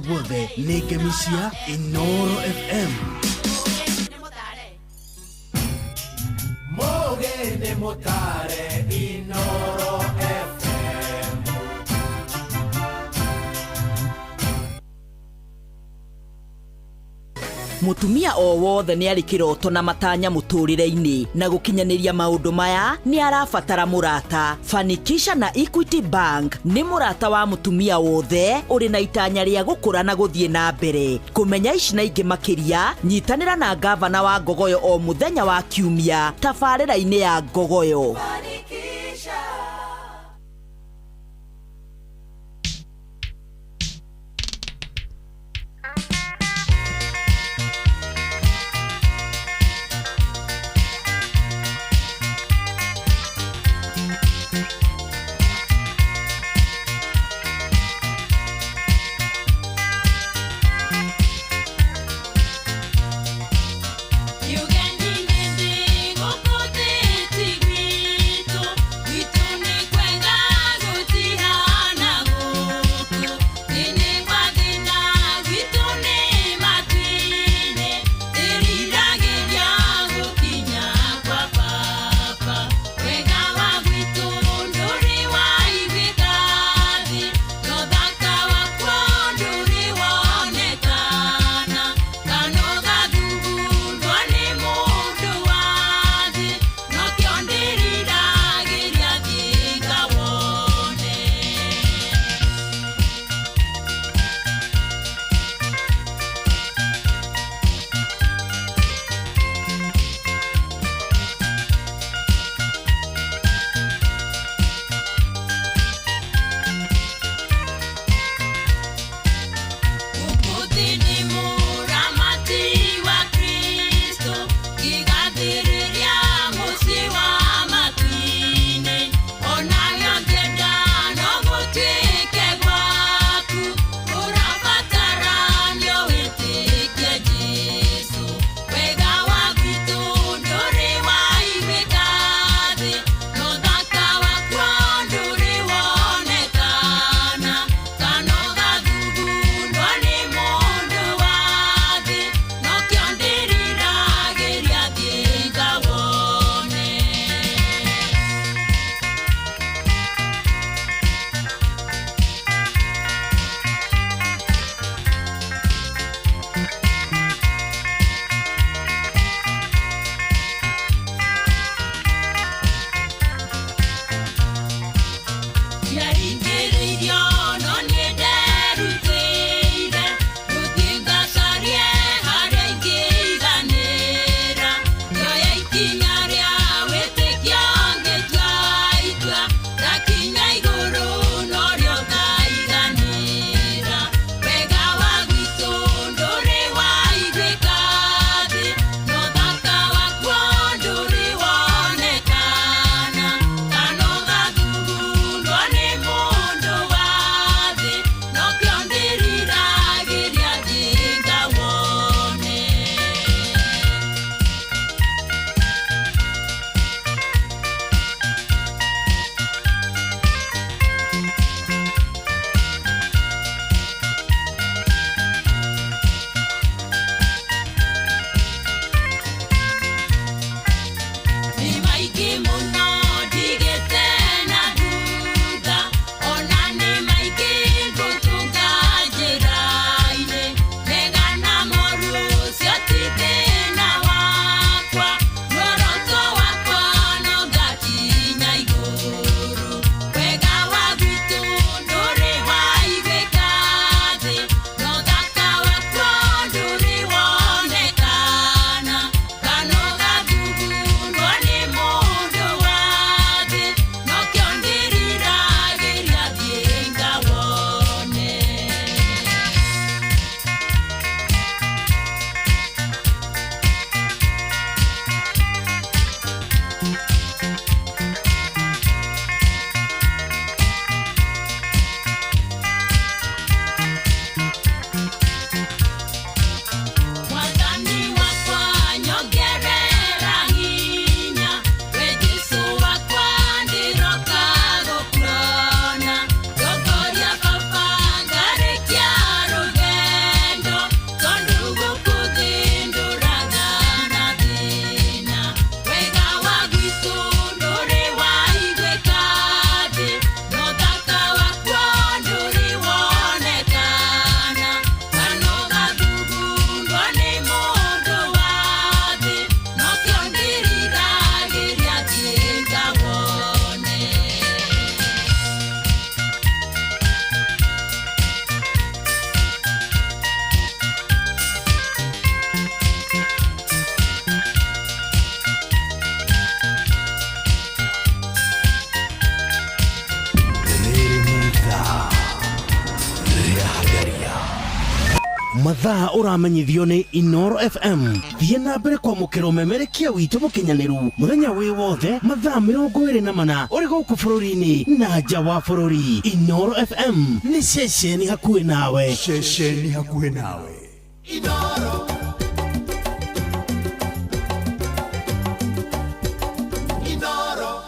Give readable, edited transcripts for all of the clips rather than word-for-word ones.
Guothe nĩ ngemi cia Inoro FM. Mũgĩ mũtare Inoro FM. Mutumia o wothe nĩ arĩ kĩroto na matanya mũtũrĩre-inĩ, na gũkinyanĩria maũndũ maya nĩ arabatara mũrata. Fanikisha na Equity Bank nĩ mũrata wa mũtumia wothe ũrĩ na itanya rĩa gũkũra na gũthiĩ na mbere. Kũmenya ici na ingĩ makĩria, nyitanĩra na ngavana wa Ngogoyo o mũthenya wa Kiumia tabarĩra-inĩ ya Ngogoyo. Mathaa ũramenyithio nĩ Inoro FM. Thiĩ na mbere kwamũkĩra ũmemerekia witũ mũkinyanĩru mũthenya wĩ wothe mathaa 24 ũrĩ gũkũ bũrũri-inĩ na nja wa bũrũri. Inoro FM nĩ ceceni hakuhĩ nawe. Ceceni hakuhĩ nawe. Inoro. Inoro.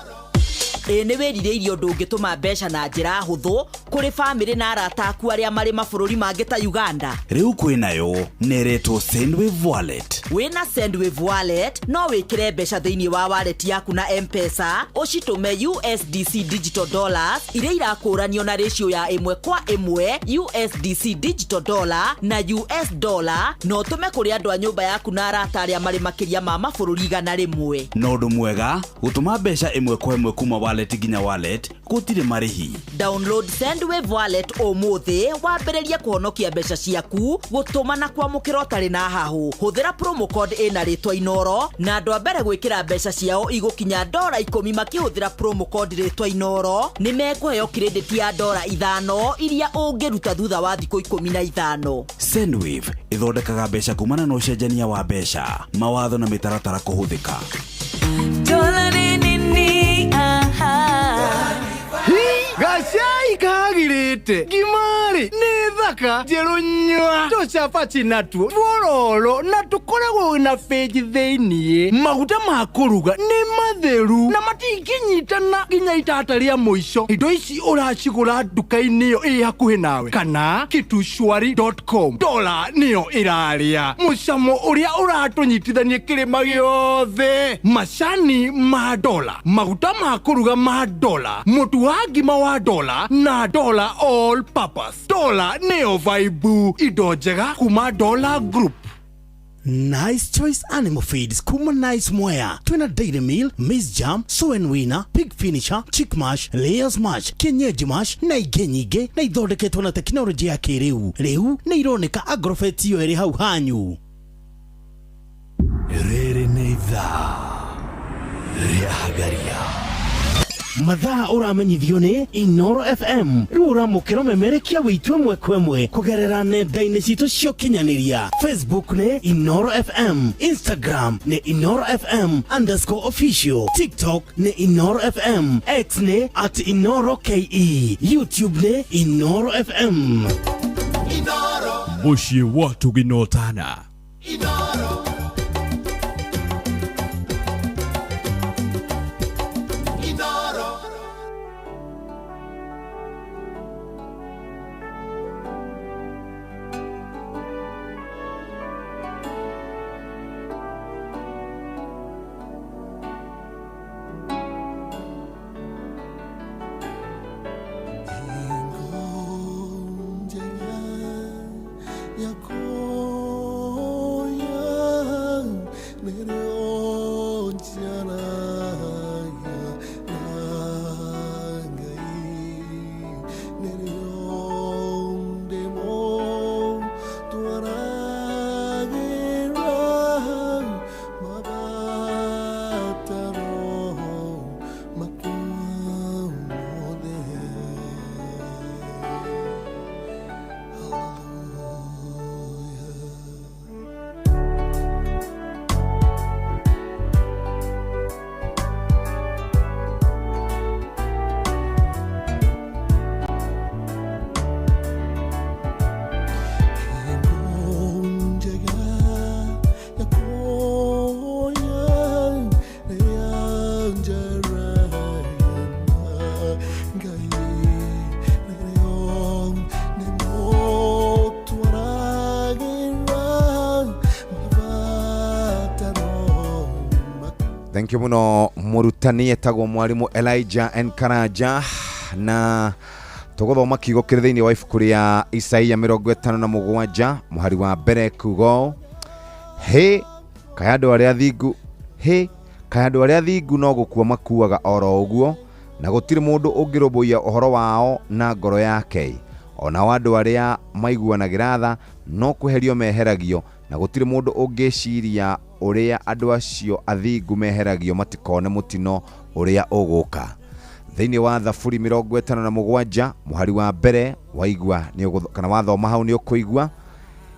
Ĩ nĩ wĩrirĩirie ũndũ ũngĩtũma mbeca na njĩra hũthũ kũrĩ bamĩrĩ na arata aku arĩa marĩ mabũrũri mangĩ ta Uganda. Rĩu kwĩnayo neretwo Sendwave Wallet. Wĩna Sendwave Wallet no wĩkĩre mbeca thĩinĩ wa wallet yaku na M-Pesa, ũcitũme USDC digital dollars iria irakũranio na ratio ya 1:1 USDC digital dollar na US dollar, na ũtũme kũrĩ andũ a nyũmba yaku na arata arĩa marĩ makĩria ma mabũrũri 100. Na ũndũ mwega, gũtũma mbeca 1:1 kuma wallet nginya wallet gũtirĩ marĩhi. Download Sendwave Wallet ũmũthĩ wambĩrĩrie kũhonokia mbeca ciaku, gũtũma na kwamũkĩra ũtarĩ na hahũ. Hũthĩra promo code ĩna rĩtwa Inoro na andũ a mbere gwĩkĩra mbeca ciao igũkinya $10 makĩhũthĩra promo code rĩtwa Inoro nĩ mekũheo credit ya $5 iria ũngĩruta thutha wa thikũ 15. Sendwave ĩthondekaga mbeca kumana na ũcenjania wa mbeca, mawatho na mĩtaratara kũhũthĩka. Gacai kagirite ngimari nĩ thaka njerũ nyua tũcabaci natuo tuororo na tũkoragwo na benji thĩiniĩ. Maguta ma kũruga nĩ matheru na matingĩnyitana nginya itata rĩa mũico. Indo ici ũracigũra nduka-inĩ ĩyo ĩ hakuhĩ nawe kana kitushwari.com. Dola nĩyo ĩrarĩa mũcamo ũrĩa ũratũnyitithania kĩrĩma gĩothe. Macani ma dola, maguta ma kũruga ma dola, mũtu wa ngima wa dola na dola all purpose. Dola nĩyo vibe, indo njega kuma Dola Group. Nice Choice Animal Feeds kuma Nice Mwea. Twina Dairy Meal, Maize Jam, Soy and Winner, Pig Finisher, Chick Mash, Layers Mash, Kienyeji Mash na ingĩ nyingĩ na ithondeketwo na tekinoronjĩ ya kĩrĩu. Rĩu nĩ ironeka Agrovet iyo ĩrĩ hau hanyu. Rĩrĩ nĩ ithaa rĩa Hagaria. Mathaa ũramenyithio nĩ Inoro FM. Rĩu ũramũkĩra ũmemerekia witũ 1:1 kũgerera nenda-inĩ citũ cia ũkinyanĩria. Facebook nĩ Inoro FM, Instagram nĩ Inoro FM _official, TikTok nĩ Inoro FM, X nĩ @InoroKE, YouTube nĩ Inoro FM. Inoro. Mũciĩ wa tũginotana. Inoro. Inoro. Thank you muno murutani etagwo mwarimu Elijah N Karanja na tuguthoma kiugo kiri thiini wa ibuku ria Isaia 57 muhari wa mbere kugo he kaya andu aria thingu he kaya andu aria thingu no gukua makuaga oro uguo na gutiri mundu ungirumbuiya uhoro wao na ngoro yake ona andu aria maiguanagira tha no kweherio meheragio na gutiri mundu ungiciria uria andu acio athingu meheragio matikone mutino uria uguka. Thiini wa Thaburi 57 muhari wa mbere waigua ni kana wathoma hau ni ukuigua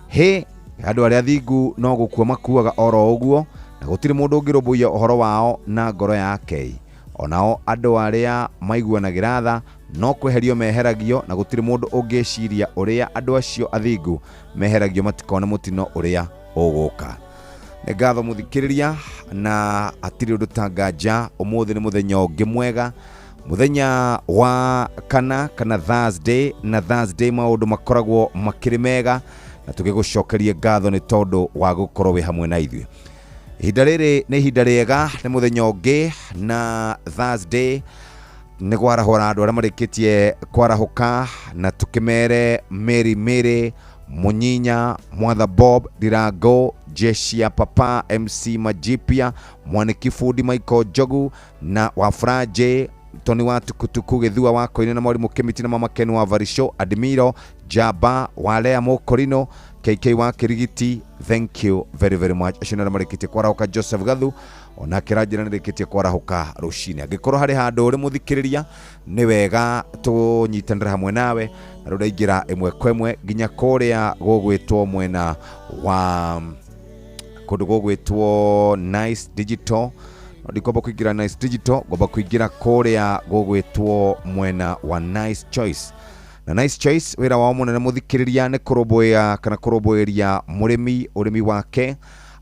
Hĩ, andũ arĩa athingu no gũkua makuaga oro ũguo, na gũtirĩ mũndũ ũngĩrũmbũiya ũhoro wao na ngoro yake. Onao andũ arĩa maiguanagĩra tha no kweherio meheragio, na gũtirĩ mũndũ ũngĩciria ũrĩa andũ acio athingu meheragio matikone mũtino ũrĩa ũgũka. Nĩ ngatho mũthikĩrĩria, na hatirĩ ũndũ ta nganja, ũmũthĩ nĩ mũthenya ũngĩ mwega, mũthenya wa kana kana Thursday, na Thursday maũndũ makoragwo makĩrĩ mega, na tũgĩgũcokeria ngatho nĩ tondũ wa gũkorwo wĩ hamwe na ithuĩ. Ihinda rĩrĩ nĩ ihinda rĩega, nĩ mũthenya ũngĩ na Thursday nĩ kwarahũra andũ arĩa marĩkĩtie kwarahũka, na tũkĩmere Mary Mary Munyinya, Mwatha Bob Dirango, Jeshi ya Papa, MC Majipia, Mwaniki Fundi, Michael Njogu na Wafraje Tony wa Tukutuku, Gĩthua wa Koine na Mwarimũ Kĩmiti na Mama Ken wa Varisho, Admiro Jaba Walea Mokorino, KK wa Kirigiti, thank you very very much. Acio nĩ arĩa marĩkĩtie kwarahũka. Joseph Gathu onake ranjĩra nĩ rĩkĩtie kwarahũka rũcinĩ. Angĩkorwo harĩ handũ ũrĩ mũthikĩrĩria, nĩ wega tũnyitanĩre hamwe nawe, na rĩu ndaingĩra ĩmwe kwa ĩmwe nginya kũrĩa gũgwĩtwo mwena wa kũndũ gũgwĩtwo Nice Digital. No ndikwamba kũingĩra Nice Digital, ngomba kũingĩra kũrĩa gũgwĩtwo mwena wa Nice Choice. Na Nice Choice wĩra wao mũnene mũthikĩrĩria nĩ kũrũmbũiya kana kũrũmbũĩria mũrĩmi ũrĩmi wake,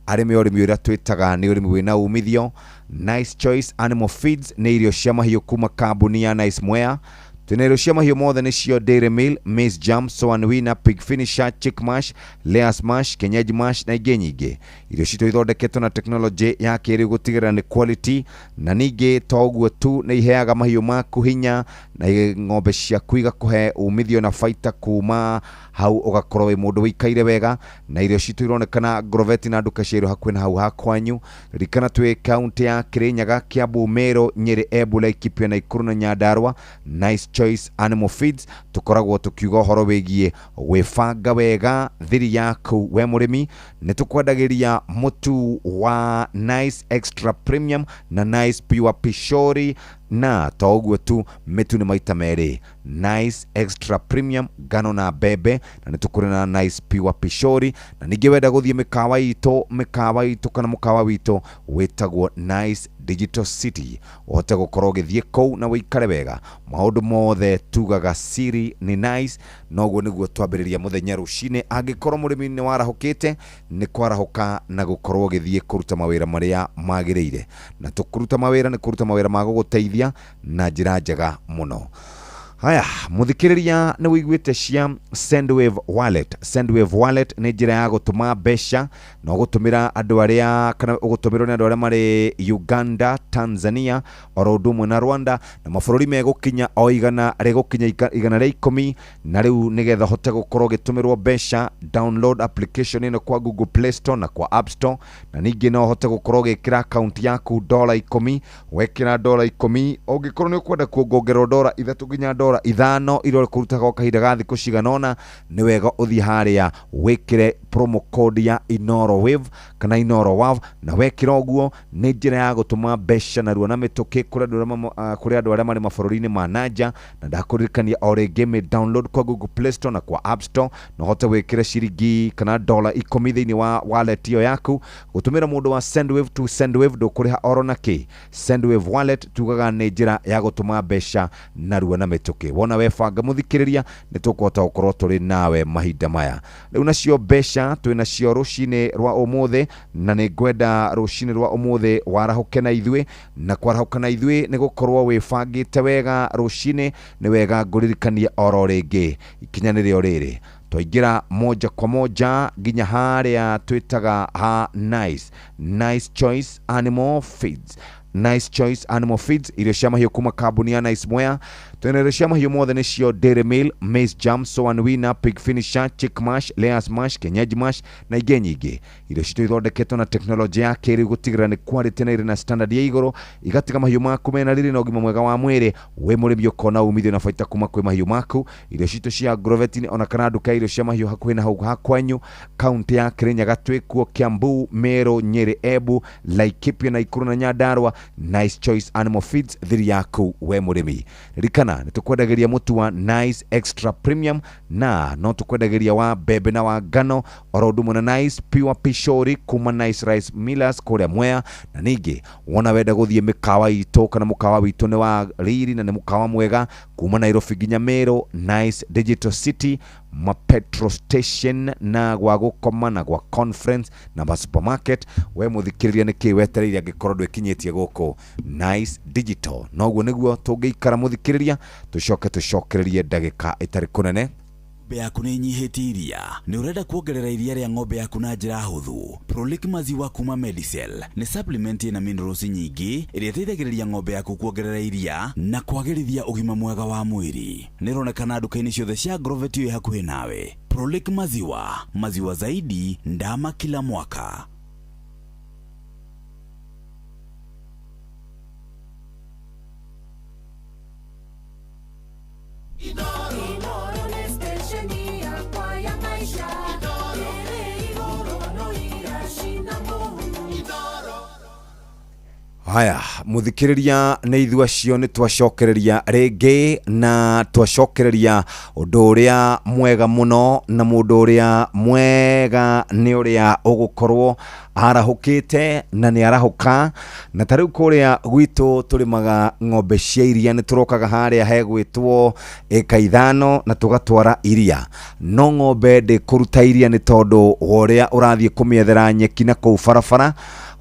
arĩme ũrĩmi ũrĩa twĩtaga nĩ ũrĩmi wĩna umithio. Nice Choice Animal Feeds nĩ irio cia mahiũ kuma kambuni ya Nice Mwea. Twĩna irio cia mahiũ mothe nĩcio Dairy Meal, Maize Jam, Soan Winner, Pig Finisher, Chick Mash, Layers Mash, Kenyeji Mash na ingĩ nyingĩ. Irio citũ ithondeketwo na tekinoronjĩ ya kĩrĩu gũtigĩrĩra nĩ quality, na ningĩ to ũguo tu, nĩ iheaga mahiũ maku hinya na ng'ombe ciaku igakũhe umithio na baita kuma hau, ũgakorwo wĩ mũndũ wĩikaire wega. Na irio citũ ironekana Agroveti na nduka cia irio hakuhĩ na hau hakwanyu. Ririkana twĩ kaunti ya Kirinyaga, Kiambu, Meru, Nyeri, Embu, Laikipia, Nakuru na Nyandarua. Nice Choice Animal Feeds tũkoragwo tũkiuga ũhoro wĩgiĩ gwĩbanga wega thiri yaku we mũrĩmi. Nĩ tũkwendagĩria mũtu wa Nice Extra Premium na Nice Pure Pishori, na to ũguo tu, mĩtu nĩ maita merĩ, Nice Extra Premium ngano na mbembe, na nĩ tũkũrĩ na Nice Pure Pishori. Na ningĩ wenda gũthiĩ mĩkawa itũ kana mũkawa witũ wĩtagwo Nice Digital City, ũhote gũkorwo ũgĩthiĩ kũu na ũikare wega. Maũndũ mothe tugaga siri nĩ nice, noguo nĩguo twambĩrĩria mũthenya rũcinĩ. Angĩkorwo mũrĩmi nĩ warahũkĩte, nĩ kwarahũka na gũkorwo ũgĩthiĩ kũruta mawĩra marĩa magĩrĩire, na tũkũruta mawĩra nĩ kũruta mawĩra ma gũgũteithia na njĩra njega mũno. Haya mũthikĩrĩria, nĩ wĩiguĩte cia Sendwave Wallet. Sendwave Wallet nĩ njĩra ya gũtũma mbeca na ũgũtũmĩra andũ arĩa kana ũgũtũmĩrwo nĩ andũ arĩa marĩ Uganda, Tanzania oro ũndũ ũmwe na Rwanda, na mabũrũri megũkinya o 100 rĩgũkinya 110. Na rĩu nĩgetha ũhote gũkorwo ũgĩtũmĩrwo mbeca, download application ĩno kwa Google Play Store na kwa App Store, na ningĩ no ũhote gũkorwo ũgĩkĩra akaunti yaku $10. Wekĩra $10, ũngĩkorwo nĩ ũkwenda kuongongerwo $3 nginya $5 iria ũkũrutaga o kahinda ga thikũ cigana ũna, nĩ wega ũthiĩ harĩa wĩkĩre promo code ya Inoro Wave kana Inoro Wav, na wekĩra ũguo nĩ njĩra ya gũtũma mbeca narua na mĩtũkĩ kũrĩ andũ arĩa marĩ mabũrũri-inĩ ma nanja. Na ndakũririkania o rĩngĩ, mĩ download kwa Google Play Store na kwa App Store, na ũhote gwĩkĩra ciringi kana $10 thĩinĩ wa wallet ĩyo yaku. Gũtũmĩra mũndũ wa Sendwave to Sendwave ndũkũrĩha oro na kĩ. Sendwave Wallet tugaga nĩ njĩra ya gũtũma mbeca narua na mĩtũkĩ. Wona webanga mũthikĩrĩria, nĩ tũkũhota gũkorwo tũrĩ nawe mahinda maya. Rĩu nacio mbeca twĩ nacio rũcinĩ rwa ũmũthĩ, na nĩ ngwenda rũcinĩ rwa ũmũthĩ warahũke na ithuĩ, na kwarahũka na ithuĩ nĩ gũkorwo wĩbangĩte wega rũcinĩ. Nĩ wega ngũririkanie oro rĩngĩ, ikinya nĩrĩo rĩrĩ, twaingĩra moja kwa moja nginya harĩa twĩtaga ha Nice Choice Animal Feeds. Nice Choice Animal Feeds, irio cia mahiũ kuma kambuni ya Nice Mwea. Twĩna irio cia mahiũ mothe nĩcio Dairy Meal, Maize Jam, Soan Winner, Pig Finisher, Chick Mash, Layers Mash, Kenyeji Mash na ingĩ nyingĩ. Irio citũ ithondeketwo na tekinoronjĩ ya kĩrĩu gũtigĩrĩra nĩ quality na irĩ na standard ya igũrũ, igatiga mahiũ maku mena riri na ũgima mwega wa mwĩrĩ. Wĩ mũrĩmi ũkona umithio na baita kuma kwĩ mahiũ maku. Irio citũ cia Agrovet ona kana nduka ya irio cia mahiũ hakuhĩ na hau hakwanyu. Kaunti ya Kirinyaga twĩkuo, Kiambu, Meru, Nyeri, Embu, Laikipia, Nakuru na Nyandarua. Nice Choice Animal Feeds, thiri yaku we mũrĩmi. Ririkana Ririkana nĩ tũkwendagĩria mũtu wa Nice Extra Premium, na no tũkwendagĩria wa mbembe na wa ngano, oro ũndũ ũmwe na Nice Pure Pishori kuma Nice Rice Millers kũrĩa Mwea. Na ningĩ wona wenda gũthiĩ mĩkawa itũ kana mũkawa witũ nĩ wa riri na nĩ mũkawa mwega kuma Nairobi nginya Meru, Nice Digital City, ma petrol station na gwa gũkoma na gwa conference na ma supermarket. We mũthikĩrĩria, nĩkĩ wetereire angĩkorwo ndwĩkinyĩtie gũkũ Nice Digital? Noguo nĩguo tũngĩikara, mũthikĩrĩria, tũcoke tũcokererie ndagĩka ĩtarĩ kũnene. Ng'ombe yaku nĩ inyihĩtie iria, nĩ ũrenda kuongerera iria rĩa ng'ombe yaku na njĩra hũthũ? Prolic maziwa kuma Medicel nĩ supplement ĩna minerals nyingĩ ĩrĩa ĩteithagĩrĩria ng'ombe yaku kuongerera iria na kwagĩrithia ũgima mwega wa mwĩrĩ. Nĩ ĩronekana nduka-inĩ ciothe cia Agrovet ĩ hakuhĩ nawe. Prolic maziwa, maziwa zaidi ndama kila mwaka. Inoro nĩ station yakwa ya maisha ĩrĩ igũrũ no iracina mũhu. Haya, muthikiriria, nĩ ithuĩ acio nĩ twacokereria rĩngĩ na twacokereria ũndũ ũrĩa mwega mũno, na mũndũ ũrĩa mwega nĩ ũrĩa ũgũkorwo arahũkĩte na nĩ arahũka. Na ta rĩu kũrĩa gwitũ tũrĩmaga ng'ombe cia iria, nĩ tũrokaga harĩa hegwĩtwo ĩka 5 na tũgatwara iria, no ng'ombe ndĩkũruta iria nĩ tondũ wa ũrĩa ũrathiĩ kũmĩethera nyeki na kũu barabara,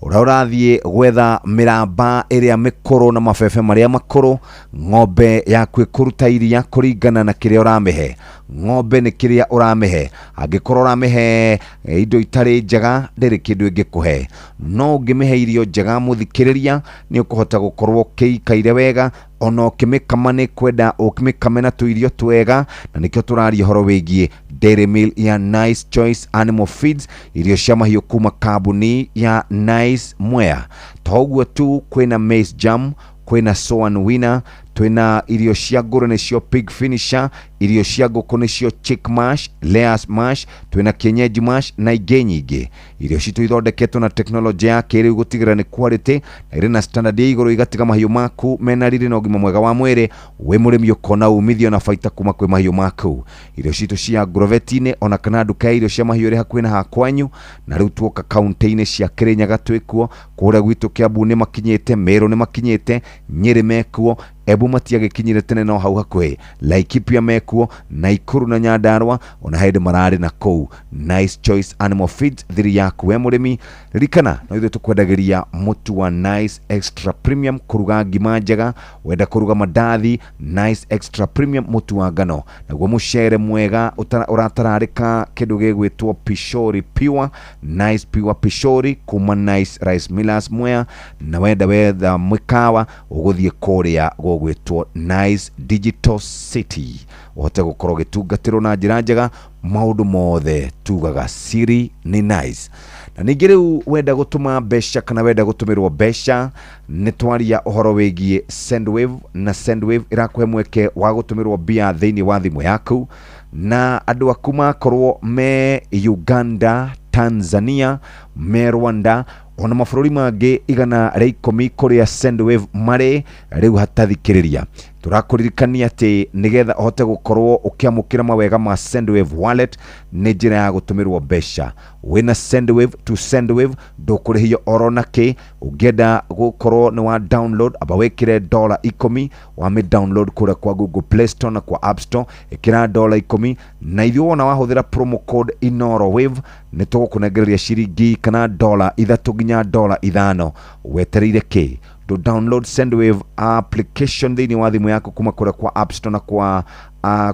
ũrĩa ũrathiĩ gwetha mĩramba ĩrĩa mĩkũrũ na mabebe marĩa makũrũ. Ng'ombe yaku ĩkũruta iria kũringana na kĩrĩa ũramĩhe. Ng'ombe nĩ kĩrĩa ũramĩhe. Angĩkorwo ũramĩhe indo itarĩ njega, ndĩrĩ kĩndũ ĩngĩkũhe. No ũngĩmĩhe irio njega, mũthikĩrĩria, nĩ ũkũhota gũkorwo ũkĩikaire wega. Ona ũkĩmĩkama nĩ kwenda ũkĩmĩkame na tũirio twega, na nĩkĩo tũraria ũhoro wĩgiĩ Dairy Meal ya Nice Choice Animal Feeds, irio cia mahiũ kuma kambuni ya Nice Mwea. To ũguo tu, kwĩna maize jam, kwĩna Soan Winner, twĩna irio cia ngũrwe nĩcio pig finisher, irio cia ngũkũ nĩcio chick mash, layers mash, twĩna kienyeji mash na ingĩ nyingĩ. Irio citũ ithondeketwo na tekinoronjĩ ya kĩrĩu gũtigĩrĩra nĩ quality na irĩ na standard ya igũrũ, igatiga mahiũ maku mena riri na ũgima mwega wa mwĩrĩ. Wĩ mũrĩmi ũkona umithio na baita kuma kwĩ mahiũ maku. Irio citũ cia Agrovet-inĩ ona kana nduka ya irio cia mahiũ ĩrĩ hakuhĩ na hakwanyu. Na rĩu tuoka kaunti-inĩ cia Kĩrĩnyaga twĩkuo, kũrĩa gwitũ Kiambu nĩ makinyĩte, Meru nĩ makinyĩte, Nyĩrĩ mekuo, Embu matiagĩkinyire tene no hau hakuhĩ, Laikipia mekuo, Naikuru na Nyandarua ona hĩndĩ mararĩ na kũu. Nice Choice Animal Feeds, thiri yaku we mũrĩmi. Ririkana no ithuĩ tũkwendagĩria mũtu wa Nice Extra Premium kũruga ngima njega, wenda kũruga mandathi, Nice Extra Premium mũtu wa ngano, naguo mũcere mwega ũratararĩka kĩndũ gĩgwĩtwo Pishori Pure, Nice Pure Pishori kuma Nice Rice Millers Mwea. Na wenda wetha mwĩkawa, ũgũthiĩ kũrĩa gũgwĩtwo Nice Digital City, ũhote gũkorwo ũgĩtungatĩrwo na njĩra njega. Maũndũ mothe tugaga siri nĩ nice. Na ningĩ rĩu wenda gũtũma mbeca kana wenda gũtũmĩrwo mbeca, nĩ twaria ũhoro wĩgiĩ Sendwave, na Sendwave ĩrakũhe mweke wa gũtũmĩrwo mbia thĩinĩ wa thimũ yaku, na andũ aku makorwo me Uganda, Tanzania, me Rwanda, ona mabũrũri mangĩ 110 kũrĩa Sendwave marĩ rĩu. Hatathikĩrĩria, tũrakũririkania atĩ nĩgetha ũhote gũkorwo ũkĩamũkĩra mawega ma Sendwave wallet nĩ njĩra ya gũtũmĩrwo mbeca wĩna Sendwave to Sendwave, ndũkũrĩhio oro nakĩ. Ũngĩenda gũkorwo nĩ wa download, amba wĩkĩre $10. Wamĩ download kũrĩa kwa Google Play Store na kwa App Store, ĩkĩra $10, na ithuĩ wona wahũthĩra promo code Inoro Wave nĩ tũgũkũnengereria ciringi kana $3 nginya $5. Wetereire kĩ? To download Sendwave application thĩinĩ wa thimũ yaku kuma kũrĩa kwa App Store na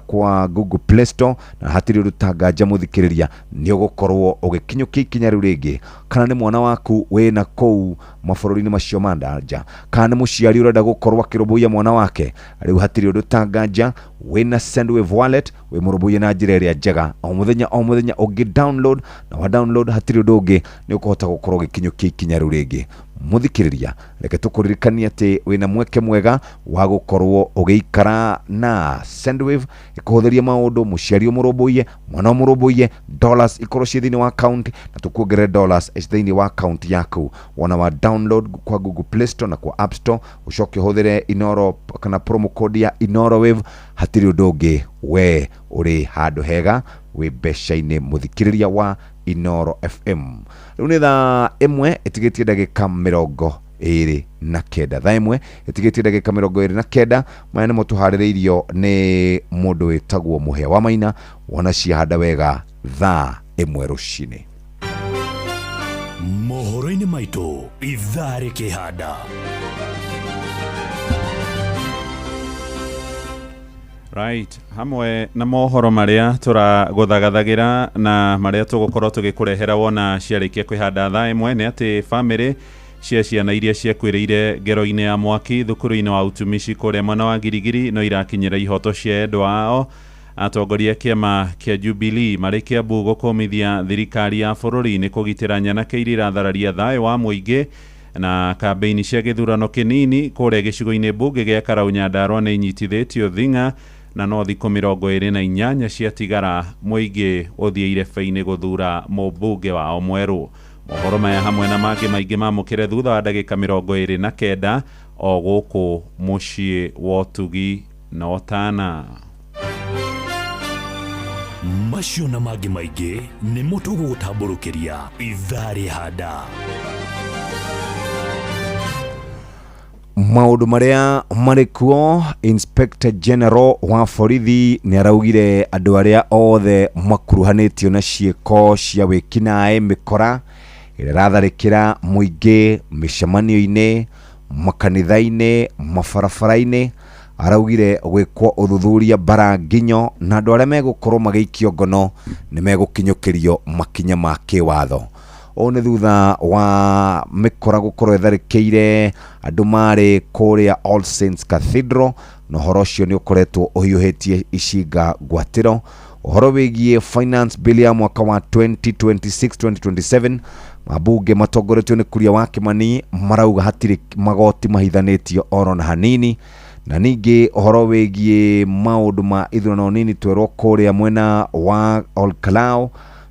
kwa Google Play Store, na hatirĩ ũndũ tanganja, mũthikĩrĩria, nĩ ũgũkorwo ũgĩkinyũkia ikinya rĩu rĩngĩ. Kana nĩ mwana waku wĩna kũu mabũrũri-inĩ macio ma nja, kana nĩ mũciari ũrenda gũkorwo akĩrũmbũiya mwana wake, rĩu hatirĩ ũndũ tanganja wĩna Sendwave wallet wĩ mũrũmbũiye na njĩra ĩrĩa njega o mũthenya o mũthenya. Ũngĩ download na wa download, hatirĩ ũndũ ũngĩ, nĩ ũkũhota gũkorwo ũgĩkinyũkia ikinya rĩu rĩngĩ. Mũthikĩrĩria, reke tũkũririkanie atĩ wĩna mweke mwega wa gũkorwo ũgĩikara na Sendwave ĩkũhũthĩria maũndũ, mũciari ũmũrũmbũiye, mwana ũmũrũmbũiye, dollars ikorwo ciĩ thĩinĩ wa account na tũkuongerere dollars thĩinĩ wa account yaku wona wa download. Download kwa Google Play Store na kwa App Store, ucoke ũhũthĩre Inoro kana promo code ya Inoro Wave. Hatirĩ ũndũ ũngĩ, we ũrĩ handũ hega wĩ mbeca-inĩ, mũthikĩrĩria wa Inoro FM. Rĩu nĩ thaa 1 ĩtigĩtie ndagĩka 29, thaa 1 ĩtigĩtie ndagĩka 29. Maya nĩmo tũharĩrĩirio nĩ mũndũ wĩtagwo Mũhĩa wa Maina, wona ciahanda wega thaa 1 rũcinĩ. Mohoro-inĩ maitũ ithaa rĩkĩhanda. Right, hamwe na mohoro maria tũragũthagathagira na maria tũgũkorwo tũgĩkũrehera wona ciarĩkia kwĩhanda thaa 1 nĩ atĩ bamĩrĩ cia ciana iria ciakuĩrĩire ngero-inĩ ya mwaki thukuru-inĩ wa utumishi kũrĩa mwena wa Girigiri no irakinyĩra ihoto cia endwa ao. Atongoria kĩama kĩa Jubilee marĩ Kiambu gũkũmithia thirikari ya bũrũri nĩ kũgitĩra nyanake iria irathararia thayũ wa mũingĩ. Na kambĩini cia gĩthurano kĩnini kũrĩa gĩcigo-inĩ mbunge gĩa Karau Nyandarua nĩ inyitithĩtio thing'a na no thikũ 28 ciatigara mũingĩ ũthiĩ irebe-inĩ gũthura mũmbunge wao mwerũ. Mohoro maya hamwe na mangĩ maingĩ mamũkĩre thutha wa ndagĩka 29 o gũkũ mũciĩ wa ũtugi na ũtana. Macio na mangĩ maingĩ nĩmo tũgũgũtambũrũkĩria ithaa rĩhanda. Maũndũ marĩa marĩ kuo, Inspector General wa borithi nĩ araugire andũ arĩa othe makuruhanĩtio na ciĩko cia wĩkinaĩ, mĩkora ĩrĩa ĩratharĩkĩra mũingĩ mĩcemanio-inĩ, makanitha-inĩ, mabarabara-inĩ, araugire gwĩkwo ũthuthuria bara nginyo na andũ arĩa megũkorwo magĩikio ngono nĩ megũkinyũkĩrio makinya ma kĩwatho. Ũũ nĩ thutha wa mĩkora gũkorwo ĩtharĩkĩire andũ marĩ kũrĩa All Saints Cathedral, na ũhoro ũcio nĩ ũkoretwo ũhiũhĩtie icinga ngwatĩro. Ũhoro wĩgiĩ finance bill ya mwaka wa 2026-2027, mabunge matongoretio nĩ Kuria wa Kĩmani marauga hatirĩ magoti mahithanĩtio oro na hanini. Na ningĩ ũhoro wĩgiĩ maũndũ ma ithurano nini twerwo kũrĩa mwena wa Olkalau,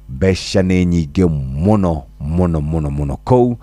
mbeca nĩ nyingĩ mũno mũno mũno mũno kũu.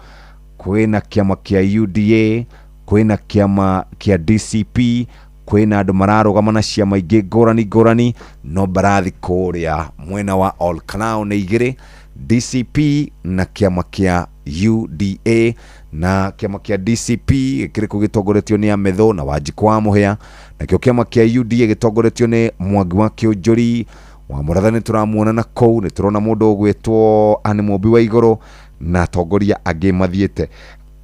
Kwĩna kĩama kĩa UDA, kwĩna kĩama kĩa DCP, kwĩna andũ mararũgama na ciama ingĩ ngũrani ngũrani, no mbarathi kũrĩa mwena wa Olkalau nĩ igĩrĩ, DCP na kĩama kĩa UDA. Na kĩama kĩa DCP kĩrĩkũ gĩtongoretio nĩ Ametho na Wanjikũ wa Mũhĩa, nakĩo kĩama kĩa UDA gĩtongoretio nĩ Mwangi wa Kĩũnjũri wa Mũratha, nĩ tũramuona na kũu, nĩ tũrona mũndũ ũgwĩtwo Anne Mũmbi wa Igũrũ na atongoria angĩ mathiĩte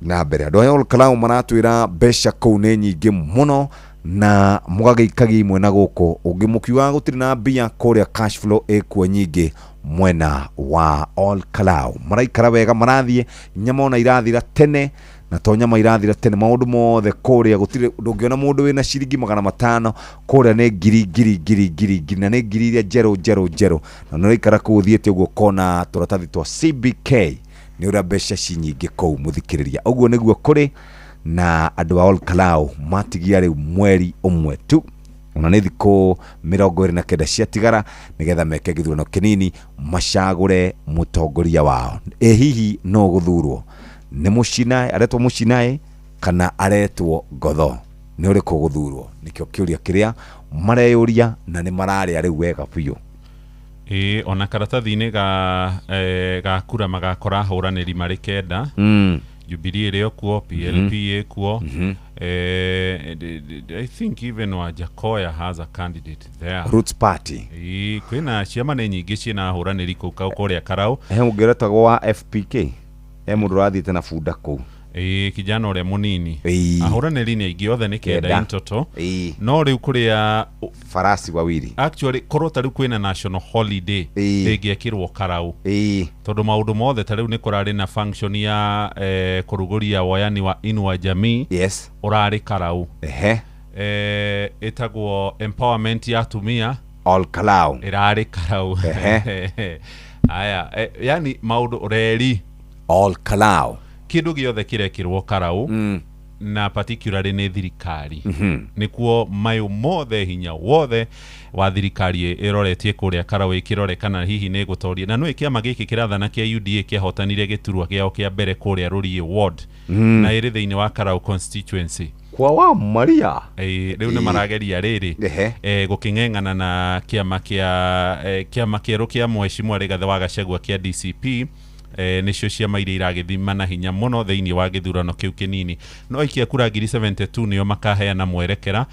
na mbere. Andũ aya Olkalau maratwĩra mbeca kũu nĩ nyingĩ mũno na mũgagĩikagia imwe na gũkũ ũngĩ mũkiugaga gũtirĩ na mbia, kũrĩa cash flow ĩkuo nyingĩ mwena wa Olkalau. Maraikara wega, marathiĩ nyama ona irathira tene, na to nyama irathira tene, maũndũ mothe kũrĩa gũtirĩ, ndũngĩona mũndũ wĩna ciringi 500 kũrĩa nĩ ngiri ngiri ngiri ngiri ngiri, na nĩ ngiri iria njerũ njerũ njerũ, na nĩ ũraikara kũu ũthiĩte ũguo ũkona tũratathi twa CBK nĩ ũrĩa mbeca ci nyingĩ kũu mũthikĩrĩria. Ũguo nĩguo kũrĩ na andũ a Olkalau matigia rĩu mweri ũmwe tu, ona nĩ thikũ 29 ciatigara nĩgetha meke gĩthurano kĩnini macagũre mũtongoria wao. Ĩ hihi no gũthurwo nĩ Mũcinaĩ, aretwo Mũcinaĩ kana aretwo Ngotho? Nĩ ũrĩkũ gũthurwo? Nĩkĩo kĩũria kĩrĩa mareyũria na nĩ mararĩa rĩu wega biũ. Ĩĩ, ona karatathi-inĩ ga kura magakora ahũranĩri marĩ 9. Jubilee ĩrĩ kuo, PLP ĩ kuo. I think even Wajakoya has a candidate there. Roots Party. Ĩĩ, kwĩna ciama nĩ nyingĩ ciĩna ahũranĩri kũu kũrĩa Karau. He mũngĩ ũretagwo wa FPK, he mũndũ ũrathiĩte na bunda kũu. Ĩĩ, kijana ũrĩa mũnini. Ahũranĩri nĩ aingĩ othe nĩ 9 in total. No rĩu kũrĩa farasi wawili. Actually korwo ta rĩu kwĩna national holiday ĩngĩekĩrwo Karau. Tondũ maũndũ mothe ta rĩu nĩ kũrarĩ na function ya kũrugũria woyani wa Inua Jamii. Yes. Ũrarĩ Karau. Ĩtagwo empowerment ya atumia Olkalau. Ĩrarĩ Karau. Aya, yani maũndũ reri Olkalau. Kĩndũ gĩothe kĩrekĩrwo Karau. Na particularly nĩ thirikari, nĩkuo mayũ mothe, hinya wothe wa thirikari ĩroretie kũrĩa Karau, ĩkĩrore kana hihi nĩ ĩgũtoria. Na nĩũĩ kĩama gĩkĩ kĩrathana kĩa UDA kĩahotanire gĩturwa gĩao kĩa mbere kũrĩa Rũriĩ ward, na ĩrĩ thĩinĩ wa Karau constituency. Kwa wa Maria. Rĩu nĩ marageria rĩrĩ gũkĩng'eng'ana na kĩama kĩa kĩama kĩerũ kĩa Mheshimiwa Rigathĩ wa Gachagua kĩa DCP. Nĩcio ciama iria iragĩthima na hinya mũno thĩinĩ wa gĩthurano kĩu kĩnini. No aikia kura 72,000 nĩo makaheana mwerekera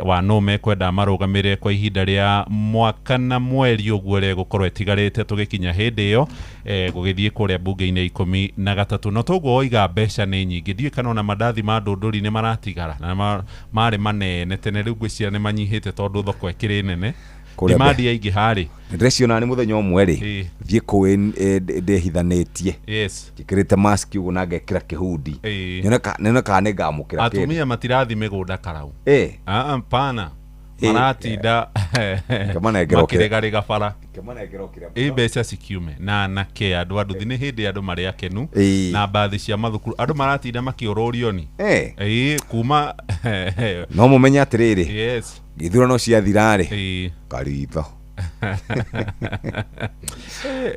wa no mekwenda marũgamĩrĩre kwa ihinda rĩa mwaka na mweri ũguo ũrĩa ĩgũkorwo ĩtigarĩte tũgĩkinya hĩndĩ ĩyo, gũgĩthiĩ kũrĩa mbunge-inĩ 13. No toguo woiga, mbeca nĩ nyingĩ. Ndiũĩ kana ona mandathi ma ndũndũri nĩ maratigara na marĩ manene tene, rĩu ngwĩciria nĩ manyihĩte tondũ thoko ĩkĩrĩ nene. Kũrĩa Demand yaingĩha rĩ. Ndĩreciona nĩ mũthenya ũmwe rĩ, thiĩ kũĩ ndĩhithanĩtie, njĩkĩrĩte mask ũguo na ngekĩra kĩhundi, nyone kana nĩ ngamũkĩra kĩndũ. Atumia matirathi mĩgũnda Karau. Ah, pana. Maratinda Ngĩmanengera makĩregarega bara. Ngĩmanengera ũkĩrĩa. Ĩ mbeca cikiume na anake andũ a nduthi nĩ hĩndĩ andũ marĩ akenu. Na mbathi cia mathukuru andũ maratinda makĩũrũrio ni ĩ kuma. No mũmenye atĩrĩrĩ, gĩthurano ciathira rĩ, karitho.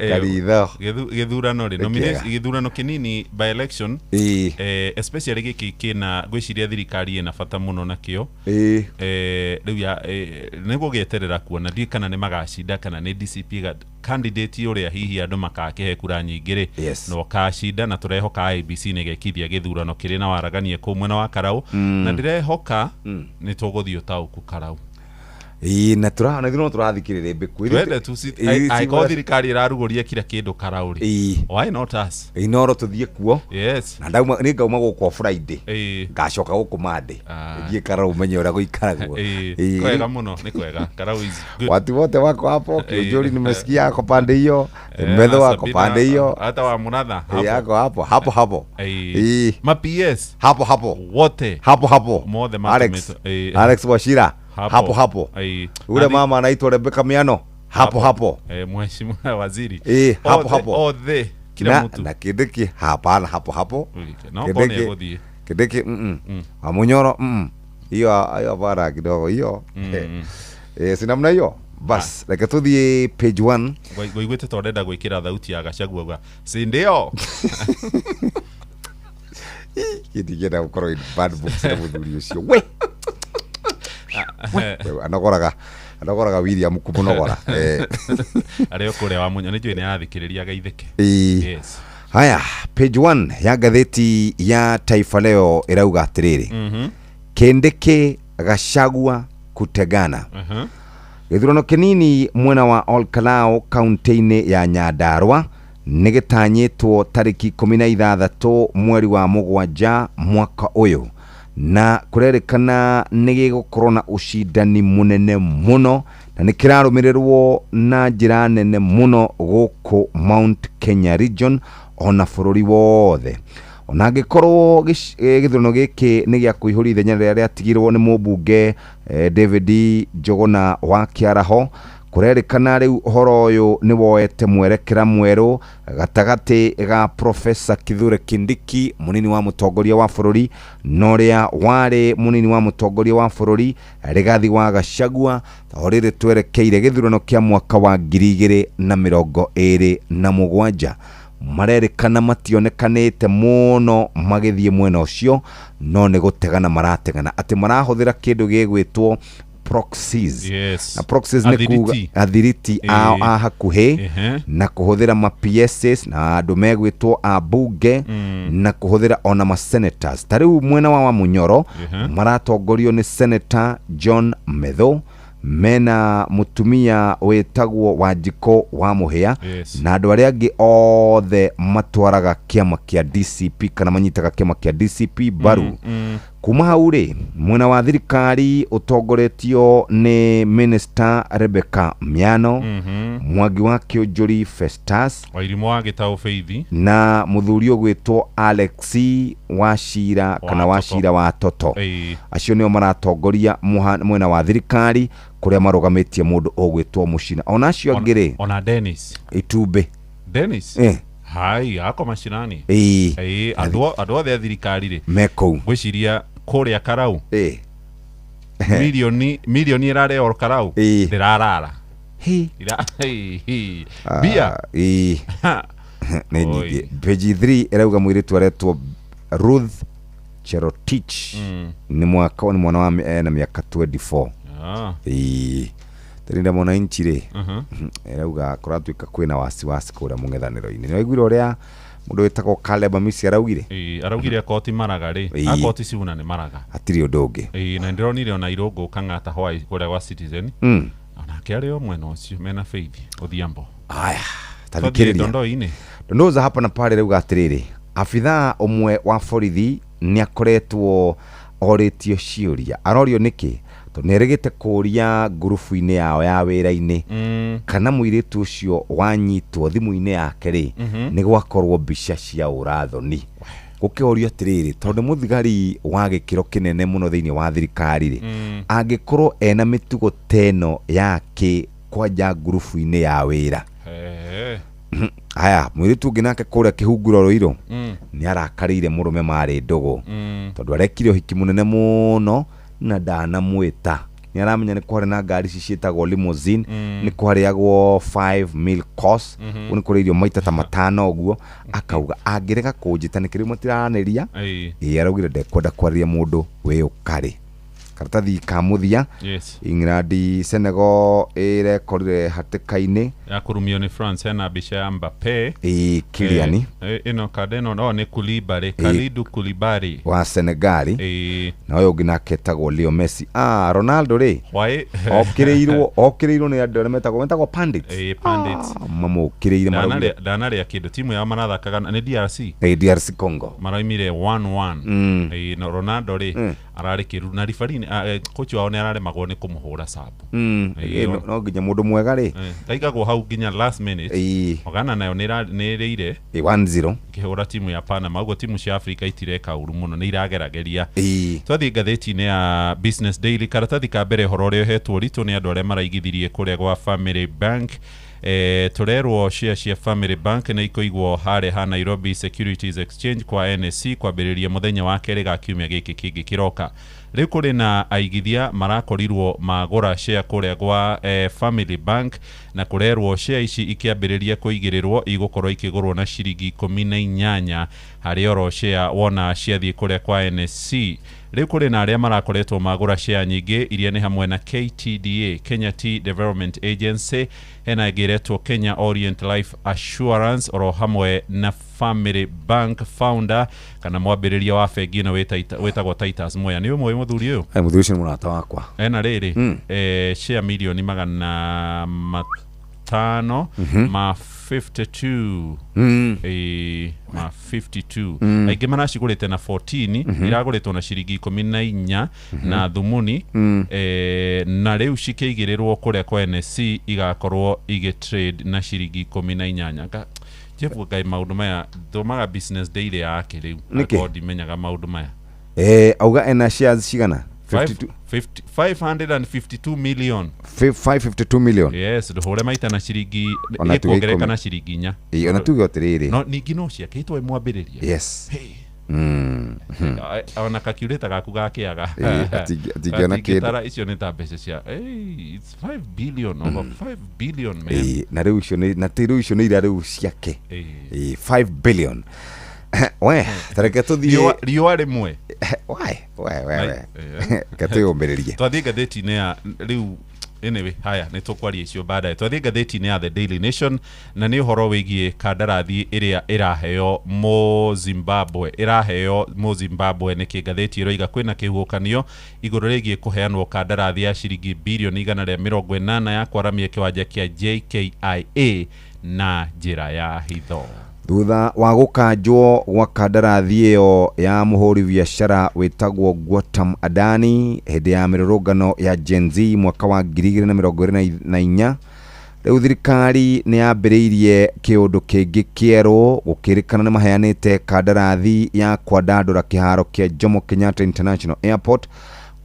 Karitho. Gĩthurano rĩ Nĩ kĩega. Gĩthurano kĩnini, by election, especially gĩkĩ kĩna ngwĩciria thirikari ĩna bata mũno nakĩo. Rĩu ya nĩ gũgĩeterera kuona, ndiũĩ kana nĩ magacinda kana nĩ DCP candidate ũrĩa hihi andũ makakĩhe kura nyingĩ rĩ, na ũkacinda. Na tũrehoka IEBC nĩ gekithia gĩthurano kĩrĩ na waragania kũu mwena wa Karau, na ndĩrehoka nĩ tũgũthiĩ ũtaũku Karau. Ĩĩ, na tũra na ithuĩ no tũrathikĩrĩria mbĩku. Twende tu angĩkorwo thirikari ĩrarugũria kila kĩndũ Karau rĩ, why not us? Inoro tũthiĩ kuo. Na ndauma nĩ ngauma gũkũ Friday, ngacoka gũkũ Monday, thiĩ Karau menye ũrĩa gũikaragwo. Kwega mũno, nĩ kwega. Karau is good. Watu wote wako hapo. Kiunjuri nimesikia ako pande hiyo. Metho ako Sabina, pande hiyo. Hata wa Muratha. Ako hapo hapo hapo. Ma PS hapo hapo. Wote. Hapo hapo. Mothe Alex. matũmĩtwo. Alex Wachira. Hapo. Hapo hapo. Ule mama anaitwa Rebecca Miano hapo hapo. Mheshimiwa waziri. Hapo Othe, hapo. othe, kila Na, mtu. na Kindiki hapana, hapo hapo. No korwo nĩ egũthiĩ. Kindiki Wamunyoro hiyo hiyo hapana kidogo hiyo. Si namna hiyo bas, reke tuthiĩ page 1. Ngũiguĩte ta ũrenda gwĩkĩra thauti ya Gachagua uga si ndio. Kĩndingĩenda gũkorwo in bad books na mũthuri ũcio we. We, anogoraga William kũmũnogora. Arĩ o kũrĩa wa Mũnyo nĩ njũĩ nĩ arathikĩrĩria geithĩke. Haya, page 1 ya ngathĩti ya Taifa Leo ĩrauga atĩrĩrĩ, Kindiki Gachagua kutegana. Gĩthurano kĩnini mwena wa Olkalau kaunti-inĩ ya Nyandarua nĩ gĩtanyĩtwo tarĩki 16 mweri wa 7 mwaka ũyũ, na kũrerĩkana nĩ gĩgũkorwo na ũcindani mũnene mũno na nĩ kĩrarũmĩrĩrwo na njĩra nene mũno gũkũ Mount Kenya region ona bũrũri wothe. Ona angĩkorwo gĩthurano gĩkĩ nĩ gĩa kũihũria ithenya rĩrĩa rĩatigirwo nĩ mũmbunge David Njuguna wa Kĩaraho, kũrerĩkana rĩu ũhoro ũyũ nĩ woete mwerekera mwerũ gatagatĩ ga Professor Kithure Kindiki, mũnini wa mũtongoria wa bũrũri, na ũrĩa warĩ mũnini wa mũtongoria wa bũrũri Rigathi wa Gachagua, o rĩrĩ twerekeire gĩthurano kĩa mwaka wa 2027. Marerĩkana mationekanĩte mũno magĩthiĩ mwena ũcio, no nĩ gũtegana marategana atĩ marahũthĩra kĩndũ gĩgwĩtwo proxies. Na proxies nĩ kuga Athiriti. athiriti ao a hakuhĩ, na kũhũthĩra ma PSs na andũ megwĩtwo a bunge, na kũhũthĩra ona ma senators. Ta rĩu mwena wa Wamunyoro maratongorio nĩ Senator John Methu, mena mũtumia wĩtagwo Wanjikũ wa Mũhĩa, na andũ arĩa angĩ othe matwaraga kĩama kĩa DCP kana manyitaga kĩama kĩa DCP mbaru. Kuma hau rĩ, mwena wa thirikari ũtongoretio nĩ Minister Rebecca Miano, Mwangi wa Kĩũnjũri Festus, Wairimũ wa Gĩtaũ Feithi, na mũthuri ũgwĩtwo Alex Wachira kana wa Wachira wa Toto. Acio nĩo maratongoria mwena wa thirikari kũrĩa marũgamĩtie mũndũ ũgwĩtwo Mũcina. Ona acio angĩ rĩ, Ona Dennis. Itumbĩ. Dennis. Hai ako macinani. Ĩĩ. Ĩĩ, andũ othe a thirikari rĩ me kũu. Ngwĩciria kũrĩa Karau Ĩĩ. Milioni ĩrareo Karau. Ĩĩ. Ndĩrarara. Hĩ. Hi. Ah, Mbia. Ĩĩ. Nĩ Oi. nyingĩ. Page 3 ĩrauga mũirĩtu aretwo Ruth Cherotich, nĩ mwaka nĩ mwana wa na mĩaka 24. Ah. Ĩĩ. Tũrinda Mwananchi rĩ, Mhm. ĩrauga kũratuĩka kwĩna wasiwasi kũrĩa mũng'ethanĩro-inĩ. Nĩ waiguire ũrĩa mũndũ wĩtagwo Caleb Amisi araugire? Ĩĩ, araugire akoti maraga rĩ. Ĩĩ. Akoti Sifuna nĩ maraga. Hatirĩ ũndũ ũngĩ. Ĩĩ, na ndĩronire ona Irũngũ Kang'ata Hwaĩ kũrĩa gwa Citizen. Onake arĩ o mwena ũcio mena Faith Odhiambo. Aya, Twathiĩ tathikĩrĩria. Ndondoi-inĩ. Dondoza hapa na pale rauga atĩrĩrĩ, abithaa ũmwe wa borithi nĩ akoretwo orĩtio ciũria. Arorio nĩkĩ? Tondũ nĩ erĩgĩte kũũria ngurubu-inĩ yao ya wĩra-inĩ kana mũirĩtu ũcio wanyitwo thimũ-inĩ yake rĩ, nĩ gwakorwo mbica cia ũrathoni. Gũkĩorio atĩrĩrĩ, tondũ nĩ mũthigari wa gĩkĩro kĩnene mũno thĩinĩ wa thirikari rĩ, angĩkorwo ena mĩtugo ta ĩno yake kwanja ngurubu-inĩ ya wĩra. Ehe. Haya, mũirĩtu ũngĩ nake kũrĩa kĩhunguro rũirũ nĩ arakarĩire mũrũme marĩ ndũgũ, tondũ arekire ũhiki mũnene mũno na ndanamwĩta. Nĩ aramenya nĩ kwarĩ na ngari ici ciĩtagwo limousine, nĩ kwarĩagwo 5 meal course, nĩ kũrĩ irio maita ta matano ũguo. Akauga angĩrega kũnjĩta nĩkĩ rĩu matiraranĩria. Ĩĩ. Ĩĩ, araugire ndekwenda kwarĩria mũndũ wĩ ũkarĩ. Karatathi ka mũthia. Yes. England Senegal ĩrekorire hatĩka-inĩ. Ya kũrumio nĩ France, hena mbica ya Mbappe. Ĩĩ, Kylian. Ĩno kanda ĩno no nĩ Koulibaly, Kalidou Koulibaly wa Senegal. Ĩĩ. Na ũyũ ũngĩ nake etagwo Leo Messi. Ah, Ronaldo rĩ, Hwaĩ. okĩrĩirwo nĩ andũ arĩa metagwo pundits. Ĩĩ, pundits. Ah, mamũkĩrĩire maraugire. Ndanarĩa kĩndũ timu yao marathakaga nĩ DRC. Ĩĩ, DRC Congo. Maraumire 1-1. Ĩĩ, na Ronaldo rĩ ararĩ kĩru na referee coach wao nĩ araremagwo nĩ kũmũhũra sabu. Ĩĩ, no nginya mũndũ mwega rĩ. Ndaigagwo hau nginya last minute. Ĩĩ. Ogana nayo nĩ ĩrĩire. Ĩĩ, 1-0. Ĩkĩhũra timu ya Panama. Ũguo timu cia Afrika itireka ũru mũno, nĩ iragerageria. Ĩĩ. Twathiĩ ngathĩti-inĩ ya Business Daily, karatathi ka mbere ũhoro ũrĩa ũhetwo ũritũ nĩ andũ arĩa maraigithirie kũrĩa gwa Family Bank. Tũrerwo share cia Family Bank nĩ ikũigwo harĩa ha Nairobi Securities Exchange kwa NSE kwambĩrĩria mũthenya wa kerĩ ga kiumia gĩkĩ kĩngĩ kĩroka. Rĩu kũrĩ na aigithia marakorirwo magũra share kũrĩa gwa Family Bank, na kũrerwo share ici ikĩambĩrĩria kũigĩrĩrwo igũkorwo ikĩgũrwo na ciringi 18 harĩ oro share wona ciathiĩ kũrĩa kwa NSE. Rĩu kũrĩ na arĩa marakoretwo magũra share nyingĩ iria nĩ hamwe na KTDA, Kenya Tea Development Agency, hena ĩngĩ ĩretwo Kenya Orient Life Assurance, oro hamwe na Family Bank founder kana mwambĩrĩria wa bengi ĩno wĩtagwo Titus Moya. Nĩ ũmwe mũthuri ũyũ? Ai, mũthuri ũcio nĩ mũrata wakwa. Ena rĩrĩ, share milioni 500 ma 52. Ma 52. Aingĩ maracigũrĩte na 14, iragũrĩtwo na ciringi 14 na thumuni, na rĩu cikĩigĩrĩrwo kũrĩa kwa NSE igakorwo igĩtrade na ciringi 18. Jeff Ngai, maũndũ maya thomaga Business Daily yake rĩu. Nĩkĩ? Akorwo ndimenyaga maũndũ maya. Auga ena shares cigana? 552 million. 552 million. Yes, ndũhũre maita na ciringi Ona tuge ĩkuongereka ikũmi. na ciringi 4. Ĩĩ, ona tuge atĩrĩrĩ. No ningĩ no ciakĩtwo mwambĩrĩria. Yes. Ona kakiurĩta gaku gakĩaga. Ĩĩ, atingĩona kĩndũ. Gatingĩtara icio nĩ ta mbeca cia hey, it's 5 billion, over 5 billion, man. Ĩĩ, na rĩu icio nĩ na ti rĩu icio nĩ iria rĩu ciake. Ĩĩ. Ĩĩ, 5 billion. We, tareke tũthiĩ. Riũa rĩmwe. Why? We, we, we. Ĩĩ. Reke twĩyũmbĩrĩrie. Twathiĩ ngathĩti-inĩ ya rĩu, anyway, haya nĩ tũkwaria icio baadaye. Twathiĩ ngathĩti-inĩ ya The Daily Nation, na nĩ ũhoro wĩgiĩ kandarathi ĩrĩa ĩraheo mũ Zimbabwe, ĩraheo mũ Zimbabwe nĩkĩ. Ngathĩti ĩroiga kwĩna kĩhuhũkanio igũrũ rĩgiĩ kũheanwo kandarathi ya ciringi birioni 180 ya kwaramia kĩwanja kĩa JKIA na njĩra ya hitho. Thutha wa gũkanjwo gwa kandarathi ĩyo ya mũhũri biacara wĩtagwo Gautam Adani hĩndĩ ya mĩrũrũngano ya Gen Z mwaka wa 2024, rĩu thirikari nĩ yambĩrĩirie kĩũndũ kĩngĩ kĩerũ, gũkĩrĩkana nĩ maheanĩte kandarathi ya kwandandũra kĩharo kĩa Jomo Kenyatta International Airport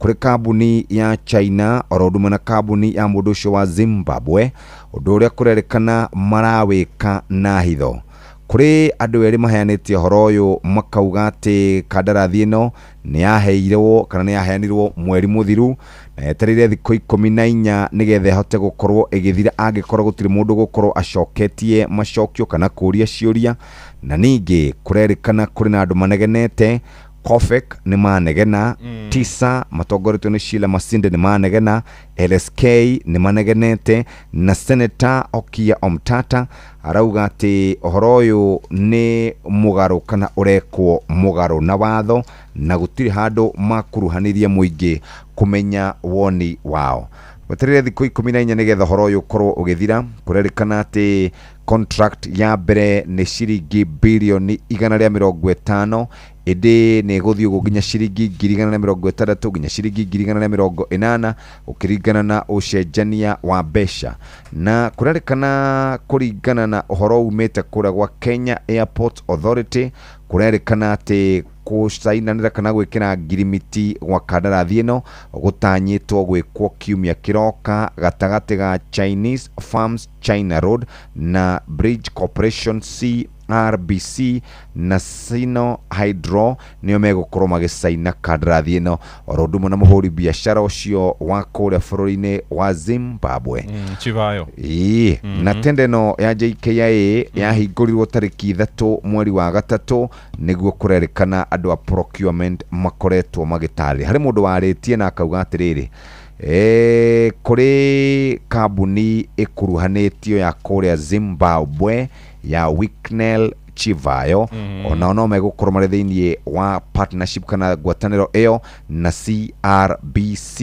kũrĩ kambuni ya China oro ũndũ ũmwe na kambuni ya mũndũ ũcio wa Zimbabwe, ũndũ ũrĩa kũrerĩkana marawĩka na hitho. Kũrĩ andũ erĩ maheanĩte ũhoro ũyũ makauga atĩ kandarathi ĩno nĩ yaheirwo kana nĩ yaheanirwo mweri mũthiru na yetereire thikũ 14 nĩgetha ĩhote gũkorwo ĩgĩthira angĩkorwo gũtirĩ mũndũ gũkorwo acoketie macokio kana kũria ciũria. Na ningĩ kũrerĩkana kũrĩ na andũ manegenete. Kofek nĩ manegena, Tisa matongoretio nĩ Sheila Masinde nĩ manegena, LSK nĩ manegenete, na Senator Okiya Omtata arauga atĩ ũhoro ũyũ nĩ mũgarũ kana ũrekwo mũgarũ na watho na gũtirĩ handũ makuruhanirie mũingĩ kũmenya woni wao. Weterere thikũ 14 nĩgetha ũhoro ũyũ ũkorwo ũgĩthira. Kũrerĩkana atĩ contract ya mbere nĩ ciringi birioni 150, ĩndĩ nĩ ĩgũthiĩ ũguo nginya ciringi 160,000 nginya ciringi 180,000 ũkĩringana na ũcenjania wa mbeca. Na kũrerĩkana kũringana na ũhoro umĩte kũrĩa gwa Kenya Airport Authority, kũrerĩkana atĩ gũcainanĩra kana gwĩkĩra ngirimiti gwa kandarathi ĩno gũtanyĩtwo gwĩkwo kiumia kĩroka gatagatĩ ga Chinese Farms China Road na Bridge Corporation CRBC na Sino Hydro nĩo megũkorwo magĩcaina kandarathi ĩno, oro ũndũ ũmwe na mũhũri biacara ũcio wa kũrĩa bũrũri-inĩ wa Zimbabwe. Chivayo. Ĩĩ, na tenda ĩno ya JKIA yahingũrirwo tarĩki 3 mweri wa 3, nĩguo kũrerĩkana andũ a procurement makoretwo magĩtarĩria. Harĩ mũndũ warĩtie na akauga atĩrĩrĩ, kũrĩ kambuni ĩkuruhanĩtio ya kũrĩa Zimbabwe ya Wicknell Chivayo, onao no megũkorwo marĩ thĩiniĩ wa partnership kana ngwatanĩro ĩyo na CRBC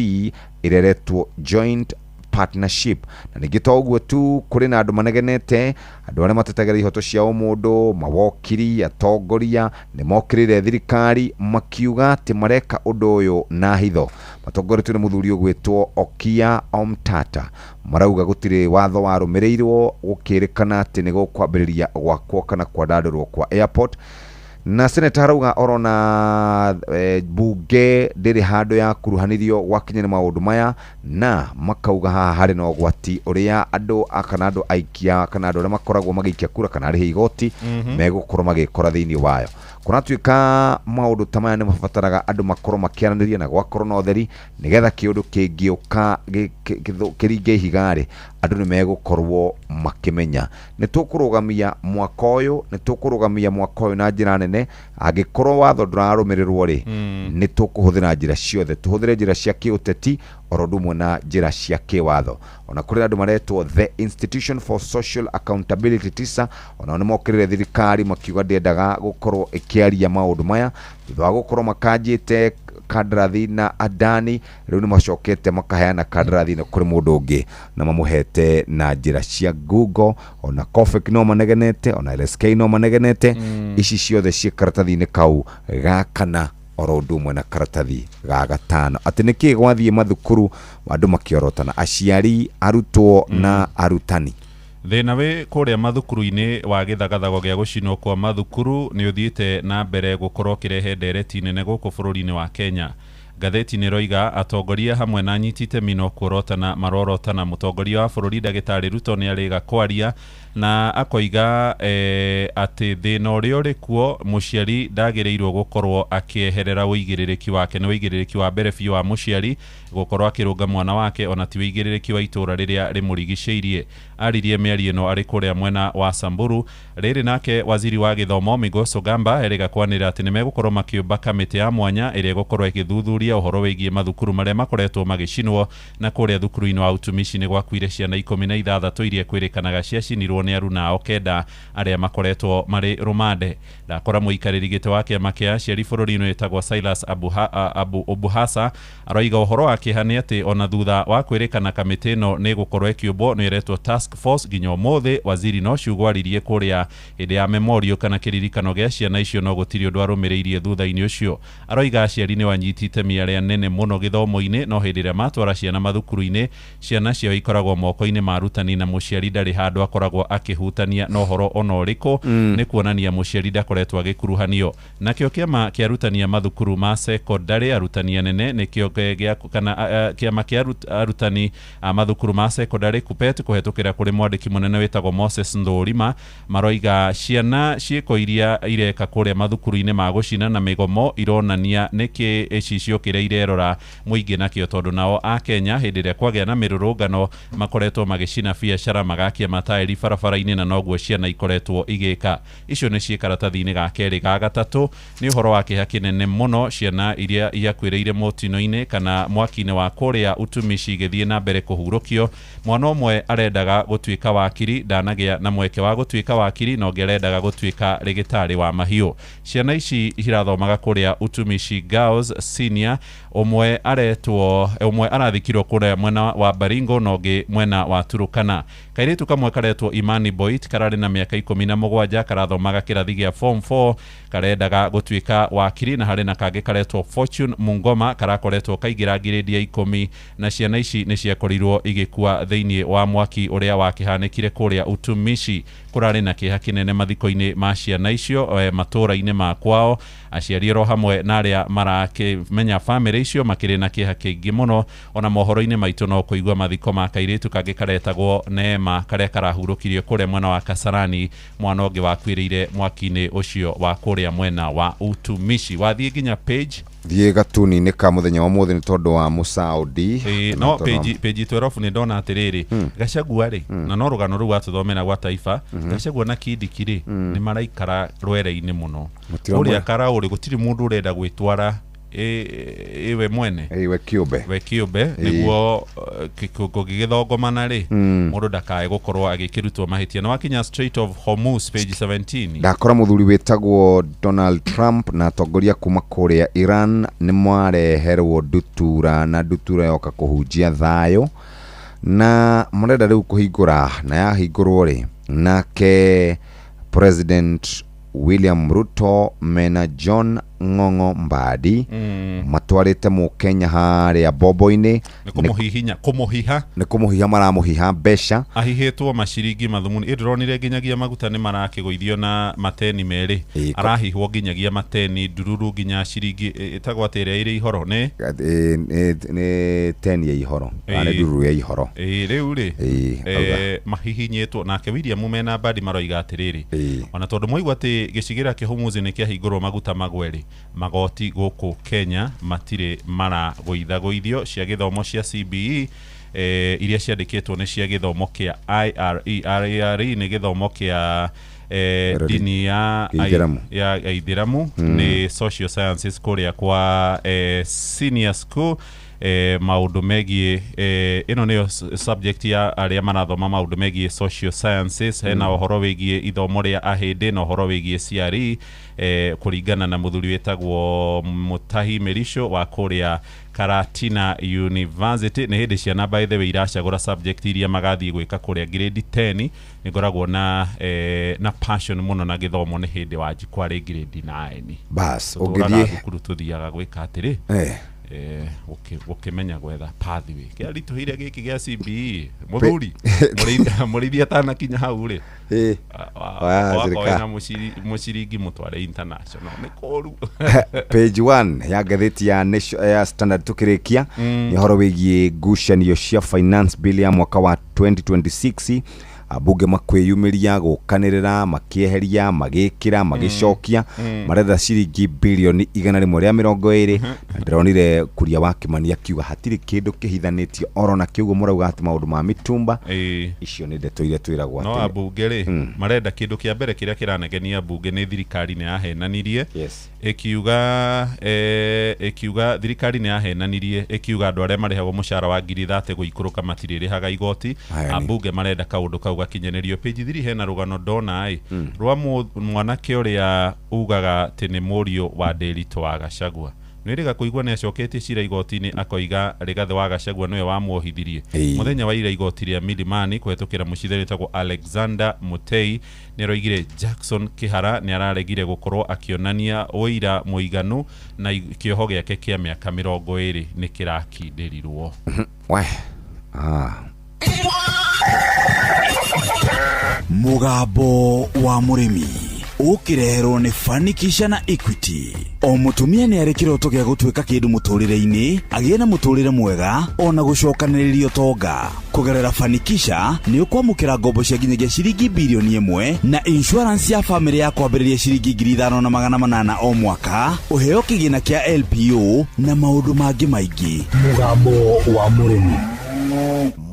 ĩrĩa ĩretwo joint partnership. Na ningĩ to ũguo tu, kũrĩ na andũ manegenete, andũ arĩa matetagĩra ihoto cia ũmũndũ, mawokiri, atongoria nĩ mokĩrĩire thirikari makiuga atĩ mareka ũndũ ũyũ na hitho. Matongoretio nĩ mũthuri ũgwĩtwo Okiya Omtata, marauga gũtirĩ watho warũmĩrĩirwo gũkĩrĩkana atĩ nĩ gũkwambĩrĩria gwakwo kana kwandandũrwo kwa airport. Na seneta arauga orona bunge ndĩrĩ handũ ya kuruhanirio gwakinya nĩ maũndũ maya, na makauga haha harĩ na ũgwati ũrĩa andũ kana andũ aikia kana andũ arĩa makoragwo magĩikia kura kana arĩhi igoti megũkorwo magĩkora thĩinĩ wayo. Kũratuĩka maũndũ ta maya nĩ mabataraga andũ makorwo makĩaranĩria na gwakorwo na ũtheri nĩgetha kĩũndũ kĩngĩũka kĩringe ihiga-rĩ, andũ nĩ megũkorwo makĩmenya. Nĩ tũkũrũgamia mwaka ũyũ, nĩ tũkũrũgamia mwaka ũyũ na njĩra nene. Angĩkorwo watho ndũrarũmĩrĩrwo rĩ, nĩ tũkũhũthĩra njĩra ciothe, tũhũthĩre njĩra cia kĩũteti oro ũndũ ũmwe na njĩra cia kĩwatho. Ona kũrĩ andũ maretwo The Institution for Social Accountability TISA, onao nĩ mokĩrĩire thirikari makiuga ndĩendaga gũkorwo ĩkĩaria maũndũ maya thutha wa gũkorwo makanjĩte kandarathi na Adani. Rĩu nĩ macokete makaheana kandarathi ĩno kũrĩ mũndũ ũngĩ na mamũhete na njĩra cia Google. Ona Kofek no manegenete, ona LSK no manegenete. Ici ciothe ciĩ karatathi-inĩ kau ga kana oro ũndũ ũmwe na karatathi ga gatano, atĩ nĩkĩ gwathiĩ mathukuru andũ makĩorotana, aciari, arutwo na arutani. Thĩna wĩ kũrĩa mathukuru-inĩ wa gĩthagathago gĩa gũcinwo kwa mathukuru nĩ ũthiĩte na mbere gũkorwo ũkĩrehe ndereti nene gũkũ bũrũri-inĩ wa Kenya. Ngathĩti nĩ ĩroiga atongoria hamwe na anyiti itemi no kuorotana marorotana. Mũtongoria wa bũrũri ndagĩtarĩ Ruto nĩ arĩga kwaria na akoiga atĩ thĩna ũrĩa ũrĩ kuo mũciari ndagĩrĩirwo gũkorwo akĩeherera ũigĩrĩrĩki wake. Nĩ ũigĩrĩrĩki wa mbere biũ wa mũciari gũkorwo akĩrũnga mwana wake, ona ti ũigĩrĩrĩki wa itũũra rĩrĩa rĩmũrigicĩirie. Aririe mĩario ĩno arĩ kũrĩa mwena wa Samburu. Rĩrĩ nake waziri wa gĩthomo Migos Ogamba erĩga kwanĩrĩra atĩ nĩmegũkorwo makĩũmba kamĩtĩ ya mwanya ĩrĩa ĩgũkorwo ĩgĩthuthuria ũhoro wĩgiĩ mathukuru marĩa makoretwo magĩcinwo. Na kũrĩa thukuru-inĩ wa utumishi nĩ gwakuire ciana 16 iria kwĩrĩkanaga ciacinirwo nĩ aruna ao 9 arĩa makoretwo marĩ rũmande. Ndakora mũikarĩri gĩtĩ wa kĩama kĩa aciari bũrũri-inĩ wĩtagwo Silas Obuhasa aroiga ũhoro wa kĩeha nĩ atĩ ona thutha wa kwĩrĩkana kamĩtĩ ĩno nĩ ĩgũkorwo ĩkĩũmbwo nĩ ĩretwo task force nginya ũmũthĩ waziri no ciugo aririe kũrĩa hĩndĩ ya memorial kana kĩririkano gĩa ciana icio no gũtirĩ ũndũ arũmĩrĩirie thutha-inĩ ũcio. Aroiga aciari nĩ wanyiti itemi arĩa nene mũno gĩthomo-inĩ, no hĩndĩ ĩrĩa matwara ciana mathukuru-inĩ ciana ciao ikoragwo moko-inĩ ma arutani na mũciari ndarĩ handũ akoragwo akĩhutania na ũhoro ona ũrĩkũ. Nĩ kuonania mũciari ndakoretwo agĩkuruhanio. Nakĩo kĩama kĩa arutani a mathukuru ma sekondarĩ, arutani anene nĩkĩo gĩa kana kĩama kĩa arutani a mathukuru ma sekondarĩ KUPPET, kũhetũkĩra kũrĩ mwandĩki mũnene wĩtagwo Moses Ndũrima, maroiga ciana ciĩko iria ireka kũrĩa mathukuru-inĩ ma gũcina na mĩgomo ironania nĩkĩ ĩcicio kĩrĩa irerora mũingĩ nakĩo, tondũ nao a Kenya hĩndĩ ĩrĩa kwagĩa na mĩrũrũngano makoretwo magĩcina biacara, magakia mataĩri barabara-inĩ, na noguo ciana ikoretwo igĩka. Icio nĩ ciĩ karatathi-inĩ ga kerĩ. Ga gatatũ nĩ ũhoro wa kĩeha kĩnene mũno, ciana iria iakuĩrĩire mũtino-inĩ kana mwaki-inĩ wa kũrĩa Utumishi igĩthiĩ na mbere kũhurũkio. Mwana ũmwe arendaga gũtuĩka wakiri, ndanagĩa na mweke wa gũtuĩka wakiri, na ũngĩ arendaga gũtuĩka rĩgĩtarĩ wa mahiũ. Ciana ici irathomaga kũrĩa Utumishi Girls Senior. Ũmwe aretwo, ũmwe arathikirwo kũrĩa mwena wa Baringo na ũngĩ mwena wa Turukana. Kairĩtu kamwe karetwo Imani Boit, kararĩ na mĩaka 17, karathomaga kĩrathi gĩa form 4, karendaga gũtuĩka wakiri, na harĩ na kangĩ karetwo Fortune Mungoma, karakoretwo kaingĩra ngirĩndi ya 10, na ciana ici nĩ ciakorirwo igĩkua thĩinĩ wa mwaki ũrĩa wakĩhanĩkire kũrĩa Utumishi. Kũrarĩ na kĩeha kĩnene mathiko-inĩ ma ciana icio matũũra-inĩ ma kwao. Aciari oro hamwe na arĩa marakĩmenya bamĩrĩ icio makĩrĩ na kĩeha kĩingĩ mũno. Ona mohoro-inĩ maitũ no kũigua mathiko ma kairĩtu kangĩ karetagwo Neema, karĩa karahurũkirio kũrĩa mwena wa Kasarani, mwana ũngĩ wakuĩrĩire mwaki-inĩ ũcio wa kũrĩa mwena wa Utumishi. Wathiĩ nginya page Thiĩ gatuni-inĩ ka mũthenya wa mũthĩ nĩ tondũ wa Mũsaudi. Ĩĩ, no page page 12 nĩ ndona atĩrĩrĩ, Gachagua rĩ, na no rũgano rũu watũthomera gwa Taifa, Gachagua na Kindiki rĩ, nĩ maraikara rwere-inĩ mũno. Mũtiramwĩra. Kũrĩa Karaũ rĩ, gũtirĩ mũndũ ũrenda gwĩtwara ĩwe mwene, Ĩĩ, we kĩũmbe, we kĩũmbe, nĩguo kũngĩgĩthongomana rĩ, mũndũ ndakae gũkorwo agĩkĩrutwo mahĩtia. Na wakinya Strait of Hormuz, page 17, Ndakora mũthuri wĩtagwo Donald Trump na atongoria kuma kũrĩa Iran nĩ mareherwo ndutura, na ndutura yoka kũhunjia thayũ, na marenda rĩu kũhingũra, na yahingũrwo rĩ, nake President William Ruto mena John Ng'ong'o Mbadi matwarĩte mũkenya harĩa bombo-inĩ. Nĩ kũmũhihinya, kũmũhiha. Nĩ kũmũhiha, maramũhiha mbeca. Ahihĩtwo maciringi mathumuni. Ĩ ndĩronire nginyagia maguta nĩ marakĩgũithio na mateni merĩ. Ĩĩ, Arahihwo nginyagia mateni ndururu, nginya ciringi ĩtagwo atĩ ĩrĩa ĩrĩ ihoro nĩ Nĩ teni ya ihoro kana nĩ ndururu ya ihoro. Ĩĩ, rĩu rĩ, Ĩĩ, auga. Mahihinyĩtwo nake William mena Mbadi maroiga atĩrĩrĩ, Ĩĩ. ona tondũ mwaigua atĩ gĩcigĩrĩra kĩa Hormuz nĩ kĩahingũrwo maguta magwe rĩ, magoti gũkũ Kenya matirĩ maragũithagũithio. Cia gĩthomo cia CBE iria ciandĩkĩtwo nĩ cia gĩthomo kĩa IRE. IRE nĩ gĩthomo kĩa dini ya Gĩithĩramu. Ya Aithĩramu, nĩ social sciences kũrĩa kwa senior school, maũndũ megiĩ ĩno nĩyo subject ya arĩa marathoma maũndũ megiĩ social sciences. Hena ũhoro wĩgiĩ ithomo rĩa ahĩndĩ na ũhoro wĩgiĩ CRE, kũringana na mũthuri wĩtagwo Mutahi Mĩrico wa kũrĩa Karatina University. Nĩ hĩndĩ ciana, by the way, iracagũra subject iria magathiĩ gwĩka kũrĩa grade 10. Nĩ ngoragwo na passion mũno na gĩthomo nĩ hĩndĩ wanjikwa rĩ grade 9. Bas. Tũtũraga Ũngĩthiĩ thukuru tũthiaga gwĩka atĩrĩ, gũkĩmenya gwetha pathway kĩaritũhire gĩkĩ gĩa CBE. Mũthuri mũrĩithi atanakinya hau rĩ, Wa wakorwo na mũciringi mũtware international nĩ kũru. Page 1 ya ngathĩti ya ya Standard tukĩrĩkia nĩ ũhoro wĩgiĩ ngucanio cia finance bill ya mwaka wa 2026, ambunge makwĩyumĩria gũkanĩrĩra, makĩeheria, magĩkĩra, magĩcokia, maretha ciringi birioni 120, na ndĩronire Kuria wa Kĩmani akiuga hatirĩ kĩndũ kĩhithanĩtio oro na kĩugo mũrauga atĩ maũndũ ma mitumba. Icio nĩ ndeto iria twĩragwo No atĩ ambunge rĩ, marenda kĩndũ kĩa mbere kĩrĩa kĩranegenia ambunge nĩ thirikari nĩ yahenanirie, ĩkiuga thirikari nĩ yahenanirie ĩkiuga andũ arĩa marĩhagwo mũcara wa 30,000 gũikũrũka matirĩrĩhaga igoti. Haya nĩ. Ambunge marenda kaũndũ kau gakinyanĩrio. Page 3 hena rũgano ndona ĩ rwa mwanake ũrĩa ugaga atĩ nĩ mũriũ wa Ndĩritũ wa Gachagua. Nĩrĩga kũigua nĩ acoketie cira igoti-inĩ, akoiga Rigathĩ wa Gachagua nĩwe wamwohithirie. Mũthenya wa ira, igoti rĩa Milimani kũhetũkĩra mũcithani wĩtagwo Alexander Mutei nĩ aroigire Jackson Kĩhara nĩ araregire gũkorwo akĩonania ũira mũiganu na kĩoho gĩake kĩa mĩaka 20 nĩ kĩrakindĩrirwo. We ah. Mũgambo wa mũrĩmi ũkĩreherwo nĩ Fanikisha na Equity. O mũtumia nĩ arĩ kĩroto gĩa gũtuĩka kĩndũ mũtũrĩre-inĩ, agĩe na mũtũrĩre mwega ona gũcokanĩrĩria ũtonga. Kũgerera Fanikisha nĩ ũkwamũkĩra ngombo cia nginyagia ciringi birioni 1 na insurance ya famĩlĩ ya kwambĩrĩria ciringi 5,800 o mwaka, ũheo kĩgĩna kĩa LPO na maũndũ mangĩ maingĩ. Mũgambo wa mũrĩmi.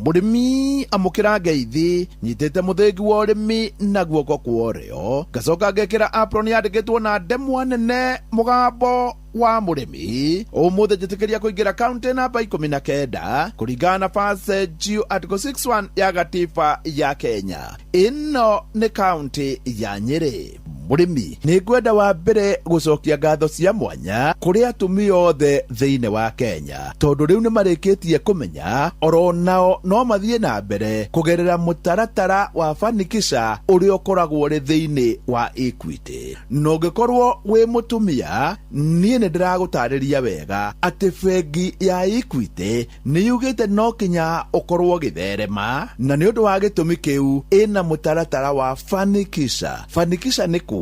Mũrĩmi amũkĩra ngeithi, nyitĩte mũthĩgi wa ũrĩmi na guoko kwa ũrĩo, ngacoka ngekĩra apron yandĩkĩtwo na ndemwa nene mũgambo wa mũrĩmi. Ũmũthĩ njĩtĩkĩria kũingĩra kaunti namba 19 kũringana na passage article 61 ya gatiba ya Kenya. Ĩno nĩ kaunti ya Nyĩrĩ. Mũrĩmi, nĩ ngwenda wa mbere gũcokia ngatho cia mwanya kũrĩ atumia othe thĩinĩ wa Kenya, tondũ rĩu nĩ marĩkĩtie kũmenya oro nao no mathiĩ na mbere kũgerera mũtaratara wa Fanikisha ũrĩa ũkoragwo ũrĩ thĩinĩ wa Equity. Na ũngĩkorwo wĩ mũtumia, niĩ nĩ ndĩragũtarĩria wega atĩ bengi ya Equity nĩ yugĩte no kinya ũkorwo ũgĩtherema, na nĩ ũndũ wa gĩtũmi kĩu ĩna mũtaratara wa Fanikisha. Fanikisha nĩ kuga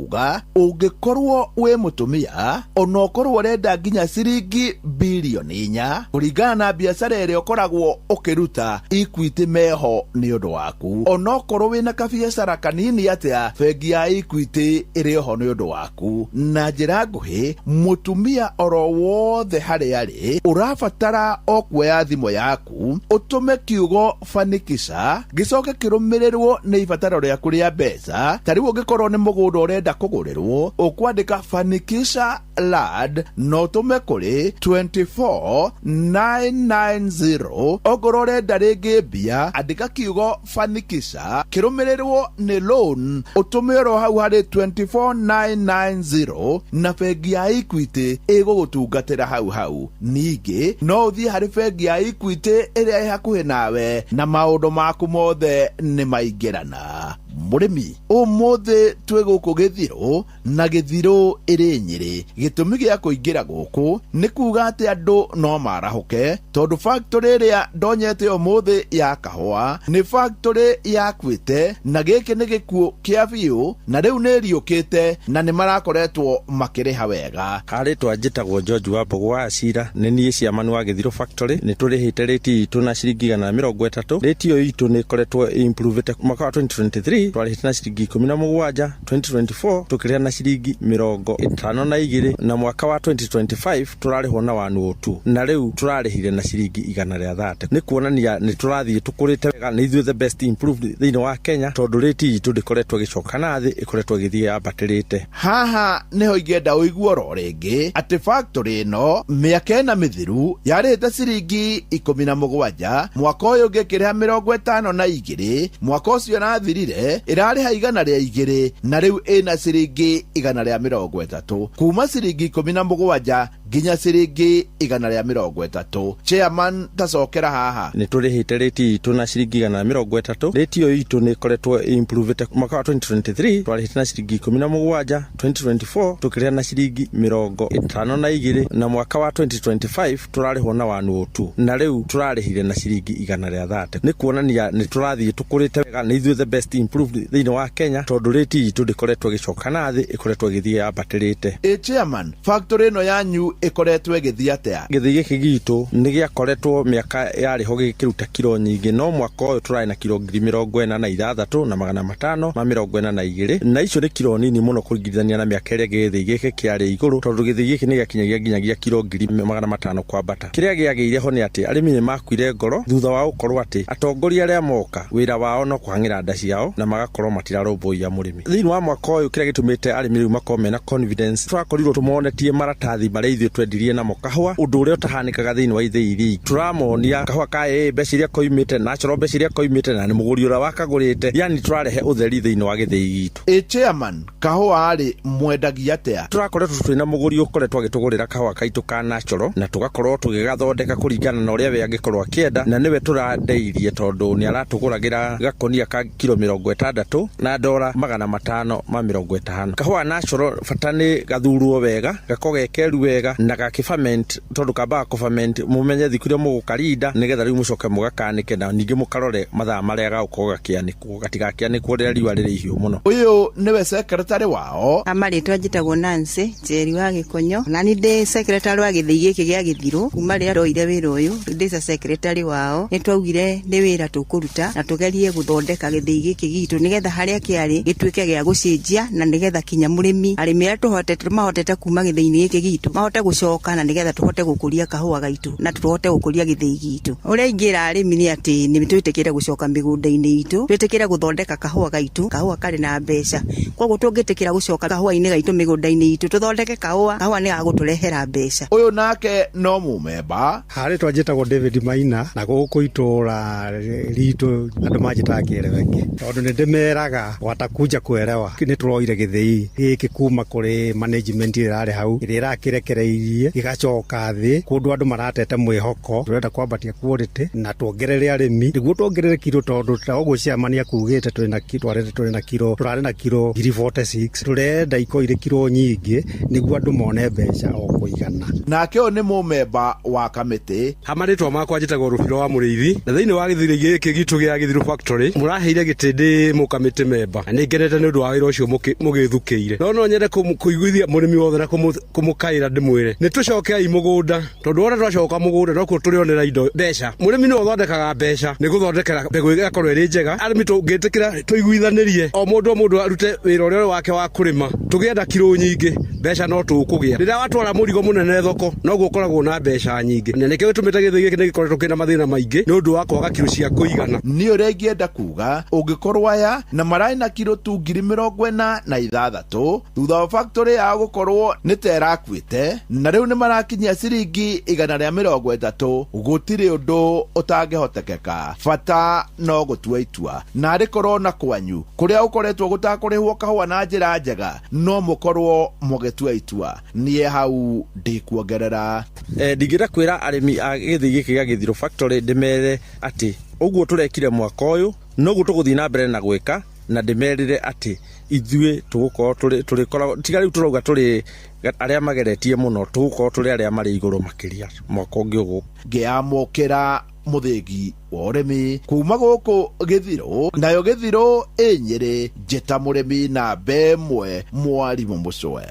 ũngĩkorwo wĩ mũtumia ona ũkorwo ũrenda nginya ciringi birioni 4 kũringana na biacara ĩrĩa ũkoragwo ũkĩruta, Equity meho nĩ ũndũ waku. Ona ũkorwo wĩna kabiacara kanini atĩa, bengi ya Equity ĩrĩ oho nĩ ũndũ waku. Na njĩra nguhĩ, mũtumia oro wothe harĩa arĩ ũrabatara o kuoya thimũ yaku ũtũme kiugo Fanikisha gĩcoke kĩrũmĩrĩrwo nĩ ibataro rĩaku rĩa mbeca. Ta rĩu ũngĩkorwo nĩ mũgũnda ũrenda kũgũrĩrwo, ũkwandĩka Fanikisha land na ũtũme kũrĩ 24990. Ongorwo ũrenda rĩngĩ mbia, andĩka kiugo Fanikisha kĩrũmĩrĩrwo nĩ loan ũtũme oro hau harĩ 24990 na bengi ya Equity ĩgũgũtungatĩra hau hau. Ningĩ no ũthiĩ harĩ bengi ya Equity ĩrĩa ĩ hakuhĩ nawe na maũndũ maku mothe nĩ maingĩrana. Mũrĩmi, ũmũthĩ twĩ gũkũ Gĩthirũ na Gĩthirũ ĩrĩ Nyĩrĩ. Gĩtũmi gĩa kũingĩra gũkũ nĩ kuga atĩ andũ no marahũke, tondũ factory ĩrĩa ndonyete ũmũthĩ ya kahũa nĩ factory yakuĩte, na gĩkĩ nĩ gĩkuũ kĩa biũ, na rĩu nĩ ĩriũkĩte na nĩ marakoretwo makĩrĩha wega. Karĩtwa njĩtagwo George Wambogo wa Acira, nĩ niĩ chairman wa Gĩthirũ factory. Nĩ tũrĩhĩte rĩti itũ na ciringi 130. Rĩti ĩyo itũ nĩ ĩkoretwo improvĩte. Mwaka wa 2023 twarĩhĩte na ciringi 17, 2024 tũkĩrĩha na ciringi 52, na mwaka wa 2025 tũrarĩhwo na 102, na rĩu tũrarĩhire na ciringi 130. Nĩ kuonania nĩ tũrathiĩ tũkũrĩte wega, nĩ ithuĩ the best improved thĩinĩ wa Kenya, tondũ rĩti itũ ndĩkoretwo ĩgĩcoka na thĩ, ĩkoretwo ĩgĩthiĩ yambatĩrĩte. Haha nĩho ingĩenda ũigue oro rĩngĩ atĩ factory ĩno mĩaka 4 mĩthiru yarĩhĩte ciringi 17, mwaka ũyũ ũngĩ ĩkĩrĩha 52, mwaka ũcio ũrathirire ĩrarĩha 102, na rĩu ĩna ciringi 130, kuma ciringi 17 nginya ciringi 130. Chairman, tacokera haha. Nĩ tũrĩhĩte rĩti itũ na ciringi 130. Rĩti ĩyo itũ nĩ ĩkoretwo improvĩte. Mwaka wa 2023 twarĩhĩte na ciringi 17, 2024 tũkĩrĩha na ciringi 52, na mwaka wa 2025 tũrarĩhwo na 102, na rĩu tũrarĩhire na ciringi 130. Nĩ kuonania nĩ tũrathiĩ tũkũrĩte wega, nĩ ithuĩ the best improved thĩinĩ wa Kenya, tondũ rĩti itũ ndĩkoretwo ĩgĩcoka na thĩ, ĩkoretwo ĩgĩthiĩ yambatĩrĩte. Ĩ chairman, factory ĩno yanyu ĩkoretwo ĩgĩthiĩ atĩa? Gĩthĩi gĩkĩ gitũ nĩ gĩakoretwo mĩaka yarĩ ho gĩkĩruta kiro nyingĩ, no mwaka ũyũ tũrarĩ na kiro 46,542, na icio nĩ kiro nini mũno kũringithania na mĩaka ĩrĩa gĩthĩi gĩkĩ kĩarĩ igũrũ, tondũ gĩthĩi gĩkĩ nĩ gĩakinyagia nginyagia kiro 500,000 kwambata. Kĩrĩa gĩagĩire ho nĩ atĩ arĩmi nĩ makuire ngoro thutha wa gũkorwo atĩ atongoria arĩa moka wĩra wao no kũhang'ĩra nda ciao na magakorwo matirarũmbũiya mũrĩmi. Thĩinĩ wa mwaka ũyũ kĩrĩa gĩtũmĩte arĩmi rĩu makorwo mena confidence, tũrakorirwo tũmonetie maratathi marĩa ithuĩ twendirie namo kahũa, ũndũ ũrĩa ũtahanĩkaga thĩinĩ wa ithĩi iria ingĩ. Tũramonia kahũa ka AA mbeca iria koimĩte, natural mbeca iria koimĩte, na nĩ mũgũri ũrĩa wakagũrĩte, yani tũrarehe ũtheri thĩinĩ wa gĩthĩi gitũ. Ĩ chairman, kahũa rĩ mwendagia atĩa? Tũrakoretwo twĩna mũgũri ũkoretwo agĩtũgũrĩra kahũa kaitũ ka natural, na tũgakorwo tũgĩgathondeka kũringana na ũrĩa we angĩkorwo akĩenda, na nĩwe tũrandeirie tondũ nĩ aratũgũragĩra gakonia ka kiro 50 ĩtandatũ na ndora 550. Kahũa natural bata nĩ gathurwo wega, gakorwo ge keru wega na gakĩ-ferment, tondũ kambaga kũ-ferment mũmenye thikũ iria mũgũkarinda nĩgetha rĩu mũcoke mũgakanĩke na ningĩ mũkarore mathaa marĩa gagũkorwo gakĩanĩkwo, gatigakĩanĩkwo rĩrĩa riũa rĩrĩ ihiũ mũno. Ũyũ nĩwe secretary wao. Marĩtwa njĩtagwo Nancy Njeri wa Gĩkonyo, na nĩ ndĩ secretary wa gĩthĩi gĩkĩ gĩa Gĩthirũ kuma rĩrĩa ndoire wĩra ũyũ. Ndĩ secretary wao. Nĩ twaugire nĩ wĩra tũkũruta na tũgerie gũthondeka gĩthĩi gĩkĩ gitũ nĩgetha harĩa kĩarĩ gĩtuĩke gĩa gũcenjia, na nĩgetha kinya mũrĩmi, arĩmi arĩa tũhotete mahotete kuma gĩthĩi-inĩ gĩkĩ gitũ mahote gũcoka, na nĩgetha tũhote gũkũria kahũa gaitũ na tũhote gũkũria gĩthĩi gitũ. Ũrĩa ingĩra arĩmi nĩ atĩ nĩ twĩtĩkĩre gũcoka mĩgũnda-inĩ itũ, twĩtĩkĩre gũthondeka kahũa gaitũ. Kahũa karĩ na mbeca, koguo tũngĩtĩkĩra gũcoka kahũa-inĩ gaitũ mĩgũnda-inĩ itũ tũthondeke kahũa, kahũa nĩ gagũtũrehera mbeca. Ũyũ nake no mũmemba. Harĩtwa njĩtagwo David Maina, na gũkũ itũra ritũ andũ manjĩtaga kĩereweke, tondũ nĩ ndĩmeraga watakuja kuelewa. Nĩ tũroire gĩthĩi gĩkĩ kuma kũrĩ management ĩrĩa ĩrarĩ hau, ĩrĩa ĩrakĩrekereirie gĩgacoka thĩ kũndũ andũ maratete mwĩhoko. Tũrenda kwambatia quality na tuongerere arĩmi nĩguo tuongerere kiro, tondũ ta ũguo chairman akugĩte twarĩte twĩna kiro, tũrarĩ na kiro 1046, tũrenda ikorwo irĩ kiro nyingĩ nĩguo andũ mone mbeca o kũigana. Nake ũyũ nĩ mũmemba wa kamĩtĩ. Ha marĩtwa makwa njĩtagwo Rũbiro wa Mũrĩithi, na thĩinĩ wa gĩthiri gĩkĩ gitũ gĩa Gĩthiru Factory mũraheire gĩtĩ ndĩ mũkamĩtĩ memba, na nĩ ngenete nĩ ũndũ wa wĩra ũcio mũgĩthukĩire. No nyende kũiguithia mũrĩmi wothe na kũmũkaĩra ndĩmwĩre nĩ tũcokei mũgũnda, tondũ wona twacoka mũgũnda nokuo tũrĩonera indo mbeca. Mũrĩmi nĩwe ũthondekaga mbeca nĩ gũthondekera mbegũ ĩgakorwo ĩrĩ njega. Arĩmi tũngĩtĩkĩra tũiguithanĩrie, o mũndũ o mũndũ arute wĩra ũrĩa wake wa kũrĩma, tũgĩenda kiro nyingĩ, mbeca no tũkũgĩa. Rĩrĩa watwara mũrigo mũnene thoko, noguo ũkoragwo na mbeca nyingĩ, na nĩkĩo gĩtũmĩte gĩthĩi gĩkĩ nĩ gĩkoretwo kĩna mathĩna maingĩ nĩ ũndũ wa kwaga kiro cia kũigana. Niĩ ũrĩa ingĩenda kuga, ũngĩkorwo aya na mararĩ na kiro tu 46,000 thutha wa factory yao gũkorwo nĩ ta ĩrakuĩte, na rĩu nĩ marakinyia ciringi 130, gũtirĩ ũndũ ũtangĩhotekeka, bata no gũtua itua. Na arĩ korwo na kwanyu kũrĩa ũkoretwo gũtakũrĩhwo kahũa na njĩra njega, no mũkorwo mũgĩtua itua. Niĩ hau ndikuongerera. Ndingĩenda kwĩra arĩmi a gĩthĩi gĩkĩ gĩa Gĩthirũ Factory ndĩmere atĩ ũguo tũrekire mwaka ũyũ noguo tũgũthiĩ na mbere na gwĩka, na ndĩmerĩre atĩ ithuĩ tũgũkorwo tũrĩkoragwo tiga rĩu tũrauga tũrĩ arĩa mageretie mũno, tũgũkorwo tũrĩ arĩa marĩ igũrũ makĩria mwaka ũngĩ ũgũka. Ngĩamũkĩra mũthĩgi wa ũrĩmi kuma gũkũ Gĩthirũ, nayo Gĩthirũ ĩ Nyĩrĩ, njĩta mũrĩmi namba ĩmwe, mwarimũ Mũcwe.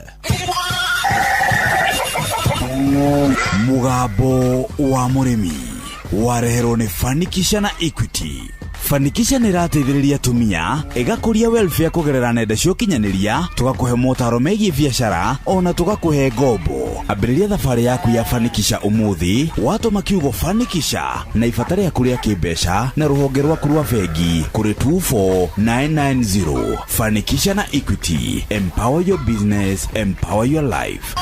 Mũgambo wa mũrĩmi wareherwo nĩ Fanikisha na Equity. Fanikisha nĩ ĩrateithĩrĩria atumia ĩgakũria welfare kũgerera nenda cia ũkinyanĩria, tũgakũhe motaro megiĩ biacara ona tũgakũhe ngombo. Ambĩrĩria thabarĩ yaku ya Fanikisha ũmũthĩ watũma kiugo Fanikisha na ibata rĩaku rĩa kĩmbeca na rũhonge rwaku rwa bengi kũrĩ 24990. Fanikisha na Equity, empower your business, empower your life.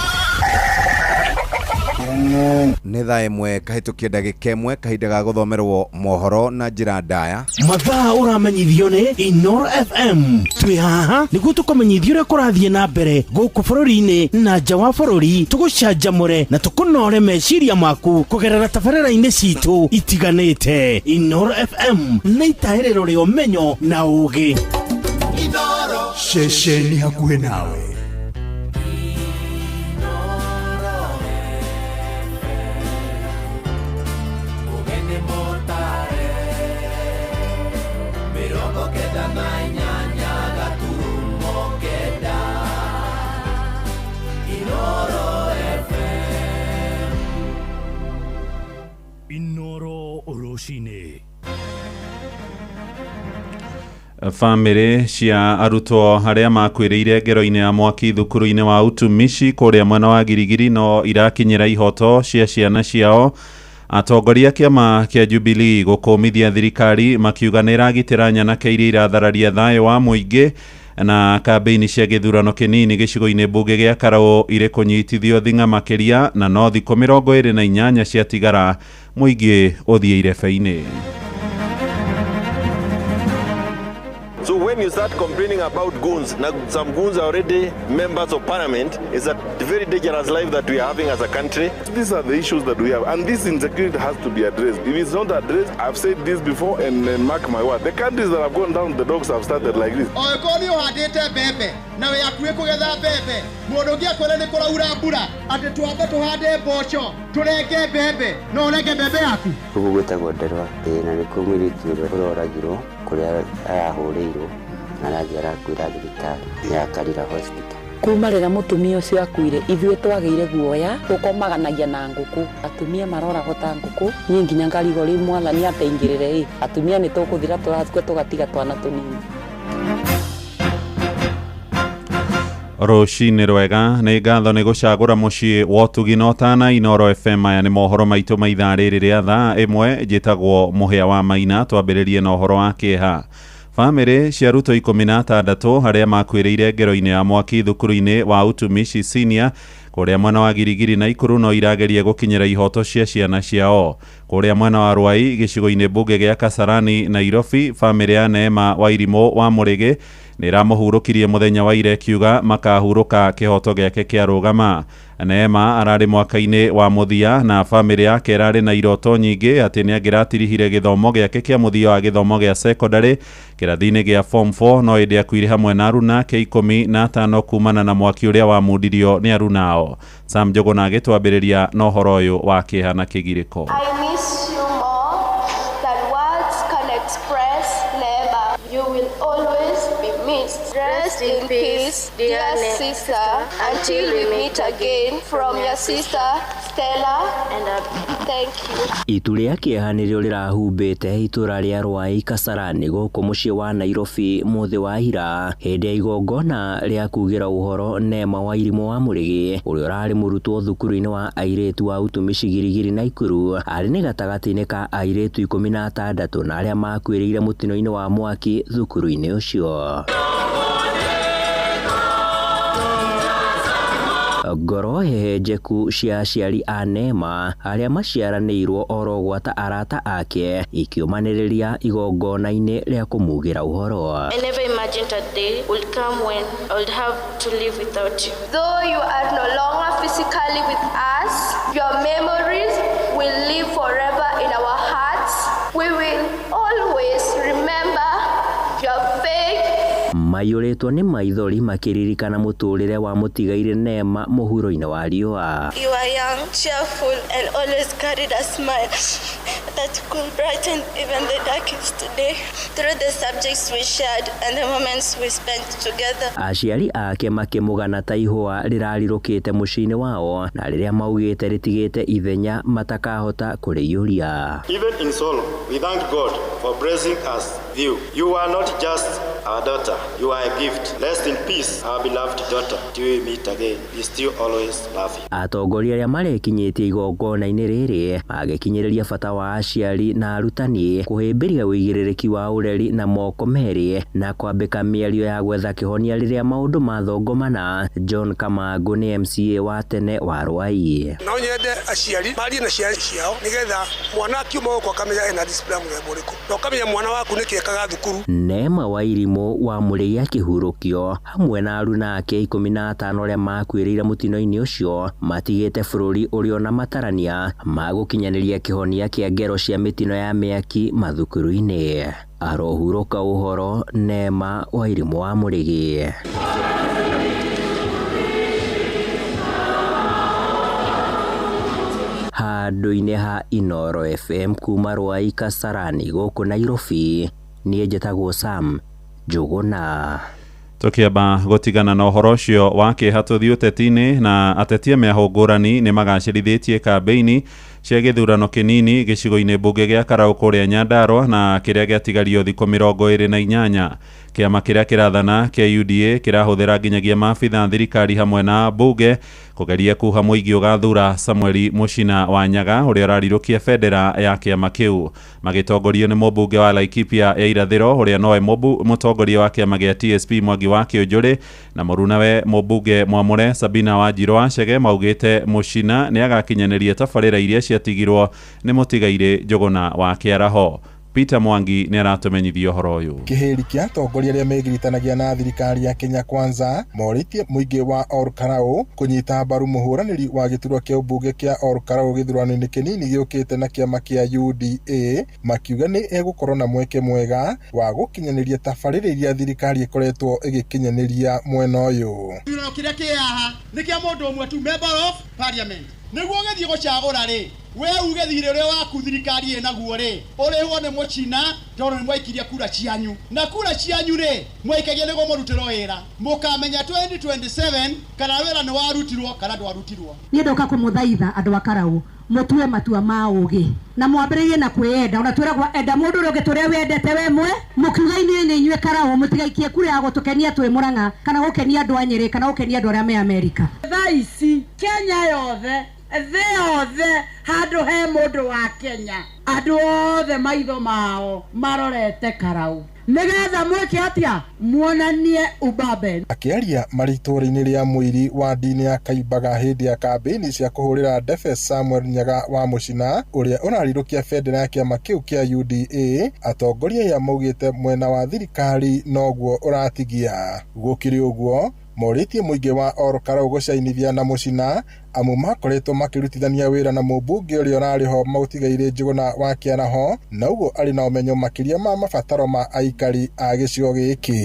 Nĩ thaa 1 kahĩtũkie ndagĩka 1, kahinda ga gũthomerwo mohoro na njĩra ndaya. Mathaa ũramenyithio nĩ Inoro FM. Twĩ haha nĩguo tũkũmenyithie ũrĩa kũrathiĩ na mbere gũkũ bũrũri-inĩ na nja wa bũrũri, tũgũcanjamũre na tũkũnore meciria maku kũgerera tabarĩra-inĩ citũ itiganĩte. Inoro FM nĩ itahĩrĩro rĩa ũmenyo na ũgĩ. Ceceni hakuhĩ nawe. Inoro rũcinĩ. Bamĩrĩ cia arutwo arĩa makuĩrĩire ngero-inĩ ya mwaki thukuru-inĩ wa utumishi kũrĩa mwena wa Girigiri no irakinyĩra ihoto cia ciana ciao. Atongoria kĩama kĩa Jubilee gũkũmithia thirikari makiuga nĩ ĩragitĩra nyanake iria irathararia thayũ wa mũingĩ, na kambĩini cia gĩthurano kĩnini gĩcigo-inĩ mbunge gĩa Karau irĩ kũnyitithio thing'a makĩria, na no thikũ 28 ciatigara mũingĩ ũthiĩ irebe-inĩ. So when When you start complaining about goons, now some goons are already members of parliament, it's a very dangerous life that we are having as a country. These are the issues that we have, and this insecurity has to be addressed. If it's not addressed, I've said this before, and mark my word, the countries that have gone down, the dogs have started like this. Okorwo nĩ ũhandĩte mbembe na wĩ hakuhĩ kũgetha mbembe, mũndũ ũngĩ akwĩre nĩ kũraura mbura atĩ twambe tũhande mboco tũrenge mbembe, no ũrenge mbembe yaku. Gũkũ gwĩtagwo Nderwa, ĩĩ na nĩkuo mũirĩtu ũrĩa ũroragirwo kũrĩa arahũrĩirwo na arathiĩ arakuĩra thibitarĩ ya Karira Hospital. Kuma rĩrĩa mũtumia ũcio akuire ithuĩ twagĩire guoya tũkomaganagia na ngũkũ, atumia maroragwo ta ngũkũ, niĩ nginya ngarigwo rĩu mwathani ateingĩrĩre ĩ atumia nĩ tũkũthira tũrakua tũgatiga twana tũnini. Rũcinĩ rwega, nĩ ngatho nĩ gũcagũra mũciĩ wa ũtugi na ũtana Inooro FM. Aya nĩ mohoro maitũ ma ithaa rĩrĩ rĩa thaa 1. Njĩtagwo Mũhĩa wa Maina. Twambĩrĩrie na ũhoro wa kĩeha. Bamĩrĩ cia arutwo 16 arĩa makuĩrĩire ngero-inĩ ya mwaki thukuru-inĩ wa Utumishi Senior kũrĩa mwena wa Girigiri na Ikuru no irageria gũkinyĩra ihoto cia ciana ciao. Kũrĩa mwena wa Ruai gĩcigo-inĩ mbunge gĩa Kasarani Nairobi, bamĩrĩ ya Neema wa Irimũ wa Mũrĩgĩ nĩ ĩramũhurũkirie mũthenya wa ira ĩkiuga makahurũka kĩhoto gĩake kĩarũgama. Neema ararĩ mwaka-inĩ wa mũthia na bamĩrĩ yake ĩrarĩ na iroto nyingĩ atĩ nĩ angĩratirihire gĩthomo gĩake kĩa mũthia wa gĩthomo gĩa secondary kĩrathi-inĩ gĩa form 4, no ĩndĩ akuire hamwe na aruna ake 15 kumana na mwaki ũrĩa wamundirio nĩ aruna ao. Sam Njũgũna agĩtwambĩrĩria na ũhoro ũyũ wa kĩeha na kĩgirĩko. I miss you more than words can express, Neema. You will always be missed. Rest in peace, dear sister, until we meet again. From your sister, Stella and Abby. Thank you. Itu rĩa kĩeha nĩrĩo rĩrahumbĩte itũra rĩa Ruai Kasarani gũkũ mũciĩ wa Nairobi mũthĩ wa ira hĩndĩ ya igongona rĩa kugĩra ũhoro Neema wa Irimũ wa Mũrĩgĩ ũrĩa ũrarĩ mũrutwo thukuru-inĩ wa airĩtu wa Utumishi Girigiri na Ikuru. Arĩ nĩ gatagatĩ-inĩ ka airĩtu 16 na arĩa makuĩrĩire mũtino-inĩ wa mwaki thukuru-inĩ ũcio. Ngoro hehenjeku cia aciari a Neema arĩa maciaranĩirwo oro gwata arata ake ikiũmanĩrĩria igongona-inĩ rĩa kũmugĩra ũhoro. I never imagined a day would come when I would have to live without you. Though you are no longer physically with us, your memories will live forever in our hearts. We will always remember your faith. Maiyũrĩtwo nĩ maithori makĩririkana mũtũrĩre wa mũtigairĩ Neema mũhuro-inĩ wa riũa. You are young, cheerful, and always carried a smile that could brighten even the darkest day. Through the subjects we shared and the moments we spent together. Aciari ake makĩmũgana ta ihũa rĩrarirũkĩte mũciĩ-inĩ wao na rĩrĩa maugĩte rĩtigĩte ithenya matakahota kũrĩiyũria. Even in sorrow, we thank God for blessing us with you. You are not just our daughter, you are a gift. Rest in peace, our beloved daughter. Till we meet again, we still always love you. Atongoria arĩa marekinyĩtie igongona-inĩ rĩrĩ magĩkinyĩrĩria bata wa aciari na arutani kũhĩmbĩria ũigĩrĩrĩki wa ũreri na moko merĩ na kwambĩka mĩario ya gwetha kĩhonia rĩrĩa maũndũ mathongomana. John Kamangũ nĩ MCA wa tene wa Ruai. No nyende aciari marie na ciana ciao nigetha mwana akiuma gũkũ akamenya ena discipline mũthemba ũrĩkũ na ũkamenya mwana waku nĩkĩ ekaga thukuru. Neema wa Irimũ wa Mũrĩgĩ akĩhurũkio hamwe na aruna ake 15 arĩa makuĩrĩire mũtino-inĩ ũcio matigĩte bũrũri ũrĩ ona matarania ma gũkinyanĩria kĩhonia kĩa ngero cia mĩtino ya mĩaki mathukuru-inĩ. Arohurũka ũhoro Neema wa Irimũ wa Mũrĩgĩ. Handũ-inĩ ha Inooro FM kuma Ruai Kasarani gũkũ Nairobi, niĩ njĩtagwo Sam Njũgũna. Tũkĩamba gũtigana na ũhoro ũcio wa kĩeha tũthiĩ ũteti-inĩ na ateti a mĩahũ ngũrani nĩ magacĩrithĩtie kambĩini cia gĩthurano kĩnini gĩcigo-inĩ mbunge gĩa Karau kũrĩa Nyandarua na kĩrĩa gĩatigario thikũ 28. Kĩama kĩrĩa kĩrathana kĩa UDA kĩrahũthĩra nginyagia maabitha thirikari hamwe na mbunge kũgeria kuha mũingĩ ũgathura Samuel Mũcina wa Nyaga ũrĩa ũrarirũkia bendera ya kĩama kĩu. Magĩtongorio nĩ mũmbunge wa Laikipia ya irathĩro ũrĩa nowe mũtongoria wa kĩama gĩa TSP Mwangi wa Kĩũnjũrĩ na mũrunawe mũmbunge Mwamũre Sabina Wanjirũ wa Chege maugĩte Mũcina nĩ agakinyanĩria tabarĩra iria ciatigirwo nĩ mũtigairĩ Njũgũna wa Kĩaraho. Peter Mwangi nĩ aratũmenyithia ũhoro ũyũ. Kĩhĩri kĩa atongoria arĩa megiritanagia na thirikari ya Kenya Kwanza morĩtie mũingĩ wa Ol Kalou kũnyita mbaru mũhũranĩri wa gĩturwa kĩa ũmbunge kĩa Ol Kalou gĩthurano-inĩ kĩnini gĩũkĩte na kĩama kĩa UDA, makiuga nĩ egũkorwo na mweke mwega wa gũkinyanĩria tabarĩra iria thirikari ĩkoretwo ĩgĩkinyanĩria mwena ũyũ. Gĩthurano kĩrĩa kĩ haha nĩ kĩa mũndũ ũmwe tu, member of parliament. Nĩguo ũgĩthiĩ gũcagũra rĩ, we uge thirĩ ũrĩa waku thirikari ĩnaguo rĩ, ũrĩhwo nĩ mũchina tondũ nĩ mwaikirie kura cianyu, na kura cianyu rĩ mwaikagia nĩguo mũrutĩrwo wĩra, mũkamenya 2027 kana wĩra nĩ warutirwo kana ndwarutirwo. Niĩ ndoka kũmũthaitha andũ a Karau mũtue matua ma ũgĩ na mwambĩrĩrie na kwĩyenda. Ona twĩragwo enda mũndũ ũrĩa ũngĩ tũrĩa wendete we mwe, mũkiuga inyuĩ nĩ inyuĩ Karau, mũtigaikie kura ya gũtũkenia twĩ Mũrang'a kana gũkenia andũ a Nyĩrĩ kana gũkenia andũ arĩa me Amerika. Thaa ici Kenya yothe, thĩ yothe, handũ he mũndũ wa Kenya, andũ othe maitho mao marorete Karau nĩgetha mwĩke atĩa, muonanie ubabe. Akĩaria marĩ itũũra-inĩ rĩa Mũiri wa ndini ya Kaimbaga hĩndĩ ya kambĩini cia kũhũrĩra ndebe Samuel Nyaga wa Mũcina ũrĩa ũrarirũkia bendera ya kĩama kĩu kĩa UDA, atongoria aya maugĩte mwena wa thirikari noguo ũratigia. Gũkĩrĩ ũguo, morĩtie mũingĩ wa Ol Kalou gũcainithia na Mũcina amu makoretwo makĩrutithania wĩra na mũmbunge ũrĩa ũrarĩ ho Mautigairĩ Njũgũna wa Kĩaraho, na ũguo arĩ na ũmenyo makĩria ma mabataro ma aikari a gĩcigo gĩkĩ.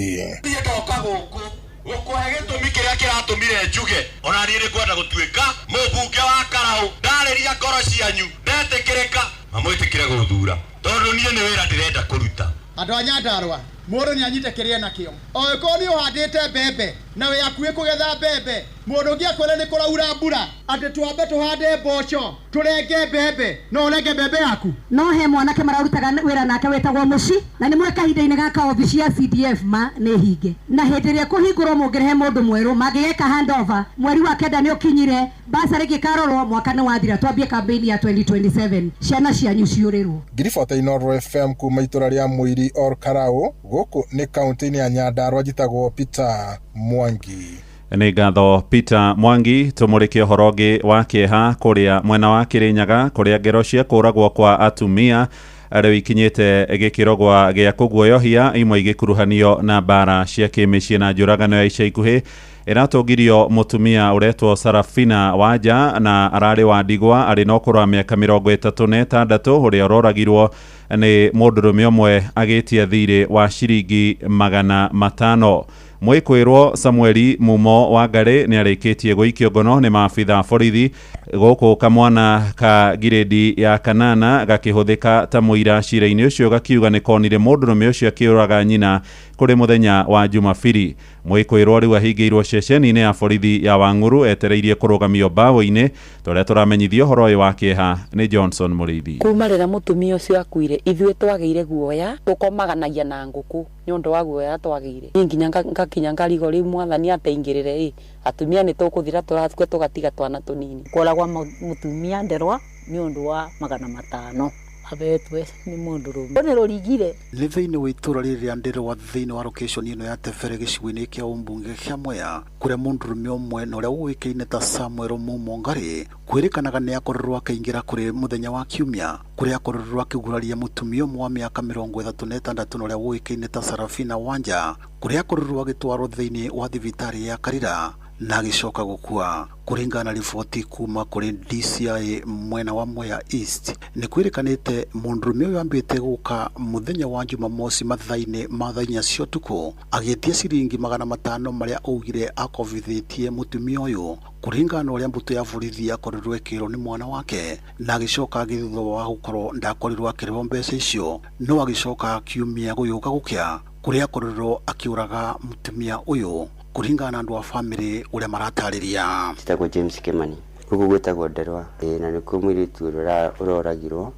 Niĩ ndoka gũkũ gũkũhe gĩtũmi kĩrĩa kĩratũmire njuge ona niĩ nĩngwenda gũtuĩka mũmbunge wa Karau. Ndarĩria ngoro cianyu, ndetĩkĩrĩka, mamwĩtĩkĩre gũthura tondũ niĩ nĩ wĩra ndĩrenda kũruta. Andũ a Nyandarũa, mũndũ nĩ anyite kĩrĩa nakĩo. Angĩkorwo nĩ ũhandĩte mbembe na wĩ hakuhĩ kũgetha mbembe, mũndũ ũngĩ akwĩre nĩ kũraura mbura atĩ twambe tũhande mboco tũrenge mbembe, no ũrenge mbembe yaku. No he mwanake mararutaga wĩra nake wĩtagwo Mũci, na nĩ mwĩ kahinda-inĩ gaka obici ya CDF ma nĩ hinge, na hĩndĩ ĩrĩa kũhingũrwo mũngĩrehe mũndũ mwerũ mangĩgeka handover mweri wa 9 nĩ ũkinyire, basarĩ ĩngĩkarorwo mwaka nĩ wathira, twambie campaign ya 2027 ciana cianyu ciũrĩrwo. Ngiribota Inooro FM kuma itũra rĩa Mũiri Ol Kalou, gũkũ nĩ kaunti-inĩ ya Nyandarũa. Njĩtagwo Peter Mwangi. Nĩ ngatho Peter Mwangi. Tũmũrĩke ũhoro ũngĩ wa kĩeha kũrĩa mwena wa Kĩrĩnyaga kũrĩa ngero cia kũragwo kwa atumia rĩu ikinyĩte gĩkĩro gĩa kũguoyohia, imwe igĩkuruhanio na mbara cia kĩmĩciĩ na njũragano ya ica ikuhĩ. Ĩratũngirio mũtumia ũretwo Sarafina Wanja na ararĩ wa ndigwa, arĩ na ũkũrũ wa mĩaka 36, ũrĩa ũroragirwo nĩ mũndũrũme ũmwe agĩtia thirĩ wa ciringi 500. Mwĩkwĩrwo Samueli Mumo wa Ngarĩ nĩ arĩkĩtie gũikio ngono nĩ maabitha a borithi gũkũ kamwana ka girĩndi ya 8 gakĩhũthĩka ta mũira cira-inĩ ũcio, gakiuga nĩ konire mũndũrũme ũcio akĩũraga nyina kũrĩ mũthenya wa Jumabiri. Mwĩkwĩrwo rĩu ahingĩirwo ceceni-inĩ ya borithi ya Wang'uru etereirie kũrũgamio mbaũ-inĩ. Tũrĩa tũramenyithio ũhoro ũyũ wa kĩeha nĩ Johnson Mũrĩithi. Kuma rĩrĩa mũtumia ũcio akuire, ithuĩ twagĩire guoya, tũkomaganagia na ngũkũ nĩ ũndũ wa guoya twagĩire. Niĩ nginya ngakinya ngarigwo rĩu mwathani ateingĩrĩre ĩ, atumia nĩ tũkũthira tũrakua tũgatiga twana tũnini. Kũragwa mũtumia nderwa nĩ ũndũ wa 500 abetwe nĩ mũndũrũme. Nĩ rũrigire. Nĩ thĩinĩ wa itũra rĩrĩ rĩa Nderwa thĩinĩ wa location ĩno ya Tebere gĩcigo-inĩ kĩa ũmbunge kĩa Mwea kũrĩa mũndũrũme ũmwe na ũrĩa ũĩkaine ta Samuel Mumo Ngarĩ kwĩrĩkanaga nĩ akorirwo akĩingĩra kũrĩ mũthenya wa Kiumia kũrĩa akorirwo akĩguraria mũtumia ũmwe wa mĩaka 36 na ũrĩa ũĩkaine ta Sarafina Wanja kũrĩa akorirwo agĩtwarwo thĩinĩ wa thibitarĩ ya Karira na agĩcoka gũkua. Kũringana na riboti kuma kũrĩ DCI mwena wa Mwea East nĩ kwĩrĩkanĩte mũndũrũme ũyũ ambĩte gũka mũthenya wa Jumamosi mathaa-inĩ ma thaa 4 cia ũtukũ agĩtia ciringi 500 marĩa augire akovithĩtie mũtumia ũyũ kũringana na ũrĩa mbũtũ ya borithi yakorirwo ĩkĩrwo nĩ mwana wake, na agĩcoka agĩthutha wa gũkorwo ndakorirwo akĩrĩhwo mbeca icio no agĩcoka kiumia gũgĩũka gũkĩa kũrĩa akorirwo akĩũraga mũtumia ũyũ kũringana na andũ a bamĩrĩ ũrĩa maratarĩria. Njĩtagwo James Kimani, gũkũ gwĩtagwo Nderwa, na nĩkuo mũirĩtu ũrĩa ũroragirwo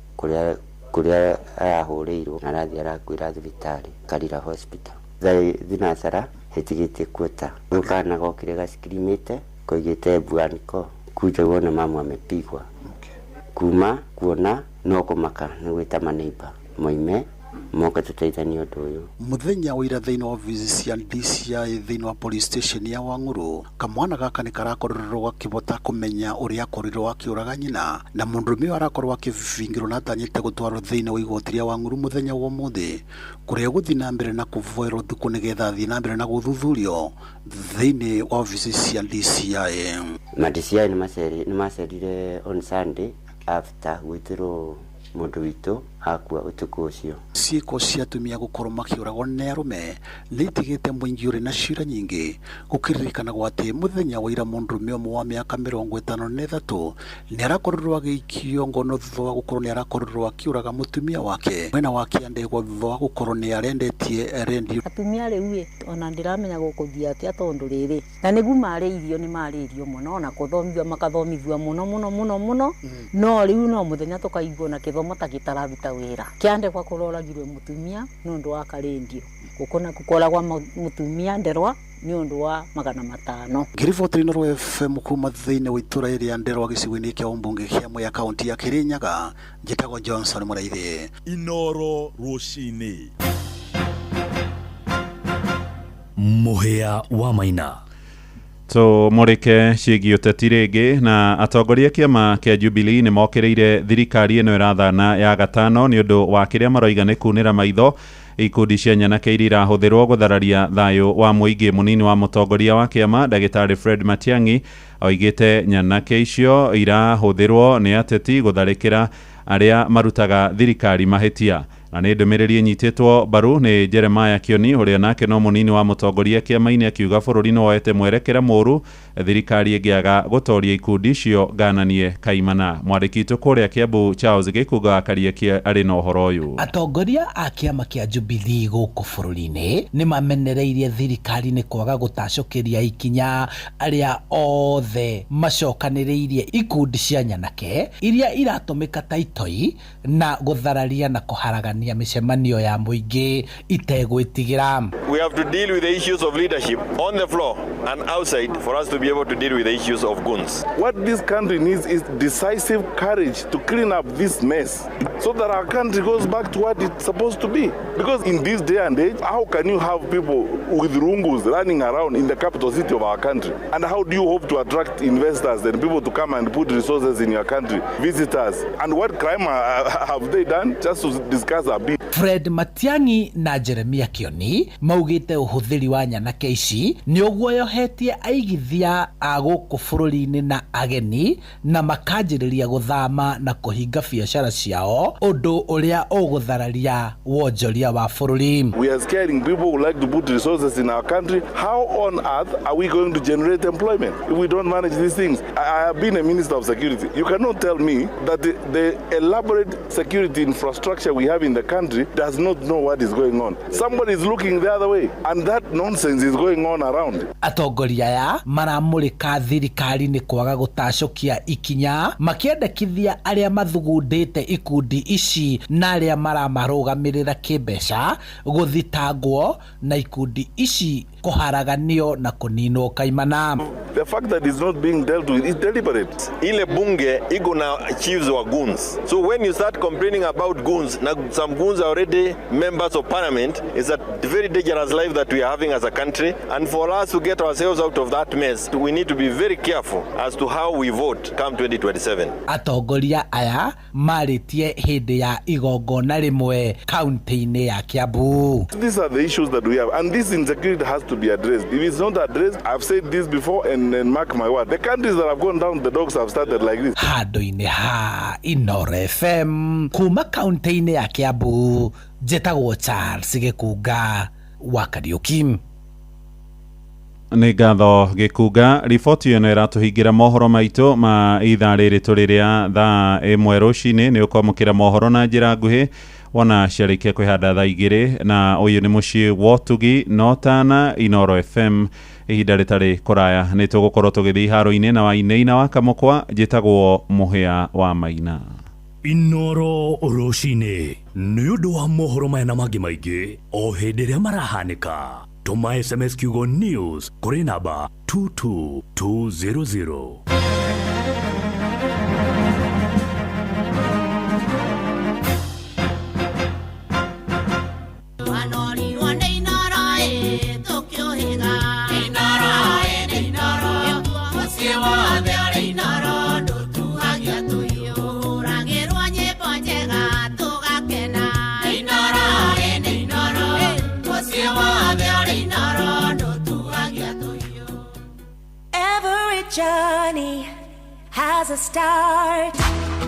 kũrĩa arahũrĩirwo na arathiĩ arakuĩra thibitarĩ Karira Hospital. Thaa thinacara ĩtigĩtie kuota, rĩu kana gokire gacikirimĩte koigĩte mbuaniko kuja wone mamu amepigwa. Kuma kuona no kũmaka nĩ gwĩta maneiba moime Moke tũteithanie ũndũ ũyũ. Muthenya wa ira thĩinĩ wa obici cia DCI thĩinĩ wa police station ya Wang'ũrũ, kamwana gaka nĩ karakorirwo gakĩbota kũmenya ũrĩa akorirwo akĩũraga nyina, na mũndũrũme ũyũ arakorwo akĩbingĩrwo na atanyĩte gũtwarwo thĩinĩ wa igoti rĩa Wang'ũrũ mũthenya wa ũmũthĩ, kũrĩa gũthiĩ na mbere na kũvoerwo thukũ nĩgetha athiĩ na mbere na gũthuthurio thĩinĩ wa obici cia DCI. Ma DCI nĩ macerire on Sunday after gwĩtĩrwo mũndũ witũ akua ũtukũ ũcio. Ciĩko cia atumia gũkorwo makĩũragwo nĩ arũme nĩ itigĩte mũingĩ ũrĩ na cira nyingĩ, gũkĩririkanagwo atĩ mũthenya wa ira mũndũrũme ũmwe wa mĩaka 53 nĩ arakorirwo agĩikio ngono thutha wa gũkorwo nĩ arakorirwo akĩũraga mũtumia wake mwena wa Kĩandegwa thutha wa gũkorwo nĩ arendetie rendio. Atumia rĩu ĩ ona ndiramenya gũkũthiĩ atĩa tondũ rĩrĩ na nĩguo marĩirio nĩ marĩirio mũno na kũthomithio makathomithio mũno mũno mũno mũno, no rĩu no mũthenya tũkaigua na kĩthomo ta gĩtararuta wĩra. Kĩandegwa kũroragirwe mũtumia nĩ ũndũ wa karendio, gũkũ naku kũragwa mũtumia nderwa nĩ ũndũ wa 500. Ngĩriboti Inooro FM kuma thĩinĩ wa itũra rĩa Nderwa gĩcigo-inĩ kĩa ũmbunge kĩa Mwea kaunti ya Kirinyaga, njĩtagwo Johnson Mũraithi. Inooro rũcinĩ. Mũhĩa wa Maina. Tũmũrĩke ciĩgiĩ ũteti rĩngĩ, na atongoria kĩama kĩa Jubilee nĩ mokĩrĩire thirikari ĩno ĩrathana ya gatano nĩ ũndũ wa kĩrĩa maroiga nĩ kunĩra maitho ikundi cia nyanake iria irahũthĩrwo gũthararia thayũ wa mũingĩ. Mũnini wa mũtongoria wa kĩama ndagĩtarĩ Fred Matiang'i oigĩte nyanake icio irahũthĩrwo nĩ ateti gũtharĩkĩra arĩa marutaga thirikari mahĩtia. Na nĩ ndũmĩrĩri ĩnyitĩtwo mbaru nĩ Jeremiah Kioni ũrĩa nake no mũnini wa mũtongoria kĩama-inĩ, akiuga bũrũri no woete mwerekera mũũru thirikari ĩngĩaga gũtoria ikundi icio ngananie kaimana. Mwandĩki witũ kũrĩa Kiambu Charles Gĩkunga wa Kariuki arĩ na ũhoro ũyũ. Atongoria a kĩama kĩa Jubilee gũkũ bũrũri-inĩ nĩ mamenereirie thirikari nĩ kwaga gũtacũkĩria ikinya arĩa othe macokanĩrĩirie ikundi cia nyanake iria iratũmĩka ta itoi na gũthararia na kũharagania mĩcemanio ya mũingĩ itegwĩtigĩra. We have to deal with the issues of leadership on the floor and outside for us to be able to deal with the issues of goons. What this country needs is decisive courage to clean up this mess so that our country goes back to what it's supposed to be. Because in this day and age, how can you have people with rungus running around in the capital city of our country? And how do you hope to attract investors and people to come and put resources in your country, visitors? And what crime have they done? Just to discuss a bit. Fred Matiang'i na Jeremiah Kioni maugĩte ũhũthĩri wa nyanake ici nĩ ũguoyohetie aigithia a gũkũ bũrũri-inĩ na ageni na makanjĩrĩria gũthama na kũhinga biacara ciao, ũndũ ũrĩa ũgũthararia wonjoria wa bũrũri. We are scaring people who like to put resources in our country. How on earth are we going to generate employment if we don't manage these things? I have been a minister of security. You cannot tell me that the elaborate security infrastructure we have in the country does not know what is going on. Somebody is looking the other way, and that nonsense is going on around. Atongoria aya maramũrĩka thirikari nĩ kwaga gũtacũkia ikinya makĩendekithia arĩa mathugundĩte ikundi ici na arĩa maramarũgamĩrĩra kĩmbeca gũthitangwo na ikundi ici kũharaganio na kũninwo kaimana. The fact that it's not being dealt with is deliberate. Ile bunge iko na chiefs wa goons. So when you start complaining about goons, now some goons are already members of parliament, it's a very dangerous life that we are having as a country. And for us to get ourselves out of that mess, we need to be very careful as to how we vote come 2027. Atongoria aya marĩtie hĩndĩ ya igongona rĩmwe kaunti-inĩ ya Kiambu. These are the issues that we have, and this insecurity has to be addressed. If it's not addressed, I've said this before, and mark my word, the countries that have gone down, the dogs have started like this. Handũ-inĩ ha Inooro FM kuma kaunti-inĩ ya Kiambu, njĩtagwo Charles Gĩkunga wa Kariuki. Nĩ ngatho Gĩkunga. Riboti ĩno ĩratũhingĩra mohoro maitũ ma ithaa rĩrĩ tũrĩ rĩa thaa 1 rũcinĩ. Nĩ ũkwamũkĩra mohoro na njĩra nguhĩ wona ciarĩkia kwĩhanda thaa 2, na ũyũ nĩ mũciĩ wa ũtugi Notana Inooro FM. Ihinda rĩtarĩ kũraya nĩ tũgũkorwo tũgĩthiĩ iharo-inĩ na Wainaina wa Kamũkwa. Njĩtagwo Mũhĩa wa Maina. Inooro rũcinĩ nĩ ũndũ wa mohoro maya na mangĩ maingĩ o hĩndĩ ĩrĩa marahanĩka. Tũma SMS kiugo news kũrĩ namba 22200. journey has a start.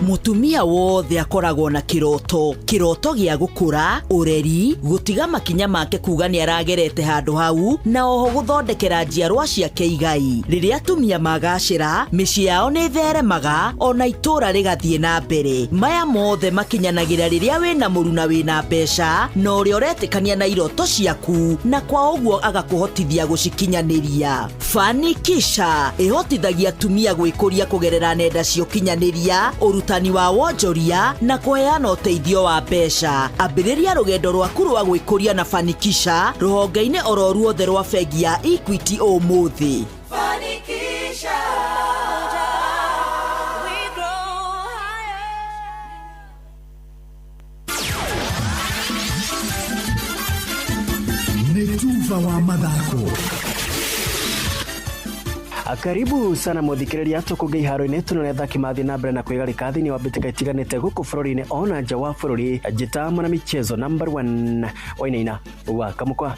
Mutumia wothe akoragwo na kiroto, kiroto gĩa gũkũra, ũreri, gũtiga makinya make kuga nĩ aragerete handũ hau, na oho gũthondekera njiarwa ciake igai. Rĩrĩa atumia magacĩra, mĩciĩ yao nĩ ĩtheremaga, ona itũũra rĩgathiĩ na mbere. Maya mothe makinyanagĩra rĩrĩa wĩna mũruna wĩna mbeca, na ũrĩa ũretĩkania na iroto ciaku, na kwa ũguo agakũhotithia gũcikinyanĩria. Fanikisha ĩhotithagia atumia gwĩkũria kũgerera nenda cia ũkinyanĩria, ũrutani wa wonjoria na kũheana ũteithio wa mbeca. Ambĩrĩria rũgendo rwaku rwa gwĩkũria na Fanikisha rũhonge-inĩ oro ruothe rwa bengi ya Equity ũmũthĩ. Fanikisha. We grow higher. Nĩ tuba wa mathako. Karibu sana muthikiriria tukunge iharo-inĩ tunone athaki mathiĩ na mbere na kwĩgarĩka thĩinĩ wa mbĩtĩka itiganĩte gũkũ bũrũri-inĩ ona nja wa bũrũri. Njĩta mwana michezo number 1 Wainaina wa Kamukwa.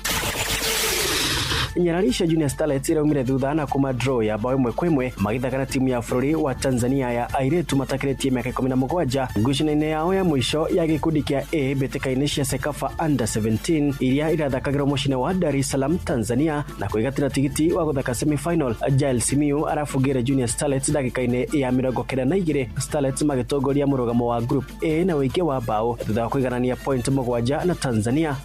Nyarari cia Junior Starlets iraumire thutha na kuma draw ya bao 1-1 magĩthaka na timu ya bũrũri wa Tanzania ya airĩtu matakĩrĩtie mĩaka 17 ngucanio-inĩ yao ya mũico ya gĩkundi kĩa A mbĩtĩka-inĩ cia CECAFA Under 17 iria irathakagĩrwo mũciĩ-inĩ wa Dar es Salaam Tanzania na kwĩgatĩra tigiti wa gũthaka semi-final. Giles Simiyu arabungĩire Junior Starlets ndagĩka-inĩ ya 92, Starlets magĩtongoria mũrũgamo wa Group A na ũingĩ wa bao thutha wa kũiganania point 7 na Tanzania.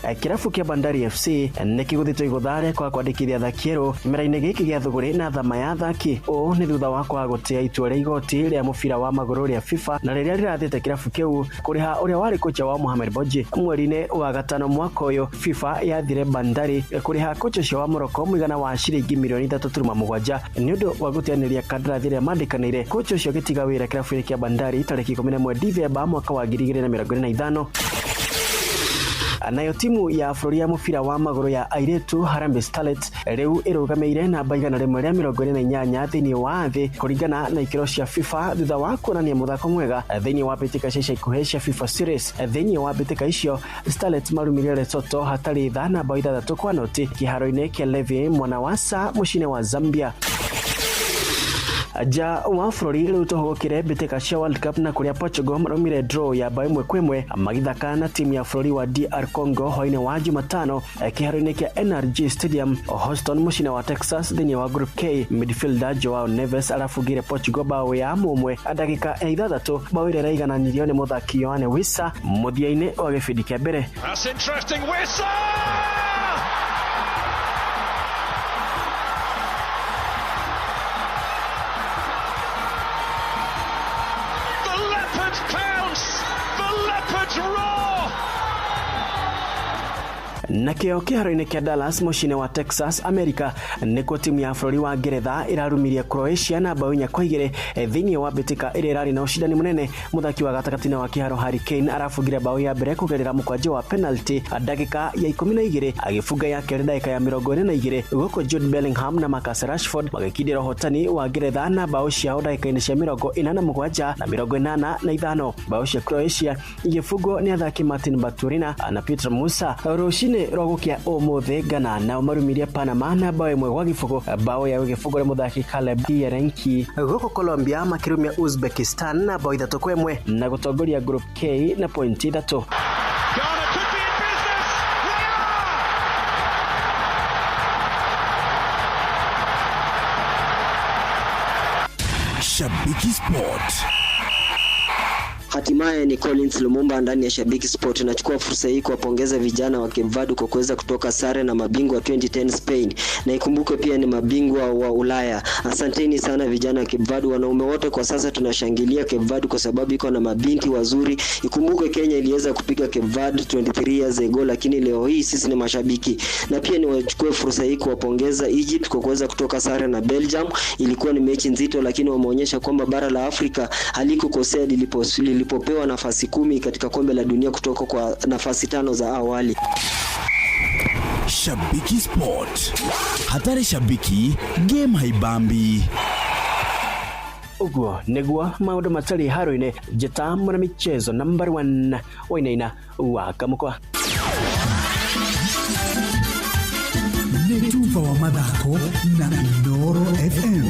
Kĩrabu kĩa Bandari FC nĩ kĩgũthĩtwo igũtha rĩa kwaga kwandĩkithia athaki erũ kĩmera-inĩ gĩkĩ gĩa thũgũrĩ na thama ya athaki. Ũũ nĩ thutha wa kwaga gũtĩa itua rĩa igoti rĩa mũbira wa magũrũ rĩa FIFA na rĩrĩa rĩrathĩte kĩrabu kĩu kũrĩha ũrĩa warĩ kocha wa Mohamed Boji mweri-inĩ wa gatano mwaka ũyũ. FIFA yathire Bandari kũrĩha kocha ũcio wa Morocco mũigana wa ciringi mirioni 3.7 nĩ ũndũ wa gũteanĩria kandarathi ĩrĩa mandĩkanĩire. Kocha ũcio agĩtiga wĩra kĩrabu-inĩ kĩa Bandari tarĩki 11 Dithemba mwaka wa 2025. Nayo timu ya bũrũri ya mũbira wa magũrũ ya airĩtu Harambee Starlets rĩu ĩrũgamĩire namba 128 thĩinĩ wa thĩ kũringana na ikĩro cia FIFA thutha wa kuonania mũthako mwega thĩinĩ wa mbĩtĩka cia ica ikuhĩ cia FIFA Series. Thĩinĩ wa mbĩtĩka icio Starlets marumire Lesotho hatarĩ tha na bao 6-0 kĩharo-inĩ kĩa Levy Mwanawasa mũciĩ-inĩ wa Zambia. Nja wa bũrũri rĩu tũhũgũkĩre mbĩtĩka cia World Cup na kũrĩa Portugal maraumire draw ya bao 1-1 magĩthaka na timu ya bũrũri wa DR Congo hwaĩ-inĩ wa Jumatano kĩharo-inĩ kĩa NRG Stadium Houston mũciĩ-inĩ wa Texas thĩinĩ wa Group K. Midfielder Joao Neves arabungire Portugal bao ya 1 ndagĩka ya 6, bao ĩrĩa ĩraigananirio nĩ mũthaki Yoane Wissa mũthia-inĩ wa gĩbindi kĩa mbere. That's interesting, Wissa! Nakĩo kĩharo-inĩ kĩa Dallas mũciĩ-inĩ wa Texas America nĩkuo timu ya bũrũri wa Ngeretha ĩrarumirie Croatia na bao 4-2 thĩinĩ wa mbĩtĩka ĩrĩa ĩrarĩ na ũcindani mũnene. Mũthaki wa gatagatĩ-inĩ wa kĩharo Harry Kane arabungire bao ya mbere kũgerera mũkwanjũ wa penalty ndagĩka ya 12, agĩbunga ya kerĩ ndagĩka ya 42, gũkũ Jude Bellingham na Marcus Rashford magĩkindĩra ũhotani wa Ngeretha na bao ciao ndagĩka-inĩ cia 87 na 85. Bao cia Croatia igĩbungwo nĩ athaki Martin Baturina na Peter Musa. Rũcinĩ rwa gũkĩa ũmũthĩ Ghana nao marumirie Panama na bao 1-0, bao ya gĩbungo nĩ mũthaki Caleb Yerenki. Gũkũ Colombia makĩrumia Uzbekistan na bao 3-1 na gũtongoria Group K na pointi 3. Shabiki Sport. Hatimaye ni Collins Lumumba ndani ya Shabiki Sport. Nachukua fursa hii kuwapongeza vijana wa Cape Verde kwa kuweza kutoka sare na mabingwa 2010 Spain, na ikumbuke pia ni mabingwa wa Ulaya. Asanteni sana vijana wa Cape Verde. Wanaume wote kwa sasa tunashangilia Cape Verde kwa sababu iko na mabinti wazuri. Ikumbuke Kenya iliweza kupiga Cape Verde 23 years ago, lakini leo hii sisi ni mashabiki. Na pia niwachukue fursa hii kuwapongeza Egypt kwa kuweza kutoka sare na Belgium. Ilikuwa ni mechi nzito, lakini wameonyesha kwamba bara la Afrika halikukosea lilipopewa nafasi 10 katika kombe la dunia kutoka kwa nafasi 5 za awali. Shabiki Sport. Hatari shabiki, game haibambi. Ũguo nĩguo maũndũ matariĩ haro-inĩ. Njĩta mwana michezo number 1 Wainaina wa Kamukwa. Nĩ Cuba wa mathako na Inooro FM.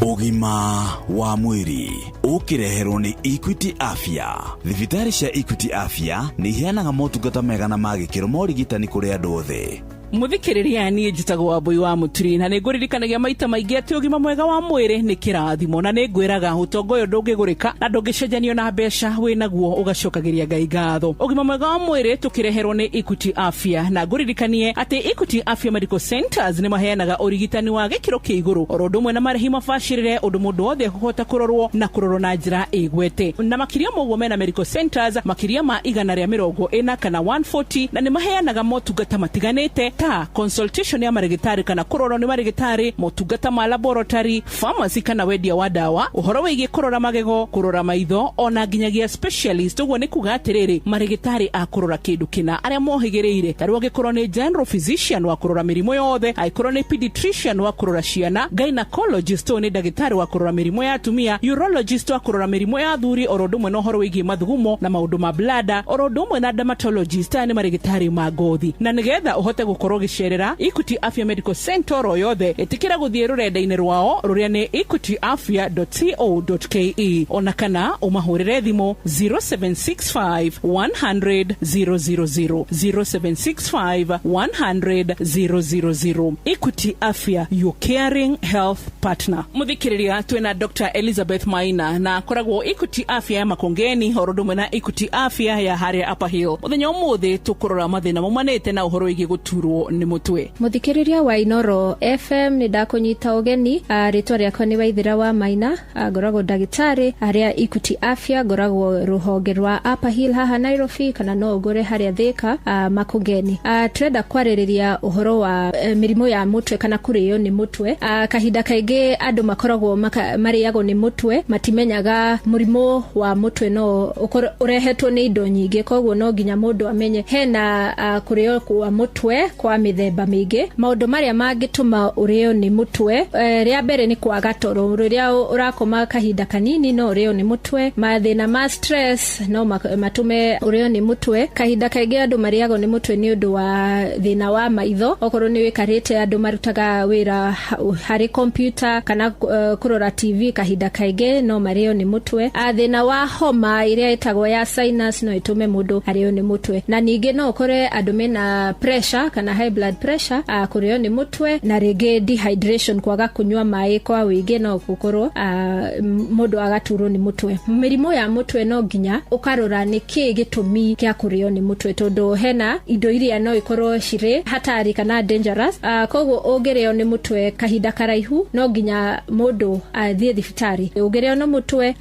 Ũgima wa mwĩrĩ ũkĩreherwo nĩ Equity Afya. Thibitarĩ cia Equity Afya nĩ iheanaga motungata mega na ma gĩkĩro ma ũrigitani kũrĩ andũ othe. Muthikiriria, niĩ njĩtagwo Wambui wa Mũturi na nĩ ngũririkanagia maita maingĩ atĩ ũgima mwega wa mwĩrĩ nĩ kĩrathimo, na nĩ ngwĩraga ũtonga ũyũ ndũngĩgũrĩka na ndũngĩcenjanio na mbeca, wĩ naguo ũgacokagĩria Ngai ngatho. Ũgima mwega wa mwĩrĩ tũkĩreherwo nĩ Equity Afya, na ngũririkanie atĩ Equity Afya Medical Centers nĩ maheanaga ũrigitani wa gĩkĩro kĩa igũrũ oro ũndũ ũmwe na marĩhi mabacĩrĩre, ũndũ mũndũ wothe ekũhota kũrorwo na kũrorwo na njĩra ĩgwete. Na makĩria ma ũguo, mena medical centers makĩria ma 140 kana 140, na nĩ maheanaga motungata matiganĩte ta consultation ya marĩgĩtarĩ kana kũrorwo nĩ marĩgĩtarĩ, motungata ma laboratory, pharmacy kana wendia wa ndawa, ũhoro wĩgiĩ kũrora magego, kũrora maitho, ona nginyagia specialist. Ũguo nĩ kuga atĩrĩrĩ, marĩgĩtarĩ a kũrora kĩndũ kĩna arĩa mohĩgĩrĩire, ta rĩu angĩkorwo nĩ general physician wa kũrora mĩrimũ yothe, angĩkorwo nĩ pediatrician wa kũrora ciana, gynecologist ũyũ nĩ ndagĩtarĩ wa kũrora mĩrimũ ya atumia, urologist wa kũrora mĩrimũ ya athuri oro ũndũ ũmwe na ũhoro wĩgiĩ mathugumo na maũndũ ma blada, oro ũndũ ũmwe na dermatologist, aya nĩ marĩgĩtarĩ ma ngothi. Na nĩgetha ũhote gũkorwo ũgĩcerera Equity Afya Medical Center oro yothe, ĩtĩkĩra gũthiĩ rũrenda-inĩ rwao rũrĩa nĩ equityafya.co.ke, ona kana ũmahũrĩre thimũ 0765 100 000, 0765 100 000. Equity Afya, your caring health partner. Muthikiriria, twina Dr Elizabeth Maina na akoragwo Equity Afya ya Makongeni oro ũndũ ũmwe na Equity Afya ya harĩa Upper Hill. Mũthenya ũmũthĩ tũkũrora mathĩna maumanĩte na ũhoro wĩgiĩ gũturwo nĩ mũtwe. Muthikiriria wa Inoro FM, nĩ ndakũnyita ũgeni. Rĩtwa rĩakwa nĩ Waithĩra wa Maina. Ngoragwo ndagĩtarĩ harĩa Equity Afya, ngoragwo rũhonge rwa Upper Hill haha Nairobi, kana no ũngore harĩa Thika, Makongeni. Tũrenda kwarĩrĩria ũhoro wa mĩrimũ ya mũtwe kana kũrĩo nĩ mũtwe. Kahinda kaingĩ andũ makoragwo marĩagwo nĩ mũtwe matimenyaga mũrimũ wa mũtwe no ũkorwo ũrehetwo nĩ indo nyingĩ, koguo no nginya mũndũ amenye hena kũrĩo kwa mũtwe kwa mĩthemba mĩingĩ. Maũndũ marĩa mangĩtũma ũrĩo nĩ mũtwe, rĩa mbere nĩ kwaga toro. Rĩrĩa ũrakoma kahinda kanini no ũrĩo nĩ mũtwe. Mathĩna ma stress no matũme ũrĩo nĩ mũtwe. Kahinda kaingĩ andũ marĩagwo nĩ mũtwe nĩ ũndũ wa thĩna wa maitho, okorwo nĩ wĩkarĩte, andũ marutaga wĩra harĩ computer kana kũrora TV kahinda kaingĩ no marĩo nĩ mũtwe. Thĩna wa homa ĩrĩa ĩtagwo ya sinus no ĩtũme mũndũ arĩo nĩ mũtwe. Na ningĩ no ũkore andũ mena pressure kana high blood pressure, kũrĩo nĩ mũtwe, na rĩngĩ dehydration, kwaga kũnyua maĩ kwa wĩingĩ, no gũkorwo mũndũ agaturwo nĩ mũtwe. Mĩrimũ ya mũtwe no nginya ũkarora nĩ kĩĩ gĩtũmi kĩa kũrĩo nĩ mũtwe, tondũ hena indo iria no ikorwo cirĩ hatari kana dangerous. Koguo ũngĩrĩo nĩ mũtwe kahinda karaihu no nginya mũndũ athiĩ thibitarĩ. Ũngĩrĩo nĩ mũtwe,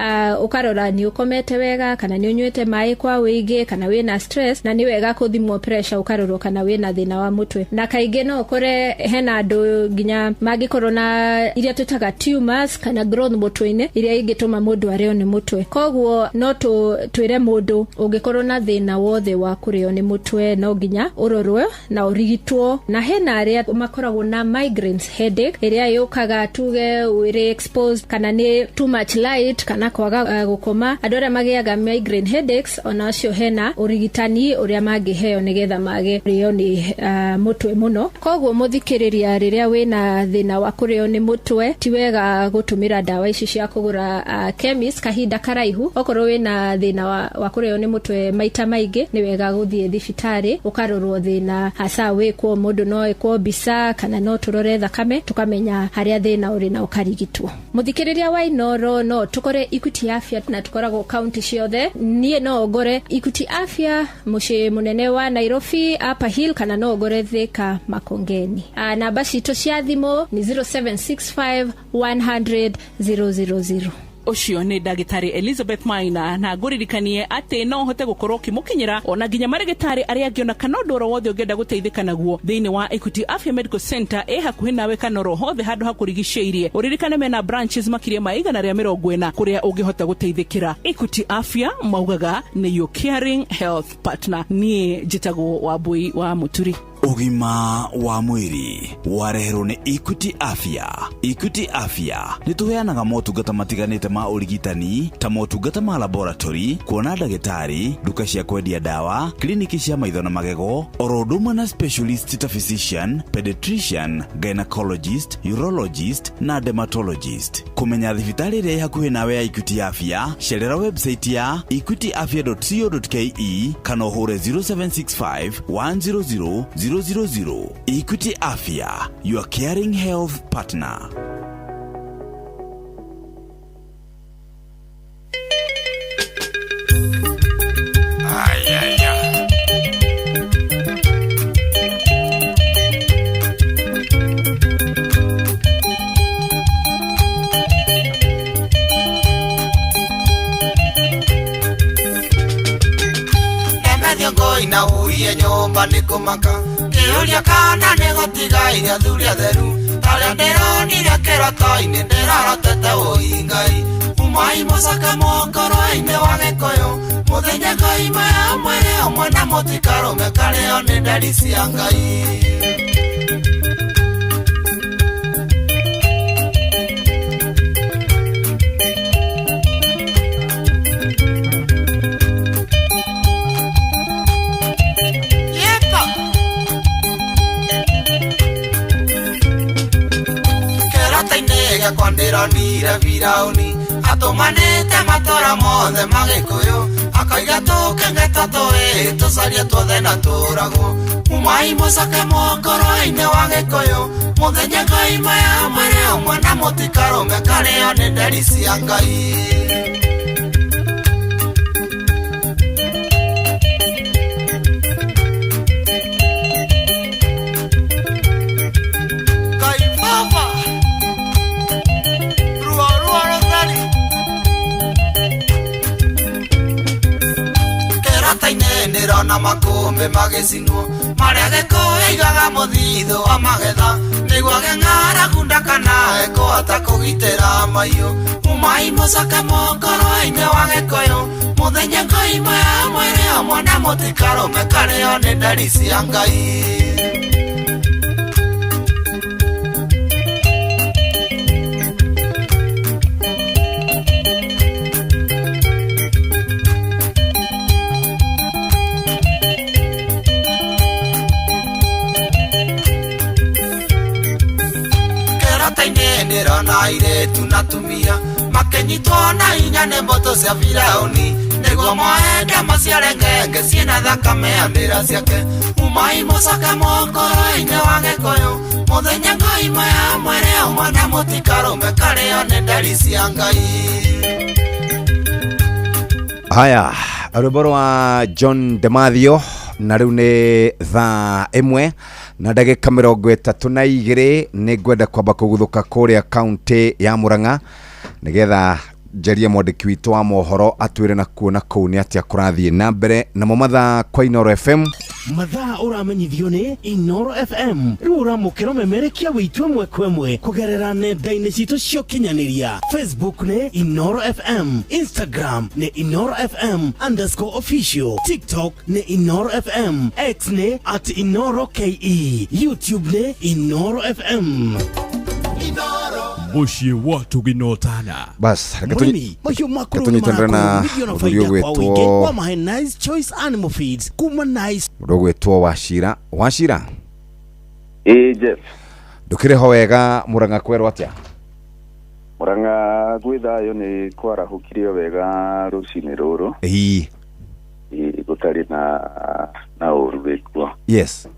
ũkarora nĩ ũkomete wega, kana nĩ ũnyuĩte maĩ kwa wĩingĩ, kana wĩna stress, na nĩ wega kũthimwo pressure ũkarorwo kana wĩna thĩna wa mũtwe. Na kaingĩ no ũkore hena andũ nginya mangĩkorwo na iria twĩtaga tumors kana growth mũtwe-inĩ iria ingĩtũma mũndũ arĩo nĩ mũtwe. Koguo no twĩre mũndũ ũngĩkorwo na thĩna wothe wa kũrĩo nĩ mũtwe no nginya ũrorwo na ũrigitwo. Na hena arĩa makoragwo na migraines headache ĩrĩa yũkaga tuge wĩrĩ exposed kana nĩ too much light kana kwaga gũkoma. Andũ arĩa magĩaga migraine headaches ona acio hena ũrigitani ũrĩa mangĩheo nĩgetha mage kũrĩo nĩ mũtwe mũno. Koguo mũthikĩrĩria, rĩrĩa wĩna thĩna wa kũrĩo nĩ mũtwe, ti wega gũtũmĩra ndawa ici cia kũgũra chemist kahinda karaihu. Okorwo wĩna thĩna wa kũrĩo nĩ mũtwe maita maingĩ, nĩ wega gũthiĩ thibitarĩ ũkarorwo thĩna hasa wĩkwo. Mũndũ no ĩkwo mbica kana no tũrore thakame tũkamenya harĩa thĩna ũrĩ na ũkarigitwo. Mũthikĩrĩria wa Inoro, no tũkore Equity Afya na tũkoragwo kaunti ciothe. Niĩ no ngore Equity Afya mũciĩ mũnene wa Nairobi, Upper Hill, kana no ngore Thika, Makongeni. Namba citũ cia thimũ nĩ 0765 100 000. Ũcio nĩ ndagĩtarĩ Elizabeth Maina, na ngũririkanie atĩ no ũhote gũkorwo ũkĩmũkinyĩra ona nginya marĩgĩtarĩ arĩa angĩ, ona kana ũndũ oro wothe ũngĩenda gũteithĩka naguo thĩinĩ wa Equity Afya Medical Center ĩ hakuhĩ nawe kana oro hothe handũ hakũrigicĩirie. Ũririkane mena branches makĩria ma 140 kũrĩa ũngĩhota gũteithĩkĩra. Equity Afya maugaga nĩ your caring health partner. Niĩ njĩtagwo Wambui wa Mũturi. Ũgima wa mwĩrĩ wareherwo nĩ Equity Afya. Equity Afya nĩ tũheanaga motungata matiganĩte ma ũrigitani ta motungata ma laboratory, kuona ndagĩtarĩ, nduka cia kwendia ndawa, kliniki cia maitho na magego, oro ũndũ ũmwe na specialist ta physician, pediatrician, gynecologist, urologist na dermatologist. Kũmenya thibitarĩ ĩrĩa ĩ hakuhĩ nawe ya Equity Afya, cerera website ya equityafya.co.ke kana ũhũre 0765 100 000. Equity Afya, your caring health partner. Ina urie nyomba nĩ kũmaka kĩũria kana nĩ gũtiga iria thuri atheru tarĩa ndĩronire kĩroto-inĩ ndĩrarotete ũi Ngai umai mũcaka mokoro-inĩ wa Gĩkũyũ mũthenya ngoima ya mwĩrĩ ũmwe na mũtikarũme karĩo nĩ nderi cia Ngai. Ndĩronire Firaũni atũmanĩte matũra mothe ma Gĩkũyũ akauga tũkenge tũĩ tũcarie tuothe na tũragwo umai mũcake mokoro-inĩ wa Gĩkũyũ mũthenya ngoima ya mwĩrĩ ũmwe na mũtikarũme karĩo nĩ nderi cia Ngai. Ndĩrona makũmbĩ magĩcinwo marĩa Gĩkũyũ aigaga mũthithũ wa magetha nĩguo ng'aragu ndakanae kũhota kũgitĩra mahiũ umai mũcake mokoro-inĩ wa Gĩkũyũ mũthenya ngoima ya mwĩrĩ ũmwe na mũtikarũme karĩo nĩ nderi cia Ngai. Ndĩrona airĩtu na atumia makĩnyitwo na hinya nĩ mbũtũ cia Firaũni nĩguo moende maciare ngenge ciĩna thakame ya ndĩra ciake umai mũcake mokoro-inĩ wa Gĩkũyũ mũthenya ngoima ya mwĩrĩ ũmwe na mũtikarũme karĩo nĩ nderi cia Ngai. Haya, rwĩmbo rwa John Demathio na rĩu nĩ thaa 1 na ndagĩka 32 nĩ ngwenda kwamba kũguthũka kũrĩa kaunti ya Murang'a nĩgetha njarie mwandĩki witũ wa mohoro atwĩre na kuona kũu nĩ atĩa kũrathiĩ na mbere namo mathaa kwa Inoro FM. Mathaa ũramenyithio nĩ Inoro FM rĩu ũramũkĩra ũmemerekia witũ ĩmwe kwa ĩmwe kũgerera nenda-inĩ citũ cia ũkinyanĩria. Facebook nĩ Inoro FM, Instagram nĩ Inoro FM _official, TikTok nĩ Inoro FM, X nĩ @InoroKE, YouTube nĩ Inoro FM. Mũciĩ wa tũginotana. Bas, Mũrĩmi, mahiũ maku rĩu tũnyitanĩre na nĩmarakuruithio na mũthuri faida kwa ũingĩ ũgwĩtwo wa mahe Nice Choice Animal Feeds kuma Nice. Mũndũ ũgwĩtwo Wachira. Wachira. Ĩĩ Jeff. Ndũkĩrĩ ho wega Murang'a kwerwo atĩa? Murang'a gwĩ thayũ nĩ kwarahũkire wega rũcinĩ rũrũ. Ĩĩ. Ĩĩ gũtarĩ na ũru wĩkuo. Yes.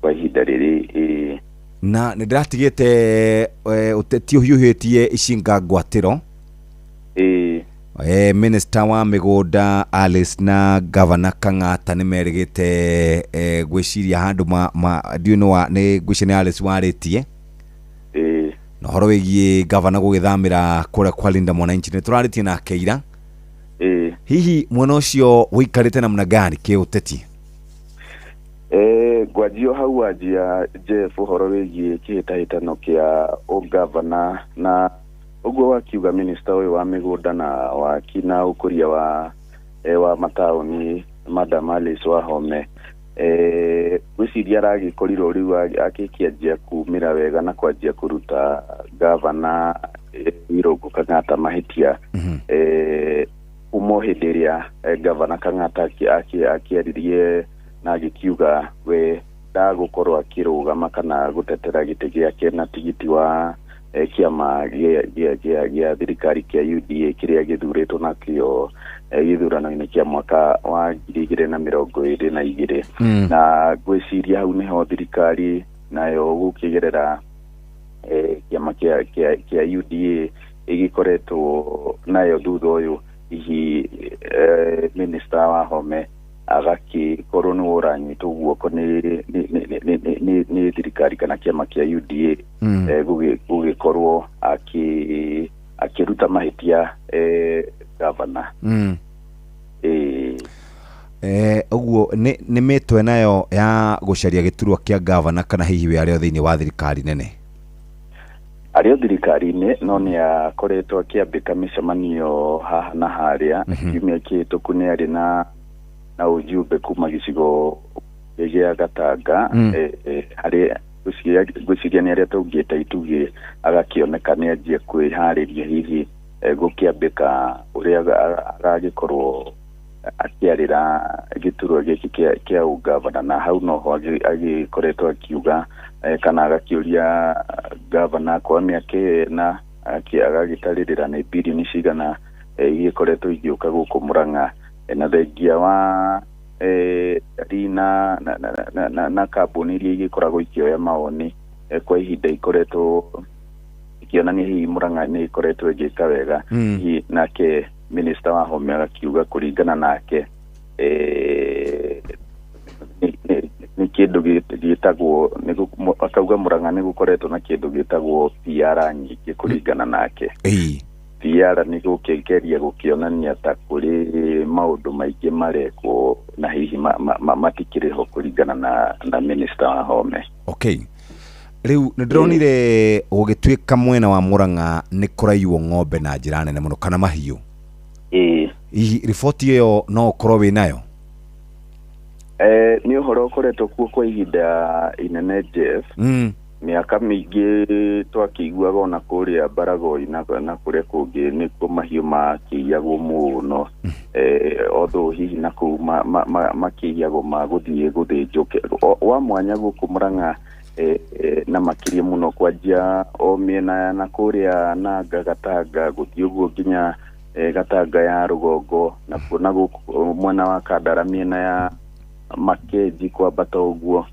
Kwa ihinda rĩrĩ ĩĩ. Na nĩ ndĩratigĩte ũteti ũhiũhĩtie icinga ngwatĩro. Ĩĩ. Minister wa mĩgũnda Alice na Governor Kang'ata nĩ merĩgĩte gwĩciria handũ ndiũĩ nĩ ngwĩciria nĩ Alice warĩtie. Ĩĩ. Na ũhoro wĩgiĩ Governor gũgĩthamĩra kũrĩa kwa Linda Mwananchi nĩ tũrarĩtie nake ira. Ĩĩ. Hihi mwena ũcio ũikarĩte namna gani kĩũteti? Ngwanjio hau wanjia Jeff ũhoro wĩgiĩ kĩhĩtahĩtano kĩa ũgavana na ũguo wakiuga minister ũyũ wa mĩgũnda na waki na ũkũria wa mataũni Madam Alice Wahome. Ngwĩciria Ngwĩciria aragĩkorirwo rĩu agĩkĩanjia kumĩra wega na kwanjia kũruta gavana Irũngũ Kang'ata mahĩtia kuma o hĩndĩ ĩrĩa gavana Kang'ata akĩaririe na agĩkiuga we ndagũkorwo akĩrũgama kana gũtetera gĩtĩ gĩake na tigiti wa kĩama gĩa thirikari kĩa UDA kĩrĩa gĩthurĩtwo nakĩo gĩthurano-inĩ kĩa mwaka wa 2022. Na ngwĩciria hau nĩho thirikari nayo gũkĩgerera kĩama kĩa UDA ĩgĩkoretwo nayo thutha ũyũ hihi minister wa Home agakĩkorwo nĩwe ũranyitwo guoko nĩ thirikari kana kĩama kĩa UDA gũgĩkorwo akĩruta mahĩtia gavana. Ũguo nĩ mĩtwe nayo ya gũcaria gĩturwa kĩa gavana kana hihi we arĩ o thĩinĩ wa thirikari nene? Arĩ o thirikari-inĩ, no nĩ akoretwo akĩambĩka mĩcemanio haha na harĩa. Kiumia kĩhĩtũku nĩ arĩ na ujumbe kuma gĩcigo gĩa Gatanga harĩ ngwĩciria nĩ arĩa tũngĩta itugĩ, agakĩoneka nĩ anjie kwĩharĩria hihi gũkĩambĩka ũrĩa agagĩkorwo akĩarĩra gĩturwa gĩkĩ kĩa ũgavana. Na hau noho agĩkoretwo akiuga kana agakĩũria gavana kwa mĩaka ĩna agagĩtarĩrĩra nĩ birioni cigana igĩkoretwo igĩũka gũkũ Murang'a, na thengia wa na na kambuni iria igĩkoragwo ikĩoya mawoni kwa ihinda ikoretwo ikĩonania hihi Murang'a nĩ ikoretwo ĩgĩka wega. Hihi nake minister wa Home agakiuga kũringana nake nĩ kĩndũ gĩtagwo, akauga Murang'a nĩ gũkoretwo na kĩndũ gĩtagwo PR nyingĩ kũringana nake. PR nĩ gũkĩgeria gũkĩonania ta kũrĩ maũndũ maingĩ marekwo na hihi matikĩrĩ ho kũringana na minister wa Home. Okay. Rĩu nĩ ndĩronire gũgĩtuĩka mwena wa Murang'a nĩ kũraiywo ng'ombe na njĩra nene mũno kana mahiũ. Hihi riboti ĩyo no ũkorwo wĩ nayo? Nĩ ũhoro ũkoretwo kuo kwa ihinda inene Jeff. Mĩaka mĩingĩ twakĩiguaga ona kũrĩa Baragoi na kũrĩa kũngĩ nĩkuo mahiũ makĩiyagwo mũno, although hihi na kũu makĩiyagwo ma gũthiĩ gũthĩnjwo wa mwanya gũkũ Murang'a na makĩria mũno kwanjia o mĩena na kũrĩa Nanga Gatanga gũthiĩ ũguo nginya Gatanga ya rũgongo na gũkũ mwena wa Kandara mĩena ya Makenji kwambata ũguo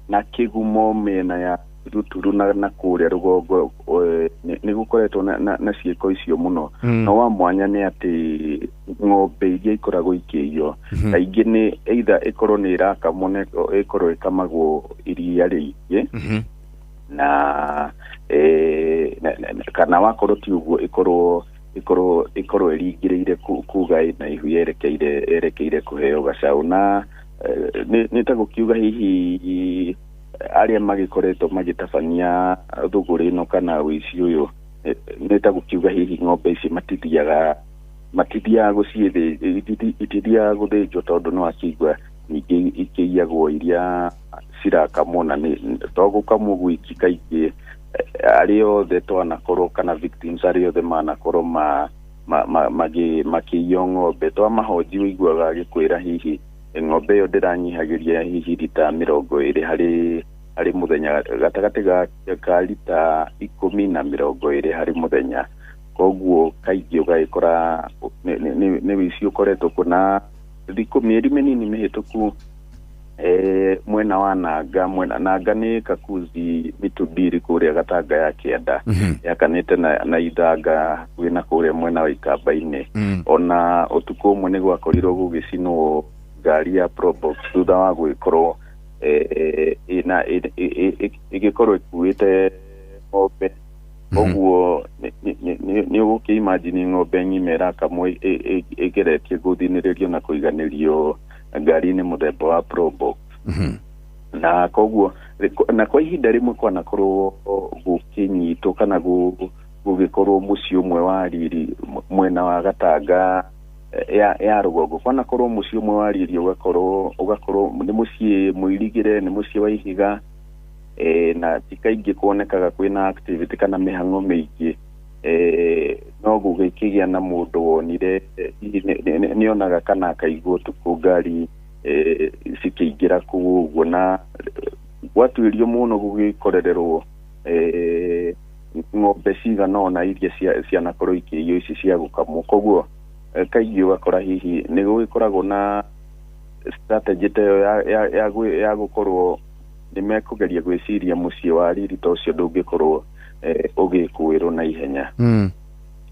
na Kĩgumo mĩena ya Ruturu na kũrĩa rũgongo nĩ gũkoretwo na ciĩko icio mũno. No wa mwanya nĩ atĩ ng'ombe iria ikoragwo ikĩiywo kaingĩ nĩ either ĩkorwo nĩ ĩrakamwo na ĩkorwo ĩkamagwo iria rĩingĩ na kana wakorwo ti ũguo ĩkorwo ĩringĩrĩire kuga ĩna ihu yerekeire kũheo gacaũ. Na nĩ ta gũkiuga hihi arĩa magĩkoretwo magĩtabania thũgũrĩ ĩno kana ũici ũyũ nĩ ta gũkiuga hihi ng'ombe ici matithiaga itithiaga gũthĩnjwo tondũ no akĩigua ningĩ ikĩiyagwo iria cirakamwo na to gũkamwo gwiki kaingĩ arĩa othe twanakorwo kana victims arĩa othe manakorwo makĩiywo ng'ombe twamahoji ũiguaga agĩkwĩra hihi ng'ombe ĩyo ndĩranyihagĩria hihi rita 20 harĩ mũthenya, gatagatĩ ka rita 10 na 20 harĩ mũthenya. Koguo kaingĩ ũgagĩkora nĩ ũici ũkoretwo kuna thikũ mĩeri mĩnini mĩhĩtũku mwena wa Nanga, mwena Nanga nĩ Kakuzi Mitubiri kũrĩa Gatanga ya kĩanda yakanĩte na ithanga hakuhĩ na kũrĩa mwena wa Ikamba-inĩ. Ona ũtukũ ũmwe nĩ gwakorirwo gũgĩcinwo ngari ya Probox thutha wa gwĩkorwo ĩgĩkorwo ĩkuĩte ng'ombe. Koguo nĩ ũgũkĩimagine ng'ombe ng'ima ĩrakamwo ĩgeretie gũthinĩrĩrio na kũiganĩrio ngari-inĩ mũthemba wa Probox. Na koguo na kwa ihinda rĩmwe kwanakorwo gũkĩnyitwo kana gũgĩkorwo mũciĩ ũmwe wa riri mwena wa Gatanga ya rũgongo kwanakorwo mũciĩ ũmwe waririe ũgakorwo nĩ mũciĩ mũirigĩre, nĩ mũciĩ wa ihiga, na ti kaingĩ kuonekaga kwĩna activity kana mĩhang'o mĩingĩ, no gũgĩkĩgĩa na mũndũ wonire hihi nĩonaga kana akaigua ũtukũ ngari cikĩingĩra kũu ũguo, na gwatuĩrio mũno gũgĩkorererwo ng'ombe cigana ũna iria cianakorwo ikĩiywo ici cia gũkamwo. Koguo kaingĩ ũgakora hihi nĩ gũgĩkoragwo na strategy ta ĩyo ya gũkorwo nĩ mekũgeria gwĩciria mũciĩ wa riri ta ũcio ndũngĩkorwo ũgĩkũĩrwo na ihenya.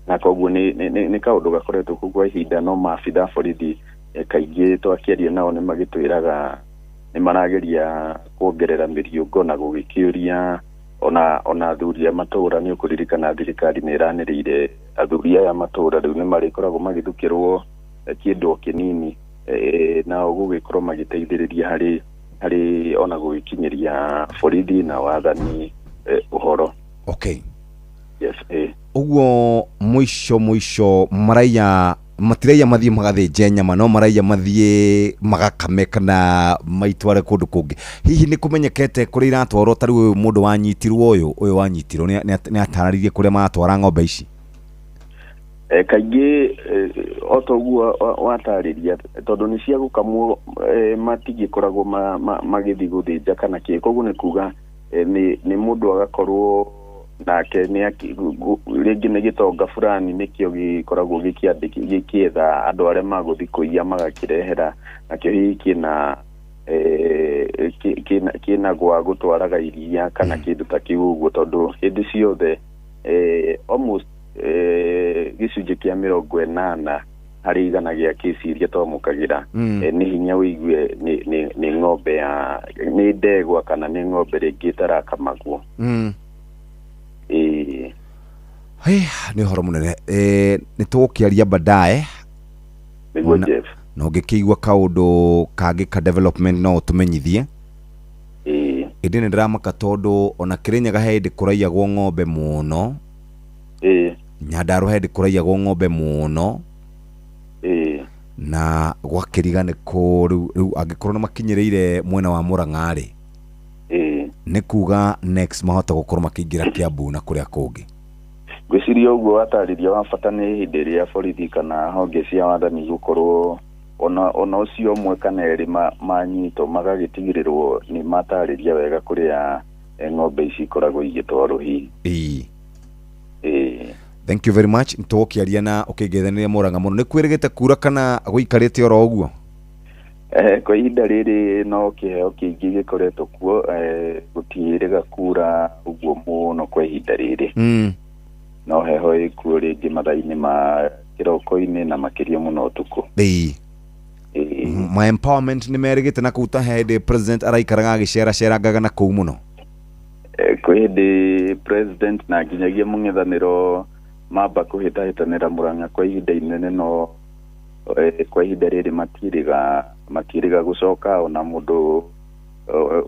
Na koguo nĩ kaũndũ gakoretwo kũu kwa ihinda, no maabitha a borithi kaingĩ twakĩaria nao nĩ magĩtwĩraga nĩ marageria kuongerera mĩriũngo na gũgĩkĩũria ona athuri a matũra. Nĩ ũkũririkana thirikari nĩ ĩranĩrĩire athuri aya matũra rĩu nĩ marĩkoragwo magĩthukĩrwo kĩndũ o kĩnini, nao gũgĩkorwo magĩteithĩrĩria harĩ ona gũgĩkinyĩria borithi na wathani ũhoro. Okay. Yes. Ũguo mũico maraiya matiraiya mathiĩ magathĩnje nyama, no maraiya mathiĩ magakame kana maitware kũndũ kũngĩ. Hihi nĩ kũmenyekete kũrĩa iratwarwo? Ta rĩu ũyũ mũndũ wanyitirwo, ũyũ wanyitirwo nĩ atarĩirie kũrĩa maratwara ng'ombe ici? Kaingĩ o ta ũguo watarĩria, tondũ nĩ cia gũkamwo, matigĩkoragwo magĩthiĩ gũthĩnja kana kĩ. Koguo nĩ kuga nĩ mũndũ agakorwo nake nĩ rĩngĩ nĩ gĩtonga fulani nĩkĩo gĩkoragwo gĩkĩetha andũ arĩa magũthiĩ kũiya magakĩrehera, nakĩo hihi kĩna gwa gũtwaraga iria kana kĩndũ ta kĩu ũguo, tondũ hĩndĩ ciothe almost gĩcunjĩ kĩa 80 harĩ igana gĩa kesi iria twamũkagĩra nĩ hinya wĩigue nĩ ng'ombe ya nĩ ndegwa kana nĩ ng'ombe rĩngĩ ĩtarakamagwo. Nĩ ũhoro mũnene. Nĩ tũgũkĩaria baadaye. Nĩguo Jeff. Na ũngĩkĩigua kaũndũ kangĩ ka development no ũtũmenyithie. Ĩndĩ nĩ ndĩramaka tondũ ona Kĩrĩnyaga he hĩndĩ kũraiyagwo ng'ombe mũno. Nyandarua he hĩndĩ kũraiyagwo ng'ombe mũno. Na gwakĩriga nĩ kũ rĩu angĩkorwo nĩ makinyĩrĩire mwena wa Murang'a rĩ, nĩ kuga next mahota gũkorwo makĩingĩra Kiambu na kũrĩa kũngĩ. Ngwĩciria ũguo watarĩria wa bata nĩ hĩndĩ ĩrĩa borithi kana honge cia wathani gũkorwo ona ũcio ũmwe kana erĩ manyitwo magagĩtigĩrĩrwo nĩ matarĩria wega kũrĩa ng'ombe ici ikoragwo igĩtwarwo hihi. Thank you very much. Nĩtũgũkĩaria na ũkĩngeithanĩria Murang'a mũno. Nĩ kwĩrĩgĩte kura kana gũikarĩte oro ũguo? Kwa ihinda rĩrĩ no kĩheo kĩingĩ gĩkoretwo kuo, gũtiĩrĩga kura ũguo mũno kwa ihinda rĩrĩ. No heho ĩkuo rĩngĩ mathaa-inĩ ma kĩroko-inĩ na makĩria mũno ũtukũ. Ma empowerment nĩ merĩgĩte na kũu ta hĩndĩ president araikaraga agĩceracerangaga na kũu mũno? Kwĩ hĩndĩ president na nginyagia mũng'ethanĩro mamba kũhĩtahĩtanĩra Murang'a kwa ihinda inene, no kwa ihinda rĩrĩ matiĩrĩga gũcoka. Ona mũndũ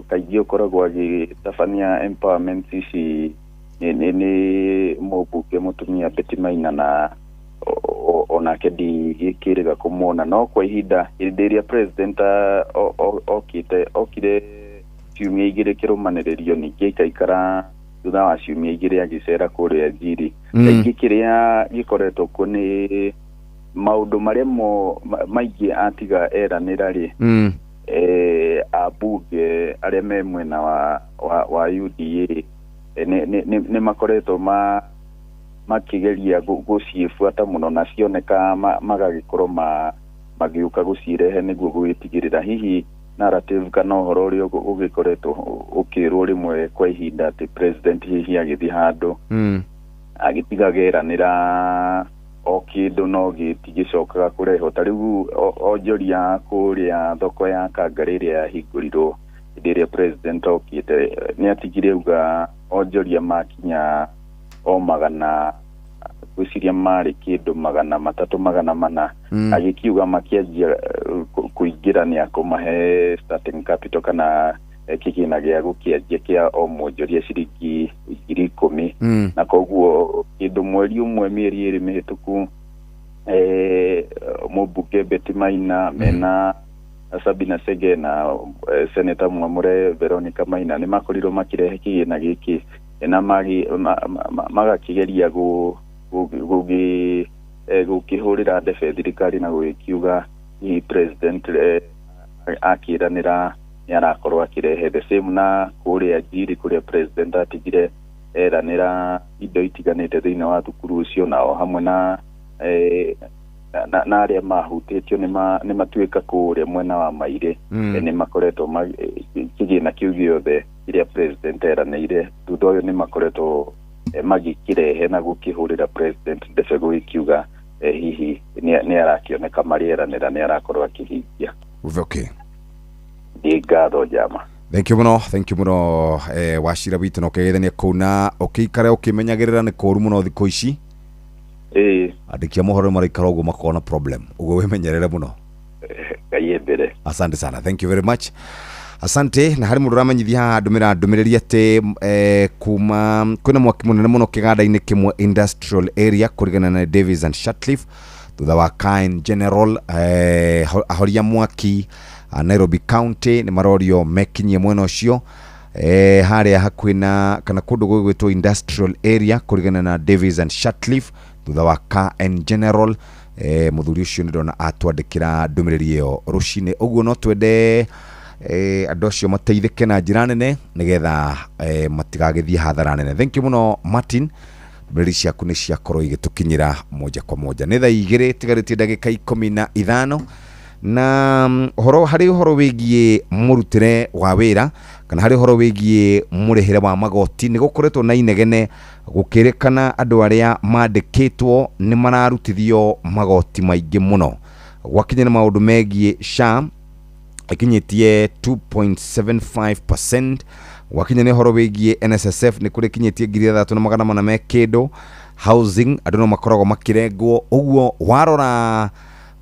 kaingĩ ũkoragwo agĩtabania empowerment ici nĩ mũmbunge mũtumia Betty Maina, na onake ndigĩkĩrĩga kũmuona. No kwa ihinda hĩndĩ ĩrĩa president okire ciumia igĩrĩ kĩrũmanĩrĩrio, ningĩ aikaikara thutha wa ciumia igĩrĩ agĩcera kũrĩa Njiri. Kaingĩ kĩrĩa gĩkoretwo kuo nĩ maũndũ marĩa maingĩ atiga eranĩra rĩ, ambunge arĩa me mwena wa UDA nĩ makoretwo makĩgeria gũciĩbuata mũno, na cioneka magagĩkorwo magĩũka gũcirehe nĩguo gũgĩtigĩrĩra hihi narrative kana ũhoro ũrĩa ũgĩkoretwo ũkĩrwo rĩmwe kwa ihinda atĩ president hihi agĩthiĩ handũ agĩtiga geranĩra o kĩndũ no gĩtigĩcokaga kũrehwo. Ta rĩu onjoria kũrĩa thoko ya Kangarĩ ĩrĩa yahingũrirwo hĩndĩ ĩrĩa president okĩte, nĩ atigire auga onjoria makinya o magana, ngwĩciria marĩ kĩndũ 300 400, agĩkiuga makĩanjia kũingĩra nĩ akũmahe starting capital kana kĩgĩna gĩa gũkĩanjia kĩa o mwonjoria ciringi 10,000. Na koguo kĩndũ mweri ũmwe mĩeri ĩrĩ mĩhĩtũku Mũmbunge Betty Maina mena Sabina Chege na Senator Mwamure Veronica Maina nĩ makorirwo makĩrehe kĩgĩna gĩkĩ na magakĩgeria gũkĩhũrĩra ndebe thirikari na gũgĩkiuga hihi president akĩranĩra nĩ arakorwo akĩrehe the same na kũrĩa Njiri kũrĩa president atigire eranĩra indo itiganĩte thĩinĩ wa thukuru ũcio, na o hamwe na na arĩa mahutĩtio nĩ matuĩka kũrĩa mwena wa Mairĩ. Nĩ makoretwo kĩgĩna kĩu gĩothe kĩrĩa president eranĩire thutha ũyũ nĩ makoretwo magĩkĩrehe na gũkĩhũrĩra president ndebe gũgĩkiuga hihi nĩ arakĩoneka marĩa eranĩra nĩ arakorwo akĩhingia. Nĩ ngatho njama. Thank you muno, thank you muno, Wachira witũ, na ũkĩgeithania kũu na ũkĩikare ũkĩmenyagĩrĩra nĩ kũũru mũno thikũ ici. Andĩki a mohoro maraikara ũguo makoragwo na problem, ũguo wĩmenyerere mũno. Ngai mbere. Asante sana, thank you very much, asante. Na harĩ mũndũ ũramenyithia haha ndũmĩra ndũmĩrĩri atĩ kuma kwĩna mwaki mũnene mũno kĩganda-inĩ kĩmwe industrial area kũringana na Davis and Shatcliffe thutha wa Kain General ahoria mwaki a Nairobi County nĩ marorio mekinyie mwena ũcio harĩa hakuhĩ na kana kũndũ gũgwĩtwo industrial area kũringana na Davis and Shatcliffe thutha wa Kain General. Mũthuri ũcio nĩ ndona atwandĩkĩra ndũmĩrĩri ĩyo rũcinĩ, ũguo no twende andũ acio mateithĩke na njĩra nene nĩgetha matigagĩthiĩ hathara nene. Thank you mũno Martin, ndũmĩrĩri ciaku nĩ ciakorwo igĩtũkinyĩra moja kwa moja. Nĩ thaa 2 tigarĩtie ndagĩka 15 na ũhoro harĩ ũhoro wĩgiĩ mũrutĩre wa wĩra kana harĩ ũhoro wĩgiĩ mũrĩhĩre wa magoti nĩ gũkoretwo na inegene gũkĩrĩkana andũ arĩa mandĩkĩtwo nĩ mararutithio magoti maingĩ mũno. Gwakinya nĩ maũndũ megiĩ SHA ĩkinyĩtie 2.75%, gwakinya nĩ ũhoro wĩgiĩ NSSF nĩ kũrĩ ĩkinyĩtie 3400 me kĩndũ, housing andũ no makoragwo makĩrengwo. Ũguo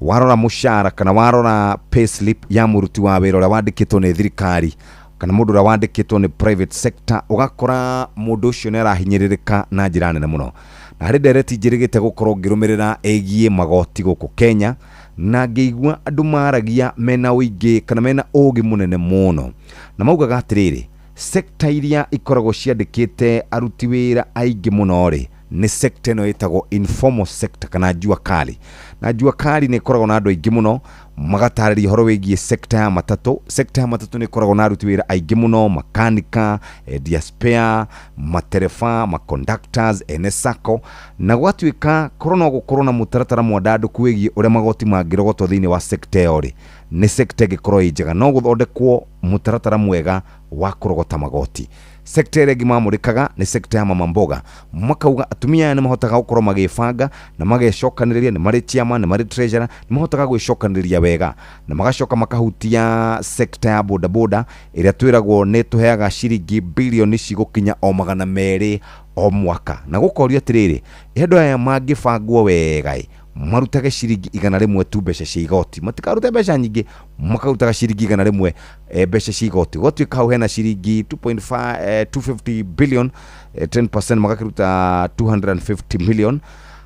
warora mũcara kana warora payslip ya mũruti wa wĩra ũrĩa wandĩkĩtwo nĩ thirikari kana mũndũ ũrĩa wandĩkĩtwo nĩ private sector, ũgakora mũndũ ũcio nĩ arahinyĩrĩrĩka na njĩra nene mũno. Na harĩ ndereti njĩrĩgĩte gũkorwo ngĩrũmĩrĩra ĩgiĩ magoti gũkũ Kenya na ngĩigua andũ maragia mena ũingĩ kana mena ũgĩ mũnene mũno, na maugaga atĩrĩrĩ, sector iria ikoragwo ciandĩkĩte aruti wĩra aingĩ mũno rĩ nĩ sector ĩno ĩtagwo informal sector kana jua kali. Na jua kali nĩ ĩkoragwo na andũ aingĩ mũno magatarĩria ũhoro wĩgiĩ sector ya matatũ. Sector ya matatũ nĩ ĩkoragwo na aruti wĩra aingĩ mũno, makanika, endia spare, matereba, maconductors, ene sacco, na gwatuĩka korwo no gũkorwo na mũtaratara mwandandũku wĩgiĩ ũrĩa magoti mangĩrogotwo thĩinĩ wa sector ĩyo rĩ, nĩ sector ĩngĩkorwo ĩ njega, no gũthondekwo mũtaratara mwega wa kũrogota magoti. Sector ĩrĩa ĩngĩ mamũrĩkaga nĩ sector ya mama mboga, makauga atumia aya nĩ mahotaga gũkorwo magĩbanga na magecokanĩrĩria, nĩ marĩ chairman, nĩ marĩ treasurer, nĩ mahotaga gwĩcokanĩrĩria wega, na magacoka makahutia sector ya bodaboda ĩrĩa twĩragwo nĩ tũheaga ciringi bilioni cigũkinya o 200 o mwaka. Na gũkorio atĩrĩrĩ, andũ aya mangĩbangwo wega ĩ marutage ciringi 100 tu mbeca cia igoti, matikarute mbeca nyingĩ, makarutaga ciringi 100 mbeca cia igoti. Gwatuĩka hau hena ciringi 2.5 250 billion, 10% magakĩruta 250 million.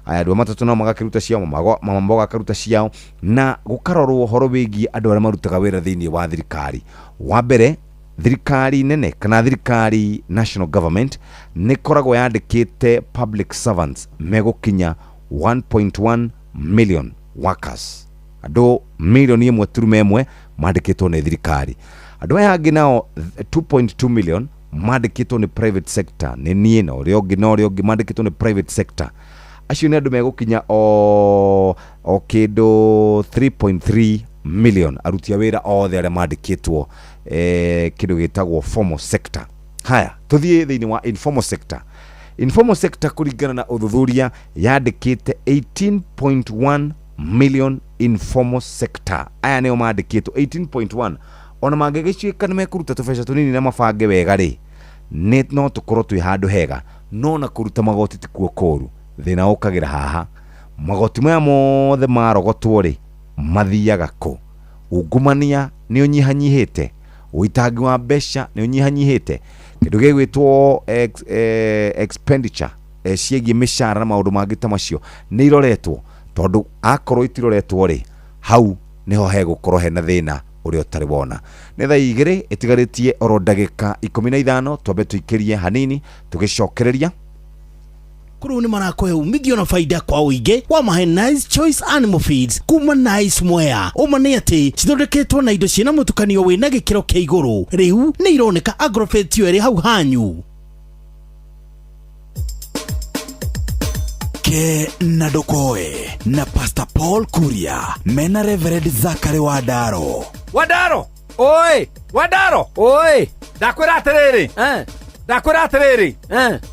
Aya andũ a matatũ nao magakĩruta ciao, mama mboga akaruta ciao, na gũkarorwo ũhoro wĩgiĩ andũ arĩa marutaga wĩra thĩinĩ wa thirikari. Wa mbere, thirikari nene kana thirikari national government nĩ ĩkoragwo yandĩkĩte public servants megũkinya 1.1 million workers, andũ milioni 1.1 mandĩkĩtwo nĩ thirikari. Andũ aya angĩ nao 2.2 million mandĩkĩtwo nĩ private sector, nĩ niĩ na ũrĩa ũngĩ na ũrĩa ũngĩ mandĩkĩtwo nĩ private sector. Acio nĩ andũ megũkinya o kĩndũ 3.3 million aruti a wĩra othe arĩa mandĩkĩtwo kĩndũ gĩtagwo formal sector. Haya, tũthiĩ thĩinĩ wa informal sector. Informal sector kũringana na ũthuthuria yandĩkĩte 18.1 million informal sector. Aya nĩo mandĩkĩtwo 18.1. Ona mangĩgĩcuĩka nĩ mekũruta tũbeca tũnini na mabange wega rĩ, nĩ no tũkorwo twĩ handũ hega, no na kũruta magoti tikuo kũũru. Thĩna ũkagĩra haha, magoti maya mothe marogotwo rĩ mathiaga kũ? Ungumania nĩ ũnyihanyihĩte, ũitangi wa mbeca nĩ ũnyihanyihĩte, kĩndũ gĩgwĩtwo expenditure ciĩgiĩ mĩcara na maũndũ mangĩ ta macio nĩ iroretwo. Tondũ akorwo itiroretwo rĩ, hau niho hegũkorwo hena thĩna ũrĩa ũtarĩ wona. Nĩ thaa 2 ĩtigarĩtie oro ndagĩka 15, twambe tũikĩrie hanini tũgĩcokereria. Kũrĩu nĩ marakũhe umithio na faida kwa ũingĩ wa mahe Nice Choice Animal Feeds kuma Nice Mwea. Ũma nĩ atĩ cithondeketwo na indo ciĩna mũtukanio wĩna gĩkĩro kĩa igũrũ. Rĩu nĩ ironeka Agrovet yo ĩrĩ hau hanyu. Ke na Ndokoe na Pastor Paul Kuria mena Reverend Zachary Wandaro. Wandaro! Oi! Wandaro! Oi! Ndakwĩra atĩrĩrĩ. Ndakwĩra atĩrĩrĩ.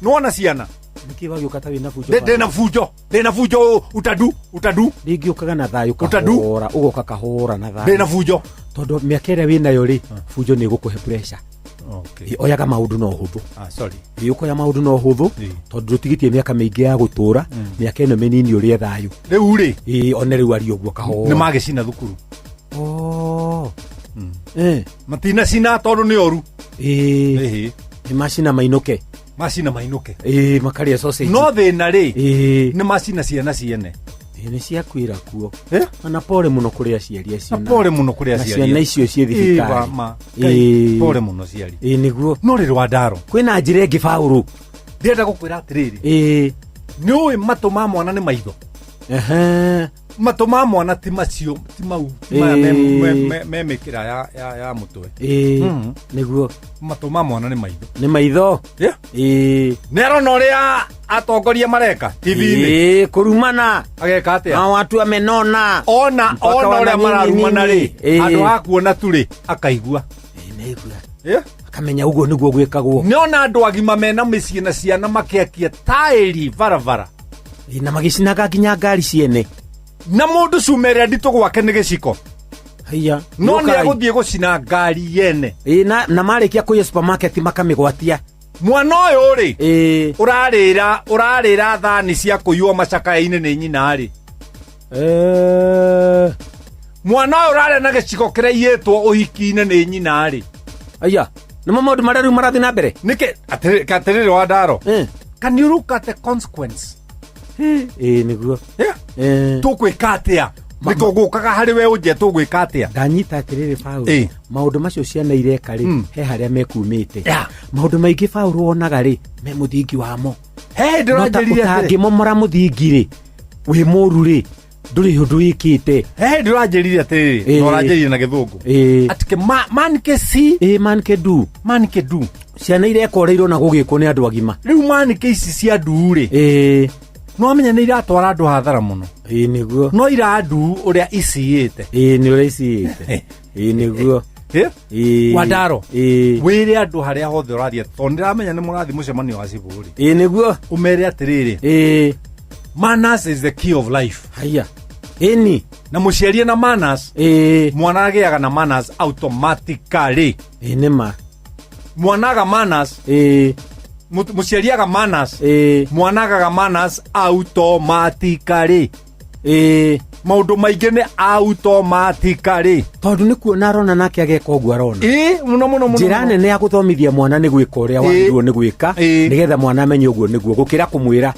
Nĩwona ciana? Nĩkĩ wagĩũka ta wĩna bunjo? Ndĩna bunjo. Ndĩna bunjo utadu, utadu. Ndingĩũkaga na thayũ Utadu. kahora, ũgoka kahora na thayũ. Ndĩna bunjo. Tondũ mĩaka ĩrĩa wĩnayo rĩ, bunjo nĩ ĩgũkũhe pressure. Oyaga maũndũ na ũhũthũ. Sorry. Ũkoya maũndũ na ũhũthũ tondũ ndũtigĩtie mĩaka mĩingĩ ya gũtũra, mĩaka ĩno mĩnini ũrĩe thayũ. Rĩu rĩ, One rĩu aria ũguo kahora. Nĩ magĩcina thukuru. Matinacina tondũ nĩ oru. Nĩ macina mainũke. Macina mainũke. Makarĩa sausage. No thĩna rĩ, nĩ macina ciana ciene. Nĩ ciakuĩra kuo. Na pole mũno kũrĩ aciari acio. Na pole mũno kũrĩ Na aciari. ciana icio ciĩ thibitarĩ. Ma. Ngai, pole mũno aciari. Nĩguo. No rĩrĩ Wandaro. Kwĩna njĩra ĩngĩ Paũlũ. Ndĩrenda gũkwĩra atĩrĩrĩ. Nĩ ũĩ matũ ma mwana nĩ maitho. Matũ ma mwana ti macio, ti mau, ti maya me mĩkĩra ya mũtwe. Nĩguo. Matũ ma mwana nĩ maitho. Nĩ maitho. Nĩ arona ũrĩa atongoria mareka TV-inĩ. Kũrumana. Ageka atĩa? Na watu amenona. Ona Mpaka ona wana ũrĩa mararumana rĩ, nini. handũ ha kuona tu rĩ, akaigua. Nĩaigua. Akamenya ũguo nĩguo gwĩkagwo. Nĩona andũ agima mena mĩciĩ na ciana makĩakia taĩri barabara. Na magĩcinaga nginya ngari ciene. Na mũndũ cuma ĩrĩa nditũ gwake nĩ gĩciko. Haiya. No Nĩũkaga nĩ agũthiĩ gũcina ngari yene. Na marĩkia kũiya supermarket makamĩgwatia. Mwana ũyũ rĩ, ũrarĩra thani cia kũiywo macakaya-inĩ nĩ nyina rĩ. Mwana ũyũ ũrarĩa na gĩciko kĩrĩa aiyĩtwo ũhiki-inĩ nĩ nyina rĩ. Aya, nĩmo maũndũ marĩa rĩu marathiĩ na mbere? Nĩkĩ? Atĩrĩrĩ Wandaro. Can you look at the consequence? Nĩguo. Tũgwĩka atĩa? Nĩkũ gũkaga harĩ we ũnje tũgwĩka atĩa? Ndanyita atĩrĩrĩ Paũlũ, maũndũ macio ciana ireka rĩ, he harĩa mekumĩte. Maũndũ maingĩ Paũlũ wonaga rĩ, me mũthingi wamo. He hĩndĩ ũranjĩrire atĩrĩ. Ũtangĩmomora mũthingi rĩ, wĩ mũru rĩ, ndũrĩ ũndũ wĩkĩte. He hĩndĩ ũranjĩrire atĩrĩrĩ, na ũranjĩrire na gĩthũngũ. Atĩ man can see, man can do. Man can do. Ciana ireka ũrĩa irona gũgĩkwo nĩ andũ agima. Rĩu manĩke ici cia nduu rĩ, no amenya nĩ iratwara andũ hathara mũno. Nĩguo. No iranduu ũrĩa iciyĩte. Nĩ ũrĩa iciyĩte. Nĩguo. Wandaro, wĩre andũ harĩa hothe ũrathiĩ, tondũ ndĩramenya nĩ mũrathiĩ mũcemanio wa cibũ rĩ. Nĩguo. Ũmere atĩrĩrĩ, manners is the key of life. Haiya. Ĩni. Na mũciarie na manners, mwana agĩaga na manners automatically. Nĩ ma. Mwana aga manners, mũciari aga manners, mwana agaga manners automatically. Maũndũ maingĩ nĩ automatically. Tondũ nĩ kuona arona nake ageka ũguo arona. Mũno mũno mũno. Njĩra nene ya gũthomithia mwana nĩ gwĩka ũrĩa wagĩrĩirwo nĩ gwĩka, nĩgetha mwana amenye ũguo nĩguo, gũkĩra kũmwĩra.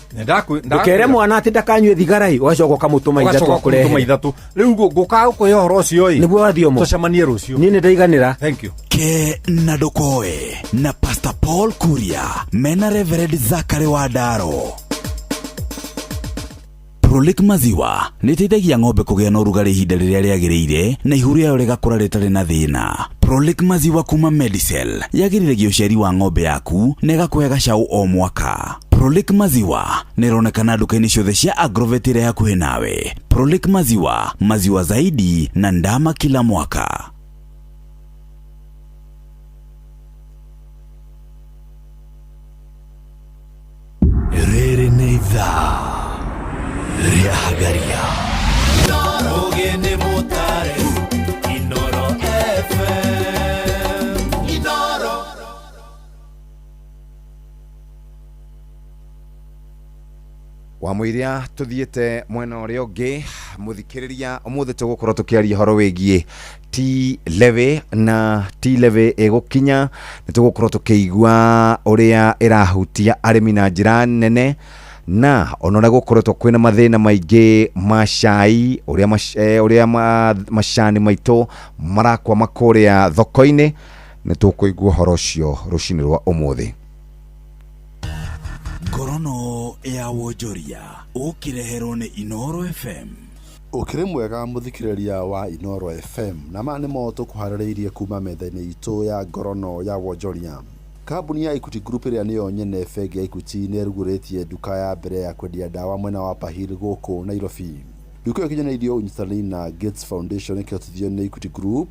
Ndũkere mwana atĩ ndakanyue thigara ĩ, ũgacoka ũkamũtũma ithatũ Ũgacoka akũrehere. ũkamũtũma ithatũ. Rĩu ngũkaga gũkũhe ũhoro ũcio ĩ. Nĩguo wathiomo. Tũcemanie rũciũ. Niĩ nĩ ndaiganĩra. Thank you. Ke na Ndokoe na Pastor Paul Kuria mena Reverend Zachary Wandaro. Prolic maziwa nĩ ĩteithagia ng'ombe kũgĩa na ũrugarĩ ihinda rĩrĩa rĩagĩrĩire na ihu rĩayo rĩgakũra rĩtarĩ na thĩna. Prolic maziwa kuma Medicel yagĩrithagia ũciari wa ng'ombe yaku na ĩgakũhe gacaũ o mwaka. Prolic maziwa nĩ ĩronekana nduka-inĩ ciothe cia Agrovet ĩrĩa hakuhĩ nawe. Prolic maziwa, maziwa zaidi na ndama kila mwaka. Rĩrĩ nĩ ithaa rĩa Hagaria. Ũgĩ nĩ mũtare, Inoro FM. Inoro. Wa mũiria tũthiĩte mwena ũrĩa ũngĩ, mũthikĩrĩria, ũmũthĩ tũgũkorwo tũkĩaria ũhoro wĩgiĩ T levy, na T levy ĩgũkinya nĩ tũgũkorwo tũkĩigua ũrĩa ĩrahutia arĩmi na njĩra nene. Na ona ũrĩa gũkoretwo kwĩna mathĩna maingĩ ma cai, ũrĩa macani maitũ marakwama kũrĩa thoko-inĩ, nĩ tũkũigua ũhoro ũcio rũcinĩ rwa ũmũthĩ. Ngorono ya wonjoria ũkĩreherwo nĩ Inooro FM. Ũkĩrĩ mwega mũthikĩrĩria wa Inooro FM, na maya nĩmo tũkũharĩrĩirie kuma metha-inĩ itũ ya ngorono ya wonjoria. Kambuni ya Equity Group ĩrĩa nĩyo nyene bengi ya Equity nĩ ĩrugũrĩtie nduka ya mbere ya kwendia ndawa mwena wa Upper Hill gũkũ Nairobi. Nduka ĩyo ĩkinyanĩirio ũnyitanĩri na Gates Foundation ĩkĩhotithio nĩ Equity Group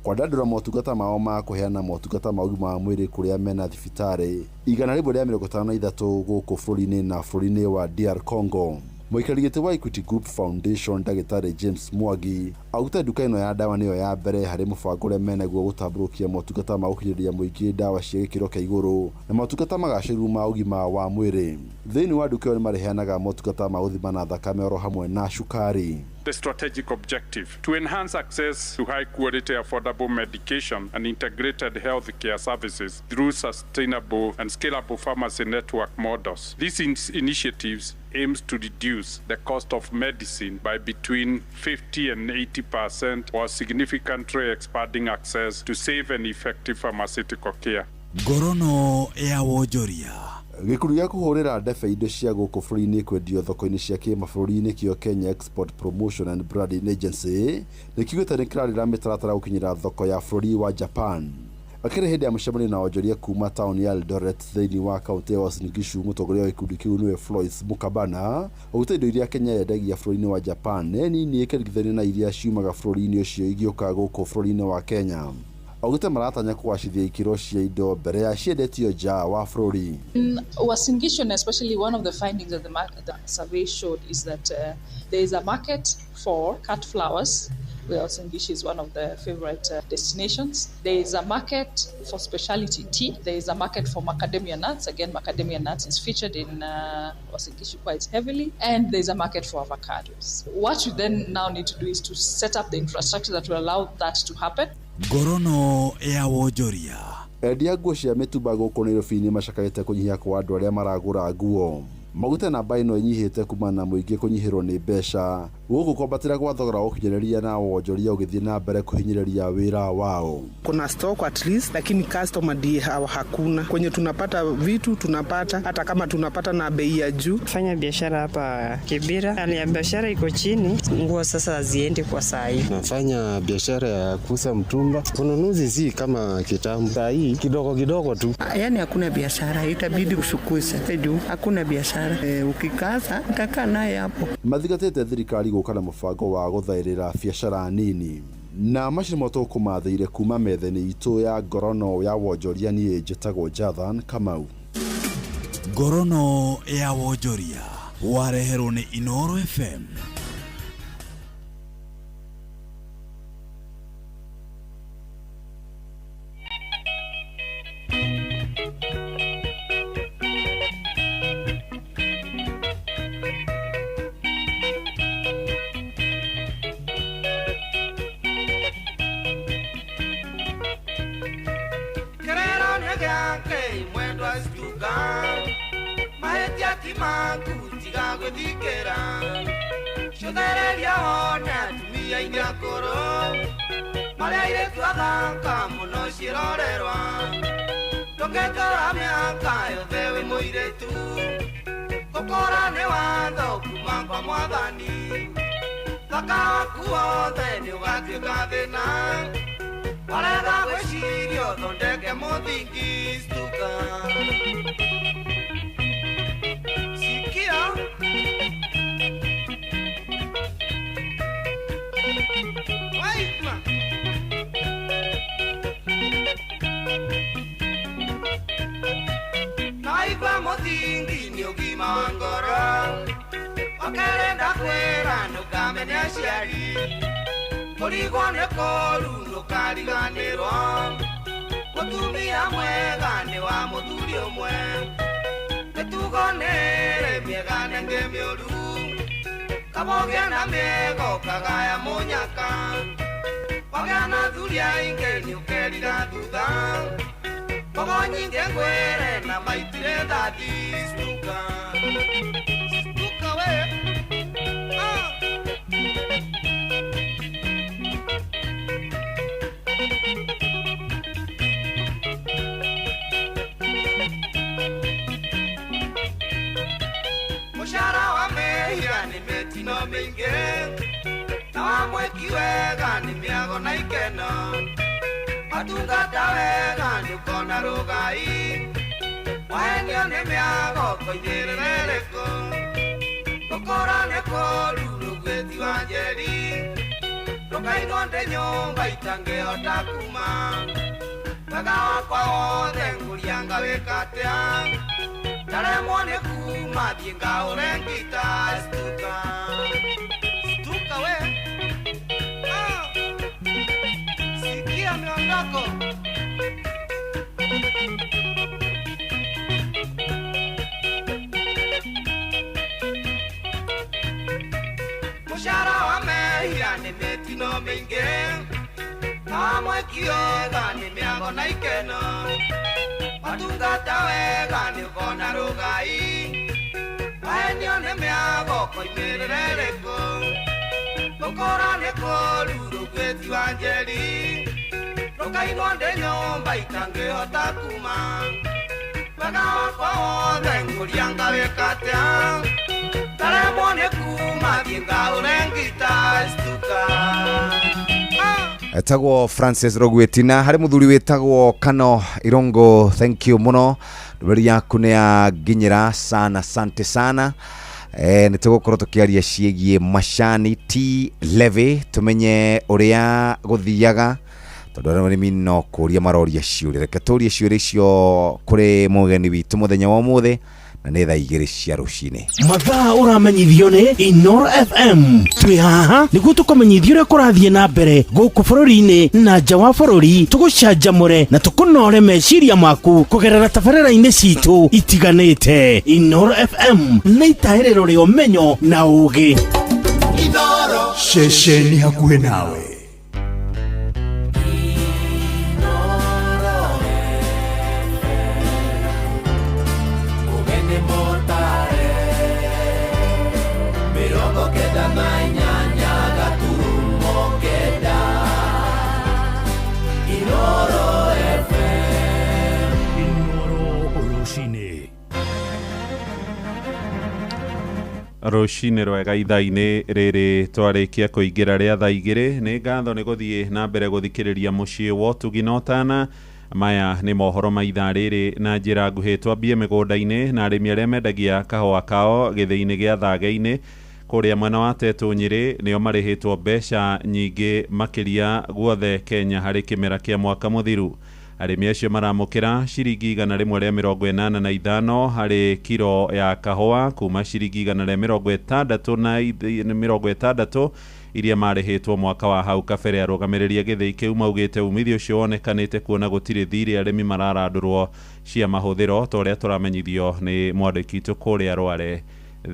kwandandũra motungata mao ma kũheana motungata ma ũgima wa mwĩrĩ kũrĩa mena thibitarĩ 153 gũkũ bũrũri-inĩ na bũrũri-inĩ wa DR Congo. Mũikarĩri gĩtĩ wa Equity Group Foundation Ndagĩtarĩ James Mwangi augĩte nduka ĩno ya ndawa nĩyo ya mbere harĩ mũbango ũrĩa menaguo gũtambũrũkia motungata ma gũkinyĩria mũingĩ ndawa cia gĩkĩro kĩa igũrũ na motungata magacĩru ma ũgima wa mwĩrĩ. Thĩinĩ wa nduka ĩyo nĩmarĩheanaga motungata ma gũthimana thakame oro hamwe na cukari. The strategic objective to enhance access to high quality affordable medication and integrated healthcare services through sustainable and scalable pharmacy network models. These initiatives aims to reduce the cost of medicine by between 50 and 80% while significantly expanding access to safe and effective pharmaceutical care. Ngorono ya wonjoria. Gĩkundi gĩa kũhũrĩra ndebe indo cia gũkũ bũrũri-inĩ kwendio thoko-inĩ cia kĩmabũrũri nĩkĩo Kenya Export Promotion and Branding Agency nĩ kiugĩte nĩ kĩrarĩra mĩtaratara gũkinyĩra thoko ya bũrũri wa Japan. Akĩrĩ hĩndĩ ya mũcemanio na onjoria kuma taũni ya Eldoret thĩinĩ wa kaũntĩ ya Uasin Gishu, mũtongoria wa gĩkundi kĩu nĩwe Floyce Mukabana augĩte indo iria Kenya yendagia bũrũri-inĩ wa Japan nĩ nini ĩkĩringithanio na iria ciumaga bũrũri-inĩ ũcio igĩũka gũkũ bũrũri-inĩ wa Kenya. Augĩte maratanya kũgacithia ikĩro cia indo mbere ya ciendetio nja wa bũrũri. In Uasin Gishu, and especially one of the findings that the survey showed is that there is a market for cut flowers, where Uasin Gishu is one of the favorite destinations. There is a market for specialty tea. There is a market for macadamia nuts. Again, macadamia nuts is featured in Uasin Gishu quite heavily. And there is a market for avocados. What you then now need to do is to set up the infrastructure that will allow that to happen. Ngorono ya wonjoria. Endia nguo cia mĩtumba gũkũ Nairobi nĩ macakarĩte kũnyihia kwa andũ arĩa maragũra nguo. Maguta namba ĩno ĩnyihĩte kumana na mũingĩ kũnyihĩrwo nĩ mbeca gũkũ kwambatĩra gwa thogora wa ũkinyanĩria na wonjoria ũgĩthiĩ na mbere kũhinyĩrĩria wĩra wao. Kuna stock at least, lakini customer ndiye hakuna. Kwenye tunapata vitu tunapata, hata kama tunapata na bei ya juu. Fanya biashara hapa Kibera, hali ya biashara iko chini, nguo sasa haziendi kwa saa hii. Nafanya biashara ya kuuza mtumba, ununuzi si kama kitambo, saa hii kidogo kidogo tu. Yani hakuna biashara, itabidi ushukuse juu hakuna biashara. Ukikaza utakaa naye hapo. Mathingatĩte thirikari gũka na mũbango wa gũthaĩrĩra biacara nini na macio nĩmo tũkũmathĩire kuma metha-inĩ itũ ya ngorono ya wonjoria. Niĩ njĩtagwo Jathan Kamau. Ngorono ya wonjoria wareherwo nĩ Inooro FM. Nyingĩ ngwĩre na maitire thathi stuka. Kamweki wega nĩ mĩago na ikeno Matungata wega nĩũkona rũgai Wahenio nĩ mĩago koigĩrĩre rĩkũ Gũkũra nĩ kũũru rũgwĩti wa njeri Rũkainwo ndĩ nyũmba itangĩhota kuma Wega wakwa wothe ngũria ngawĩka atĩa Ndaremwo nĩ kuma thiĩ ngaũre ngita stuka Stuka we ah. Sikia miondoko Mũcara wa mehia nĩ mĩtino mĩingĩ Kamweki wega nĩ mĩago na ikeno Watungata wega nĩ ũkona rũgai Wahenio nĩ mĩago koimĩrĩre rĩkũ Gũkũra nĩ kũũru rũgwĩti wa njeri Rũkainwo ndĩ nyũmba itangĩhota kuma Wega wakwa wothe ngũria ngawĩka atĩa Ndaremwo nĩ kuma thiĩ ngaũre ngita stuka Etagwo Francis Rogwetina harĩ mũthuri wĩtagwo Kano Irongo thank you mũno ndũmĩrĩri yaku nĩ ya nginyĩra sana sante sana nĩ tũgũkorwo tũkĩaria ciĩgiĩ macani tea levy tũmenye ũrĩa gũthiaga tondũ arĩmi no kũria maroria ciũria reke tũrie ciũria icio kũrĩ mũgeni witũ mũthenya wa ũmũthĩ na nĩ thaa 2 cia rũcinĩ Mathaa ũramenyithio nĩ Inoro FM twĩ haha nĩguo tũkũmenyithia ũrĩa kũrathiĩ na mbere gũkũ bũrũri-inĩ na nja wa bũrũri tũgũcanjamũre na tũkũnore meciria maku kũgerera tabarĩra-inĩ citũ itiganĩte Inoro FM nĩ itahĩrĩro rĩa ũmenyo na ũũgĩ Inoro ceceni hakuhĩ nawe Rũcinĩ rwega ithaa-inĩ rĩrĩ twarĩkia kũingĩra rĩa thaa 2 nĩ ngatho nĩ gũthiĩ na mbere gũthikĩrĩria mũciĩ wa ũtugi na ũtana maya nĩ mohoro ma ithaa rĩrĩ na njĩra nguhĩ twambie mĩgũnda-inĩ na arĩmi arĩa mendagia kahũa kao gĩthĩi-inĩ gĩa Thage-inĩ kũrĩa mwena wa Tetũ Nyĩrĩ nĩo marĩhĩtwo mbeca nyingĩ makĩria guothe Kenya harĩ kĩmera kĩa mwaka mũthiru arĩmi acio maramũkĩra ciringi 185 harĩ kiro ya kahũa kuma ciringi 160 iria marĩhĩtwo mwaka wa hau kabere arũgamĩrĩri a gĩthĩi kĩu maugĩte umithio ũcio wonekanĩte kuona gũtirĩ thirĩ arĩmi mararandũrwo cia mahũthĩro ta ũrĩa tũramenyithio nĩ mwandĩki witũ kũrĩa Rware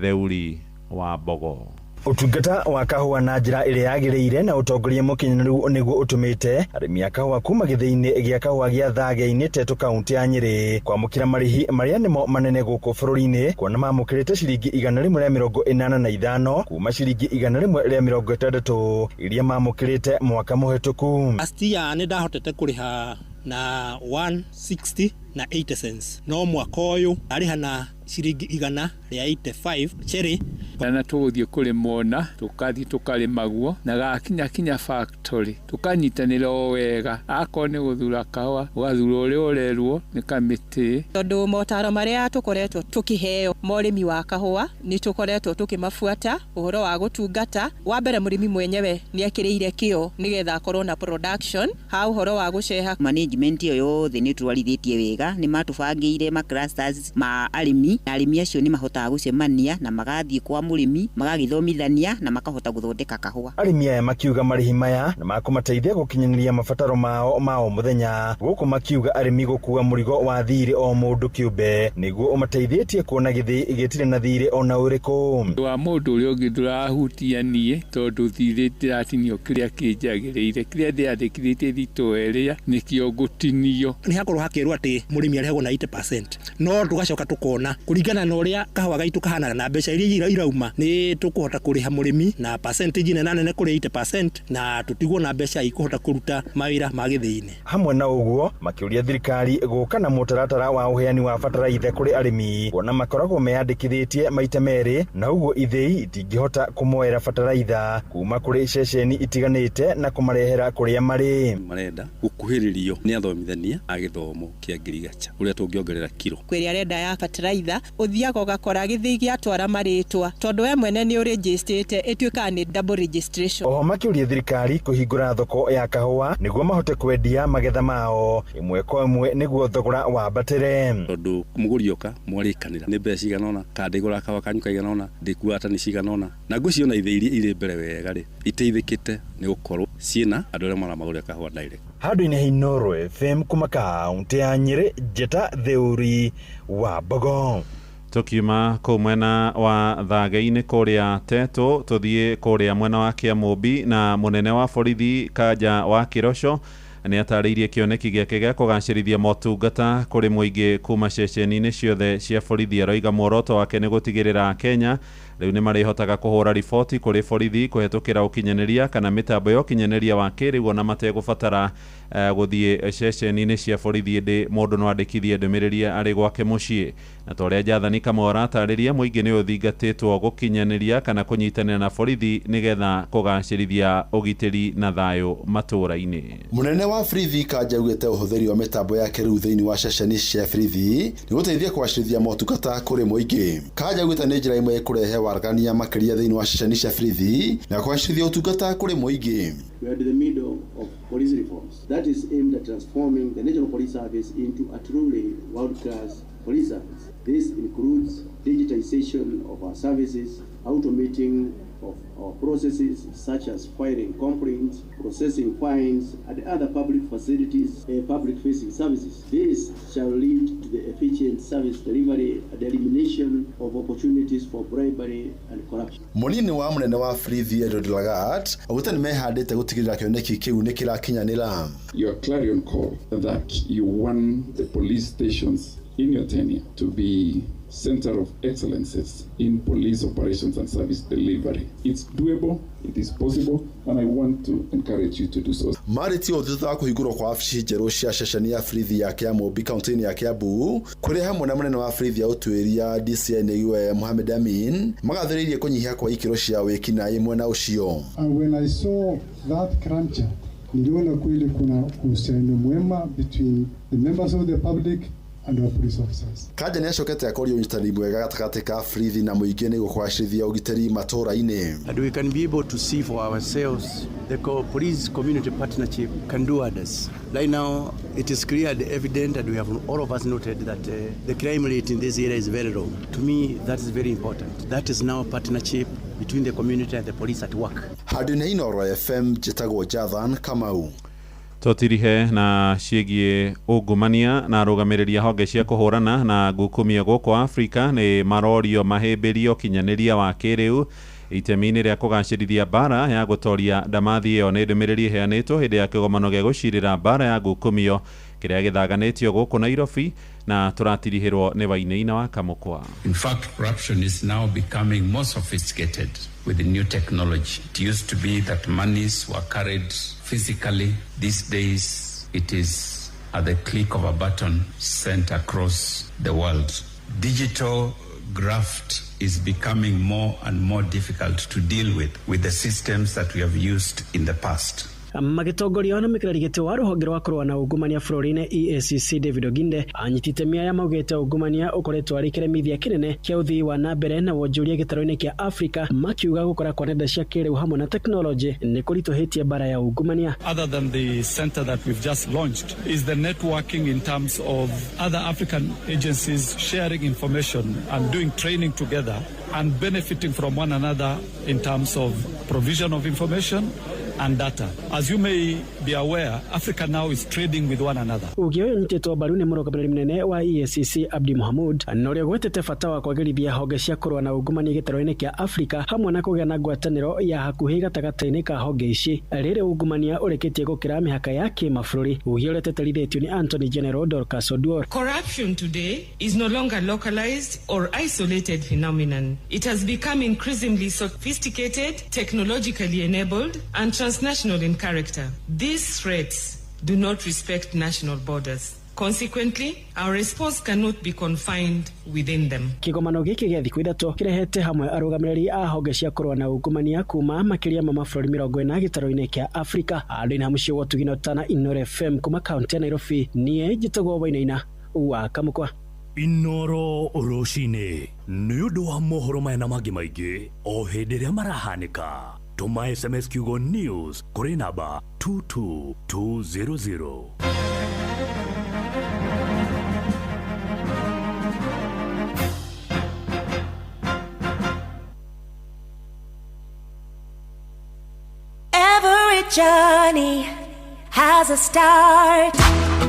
Theuri wa Mbogo Ũtungata wa kahũa na njĩra ĩrĩa yagĩrĩire na ũtongoria mũkinyanĩru nĩguo ũtũmĩte arĩmi a kahũa kuma gĩthĩi-inĩ gĩa kahũa gĩa Thage-inĩ Tetũ kaunti ya Nyĩrĩ kwamũkĩra marĩhi marĩa nĩmo manene gũkũ bũrũri-inĩ kuona mamũkĩrĩte ciringi 185 kuma ciringi 160 iria mamũkĩrĩte mwaka mũhetũku. Last year nĩ ndahotete kũrĩha na 160 na 80 cents no mwaka ũyũ arĩha na ciringi 185 cherry na tũgũthiĩ kũrĩmona tũkathiĩ tũkarĩmaguo na gakinya kinya factory tũkanyitanĩra o wega akorwo nĩ gũthura kahũa ũgathura ũrĩa ũrerwo nĩ kamĩtĩ tondũ motaro marĩa tũkoretwo tũkĩheo ma ũrĩmi wa kahũa nĩ tũkoretwo tũkĩmabuata ũhoro wa gũtungata wa mbere mũrĩmi mwenyewe nĩ ekĩrĩire kĩo nĩgetha akorwo na production ha ũhoro wa gũceha management ĩyo yothe nĩ twarithĩtie wega nĩ matũbangĩire ma clusters ma arĩmi na arĩmi acio nĩ mahotaga gũcemania na magathiĩ kwa mũrĩmi magagĩthomithania na makahota gũthondeka kahũa. Arĩmi aya makiuga marĩhi maya na makũmateithia gũkinyanĩria mabataro mao ma o mũthenya gũkũ makiuga arĩmi gũkua mũrigo wa thirĩ o mũndũ kĩũmbe nĩguo ũmateithĩtie kuona gĩthĩi gĩtirĩ na thirĩ ona ũrĩkũ. Wa mũndũ ũrĩa ũngĩ ndũrahutia niĩ tondũ thirĩ ndĩratinio kĩrĩa kĩnjagĩrĩire kĩrĩa ndĩandĩkithĩtie thitoo ĩrĩa nĩkĩo ngũtinio. Nĩ hakorwo hakĩrwo atĩ mũrĩmi arĩhagwo na 80% no tũgacoka tũkona kũringana na ũrĩa kahũa Kahũa gaitũ kahanaga na mbeca iria irauma nĩ tũkũhota kũrĩha mũrĩmi na percentage nene nene kũrĩ 80% na tũtigwo na mbeca ikũhota kũruta mawĩra ma gĩthĩi-inĩ. Hamwe na ũguo makĩũria thirikari gũka na mũtaratara wa ũheani wa bataraitha kũrĩ arĩmi kuona makoragwo meyandĩkithĩtie maita merĩ na ũguo ithĩi itingĩhota kũmoera bataraitha kuma kũrĩ ceceni itiganĩte na kũmarehera kũrĩa marĩ. Marenda gũkuhĩrĩrio nĩ athomithania a gĩthomo kĩa ngirigacha ũrĩa tũngĩongerera kiro. Kwĩrĩa arenda ya bataraitha ũthiaga ũgakora gĩthĩi gĩatwara marĩtwa tondũ we mwene nĩ ũrĩnjĩstĩte ĩtuĩkaga nĩ double registration. Oho makĩũria thirikari kũhingũra thoko ya kahũa nĩguo mahote kwendia magetha mao ĩmwe kwa ĩmwe nĩguo thogora wambatĩre. Tondũ mũgũri oka mwarĩkanĩra nĩ mbeca cigana ũna kana ndĩgũra kahũa kanyu kaigana ũna ndĩkuaga tani cigana ũna na ngwĩciria ona ithĩi iria irĩ mbere wega rĩ iteithĩkĩte nĩ gũkorwo ciĩna andũ arĩa maramagũrĩra kahũa direct. Handũ-inĩ ha Inooro FM kuma kaunti ya Nyĩrĩ, Njĩta Theuri wa Mbogo. Tukiuma kũu mwena wa Thage-inĩ kũrĩa Tetu tũthiĩ kũrĩa mwena wa Kĩamũmbi na mũnene wa borithi Kanja wa Kĩroco nĩ atarĩirie kĩoneki gĩake gĩa kũgacĩrithia motungata kũrĩ mũingĩ kuma ceceni-inĩ ciothe cia borithi. Aroiga muoroto wake nĩ gũtigĩrĩra Kenya rĩu nĩ marĩhotaga kũhũra riboti kũrĩ borithi kũhetũkĩra ũkinyanĩria kana mĩtambo ya ũkinyanĩria wa kĩrĩu ona mategũbatara gũthiĩ ceceni-inĩ cia borithi ĩndĩ mũndũ no andĩkithie ndũmĩrĩri arĩ gwake mũciĩ. Na ta ũrĩa Jathani Kamau aratarĩria mũingĩ nĩ ũthingatĩtwo gũkinyanĩria kana kũnyitanĩra na borithi nĩgetha kũgacĩrithia ũgitĩri na thayũ matũũra-inĩ. Mũnene wa borithi Kanja augĩte ũhũthĩri wa mĩtambo ya kĩrĩu thĩinĩ wa ceceni cia borithi nĩ gũteithia kũgacĩrithia motungata kũrĩ mũingĩ. Kanja augĩte nĩ njĩra ĩmwe ĩkũrehe waragania makĩria thĩinĩ wa ceceni cia borithi na kũgacĩrithia ũtungata kũrĩ mũingĩ. We are in the middle of police reforms that is aimed at transforming the National Police Service into a truly world-class police service. This includes digitization of our services, automating of our processes such as filing complaints, processing fines, and other public facilities, public-facing services. This shall lead to the efficient service delivery and elimination of opportunities for bribery and corruption. Mũnini wa mũnene wa borithi Edward Lagat augĩte nĩ mehandĩte gũtigĩrĩra kĩoneki kĩu nĩ kĩrakinyanĩra. Your clarion call that you want the police stations in your tenure to be center of excellences in police operations and service delivery. It's doable, it is possible, and I want to encourage you to do so. Marĩtie ũũ thutha wa kũhingũrwo kwa wabici njerũ cia ceceni ya borithi ya Kĩamũmbi kaunti-inĩ ya Kiambu kũrĩa hamwe na mũnene wa borithi ya ũtuĩria DCI nĩwe Mohamed Amin magathĩrĩirie kũnyihia kwa ikĩro cia wĩkinaĩ mwena ũcio. And when I saw that crime chart, niliona kweli kuna uhusiano mwema between the members of the public and our police officers. Kanja nĩ acokete akoria ũnyitanĩri mwega gatagatĩ ka borithi na mũingĩ nĩguo kũgacĩrithia ũgitĩri matũũra-inĩ. And we can be able to see for ourselves the police community partnership can do others. Right now it is clear and evident, and we have all of us noted that the crime rate in this area is very low. To me that is very important. That is now partnership between the community and the police at work. Handũ-inĩ Inooro FM njĩtagwo Jathan Kamau. Tũtirihe na ciĩgiĩ ungumania na arũgamĩrĩri a honge cia kũhũrana na ngukumio gũkũ Afrika nĩ marorio mahĩmbĩrie ũkinyanĩria wa kĩrĩu itemi-inĩ rĩa kũgacĩrithia mbara ya gũtoria ndamathi ĩyo. Nĩ ndũmĩrĩri ĩheanĩtwo hĩndĩ ya kĩgomano gĩa gũcirĩra mbara ya ngukumio kĩrĩa gĩthaganĩtio gũkũ Nairobi na tũratirihĩrwo nĩ Wainaina wa Kamũkwa. In fact, corruption is now becoming more sophisticated with the new technology. It used to be that monies were carried physically. These days, it is at the click of a button sent across the world. Digital graft is becoming more and more difficult to deal with the systems that we have used in the past. Magĩtongorio na mĩkĩrari gĩtĩ wa rũhonge rwa kũrũa na ungumania bũrũri-inĩ EACC David Oginde, anyiti itemi aya maugĩte ungumania ũkoretwo arĩ kĩremithia kĩnene kĩa ũthii wa na mbere na wonjoria gĩtarũ-inĩ kĩa Afrika, makiuga gũkũra kwa nenda cia kĩrĩu hamwe na tekinoronjĩ nĩ kũritũhĩtie mbara ya ungumania. Other than the center that we've just launched is the networking in terms of other African agencies sharing information and doing training together and benefiting from one another in terms of provision of information and data. As you may be aware, Africa now is trading with one another. Uge ũyũ ũnyitĩtwo mbaru nĩ mũrũgamĩrĩri mũnene wa EACC Abdi Mohamud, na ũrĩa ũgwetete bata wa kwagĩrithia honge cia kũrũa na ungumania gĩtarũ-inĩ kĩa Afrika hamwe na kũgĩa na ngwatanĩro ya hakuhĩ gatagatĩ-inĩ ka honge ici. Rĩrĩ ungumania ũrĩkĩtie gũkĩra mĩhaka ya kĩmabũrũri. Uge ũrĩa ũteterithĩtio nĩ Anthony General Dorcas Oduor. Corruption today is no longer localized or isolated phenomenon. It has become increasingly sophisticated, technologically enabled, and transnational in character. These threats do not respect national borders. Consequently, our response cannot be confined within them. Kĩgomano gĩkĩ gĩa thikũ 3 kĩrehete hamwe arũgamĩrĩri a honge cia kũrũa na ungumania kuma makĩria ma mabũrũri 40 gĩtarũ-inĩ kĩa Afrika. Andũ-inĩ ha mũciĩ wa Tugino Tana, Inooro FM kuma kaunti ya Nairobi, niĩ njĩtagwo Wainaina wa Kamũkwa. Inooro rũcinĩ nĩ ũndũ wa mohoro maya na mangĩ maingĩ o hĩndĩ ĩrĩa marahanĩka. Tũma SMS kiugo news kũrĩ namba 22200. Every journey has a start.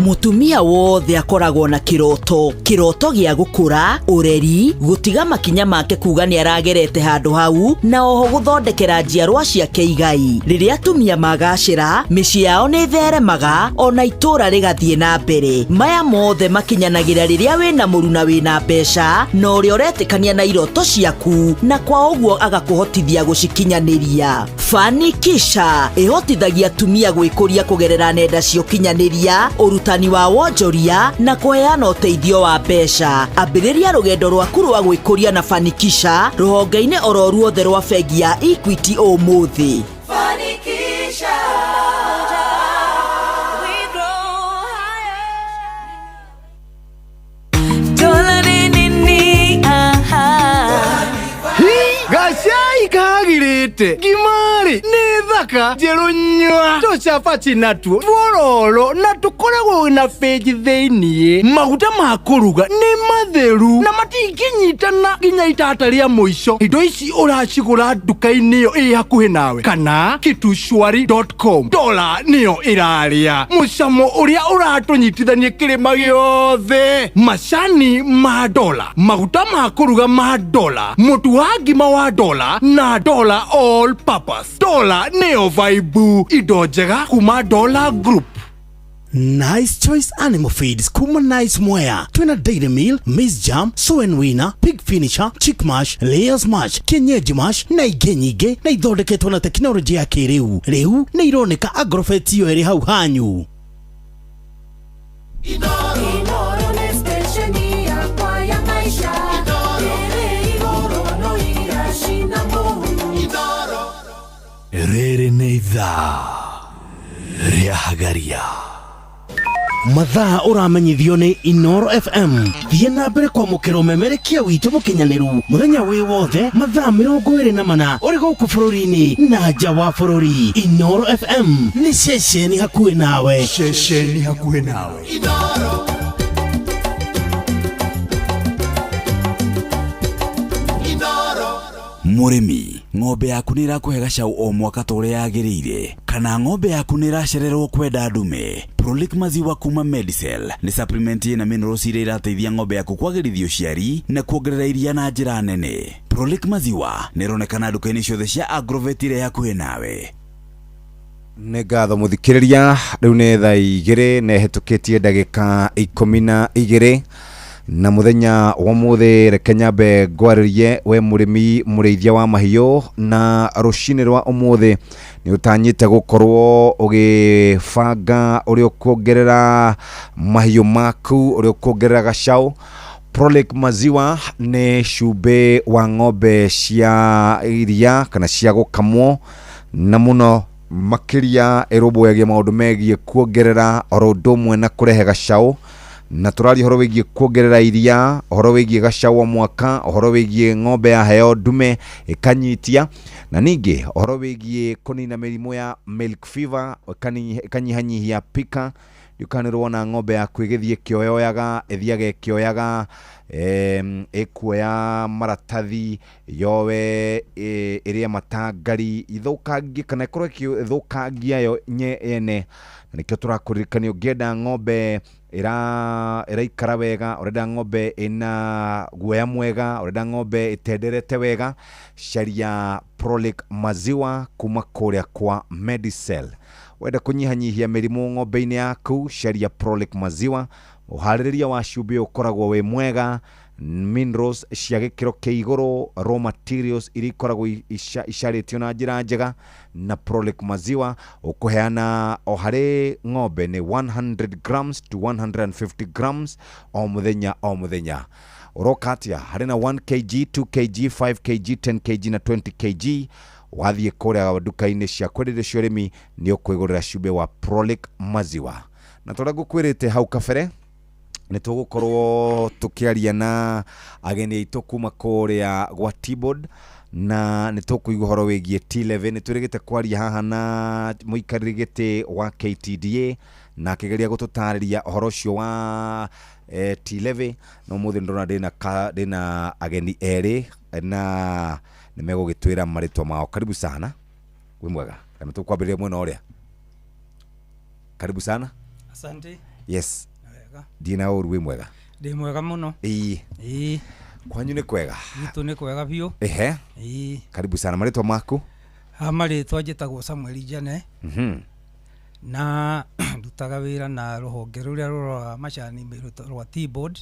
Mutumia wothe akoragwo na kiroto, kiroto gĩa gũkũra, ũreri, gũtiga makinya make kuga nĩ aragerete handũ hau, na oho gũthondekera njiarwa ciake igai. Rĩrĩa atumia magacĩra, mĩciĩ yao nĩ ĩtheremaga, ona itũũra rĩgathiĩ na mbere. Maya mothe makinyanagĩra rĩrĩa wĩna mũruna wĩna mbeca, na ũrĩa ũretĩkania na iroto ciaku, na kwa ũguo agakũhotithia gũcikinyanĩria. Fanikisha ĩhotithagia atumia gwĩkũria kũgerera nenda cia ũkinyanĩria, ũrutani wa wonjoria na kũheana ũteithio wa mbeca. Ambĩrĩria rũgendo rwaku rwa gwĩkũria na Fanikisha rũhonge-inĩ oro ruothe rwa bengi ya Equity ũmũthĩ. Fanikisha, we grow higher. Dola nini aha. Gacai kagirite ngimari nĩ thaka njerũ nyua tũcabaci natuo tuororo na tũkoragwo na benji thĩiniĩ. Maguta ma kũruga nĩ matheru na matingĩnyitana nginya itata rĩa mũico. Indo ici ũracigũra nduka-inĩ ĩyo ĩ hakuhĩ nawe kana kitushwari.com. Dola nĩyo ĩrarĩa mũcamo ũrĩa ũratũnyitithania kĩrĩma gĩothe. Macani ma dola, maguta ma kũruga ma dola, mũtu wa ngima wa dola na dola all purpose. Dola nĩyo vibe, indo njega kuma Dola Group. Nice Choice Animal Feeds kuma Nice Mwea twina Dairy Meal, Maize Jam, Soy and Winner, Pig Finisher, Chick Mash, Layers Mash, Kienyeji Mash na ingĩ nyingĩ, na ithondeketwo na tekinoronjĩ ya kĩrĩu. Rĩu nĩ ironeka Agrovet iyo ĩrĩ hau hanyu. Inooro nĩ station yakwa ya maisha. Ĩrĩ igũrũ no iracina mũhu. Rĩrĩ nĩ ithaa rĩa Hagaria. Mathaa ũramenyithio nĩ Inooro FM. Thiĩ na mbere kwamũkĩra ũmemerekia witũ mũkinyanĩru mũthenya wĩ wothe mathaa 24 ũrĩ gũkũ bũrũri-inĩ na nja wa bũrũri. Inooro FM nĩ ceceni hakuhĩ nawe. Ceceni hakuhĩ nawe. Mũrĩmi, ng'ombe yaku nĩ ĩrakũhe gacau o mwaka ta ũrĩa yagĩrĩire, kana ng'ombe yaku nĩ ĩracererwo kwenda ndume. Prolic maziwa kuma Medicel nĩ supplement ĩna minerals iria irateithia ng'ombe yaku kwagĩrithia ũciari na kuongerera iria na njĩra nene. Prolic maziwa nĩ ĩronekana nduka-inĩ ciothe cia Agrovet iria hakuhĩ nawe. Nĩ ngatho mũthikĩrĩria, rĩu nĩ thaa 2 na ĩhetũkĩtie ndagĩka 12 na mũthenya wa ũmũthĩ. Reke nyambe ngwarĩrie we mũrĩmi mũrĩithia wa mahiũ, na rũcinĩ rwa ũmũthĩ nĩ ũtanyĩte gũkorwo ũgĩbanga ũrĩa ũkuongerera mahiũ maku, ũrĩa ũkuongerera gacau. Prolic maziwa nĩ cumbĩ wa ng'ombe cia iria kana cia gũkamwo, na mũno makĩria ĩrũmbũyagia maũndũ megiĩ kuongerera oro ũndũ ũmwe na kũrehe gacau. Na tũraria ũhoro wĩgiĩ kuongerera iria, ũhoro wĩgiĩ gacau o mwaka, ũhoro wĩgiĩ ng'ombe yaheo ndume ĩkanyitia, na ningĩ ũhoro wĩgiĩ kũnina mĩrimũ ya milk fever, ĩkanyihanyihia pika Ndiũkanĩrwo ng'ombe yaku ĩgĩthiĩ ĩkĩoyoyaga, ĩthiaga ĩkĩoyaga, ĩkuoya maratathi yowe, ĩrĩe matangari ithũkangie kana ĩkorwo ĩgĩthũkangia yo ene. Na nĩkĩo tũrakũririkania ũngĩenda ng'ombe ĩraikara wega, ũrenda ng'ombe ĩna guoya mwega, ũrenda ng'ombe ĩtenderete wega, caria Prolic maziwa kuma kũrĩa kwa Medicel. Wenda kũnyihanyihia mĩrimũ ng'ombe-inĩ yaku, caria Prolic maziwa. Ũharĩrĩria wa cumbĩ ũkoragwo wĩ mwega, minerals cia gĩkĩro kĩa igũrũ, raw materials iria ikoragwo icarĩtio na njĩra njega. Na Prolic maziwa ũkũheana o harĩ ng'ombe nĩ 100 grams to 150 grams o mũthenya o mũthenya. Ũroka atĩa? Harĩ na 1 kg, 2 kg, 5 kg, 10 kg na 20 kg. Wathiĩ kũrĩa nduka-inĩ cia kwenderio cia ũrĩmi nĩ ũkwĩgũrĩra cumbĩ wa Prolic maziwa. Na torĩa ngũkwĩrĩte hau kabere, nĩ tũgũkorwo tũkĩaria na ageni aitũ kuma kũrĩa gwa Tea-Board, na nĩ tũkũigua ũhoro wĩgiĩ T11. Nĩ twĩrĩgĩte kwaria haha na mũikarĩri gĩtĩ wa KTDA na akĩgeria gũtũtarĩria ũhoro ũcio wa T11. Na ũmũthĩ ndĩrona ndĩna ageni erĩ na nĩ megũgĩtwĩra marĩtwa mao. Karibu sana. Wĩ mwega? Kana tũkwambĩrĩria mwena ũrĩa? Karibu sana. Asante. Yes. Wega. Ndina ũru, wĩ mwega? Ndĩ mwega mũno. Ĩĩ. Ĩĩ. Kwanyu nĩ kwega? Gwitũ nĩ kwega biũ. Ehe. Ĩĩ. Karibu sana. Marĩtwa maku? Ha, marĩtwa njĩtagwo Samuel Njane. Na ndutaga wĩra na rũhonge rũrĩa rũroraga macani rwa Tea-Board.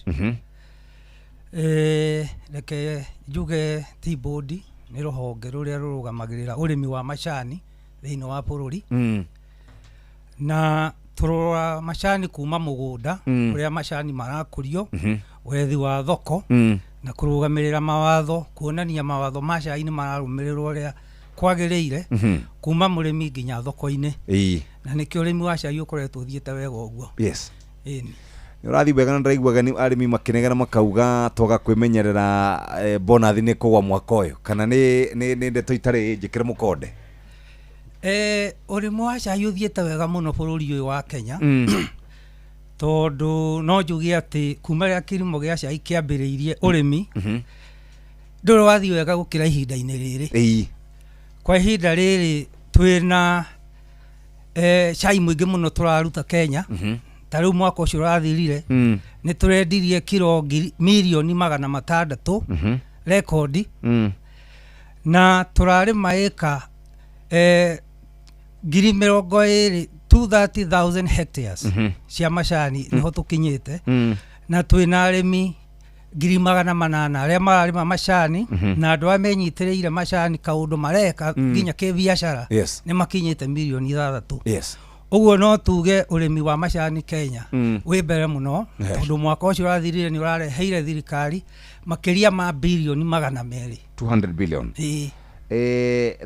Reke njuge Tea-Board nĩ rũhonge rũrĩa rũrũgamagĩrĩra ũrĩmi wa macani thĩinĩ wa bũrũri. Na tũrora macani kuma mũgũnda, ũrĩa macani marakũrio, wethi wa thoko, na kũrũgamĩrĩra mawatho, kuonania mawatho ma cai nĩ mararũmĩrĩrwo ũrĩa kwagĩrĩire, kuma mũrĩmi nginya thoko-inĩ. Na nĩkĩo ũrĩmi wa cai ũkoretwo ũthiĩte wega ũguo. Yes. Ĩni. Nĩ ũrathiĩ wega, na ndĩraiguaga nĩ arĩmi makĩnegena makauga twaga kwĩmenyerera, bonathi nĩ kũgwa mwaka ũyũ, kana nĩ ndeto itarĩ njĩkĩre mũkonde? Ũrĩmi wa cai ũthiĩte wega mũno bũrũri ũyũ wa Kenya. Tondũ no njuge atĩ kuma rĩrĩa kĩrimo gĩa cai kĩambĩrĩirie ũrĩmi, ndũrĩ wathiĩ wega gũkĩra ihinda-inĩ rĩrĩ. Kwa ihinda rĩrĩ twĩna cai mũingĩ mũno tũraruta Kenya. Ta rĩu mwaka ũcio ũrathirire, nĩ tũrendirie kiro 600,000,000, rekondi. Na tũrarĩma ĩka 20,000, 230,000 hectares cia macani, nĩho tũkinyĩte. Na twĩna arĩmi 800,000 arĩa mararĩma macani, na andũ arĩa menyitĩrĩire macani kaũndũ mareka nginya kĩbiacara nĩ makinyĩte 6 million. Ũguo no tuge ũrĩmi wa macani Kenya wĩ mbere mũno, tondũ mwaka ũcio ũrathirire nĩ ũrareheire thirikari makĩria ma 200 billion. 200 billion. Ĩĩ.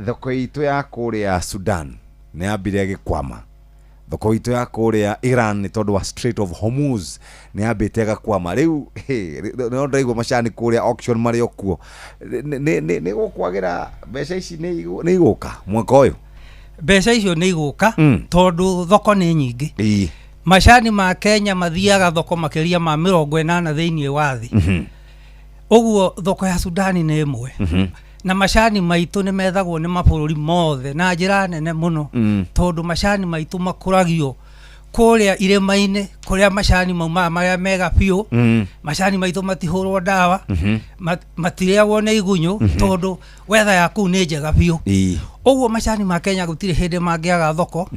Thoko itũ ya kũrĩa Sudan nĩ yambire ĩgĩkwama, thoko itũ ya kũrĩa Iran nĩ tondũ wa Strait of Hormuz nĩ yambĩte ĩgakwama. Rĩu no ndĩraigua macani kũrĩa auction marĩ o kuo, nĩ gũkwagĩra mbeca ici nĩ igũka mwaka ũyũ? Mbeca icio nĩ igũka, tondũ thoko nĩ nyingĩ. Macani ma Kenya mathiaga thoko makĩria ma 80 thĩinĩ wa thĩ. Ũguo thoko ya Sudani nĩ ĩmwe, na macani maitũ nĩ methagwo nĩ mabũrũri mothe na njĩra nene mũno, tondũ macani maitũ makũragio kũrĩa irĩma-inĩ kũrĩa macani maumaga marĩa mega biũ. Macani maitũ matihũrwo ndawa, matirĩagwo nĩ igunyũ, tondũ wetha ya kũu nĩ njega biũ. Ũguo macani ma Kenya gũtirĩ hĩndĩ mangĩaga thoko,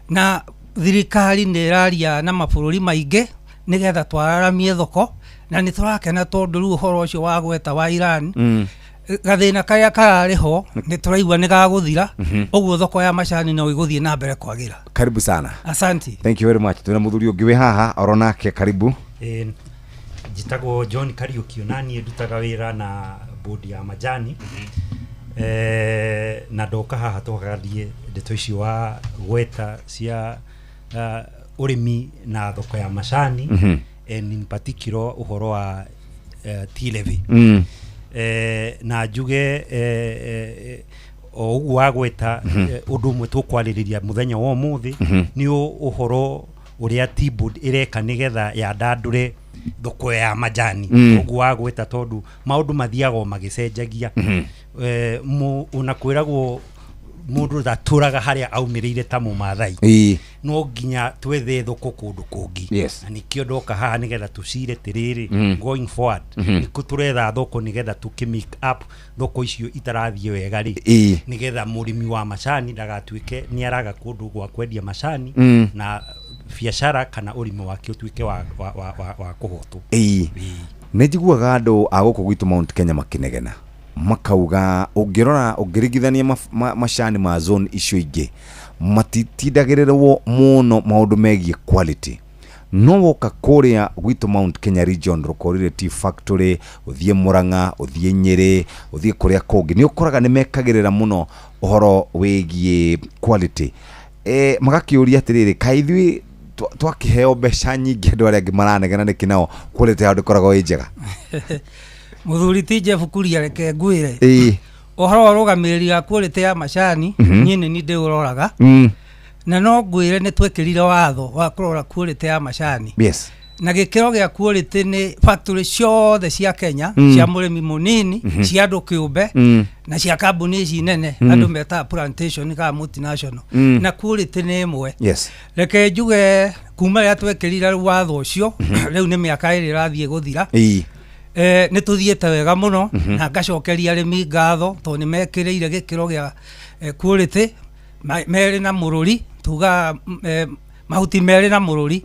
na thirikari nĩ ĩraria na mabũrũri maingĩ nĩgetha twararamie thoko. Na nĩ tũrakena tondũ rĩu ũhoro ũcio wa gweta wa Iran, gathĩna karĩa kararĩ ho nĩ tũraigua nĩ gagũthira. Ũguo thoko ya macani no ĩgũthiĩ na mbere kwagĩra. Karibu sana. Asante. Thank you very much. Twĩna mũthuri ũngĩ wĩ haha oro nake, karibu. Njĩtagwo John Kariũki, na niĩ ndutaga wĩra na bodi ya majani, na ndoka haha twagarie ndeto icio wa gweta cia ũrĩmi na thoko ya macani, and in particular ũhoro wa tea levy. Na njuge o ũguo wagweta, ũndũ ũmwe tũkwarĩrĩria mũthenya wa ũmũthĩ nĩ ũhoro Ũrĩa Tea Board ĩreka nĩgetha yandandũre thoko ya majani. Ũguo wagwĩta, tondũ maũndũ mathiaga o magĩcenjagia. Ona kwĩragwo mũndũ ndatũraga harĩa aumĩrĩire ta Mũmathai. No nginya twethe thoko kũndũ kũngĩ. Na nĩkĩo ndoka haha nĩgetha tũcire tĩrĩrĩ, going forward, nĩkũ tũretha thoko nĩgetha tũkĩ make up thoko icio itarathiĩ wega rĩ, nĩgetha mũrĩmi wa macani ndagatuĩke nĩ araga kũndũ gwa kwendia macani, na biacara kana ũrĩmi wake ũtuĩke wa kũhotwo. Ĩĩ, nĩ njiguaga andũ a gũkũ gwitũ Mount Kenya makĩnegena makauga ũngĩrora ũngĩringithania macani ma zone icio ingĩ, matitindagĩrĩrwo mũno maũndũ megiĩ quality, no woka kũrĩa gwitũ Mount Kenya region, Rũkorire Tea Factory, ũthiĩ Murang'a, ũthiĩ Nyĩrĩ, ũthiĩ kũrĩa kũngĩ, nĩ ũkoraga nĩ mekagĩrĩra mũno ũhoro wĩgiĩ quality. Magakĩũria atĩrĩrĩ, kaĩ ithuĩ twakĩheo mbeca nyingĩ, andũ arĩa angĩ maranegena nĩkĩ nao quality yao ndĩkoragwo ĩ njega? Mũthuri ti Jeff Kuria, reke ngwĩre, ũhoro wa ũrũgamĩrĩri wa quality ya macani, niĩ nĩ niĩ ndĩũroraga. Na no ngwĩre nĩ twekĩrire watho wa kũrora quality ya macani, na gĩkĩro gĩa quality nĩ factory ciothe cia Kenya, cia mũrĩmi mũnini, cia andũ kĩũmbe, na cia kambuni ici nene, andũ metaga plantation kana multinational, na quality nĩ ĩmwe. Reke njuge kuma rĩrĩa twekĩrire watho ũcio, rĩu nĩ mĩaka 2 ĩrathiĩ gũthira, nĩ tũthiĩte wega mũno, na ngacokeria arĩmi ngatho tondũ nĩ mekĩrĩire gĩkĩro gĩa quality merĩ na mũrũri, tuga mahuti merĩ na mũrũri.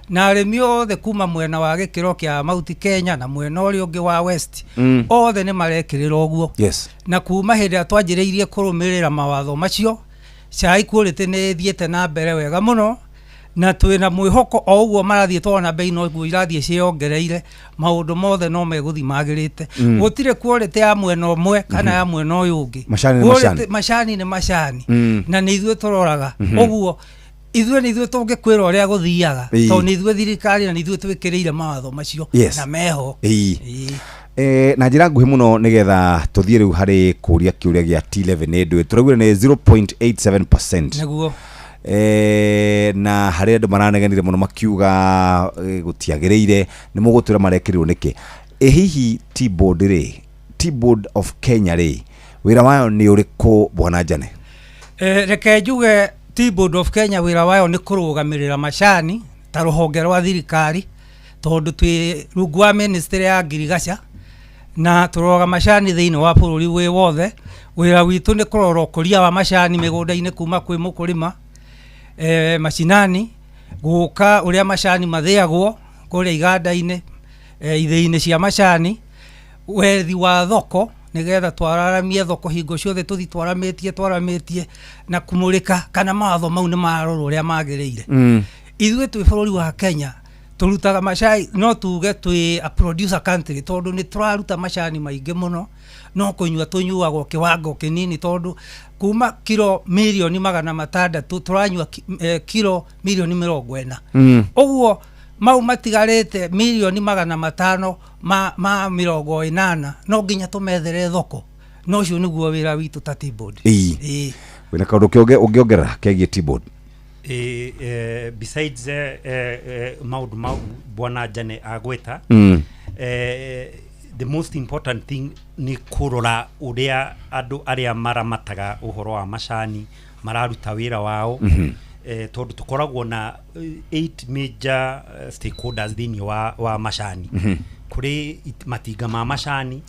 Na arĩmi othe kuma mwena wa gĩkĩro kĩa Mount Kenya na mwena ũrĩa ũngĩ wa West, othe nĩ marekĩrĩra ũguo. Na kuma hĩndĩ ĩrĩa twanjĩrĩirie kũrũmĩrĩra mawatho macio, cai quality nĩ ĩthiĩte na mbere wega mũno, na twĩna mwĩhoko o ũguo marathiĩ twana bei noguo irathiĩ ciĩyongereire, maũndũ mothe no megũthiĩ magĩrĩte. Gũtirĩ quality ya mwena ũmwe kana ya mwena ũyũ ũngĩ. Macani nĩ macani. Macani nĩ macani. Na nĩ ithuĩ tũroraga. Ũguo ithuĩ nĩ ithuĩ tũngĩkwĩra ũrĩa gũthiaga, tondũ nĩ ithuĩ thirikari na nĩ ithuĩ twĩkĩrĩire mawatho macio, na meho. Na njĩra nguhĩ mũno nĩgetha tũthiĩ rĩu harĩ kũria kĩũria gĩa T11 nĩ ndũĩ tũraugire nĩ 0.87%. Nĩguo. Na harĩ andũ maranegenire mũno makiuga gũtiagĩrĩire, nĩ mũgũtwĩra marekĩrirwo nĩkĩ. Hihi Tea Board rĩ, Tea Board of Kenya rĩ, wĩra wayo nĩ ũrĩkũ, bwana Njane? Reke njuge Tea Board of Kenya wĩra wayo nĩ kũrũgamĩrĩra macani ta rũhonge rwa thirikari, tondũ twĩ rungu wa ministry ya ngirigaca na tũroraga macani thĩinĩ wa bũrũri wĩ wothe. Wĩra witũ nĩ kũrora ũkũria wa macani mĩgũnda-inĩ kuma kwĩ mũkũrĩma, macinani, gũka ũrĩa macani mathĩagwo kũrĩa iganda-inĩ, ithĩi-inĩ cia macani, wethi wa thoko nĩgetha twararamie thoko hingo ciothe, tũthi twaramĩtie na kũmũrĩka kana mawatho mau nĩ marorwo ũrĩa magĩrĩire. Ithuĩ twĩ bũrũri wa Kenya tũrutaga macani, no tuge twĩ a producer country tondũ nĩ tũraruta macani maingĩ mũno, no kũnyua tũnyuagwo kĩwango kĩnini, tondũ kuma kiro mirioni 600 tũranyua kiro mirioni 40. Ũguo mau matigarĩte mirioni 580 no nginya tũmethere thoko, na ũcio nĩguo wĩra witũ ta Tea Board. Ĩĩ. Wĩna kaũndũ kĩongĩ ũngĩongerera kegiĩ Tea Board? Besides maũndũ mau bwana Njane agweta, the most important thing nĩ kũrora ũrĩa andũ arĩa maramataga ũhoro wa macani mararuta wĩra wao, tondũ tũkoragwo na eight major stakeholders thĩinĩ wa macani. Kũrĩ matinga ma macani,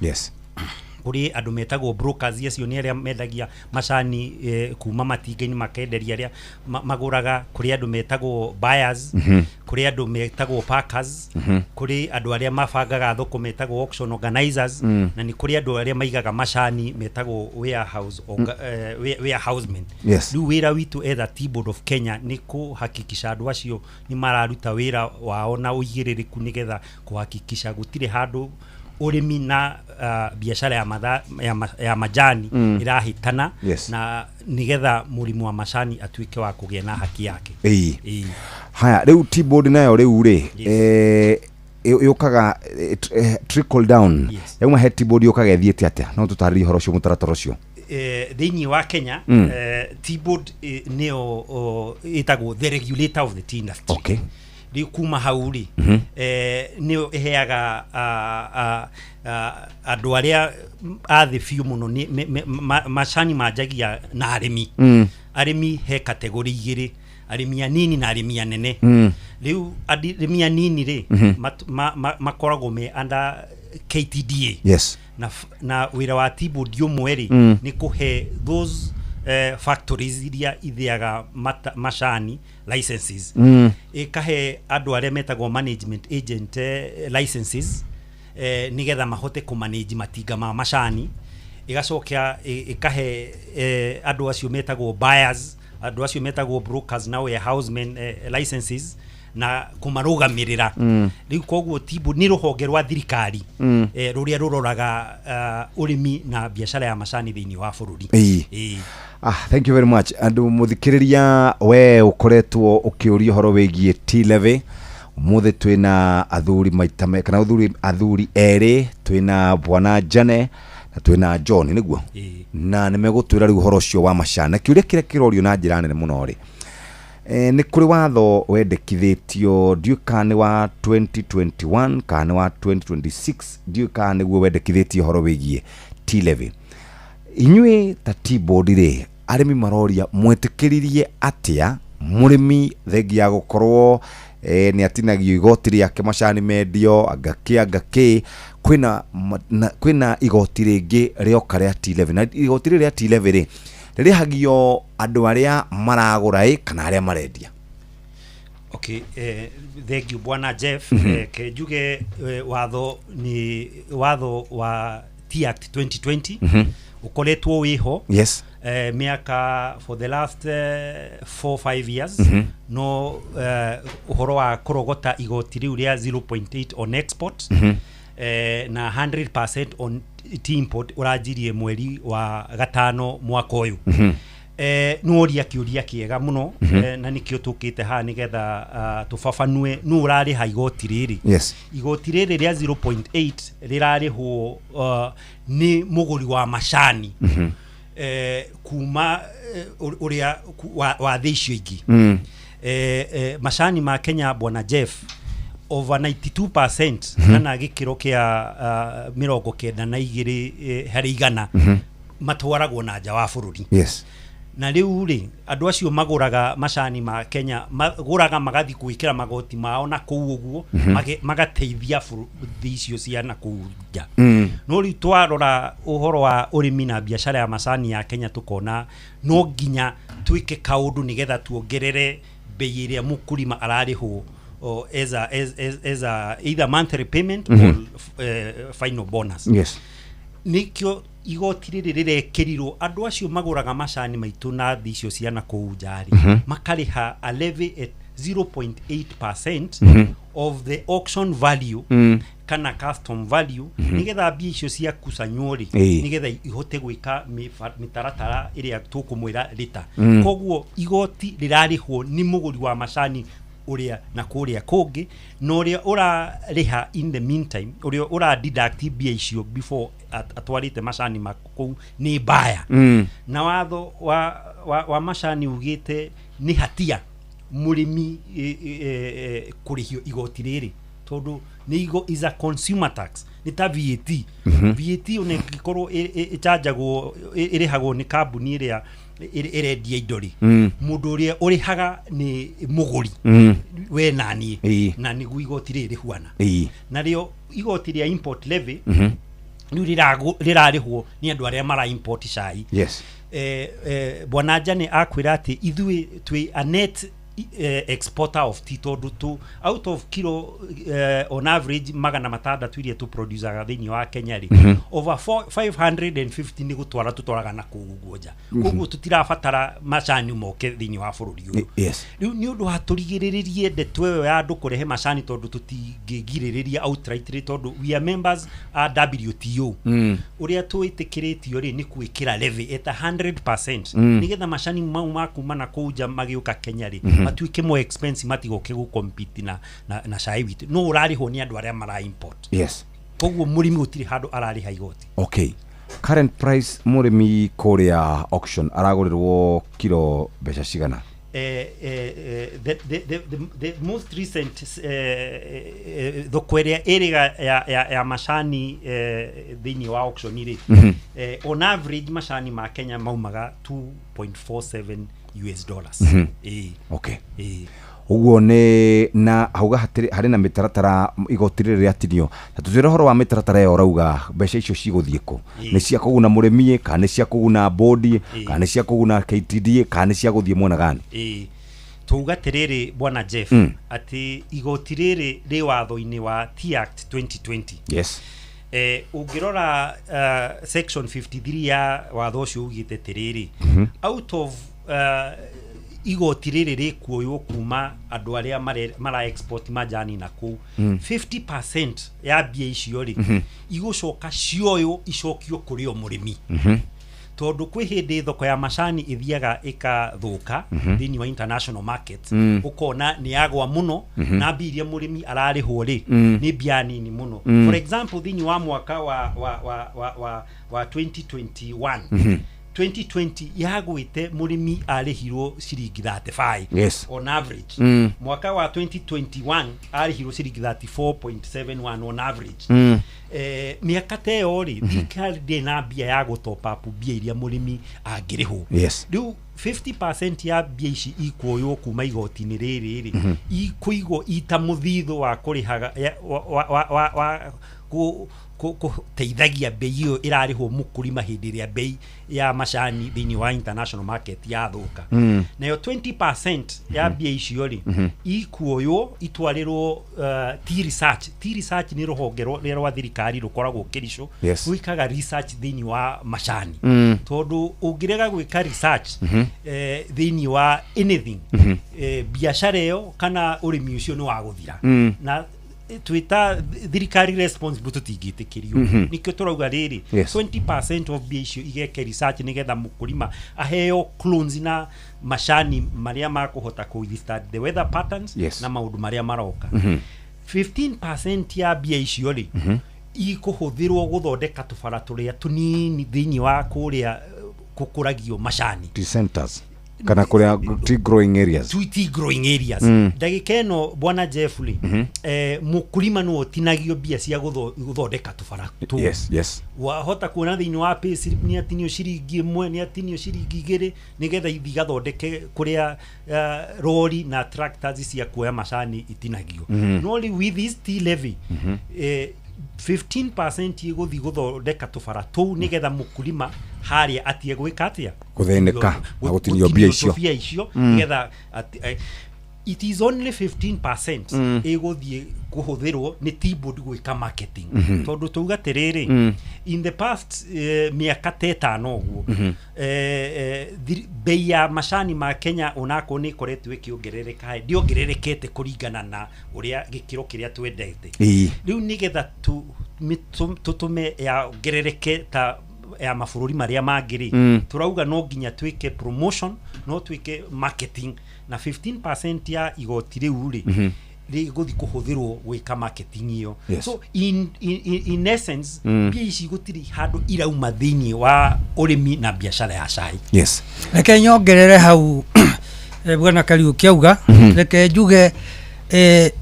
kũrĩ andũ metagwo brokers, acio nĩ arĩa mendagia macani kuma matinga-inĩ makenderia arĩa magũraga. Kũrĩ andũ metagwo buyers, kũrĩ andũ metagwo packers, kũrĩ andũ arĩa mabangaga thoko metagwo auction organizers, na nĩ kũrĩ andũ arĩa maigaga macani metagwo warehouse warehousemen. Rĩu wĩra witũ etha Tea Board of Kenya nĩ kũhakikisha andũ acio nĩ mararuta wĩra wao na ũigĩrĩrĩku, nĩgetha kũhakikisha gũtirĩ handũ ũrĩmi na biacara ya majani ĩrahĩtana, na nĩgetha mũrĩmi wa macani atuĩke wa kũgĩa na haki yake. Ĩĩ. Haya, rĩu Tea Board nayo rĩu rĩ, yũkaga trickle down, yauma he Tea Board yũkaga ĩthiĩte atĩa? No tũtarĩrie ũhoro ũcio, mũtaratara ũcio? Thĩinĩ wa Kenya, tea board nĩyo ĩtagwo the regulator of the tea industry. Rĩu kuma hau rĩ, nĩyo ĩheaga andũ arĩa a thĩ biũ mũno macani manjagia na arĩmi. Arĩmi he category igĩrĩ, arĩmi anini na arĩmi anene. Rĩu arĩmi anini rĩ, makoragwo me under KTDA. Na wĩra wa tea board ũmwe rĩ, nĩ kũhe those factories iria ithiaga macani licenses, ĩkahe andũ arĩa metagwo management agent licenses, nĩgetha mahote kũmanage matinga ma macani. Ĩgacoka ĩkahe andũ acio metagwo buyers, andũ acio metagwo brokers na warehousemen licenses na kũmarũgamĩrĩra. Rĩu koguo tea board nĩ rũhonge rwa thirikari rũrĩa rũroraga ũrĩmi na biacara ya macani thĩinĩ wa bũrũri. Ĩĩ. Ah, thank you very much. Andũ mũthikĩrĩria, we ũkoretwo ũkĩũria ũhoro wĩgiĩ tea levy, ũmũthĩ twĩna athuri maita me kana athuri erĩ, twĩna bwana Jane na twĩna John nĩguo. Ĩĩ. Na nĩ megũtwĩra rĩu ũhoro ũcio wa macani, na kĩũria kĩrĩa kĩrorio na njĩra nene mũno rĩ, nĩ kũrĩ watho wendekithĩtio, ndiũĩ kana nĩ wa 2021 kana nĩ wa 2026, ndiũĩ kana nĩguo wendekithĩtie ũhoro wĩgiĩ tea levy. Inyuĩ ta tea board rĩ, arĩmi maroria mwĩtĩkĩririe atĩa mũrĩmi thengia ya gũkorwo nĩ atinagio igoti rĩake macani mendio angakĩ angakĩ, kwĩna igoti rĩngĩ rĩoka rĩa tea levy, na igoti rĩrĩ rĩa tea levy rĩ, rĩrĩhagio andũ arĩa maragũra ĩ kana arĩa marendia? Okay, thank you, bwana Jeff. Ke njuge watho nĩ watho wa Tea Act 2020, ũkoretwo wĩho mĩaka for the last 4 5 years. No ũhoro wa kũrogota igoti rĩu rĩa 0.8 on export na 100% on tea import ũranjirie mweri wa gatano mwaka ũyũ. Nĩ woria kĩũria kĩega mũno, na nĩkĩo tũkĩte haha nĩgetha tũbabanue nũ ũrarĩha igoti rĩrĩ. Igoti rĩrĩ rĩa 0.8 rĩrarĩhwo nĩ mũgũri wa macani kuma ũrĩa wa thĩ icio ingĩ. Macani ma Kenya, bwana Jeff, over 92% kana gĩkĩro kĩa 92 harĩ igana matwaragwo na nja wa bũrũri. Na rĩu rĩ, andũ acio magũraga macani ma Kenya, magũraga magathiĩ gwĩkĩra magoti mao na kũu ũguo, magateithia thĩ icio cia na kũu nja. No rĩu twarora ũhoro wa ũrĩmi na biacara ya macani ya Kenya, tũkona no nginya twĩke kaũndũ nĩgetha tuongerere bei ĩrĩa mũkulima ararĩhwo o, as a either monthly payment or final bonus. Nĩkĩo igoti rĩrĩ rĩrekĩrirwo andũ acio magũraga macani maitũ na thĩ icio cia na kũu nja rĩ, makarĩha a levy at 0.8% of the auction value kana custom value, nĩgetha mbia icio ciakusanywo rĩ, nĩgetha ihote gwĩka mĩtaratara ĩrĩa tũkũmwĩra rĩta. Koguo igoti rĩrarĩhwo nĩ mũgũri wa macani ũrĩa na kũrĩa kũngĩ, na ũrĩa ũrarĩha in the meantime, ũrĩa ũra deduct mbia icio before atwarĩte macani ma kũu nĩ mbaya. Na watho wa macani ugĩte nĩ hatia mũrĩmi kũrĩhio igoti rĩrĩ, tondũ nĩ is a consumer tax, nĩ ta VAT. VAT ona ĩngĩkorwo ĩchanjagwo, ĩrĩhagwo nĩ kambuni ĩrĩa ĩrendia indo rĩ, mũndũ ũrĩa ũrĩhaga nĩ mũgũri, we na niĩ. Na nĩguo igoti rĩrĩ rĩhuana. Narĩo igoti rĩa import levy rĩu rĩrarĩhwo nĩ andũ arĩa mara import cai. Bwana Jane akwĩra atĩ ithuĩ twĩ a net exporter of tea, tondũ tu out of kilo on average 600 iria tũproducaga thĩinĩ wa Kenya rĩ, over 550 nĩ gũtwara tũtwaraga na kũu ũguo nja. Koguo tũtirabatara macani moke thĩinĩ wa bũrũri ũyũ. Rĩu nĩ ũndũ wa tũrigĩrĩrie ndeto ĩyo ya andũ kũrehe macani, tondũ tũtingĩgirĩrĩria outrightly, tondũ we are members a WTO. Ũrĩa twĩtĩkĩrĩtio rĩ, nĩ gwĩkĩra levy at 100% nĩgetha macani mau ma kuma na kũu nja magĩũka Kenya rĩ, matuĩke more expensive, matigoke gũcompete na cai witũ. No ũrarĩhwo nĩ andũ arĩa mara import. Koguo mũrĩmi gũtirĩ handũ ararĩha igoti. Okay, Current price mũrĩmi kũrĩa auction aragũrĩrwo kiro mbeca cigana? The most recent thoko ĩrĩa ĩrĩga ya macani thĩinĩ wa auction rĩ, on average macani ma Kenya maumaga 2.47 US dollars. Ĩĩ. Okay. Ĩĩ. Ũguo nĩ na hauga hatirĩ harĩ na mĩtaratara igoti rĩrĩ rĩatinio, ta tũtwĩre ũhoro wa mĩtaratara ĩyo ũrauga mbeca icio cigũthiĩ kũ? Nĩ cia kũguna mũrĩmi, kana nĩ cia kũguna bodi, kana nĩ cia kũguna KTDA, kana nĩ cia gũthiĩ mwena gani? Ĩĩ, tuga atĩrĩrĩ, bwana Jeff, atĩ igoti rĩrĩ rĩ watho-inĩ wa Tea Act 2020. Ũngĩrora section 53 ya watho ũcio ugĩte atĩrĩrĩ, out of igoti rĩrĩ rĩkuoywo kuma andũ arĩa mara export majani na kũu, 50% ya mbia icio rĩ, igũcoka cioywo icokio kũrĩ o mũrĩmi, tondũ kwĩ hĩndĩ thoko ya macani ĩthiaga ĩkathũka thĩinĩ wa international market, ũkona nĩ yagwa mũno, na mbia iria mũrĩmi ararĩhwo rĩ, nĩ mbia nini mũno. For example, thĩinĩ wa mwaka wa 2021, 2020 yagwĩte mũrĩmi arĩhirwo ciringi 35 on average. Mwaka wa 2021 arĩhirwo ciringi 34.71 on average. Mĩaka ta ĩyo rĩ, thirikari ndĩrĩ na mbia ya gũ top up mbia iria mũrĩmi angĩrĩhwo. Rĩu 50% ya mbia ici ikuoywo kuma igoti-inĩ rĩrĩ rĩ, ikũigwo ita mũthithũ wa kũrĩhaga wa kũteithagia bei ĩyo ĩrarĩhwo mũkũrima hĩndĩ ĩrĩa bei ya macani thĩinĩ wa international market yathũka. Nayo 20% ya mbia icio rĩ, ikuoywo itwarĩrwo Tea Research. Tea Research nĩ rũhonge rwa thirikari rũkoragwo Kericho, rwĩkaga research thĩinĩ wa macani, tondũ ũngĩrega gwĩka research thĩinĩ wa anything, biacara ĩyo kana ũrĩmi ũcio nĩ wa gũthira. Na twĩta thirikari responsible tũtingĩtĩkĩrio. Nĩkĩo tũrauga rĩrĩ, 20% of mbia icio igeke research nĩgetha mũkũrima aheo clones na macani marĩa makũhota kũ withstand the weather patterns na maũndũ marĩa maroka. 15% ya mbia icio rĩ, ikũhũthĩrwo gũthondeka tũbara tũrĩa tũnini thĩinĩ wa kũrĩa gũkũragio macani. Tea centers kana kũrĩa tea growing areas. Tea growing areas. Ndagĩka ĩno, bwana Jeffrey, mũkulima nĩwe ũtinagio mbia cia gũthondeka tũbara tũu. Wahota kuona thĩinĩ wa payslip nĩ atinio ciringi 1, nĩ atinio ciringi 2, nĩgetha ithi igathondeke kũrĩa rori na tractors cia kuoya macani itinagio. No rĩu with this tea levy, 15% ĩgũthiĩ gũthondeka tũbara tũu nĩgetha mũkulima harĩa atige gwĩka atĩa? Gũthĩnĩka na gũtinio mbia icio. Mbia icio, nĩgetha it is only 15% ĩgũthiĩ kũhũthĩrwo nĩ tea board gwĩka marketing, tondũ tauga atĩrĩrĩ, in the past mĩaka ta 5 ũguo, bei ya macani ma Kenya onakorwo nĩ ĩkoretwo ĩkĩongerereka, ndĩongererekete kũringana na ũrĩa gĩkĩro kĩrĩa twendete. Rĩu nĩgetha tũtũme yongerereke ta ya mabũrũri marĩa mangĩ rĩ, tũrauga no nginya twĩke promotion, no twĩke marketing, na 15% ya igoti rĩu rĩ, rĩgũthiĩ kũhũthĩrwo gwĩka marketing ĩyo. So in essence, mbia ici gũtirĩ handũ irauma thĩinĩ wa ũrĩmi na biacara ya cai. Reke nyongerere hau bwana Kariuki auga. Reke njuge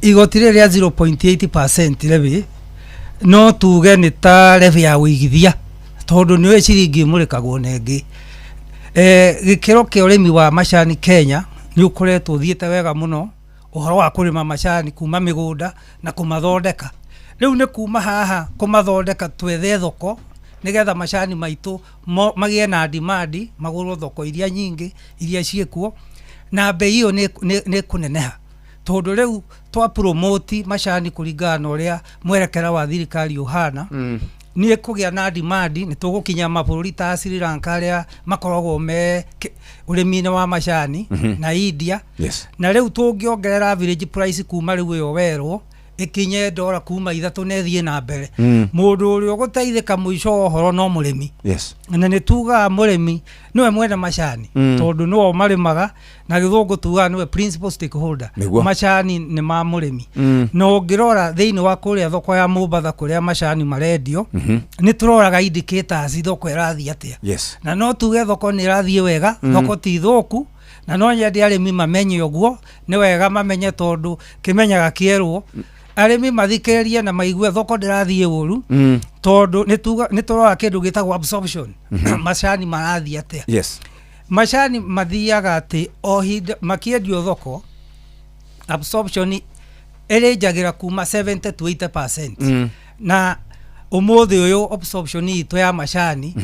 igoti rĩrĩ rĩa 0.8% levy no tuge nĩ ta levy ya ũigithia, tondũ nĩ ciringi ĩmũrĩkagwo na ĩngĩ. Gĩkĩro kĩa ũrĩmi wa macani Kenya nĩ ũkoretwo ũthiĩte wega mũno, ũhoro wa kũrĩma macani kuma mĩgũnda na kũmathondeka. Rĩu nĩ kuma haha kũmathondeka twethe thoko nĩgetha macani maitũ magĩe na demand, magũrwo thoko iria nyingĩ iria ciĩkuo, na bei ĩyo nĩ kũneneha, tondũ rĩu twa promote macani kũringana na ũrĩa mwerekera wa thirikari ũhana, nĩ kũgĩa na demand. Nĩ tũgũkinya mabũrũri ta Sri Lanka arĩa makoragwo me ũrĩmi-inĩ wa macani, na India. Na rĩu tũngĩongerera average price kuma rĩu ĩyo werwo Ĩkinye ndora kuma 3 na ĩthiĩ na mbere. Mũndũ ũrĩa ũgũteithĩka mũico wa ũhoro no mũrĩmi. Na nĩ tugaga mũrĩmi nĩwe mwene macani, tondũ nĩo marĩmaga, na gĩthũngũ tugaga nĩwe principal stakeholder. Macani nĩ ma mũrĩmi. Na ũngĩrora thĩinĩ wa kũrĩa thoko ya Mombatha kũrĩa macani marendio, nĩ tũroraga indicators thoko ĩrathiĩ atĩa. Na no tuge thoko nĩ ĩrathiĩ wega, thoko ti thũku, na no nyende arĩmi mamenye ũguo, nĩ wega mamenye tondũ kĩmenyaga kĩerwo. Arĩmi mathikĩrĩrie na maigue thoko ndĩrathiĩ ũru, tondũ nĩ tũrora kĩndũ gĩtagwo absorption. Macani marathiĩ atĩa? Macani mathiaga atĩ o hinda makĩendio thoko, absorption ĩrĩnjagĩra kuma 70 to 80%. Na ũmũthĩ ũyũ absorption itũ ya macani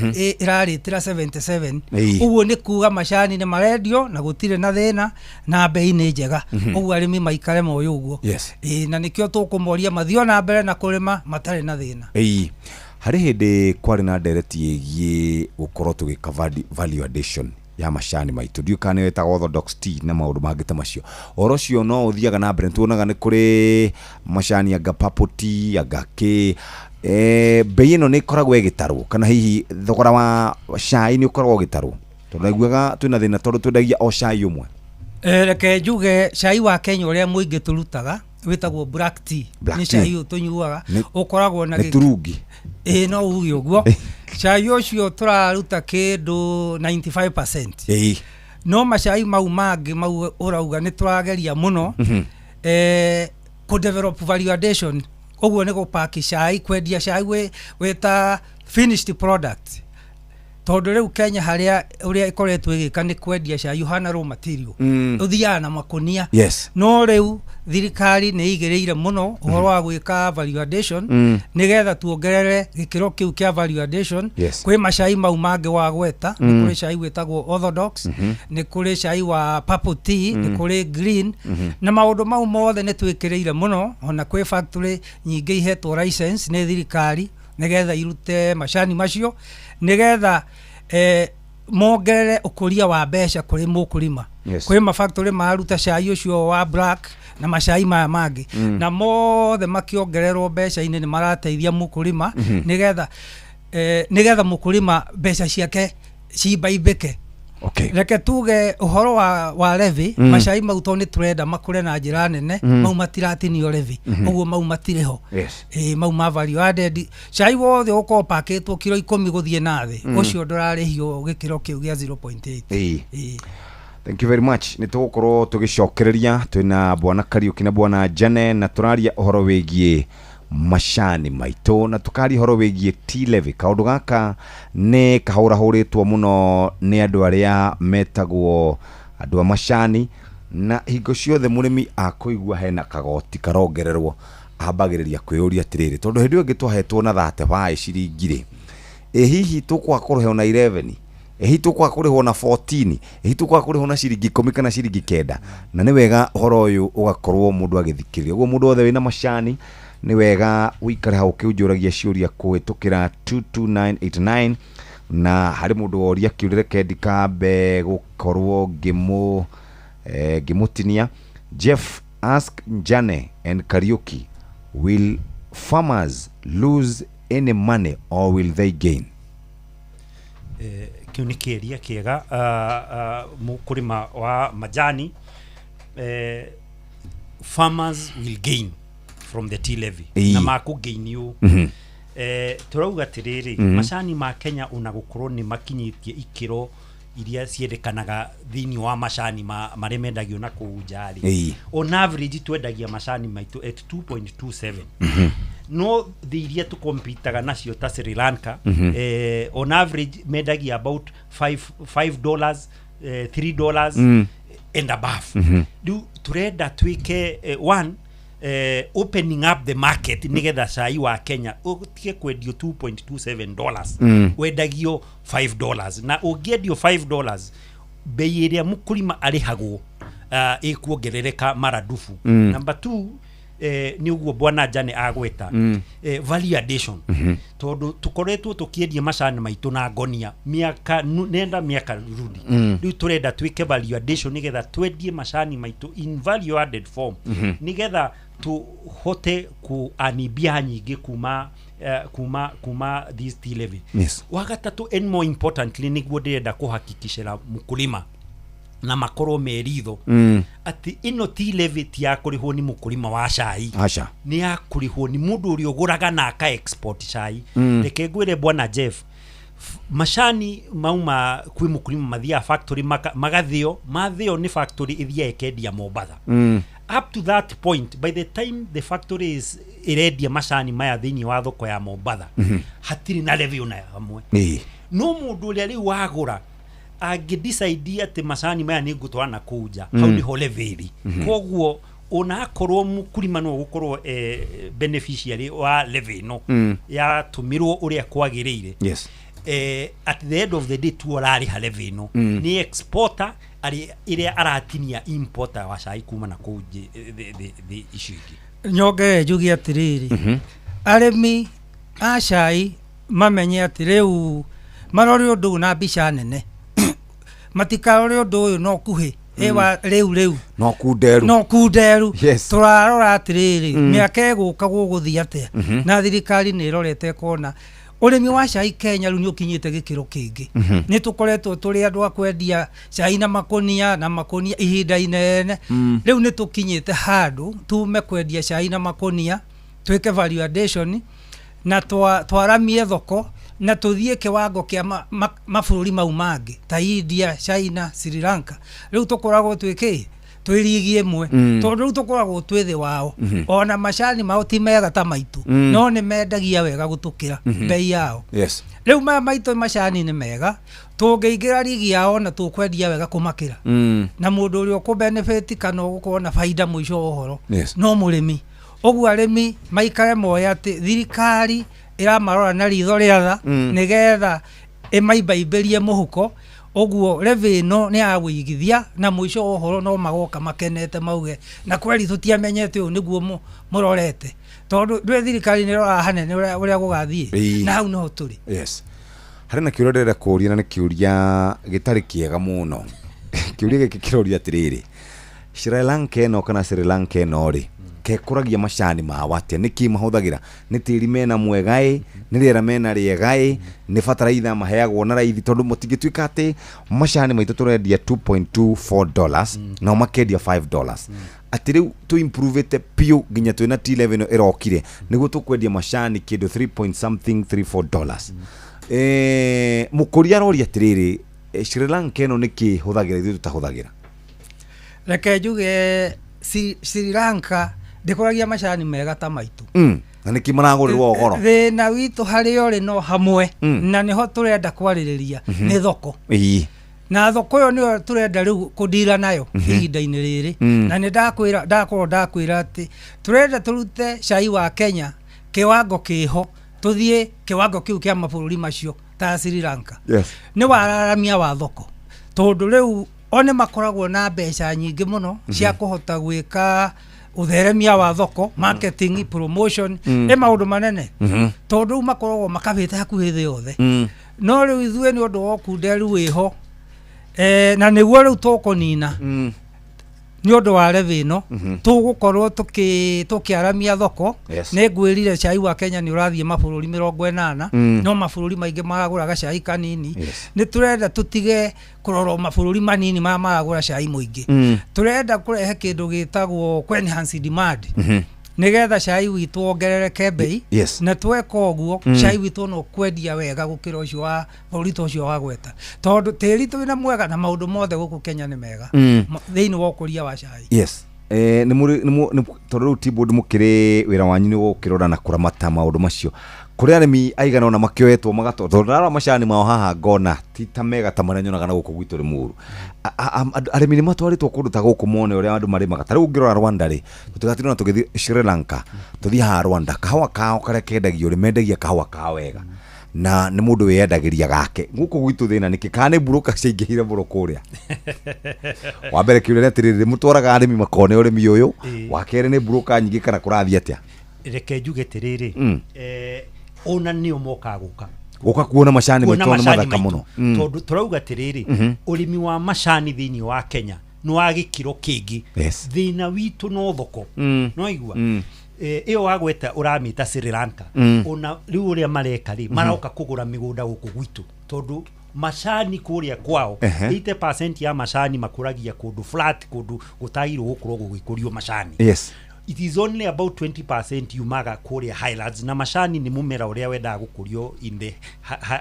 ĩrarĩtĩra 77. Ũguo nĩ kuga macani nĩ marendio na gũtirĩ na thĩna na bei nĩ njega. Ũguo arĩmi maikare moyo ũguo. Ĩĩ, na nĩkĩo tũkũmoria mathiĩ na mbere na kũrĩma matarĩ na thĩna. Ĩĩ, harĩ hĩndĩ kwarĩ na ndereti ĩgiĩ gũkorwo tũgĩka value addition ya macani maitũ, ndiũĩ kana nĩyo ĩtagwo orthodox tea na maũndũ mangĩ ta macio. Ũhoro ũcio no ũthiaga na mbere, nĩtuonaga nĩ kũrĩ macani anga purple tea anga kĩ. Bei ĩno nĩ ĩkoragwo ĩgĩtarwo kana hihi thogora wa cai nĩ ũkoragwo ũgĩtarwo? Tondũ naiguaga twĩna thĩna tondũ twendagia o cai ũmwe. Reke njuge cai wa Kenya ũrĩa mũingĩ tũrutaga wĩtagwo black tea. Black nĩ tea. Cai ũyũ tũnyuaga ũkoragwo na nĩ turungi. Ĩĩ, no uge ũguo. Cai ũcio tũraruta kĩndũ 95%. No macai mau mangĩ mau ũrauga nĩ tũrageria mũno kũ develop value addition. Ũguo nĩ gũpaki cai, kwendia cai wĩ ta finished product, tondũ rĩu Kenya harĩa ũrĩa ĩkoretwo ĩgĩka nĩ kwendia cai ũhana raw material, ũthiaga na makũnia. No rĩu thirikari nĩ ĩigĩrĩire mũno ũhoro wa gwĩka value addition, nĩgetha tuongerere gĩkĩro kĩu kĩa value addition. Kwĩ macai mau mangĩ wa gweta, nĩ kũrĩ cai wĩtagwo orthodox, nĩ kũrĩ cai wa purple tea, nĩ kũrĩ green, na maũndũ mau mothe nĩ twĩkĩrĩire mũno. Ona kwĩ factory nyingĩ ihetwo license nĩ thirikari nĩgetha irute macani macio, nĩgetha mongerere ũkũria wa mbeca kũrĩ mũkũrima. Kwĩ mafactory mararuta cai ũcio wa black na macai maya mangĩ, na mothe makĩongererwo mbeca-inĩ nĩ marateithia mũkũrima, nĩgetha mũkũrima mbeca ciake cimbaimbĩke. Reke tuge ũhoro wa levy, macai mau tondũ nĩ tũrenda makũre na njĩra nene, mau matiratinio levy. Ũguo mau matirĩ ho. Ĩĩ, mau ma value added, cai wothe ũgũkorwo pakĩtwo kiro 10 gũthiĩ na thĩ, ũcio ndũrarĩhio gĩkĩro kĩu gĩa 0.8. Ĩĩ. Thank you very much. Nĩ tũgũkorwo tũgĩcokereria twĩna bwana Kariũki na bwana Jane, na tũraria ũhoro wĩgiĩ macani maitũ na tũkaria ũhoro wĩgiĩ tea levy. Kaũndũ gaka nĩ kahũrahũrĩtwo mũno nĩ andũ arĩa metagwo andũ a macani, na hingo ciothe mũrĩmi akũigua hena kagoti karongererwo ambagĩrĩria kwĩyũria atĩrĩrĩ, tondũ hĩndĩ ĩyo ĩngĩ twahetwo na 35 ciringi rĩ, ĩ hihi tũkwaga kũrĩhwo na 11, ĩ hihi tũkwaga kũrĩhwo na 14, ĩ hihi tũkwaga kũrĩhwo na ciringi 10 kana ciringi 9? Na nĩ wega ũhoro ũyũ ũgakorwo mũndũ agĩthikĩrĩria. Ũguo mũndũ wothe wĩna macani nĩ wega ũikare hau ũkĩũnjũragia ciũria kũhĩtũkĩra 22989. Na harĩ mũndũ woria kĩũria, reke ndikambe gũkorwo ngĩmũtinia. Jeff ask Njane and Kariuki, will farmers lose any money or will they gain? Kĩu nĩ kĩeria kĩega. Mũkũrĩma wa majani, farmers will gain from the tea levy. Na makũgain ũũ, tũrauga atĩrĩrĩ, macani ma Kenya ona gũkorwo nĩ makinyĩtie ikĩro iria ciendekanaga thĩinĩ wa macani marĩa mendagio na kũu nja rĩ, on average twendagia macani maitũ at 2.27, no thĩ iria tũkompitaga nacio ta Sri Lanka, on average mendagia about $5, $3 and above. Rĩu tũrenda twĩke one, opening up the market nigetha cai wa Kenya ũtige kwendio $2.27, wendagio $5, na ũngĩendio $5, bei ĩrĩa mũkũrima arĩhagwo ĩkuongerereka maradufu. Number two, Nĩ ũguo bwana Jane agweta value addition, tondũ tũkoretwo tũkĩendia macani maitũ na ngonia mĩaka nenda mĩaka rudi. Rĩu tũrenda twĩke value addition nĩgetha twendie macani maitũ in value added form, nĩgetha tũhote kũani mbia nyingĩ kuma this tea levy. Wa gatatũ, and more importantly, nĩguo ndĩrenda kũhakikishĩra mũkulima na makorwo meritho atĩ ĩno tea levy ti ya kũrĩhwo nĩ mũkulima wa cai. Aca. Nĩ ya kũrĩhwo nĩ mũndũ ũrĩa ũgũraga na aka export cai. Reke ngwĩre, bwana Jeff, macani mauma kwĩ mũkulima mathiaga factory, magathĩo, mathĩo nĩ factory, ĩthiaga ĩkendia Mombatha. Up to that point, by the time the factory is ĩrendia macani maya thĩinĩ wa thoko ya Mombatha, hatirĩ na levy ona hamwe. No mũndũ ũrĩa rĩu wagũra angĩ decide atĩ macani maya nĩ ngũtwara na kũu nja, hau nĩho levy ĩrĩ. Koguo ona akorwo mũkulima no gũkorwo beneficiary wa levy ĩno yatũmĩrwo ũrĩa kwagĩrĩire, at the end of the day tu ũrarĩha levy ĩno nĩ exporter ĩrĩa aratinia importer wa cai kuma na kũu thĩ icio ingĩ. Nyongerere njuge atĩrĩrĩ, arĩmi a cai mamenye atĩ rĩu marore ũndũ ũyũ na mbica nene, matikarore ũndũ ũyũ no kuhĩ ĩwa rĩu no kunderu. No kunderu. Tũrarora atĩrĩrĩ, mĩaka ĩgũka gũgũthiĩ atĩa? Na thirikari nĩ ĩrorete ĩkona ũrĩmi wa cai Kenya rĩu nĩ ũkinyĩte gĩkĩro kĩngĩ. Nĩ tũkoretwo tũrĩ andũ a kwendia cai na makũnia na makũnia ihinda inene. Rĩu nĩ tũkinyĩte handũ tume kwendia cai na makũnia, twĩke value addition na twaramie thoko na tũthiĩ kĩwango kĩa mabũrũri mau mangĩ ta India, China, Sri Lanka. Rĩu tũkoragwo twĩ kĩ twĩ rigi ĩmwe, tondũ rĩu tũkoragwo twĩ thĩ wao. Ona macani mao ti mega ta maitũ, no nĩ mendagia wega gũtũkĩra bei yao. Rĩu maya maitũ macani nĩ mega, tũngĩingĩra rigi yao na tũkwendia wega kũmakĩra, na mũndũ ũrĩa ũkũbenefit kana ũgũkorwo na baida mũico wa ũhoro no mũrĩmi. Ũguo arĩmi maikare moya atĩ thirikari ĩramarora na ritho rĩa tha, nĩgetha ĩmaimbaimbĩrie mũhuko. Ũguo levy ĩno nĩ ya wĩigithia, na mũico wa ũhoro no magoka makenete mauge na kweri tũtiamenyete ũũ nĩguo mũrorete, tondũ ndũĩ thirikari nĩ ĩroraga hanene ũrĩa gũgathiĩ. Na hau nĩho tũrĩ. Yes, harĩ na kĩũria ndĩrenda kũũria, na nĩ kĩũria gĩtarĩ kĩega mũno. Kĩũria gĩkĩ kĩroria atĩrĩrĩ, Sri Lanka ĩno kana Sri Lanka ĩno rĩ, kekũragia macani mao atĩa? Nĩkĩ mahũthagĩra? Nĩ tĩri mena mwega ĩ, nĩ rĩera mena rĩega ĩ, nĩ bataraitha maheagwo na raithi? Tondũ mũtingĩtuĩka atĩ macani maitũ tũrendia $2.24, nao makendia $5, atĩ rĩu tũ improvete piũ nginya twĩna T11 ĩno ĩrokire nĩguo tũkwendia macani kĩndũ 3 point something $34. Mũkũria aroria atĩrĩrĩ, Sri Lanka ĩno nĩkĩ hũthagĩra ithuĩ tũtahũthagĩra? Reke njuge Sri Lanka ndĩkũragia macani mega ta maitũ. Na nĩkĩ maragũrĩrwo goro? Thĩna witũ harĩa ũrĩ no hamwe, na nĩho tũrenda kwarĩrĩria, nĩ thoko. Na thoko ĩyo nĩyo tũrenda rĩu kũndira nayo ihinda-inĩ rĩrĩ. Na nĩ ndakwĩra, ndakorwo ndakwĩra atĩ tũrenda tũrute cai wa Kenya kĩwango kĩho, tũthiĩ kĩwango kĩu kĩa mabũrũri macio ta Sri Lanka. Nĩ wararamia wa thoko, tondũ rĩu o nĩ makoragwo na mbeca nyingĩ mũno cia kũhota gwĩka ũtheremia wa thoko, marketing, promotion, ĩ maũndũ manene, tondũ rĩu makoragwo makabĩte hakuhĩ thĩ yothe. No rĩu ithuĩ nĩ ũndũ wa ũkunderu wĩho, na nĩguo rĩu tũkũnina nĩ ũndũ wa levy ĩno, tũgũkorwo tũkĩaramia thoko. Nĩ ngwĩrire cai wa Kenya nĩ ũrathiĩ mabũrũri 80, no mabũrũri maingĩ maragũraga cai kanini. Nĩ tũrenda tũtige kũrora mabũrũri manini marĩa maragũra cai mũingĩ. Tũrenda kũrehe kĩndũ gĩtagwo kũ enhance demand, nĩgetha cai witũ wongerereke bei. Na tweka ũguo, cai witũ no kwendia wega gũkĩra ũcio wa bũrũri ta ũcio wa gweta, tondũ tĩri twĩna mwega na maũndũ mothe gũkũ Kenya nĩ mega thĩinĩ wa ũkũria wa cai. Yes, nĩ mũrĩ nĩ tondũ rĩu Tea Board mũkĩrĩ wĩra wanyu nĩ gũkĩrora na kũramata maũndũ macio. Kũrĩ arĩmi aigana ũna makĩoetwo magatwarwo? Tondũ ndarora macani mao haha ngona ti ta mega ta marĩa nyonaga na gũkũ gwitũ Rĩmuru. Arĩmi nĩ matwarĩtwo kũndũ ta gũkũ mone ũrĩa andũ marĩmaga? Ta rĩu ũngĩrora Rwanda rĩ, tũtigatirwo na tũgĩthiĩ Sri Lanka, tũthiĩ haha Rwanda, kahũa kao karĩa kendagio rĩ, mendagia kahũa kao wega. Na nĩ mũndũ wĩyendagĩria gake gũkũ gwitũ. Thĩna nĩkĩ kana nĩ mburoka ciaingĩhire mũno kũrĩa? Wa mbere kĩũria nĩ atĩrĩrĩ, mũtwaraga arĩmi makone ũrĩmi ũyũ? Wa kerĩ, nĩ mburoka nyingĩ kana kũrathiĩ atĩa? Reke njuge atĩrĩrĩ, ona nĩo mokaga gũka gũka kuona macani kuona maitũ nĩ macani mathaka maitũ. mũno. Tondũ tũrauga atĩrĩrĩ, ũrĩmi wa macani thĩinĩ wa Kenya nĩ wa gĩkĩro kĩngĩ. Thĩna witũ no thoko. No igua ĩyo wagweta ũramĩta Sri Lanka. Ona rĩu ũrĩa mareka rĩ, maroka kũgũra mĩgũnda gũkũ gwitũ tondũ macani kũrĩa kwao, 80% ya macani makũragia kũndũ flat, kũndũ gũtagĩrĩirwo gũkorwo gũgĩkũrio macani. It is only about 20% yumaga kũrĩa highlands, na macani nĩ mũmera ũrĩa wendaga gũkũrio in the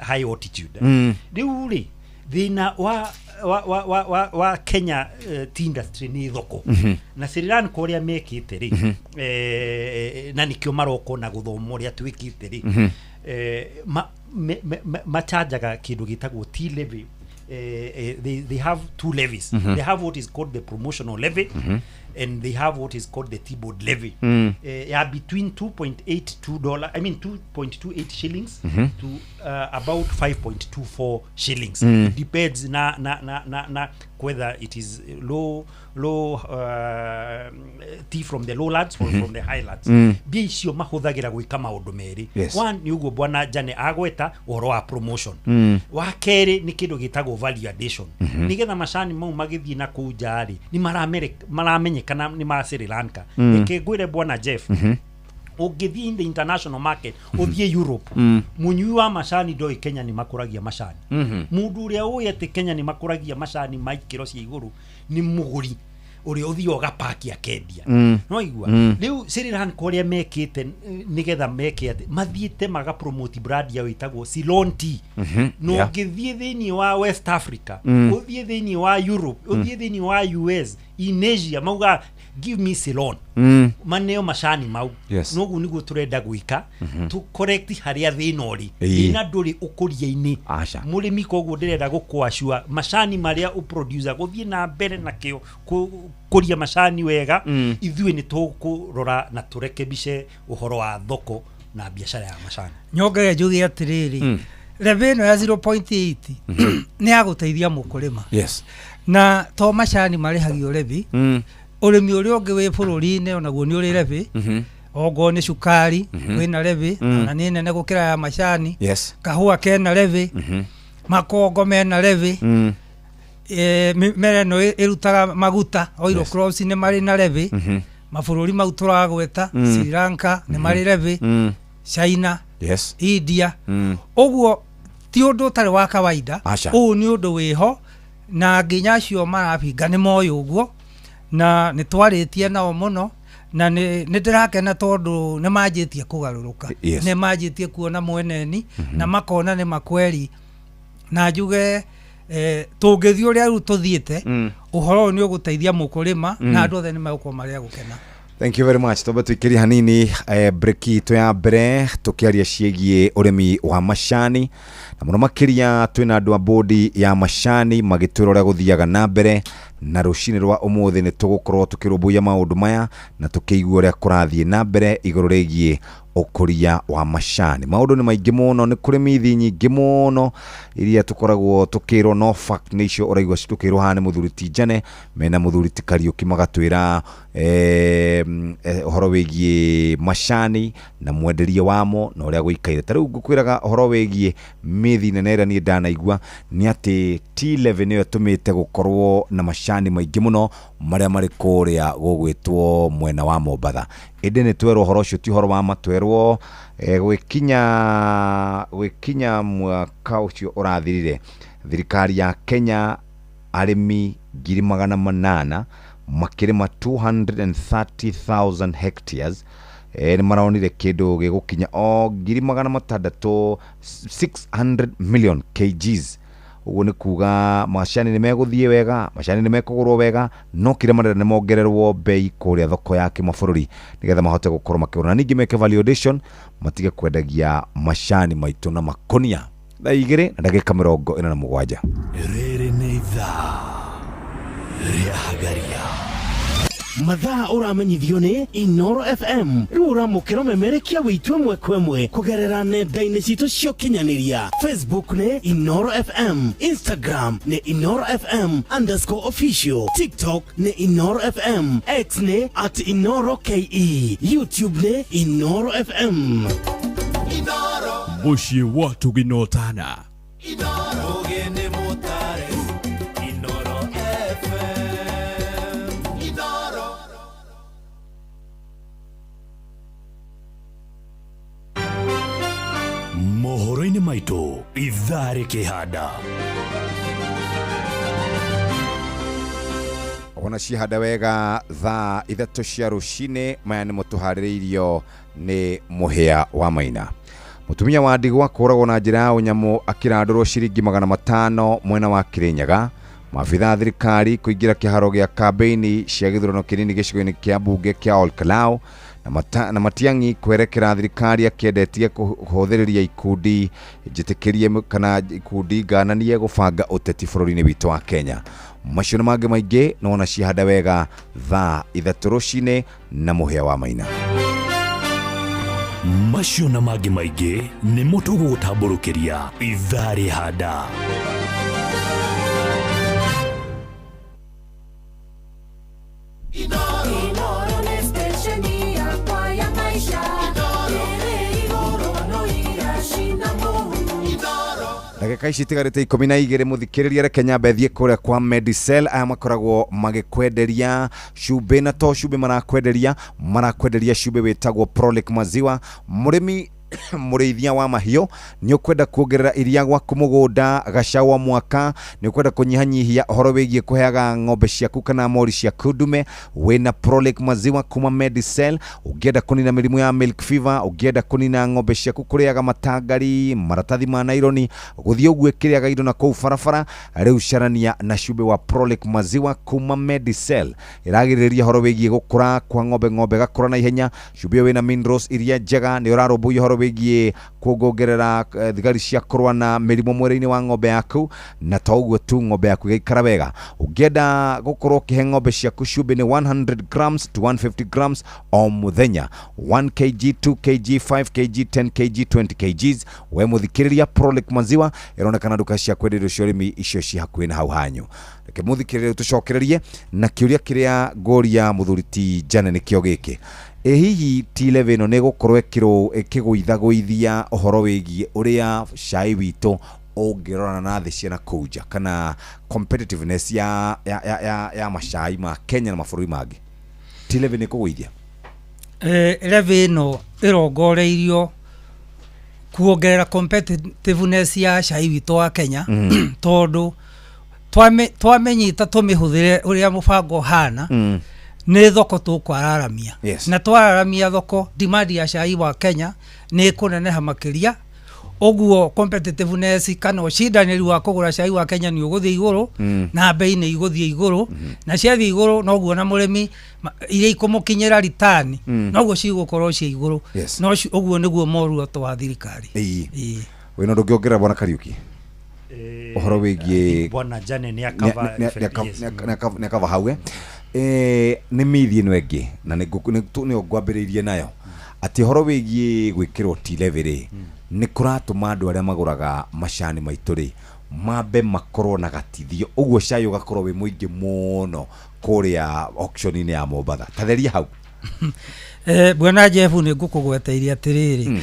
high altitude. Rĩu rĩ, thĩna wa Kenya tea industry nĩ thoko. Na Sri Lanka ũrĩa mekĩte rĩ, na nĩkĩo maroka na gũthoma ũrĩa twĩkĩte rĩ, machanjaga kĩndũ gĩtagwo tea levy. They have two levies. They have what is called the promotional levy and they have what is called the tea board levy. Yeah, between $2.82, I mean 2.28 shillings to about 5.24 shillings. It depends na whether it is low tea from the lowlands or from the highlands. Mbia icio mahũthagĩra gwĩka maũndũ merĩ. One nĩ ũguo bwana Jane agweta ũhoro wa promotion. Wa kerĩ nĩ kĩndũ gĩtagwo value addition, nĩgetha macani mau magĩthiĩ na kũu nja rĩ, nĩ maramenyekana nĩ ma Sri Lanka. Reke ngwĩre, bwana Jeff, ũngĩthiĩ in the international market, ũthiĩ Europe, mũnyui wa macani ndoĩ Kenya nĩ makũragia macani. Mũndũ ũrĩa ũĩ atĩ Kenya nĩ makũragia macani ma ikĩro cia igũrũ nĩ mũgũri ũrĩa ũthiaga ũgapaki akendia. No igua rĩu Sri Lanka ũrĩa mekĩte, nĩgetha meke atĩ mathiĩte magapromote brand yao ĩtagwo Ceylon tea. Na ũngĩthiĩ thĩinĩ wa West Africa, ũthiĩ thĩinĩ wa Europe, ũthiĩ thĩinĩ wa US, in Asia, mauga, "Give me Ceylon." Maneo macani mau. Noguo nĩguo tũrenda gwĩka, tũ correct harĩa thĩna ũrĩ. Thĩna ndũrĩ ũkũria-inĩ Aca. mũrĩmi, koguo ndĩrenda gũkwacua macani marĩa ũproducer gũthiĩ na mbere nakĩo kũria macani wega. Ithuĩ nĩ tũkũrora na tũrekebice ũhoro wa thoko na biacara ya macani. Nyongere njuge atĩrĩrĩ, levy ĩno ya 0.8 nĩ ya gũteithia mũkũrĩma. Na to macani marĩhagio levy, ũrĩmi ũrĩa ũngĩ wĩ bũrũri-inĩ onaguo nĩ ũrĩ levy. Ongorwo nĩ cukari, kwĩna levy, ona nĩ nene gũkĩra ya macani. Kahũa kena levy, makongo mena levy, mĩmera ĩno ĩrutaga maguta, oil crops, nĩ marĩ na levy. Mabũrũri mau tũragweta, Sri Lanka nĩ marĩ levy, China, India. Ũguo ti ũndũ ũtarĩ wa kawaida. Aca. Ũũ nĩ ũndũ wĩho na nginya acio marabinga nĩ moĩ ũguo, na nĩ twarĩtie nao mũno, na nĩ ndĩrakena tondũ nĩ manjĩtie kũgarũrũka. Nĩ manjĩtie kuona mweneni na makona nĩ makweri, na njuge tũngĩthiĩ ũrĩa rĩu tũthiĩte, ũhoro ũyũ nĩ ũgũteithia mũkũrĩma na andũ othe nĩ megũkorwo marĩ a gũkena. Thank you very much. Twambe tuikirie hanini break itũ ya mbere, tukiaria ciĩgiĩ ũrĩmi wa macani, na mũno makĩria twĩna andũ a bodi ya macani magĩtwĩra ũrĩa gũthiaga na mbere. Na rũcinĩ rwa ũmũthĩ nĩ tũgũkorwo tũkĩrũmbũiya maũndũ maya na tũkĩigua ũrĩa kũrathiĩ na mbere igũrũ rĩgiĩ ũkũria wa macani. Maũndũ nĩ maingĩ mũno, nĩ kũrĩ mithi nyingĩ mũno iria tũkoragwo tũkĩrwo, no fact nĩ icio ũraigua tũkĩrwo haha nĩ mũthuri ti Njane mena mũthuri ti Kariũki, magatwĩra ũhoro wĩgiĩ macani na mwenderie wamo na ũrĩa gũikaire. Ta rĩu ngũkwĩraga ũhoro wĩgiĩ mĩthi nene ĩrĩa niĩ ndanaigua nĩ atĩ T11 nĩyo ĩtũmĩte gũkorwo na macani maingĩ mũno marĩa marĩ kũrĩa gũgwĩtwo mwena wa Mombatha, ĩndĩ nĩ twerwo ũhoro ũcio ti ũhoro wa ma. Twerwo gwĩkinya mwaka ũcio ũrathirire, thirikari ya Kenya arĩmi 800,000 makĩrĩma 230,000 hectares nĩ maronire kĩndũ gĩgũkinya o 600,000, 600 million kgs. Ũguo nĩ kuga macani nĩ megũthiĩ wega, macani nĩ mekũgũrwo wega, no kĩrĩa marenda nĩ mongererwo bei kũrĩa thoko ya kĩmabũrũri nĩgetha mahote gũkorwo makĩgũra, na ningĩ meke value addition, matige kwendagia macani maitũ na makonia. 2:47. Rĩrĩ nĩ ithaa rĩa Hagaria. Mathaa ũramenyithio nĩ Inoro FM. Rĩu ũramũkĩra ũmemerekia witũ ĩmwe kwa ĩmwe kũgerera nenda-inĩ citũ cia ũkinyanĩria. Facebook nĩ Inoro FM, Instagram nĩ Inoro FM underscore official, TikTok nĩ Inoro FM, X nĩ at Inoro KE, YouTube nĩ Inoro FM. Mũciĩ wa Tũginotana. Ũgeni mũtare Inoro FM Inoro. Mohoro-inĩ maitũ ithaa rĩkĩhanda. Ona cihanda wega thaa 3 cia rũcinĩ. Maya nĩmo tũharĩrĩirio nĩ mũhĩa wa maina. Mũtumia wa ndigwa kũragwo na njĩra ya ũnyamũ akĩrandũrwo ciringi 500 mwena wa Kirinyaga. Maabitha a thirikari kũingĩra kĩharo gĩa kambĩini cia gĩthurano kĩnini gĩcigo-inĩ kĩa mbunge kĩa Olkalau na Matiang'i kwerekera thirikari akĩendetie kũhũthĩrĩria ikundi njĩtĩkĩrie kana ikundi ngananie gũbanga ũteti bũrũri-inĩ witũ wa Kenya. Macio na mangĩ maingĩ nĩwona cihanda wega thaa 3 rũcinĩ na mũhĩa wa maina. Macio na mangĩ maingĩ nĩmo tũgũgũtambũrũkĩria ithaa rĩhanda. Inoro nĩ stesheni yakwa ya maisha. Ĩrĩ igũrũ mũno iracina mũhu. Ndagĩka ici itigarĩte 12 mũthikĩrĩria, reke nyambe thiĩ kũrĩa kwa Medicel. Aya makoragwo magĩkwenderia cumbĩ, na to cumbĩ marakwenderia cumbĩ wĩtagwo Prolic Maziwa. Mũrĩmi mũrĩithia wa mahiũ nĩ ũkwenda kuongerera iria gwaku mũgũnda gacau wa mwaka, nĩ ũkwenda kũnyihanyihia ũhoro wĩgiĩ kũheaga ng'ombe ciaku kana mori ciaku ndume, wĩna Prolic Maziwa kuma Medicel. Ũngĩenda kũnina mĩrimũ ya milk fever, ũngĩenda kũnina ng'ombe ciaku kũrĩaga matangari, maratathi ma naironi, gũthiĩ ũguo ĩkĩrĩaga indo na kũu barabara, rĩu carania na cumbĩ wa Prolic Maziwa kuma Medicel. Ĩragirĩrĩria ũhoro wĩgiĩ gũkũra kwa ng'ombe, ng'ombe gakũra na ihenya. Cumbĩ ũyũ wĩna minerals iria njega, nĩ ũrarũmbũiya ũhoro wĩgiĩ kuongerera thigari cia kũrũa na mĩrimũ mwĩrĩ-inĩ wa ng'ombe yaku, na to ũguo tu ng'ombe yaku ĩgaikara wega. Ũngĩenda gũkorwo ũkĩhe ng'ombe ciaku cumbĩ nĩ 100 grams to 150 grams o mũthenya, 1 kg, 2 kg, 5 kg, 10 kg, 20 kgs. We mũthikĩrĩria, Prolic Maziwa ĩronekana nduka cia kwendia indo cia ũrĩmi icio ci hakuhĩ na hau hanyu. Reke mũthikĩrĩria tũcokererie na kĩũria kĩrĩa ngũria mũthuri ti Jane nĩkĩo gĩkĩ. Ĩ hihi T11 ĩno nĩ ĩgũkorwo ĩkĩgũithagũithia ũhoro wĩgiĩ ũrĩa cai witũ ũngĩrorana na thĩ cia nakũu nja, kana competitiveness ya macai ma Kenya na mabũrũri mangĩ? T11 nĩ ĩkũgũithia? Levy ĩno ĩrongoreirio kuongerera competitiveness ya cai witũ wa Kenya, tondũ twamĩnyita tũmĩhũthĩre ũrĩa mũbango ũhana, nĩ thoko tũkwararamia. Na twararamia thoko, demand ya cai wa Kenya nĩ ĩkũneneha makĩria. Ũguo competitiveness kana ũcindanĩri wa kũgũra cai wa Kenya nĩ ũgũthiĩ igũrũ, na bei nĩ igũthiĩ igũrũ, na ciathiĩ igũrũ noguo na mũrĩmi iria ikũmũkinyĩra ritani noguo cigũkorwo ciĩ igũrũ. No ũguo nĩguo muoroto wa thirikari. Ĩĩ. Wĩna ũndũ ũngĩongerera bwana Kariuki? Ũhoro wĩgiĩ Bwana Jane nĩ akava nĩ akava hau. Nĩ mithi ĩno ĩngĩ na nĩ ngwambĩrĩirie nayo atĩ ũhoro wĩgiĩ gwĩkĩrwo T11 rĩ, nĩ kũratũma andũ arĩa magũraga macani maitũ rĩ mambe makorwo na gatithio, ũguo cai ũgakorwo wĩ mũingĩ mũno kũrĩa auction-inĩ ya Mombatha. Tatheria hau. Bwana Jeff, nĩ ngũkũgweteirie atĩrĩrĩ,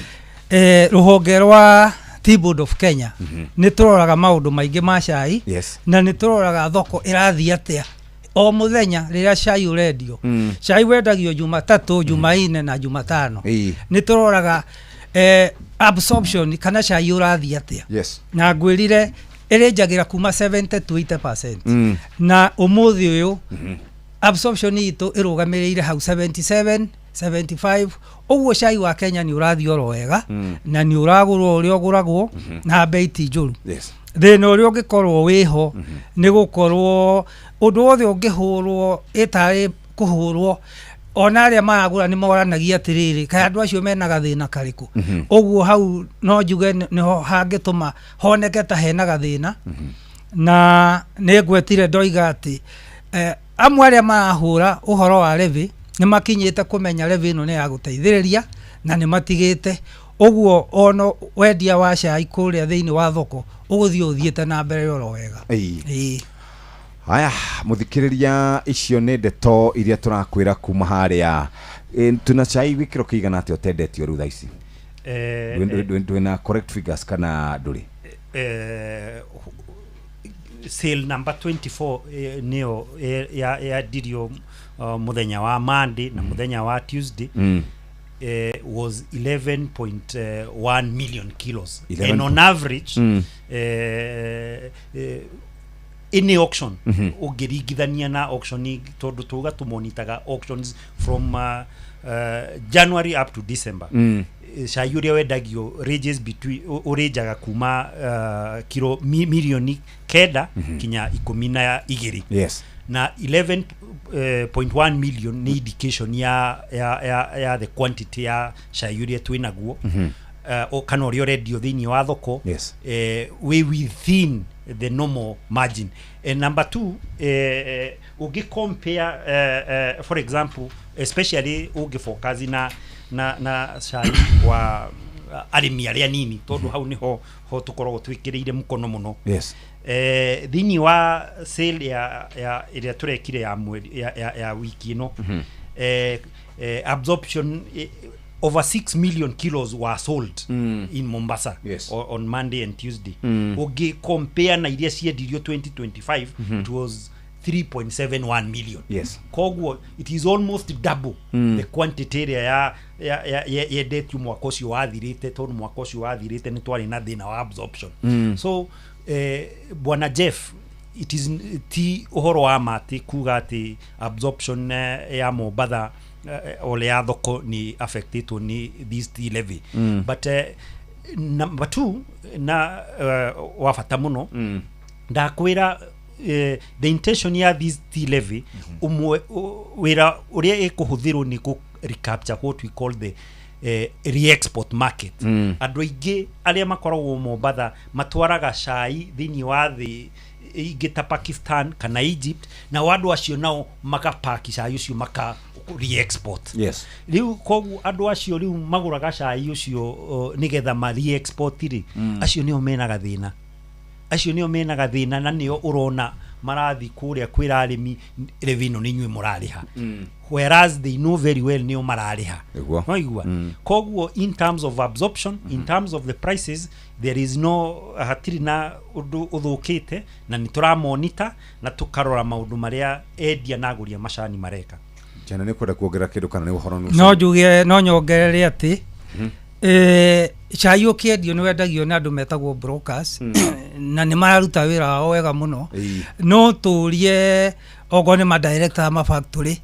rũhonge rwa Tea Board of Kenya nĩ tũroraga maũndũ maingĩ ma cai, na nĩ tũroraga thoko ĩrathiĩ atĩa o mũthenya rĩrĩa cai ũrendio. Cai wendagio Jumatatũ, Jumaine na Jumatano. Nĩ tũroraga absorption kana cai ũrathiĩ atĩa. Na ngwĩrire ĩrĩnjagĩra kuma 70 to 80%. Na ũmũthĩ ũyũ absorption itũ ĩrũgamĩrĩire hau 77 75. Ũguo cai wa Kenya nĩ ũrathiĩ oro wega, na nĩ ũragũrwo ũrĩa ũgũragwo, na bei ti njũru. Thĩna ũrĩa ũngĩkorwo wĩho nĩ gũkorwo ũndũ wothe ũngĩhũrwo ĩtarĩ kũhũrwo, ona arĩa maragũra nĩ moranagia atĩrĩrĩ, kaĩ andũ acio mena gathĩna karĩkũ? Ũguo hau no njuge nĩho hangĩtũma honeke ta hena gathĩna. Na nĩ ngwetire ndoiga atĩ Amwe arĩa marahũra ũhoro wa levy nĩ makinyĩte kũmenya levy ĩno nĩ ya gũteithĩrĩria na nĩ matigĩte ũguo. Ona wendia wa cai kũrĩa thĩinĩ wa thoko ũgũthiĩ ũthiĩte na mbere oro wega. Ĩĩ. Haya, mũthikĩrĩria, icio nĩ ndeto iria tũrakwĩra kuma harĩa. Tuna cai gĩkĩro kĩigana atĩa ũtendetio rĩu thaa ici? Ndwĩna correct figures kana ndũrĩ? Sale number 24 nĩyo yendirio mũthenya wa Monday na mũthenya wa Tuesday was 11.1 million kilos. 11 And on average any auction ũngĩringithania na auction, tondũ tuga tũmonitaga auctions from January up to December, cai ũrĩa wendagio ranges between, ũrĩnjaga kuma kiro mirioni 9 kinya 12. Na 11.1 million nĩ indication ya the quantity ya cai ũrĩa twĩ naguo kana ũrĩa ũrendio thĩinĩ wa thoko wĩ within the normal margin. And number two, ũngĩ compare, for example, especially ũngĩ focus na cai wa arĩmi arĩa nini, tondũ hau nĩho ho tũkoragwo twĩkĩrĩire mũkono mũno. Thĩinĩ wa sale ya ĩrĩa tũrekire ya mweri ya wiki ĩno, absorption, over 6 million kilos were sold in Mombasa on Monday and Tuesday. Ũngĩ compare na iria ciendirio 2025, it was 3.71 million. Koguo it is almost double the quantity ĩrĩa ya yendetio mwaka ũcio wathirĩte, tondũ mwaka ũcio wathirĩte nĩ twarĩ na thĩna wa absorption. So bwana Jeff, it is ti ũhoro wa ma atĩ kuga atĩ absorption ya Mombatha ole ya thoko nĩ affectĩtwo nĩ this tea levy. But number two, na wa bata mũno, ndakwĩra the intention ya this tea levy, ũmwe wĩra ũrĩa ĩkũhũthĩrwo nĩ kũ recapture what we call the re-export market. Andũ aingĩ arĩa makoragwo Mombatha matwaraga cai thĩinĩ wa thĩ ingĩ ta Pakistan kana Egypt, nao andũ acio nao magapaki cai ũcio maka re-export. Rĩu koguo andũ acio rĩu magũraga cai ũcio nĩgetha ma re-export rĩ, acio nĩo mena gathĩna, acio nĩo mena gathĩna, na nĩo ũrona marathi kũrĩa kwĩra arĩmi levy ĩno nĩ inyuĩ mũrarĩha, whereas they know very well nĩo mararĩha. Waigua? Koguo in terms of absorption, in terms of the prices, there is no, hatirĩ na ũndũ ũthũkĩte, na nĩ tũramonita na tũkarora maũndũ marĩa endia na agũri a macani mareka. Jana, nĩ kwenda kuongerera kĩndũ kana nĩ ũhoro nĩ No njuge, no nyongerere atĩ cai ũkĩendio nĩ wendagio nĩ andũ metagwo brokers, na nĩ mararuta wĩra wao wega mũno. No tũrie okorwo nĩ madirector a mafactory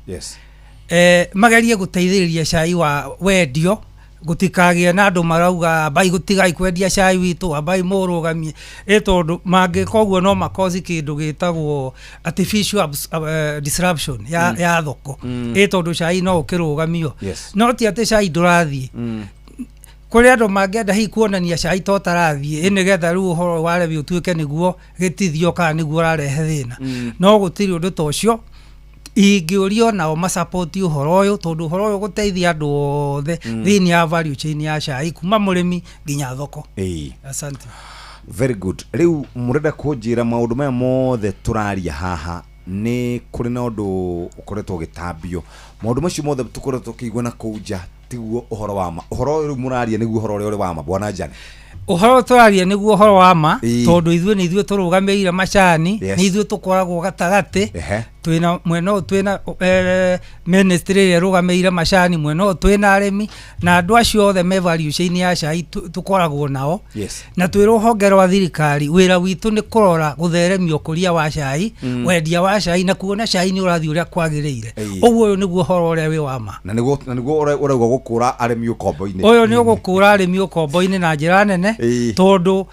magerie gũteithĩrĩria cai wa wendio gũtikagĩe na andũ marauga ambai gũtigai kwendia cai witũ, ambai mũrũgamie, ĩ tondũ mangĩka ũguo no makosi kĩndũ gĩtagwo artificial disruption ya thoko, ĩ tondũ cai no ũkĩrũgamio. No ti atĩ cai ndũrathiĩ. Kũrĩ andũ mangĩenda hihi kuonania cai to tarathiĩ, ĩ nĩgetha rĩu ũhoro wa levy ũtuĩke nĩguo gĩtithio kana nĩguo ũrarehe thĩna. No gũtirĩ ũndũ ta ũcio. Ingĩũrio nao masapoti ũhoro ũyũ, tondũ ũhoro ũyũ gũteithia andũ othe thĩinĩ ya value chain ya cai kuma mũrĩmi nginya thoko. Asante. Very good. Rĩu mũrenda kũnjĩra maũndũ maya mothe tũraria haha nĩ kũrĩ na ũndũ ũkoretwo ũgĩtambio, maũndũ macio mothe tũkoretwo tũkĩigua na kũu nja tiguo ũhoro wa ma? Ũhoro ũyũ rĩu mũraria nĩguo ũhoro ũrĩa ũrĩ wa ma, bwana Jane? Ũhoro tũraria nĩguo ũhoro wa ma, tondũ ithuĩ nĩ ithuĩ tũrũgamĩrĩire macani. Nĩ ithuĩ tũkoragwo gatagatĩ. Twĩna mwena ũyũ twĩna ministry ĩrĩa ĩrũgamĩrĩire macani, mwena ũyũ twĩna arĩmi, na andũ acio othe me value chain ya cai tũkoragwo nao. Na twĩ rũhonge rwa thirikari, wĩra witũ nĩ kũrora gũtheremia ũkũria wa cai, wendia wa cai, na kuona cai nĩ ũrathiĩ ũrĩa kwagĩrĩire. Ũguo ũyũ nĩguo ũhoro ũrĩa wĩ wa ma. Na nĩguo ũrauga gũkũra arĩmi ũkombo-inĩ. Ũyũ nĩ ũgũkũra arĩmi ũkombo-inĩ na njĩra nene, tondũ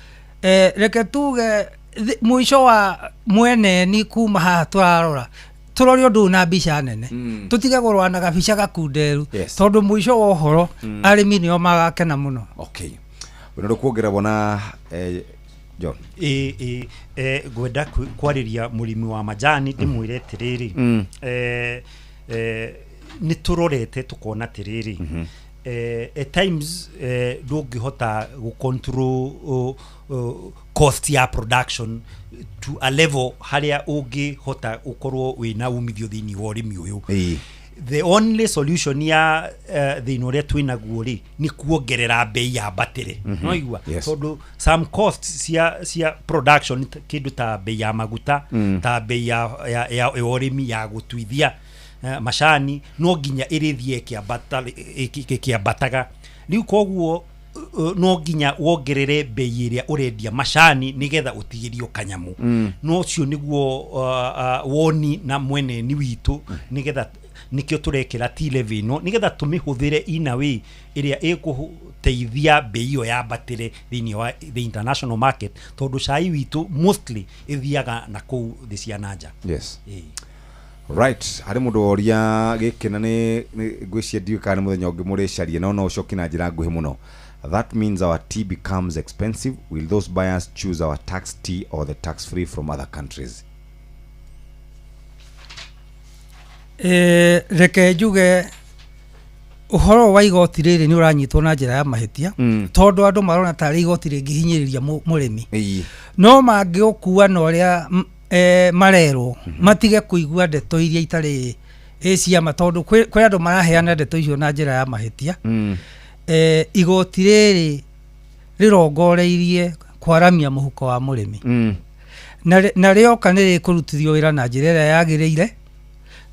reke tuge mũico wa mweneni kuma haha tũrarora, tũrore ũndũ ũyũ na mbica nene, tũtige kũrora na gabica gakunderu, tondũ mũico wa ũhoro arĩmi nĩo magakena mũno. Okay, wĩna ũndũ kuongerera, bwana John. Ĩ ĩ ngwenda kwarĩria mũrĩmi wa majani, ndĩmwĩre atĩrĩrĩ, nĩ tũrorete tũkona atĩrĩrĩ, at times ndũngĩhota gũ-control cost ya production to a level harĩa ũngĩhota ũkorwo wĩna umithio thĩinĩ wa ũrĩmi ũyũ. The only solution ya thĩna ũrĩa twĩnaguo rĩ, nĩ kuongerera bei ya batĩrĩ. No igua? Yes. Tondũ some costs cia production, kĩndũ ta bei ya maguta, ta bei ya ũrĩmi, ya gũtuithia macani, no nginya ĩrĩthiĩ ĩkĩambataga rĩu. Koguo no nginya wongerere bei ĩrĩa ũrendia macani nĩgetha ũtigĩrio kanyamũ. No ũcio nĩguo woni na mweneni witũ, nĩgetha nĩkĩo tũrekĩra T-levy ĩno, nĩgetha tũmĩhũthĩre in a way ĩrĩa ĩkũteithia bei ĩyo yambatĩre thĩinĩ wa the international market, tondũ cai witũ mostly ĩthiaga na kũu thĩ cia nanja. Ĩĩ. Right, harĩ mũndũ woria gĩkĩ na nĩ ngwĩciria ndiũĩ kana nĩ mũthenya ũngĩ mũrĩcarie, no ũcokie na njĩra nguhĩ mũno. That means our tea becomes expensive. Will those buyers choose our tax tea or the tax free from other countries? Reke njuge ũhoro wa igoti rĩrĩ nĩ ũranyitwo na njĩra ya mahĩtia, tondũ andũ marona tarĩ igoti rĩngĩhinyĩrĩria mũrĩmi. No mangĩũkua na ũrĩa marerwo, matige kũigua ndeto iria itarĩ ciama, tondũ kwĩ andũ maraheana ndeto icio na njĩra ya mahĩtia. Igoti rĩrĩ rĩrongoreirie kwaramia mũhuko wa mũrĩmi, na rĩoka nĩ rĩkũrutithio wĩra na njĩra ĩrĩa yagĩrĩire,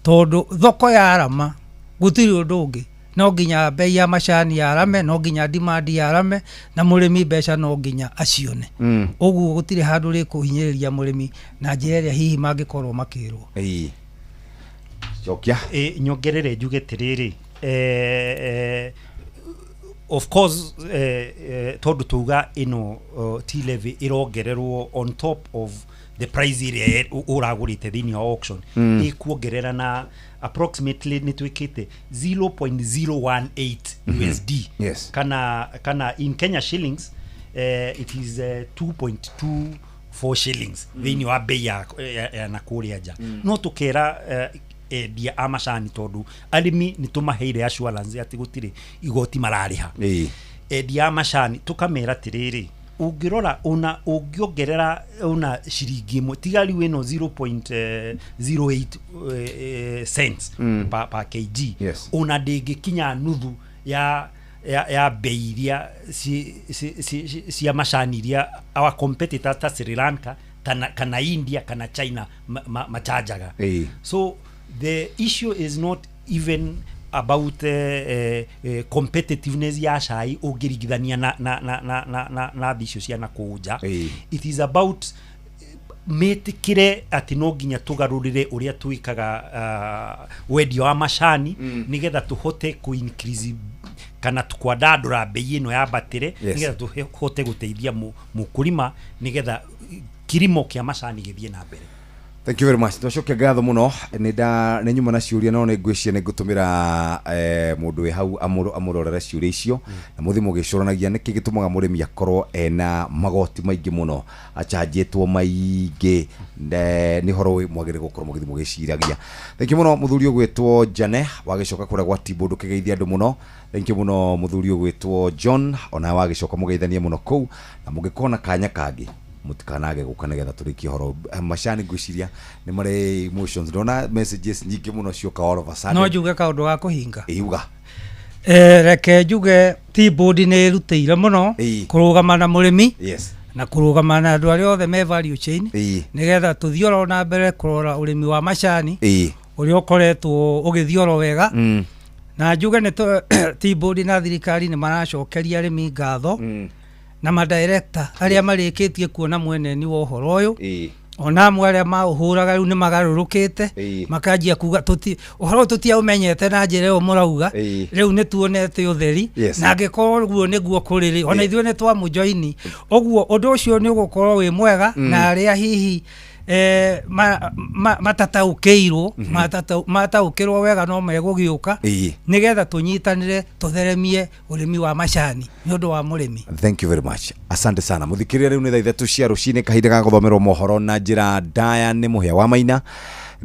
tondũ thoko yarama gũtirĩ ũndũ ũngĩ, no nginya bei ya macani yarame, no nginya demand yarame, na mũrĩmi mbeca no nginya acione. Ũguo gũtirĩ handũ rĩkũhinyĩrĩria mũrĩmi na njĩra ĩrĩa hihi mangĩkorwo makĩrwo. Ĩĩ, cokia. Nyongerere njuge atĩrĩrĩ, of course, tondũ tuga ĩno tea levy ĩrongererwo on top of the price ĩrĩa ũragũrĩte thĩinĩ wa auction, ĩkuongerera na approximately nĩ twĩkĩte 0.018 USD, kana in Kenya shillings it is 2.24 shillings thĩinĩ wa bei ya na kũrĩa nja. No tũkera endia a macani, tondũ arĩmi nĩ tũmaheire assurance atĩ gũtirĩ igoti mararĩha, endia a macani tũkamera atĩrĩrĩ, ũngĩrora ona ũngĩongerera ona ciringi ĩmwe, tiga rĩu ĩno 0.08 cents per kg, ona ndĩngĩkinya nuthu ya bei iria cia macani iria our competitors ta Sri Lanka kana India kana China machanjaga. So the issue is not even about competitiveness ya cai ũngĩringithania na thĩ icio cia na kũu nja. It is about metĩkĩre atĩ no nginya tũgarũrĩre ũrĩa twĩkaga wendia wa macani, nĩgetha tũhote kũ increase kana kwandandũra bei ĩno yambatĩre, nĩgetha tũhote gũteithia mũkũrima, nĩgetha kilimo kĩa macani gĩthiĩ na mbere. Thank you very much. Twacokia ngatho mũno. Nĩ nda nĩ nyuma na ciũria, no nĩ ngwĩciria nĩ ngũtũmĩra mũndũ wĩ hau amũrorere ciũria icio, na mũthiĩ mũgĩcũranagia nĩkĩ gĩtũmaga mũrĩmi akorwo ena magoti maingĩ mũno, achanjĩtwo maingĩ. Nĩ ũhoro mwagĩrĩire gũkorwo mũgĩthiĩ mũgĩciragia. Thank you mũno mũthuri ũgwĩtwo Jane wagĩcoka kũrĩa gwa Timbo, ndũkĩgeithia andũ mũno. Thank you mũno mũthuri ũgwĩtwo John, ona wagĩcoka mũgeithanie mũno kũu, na mũngĩkorwo na kanya kangĩ mũtikanage gũka nĩgetha tũrĩkie ũhoro. Macani ngwĩciria nĩ marĩ emotions, ndona messages nyingĩ mũno cioka all of a sudden. No njuge kaũndũ ga kũhinga? Iuga. Reke njuge Tea Board nĩ ĩrutĩire mũno kũrũgama na mũrĩmi na kũrũgama na andũ arĩa othe me value chain, nĩgetha tũthiĩ oro na mbere kũrora ũrĩmi wa macani ũrĩa ũkoretwo ũgĩthiĩ oro wega. Na njuge nĩ Tea Board na thirikari nĩ maracokeria arĩmi ngatho na madirector arĩa marĩkĩtie kuona mweneni wa ũhoro ũyũ, ona amwe arĩa maũhũraga rĩu nĩ magarũrũkĩte, makanjia kuga ũhoro ũyũ tũtiaũmenyete na njĩra ĩyo mũrauga, rĩu nĩ tuonete ũtheri. Na angĩkorwo ũguo nĩguo kũrĩ rĩ, ona ithuĩ nĩ twamũjoini. Ũguo ũndũ ũcio nĩ ũgũkorwo wĩ mwega, na arĩa hihi Matataũkĩirwo, mataũkĩrwo wega no megũgĩũka nĩgetha tũnyitanĩre tũtheremie ũrĩmi wa macani nĩ ũndũ wa mũrĩmi. Thank you very much, asante sana. Muthikĩrĩria, rĩu nĩ thaa 3 cia rũcinĩ, kahinda ga gũthomerwo mohoro na njĩra ndaya nĩ Mũhĩa wa Maina.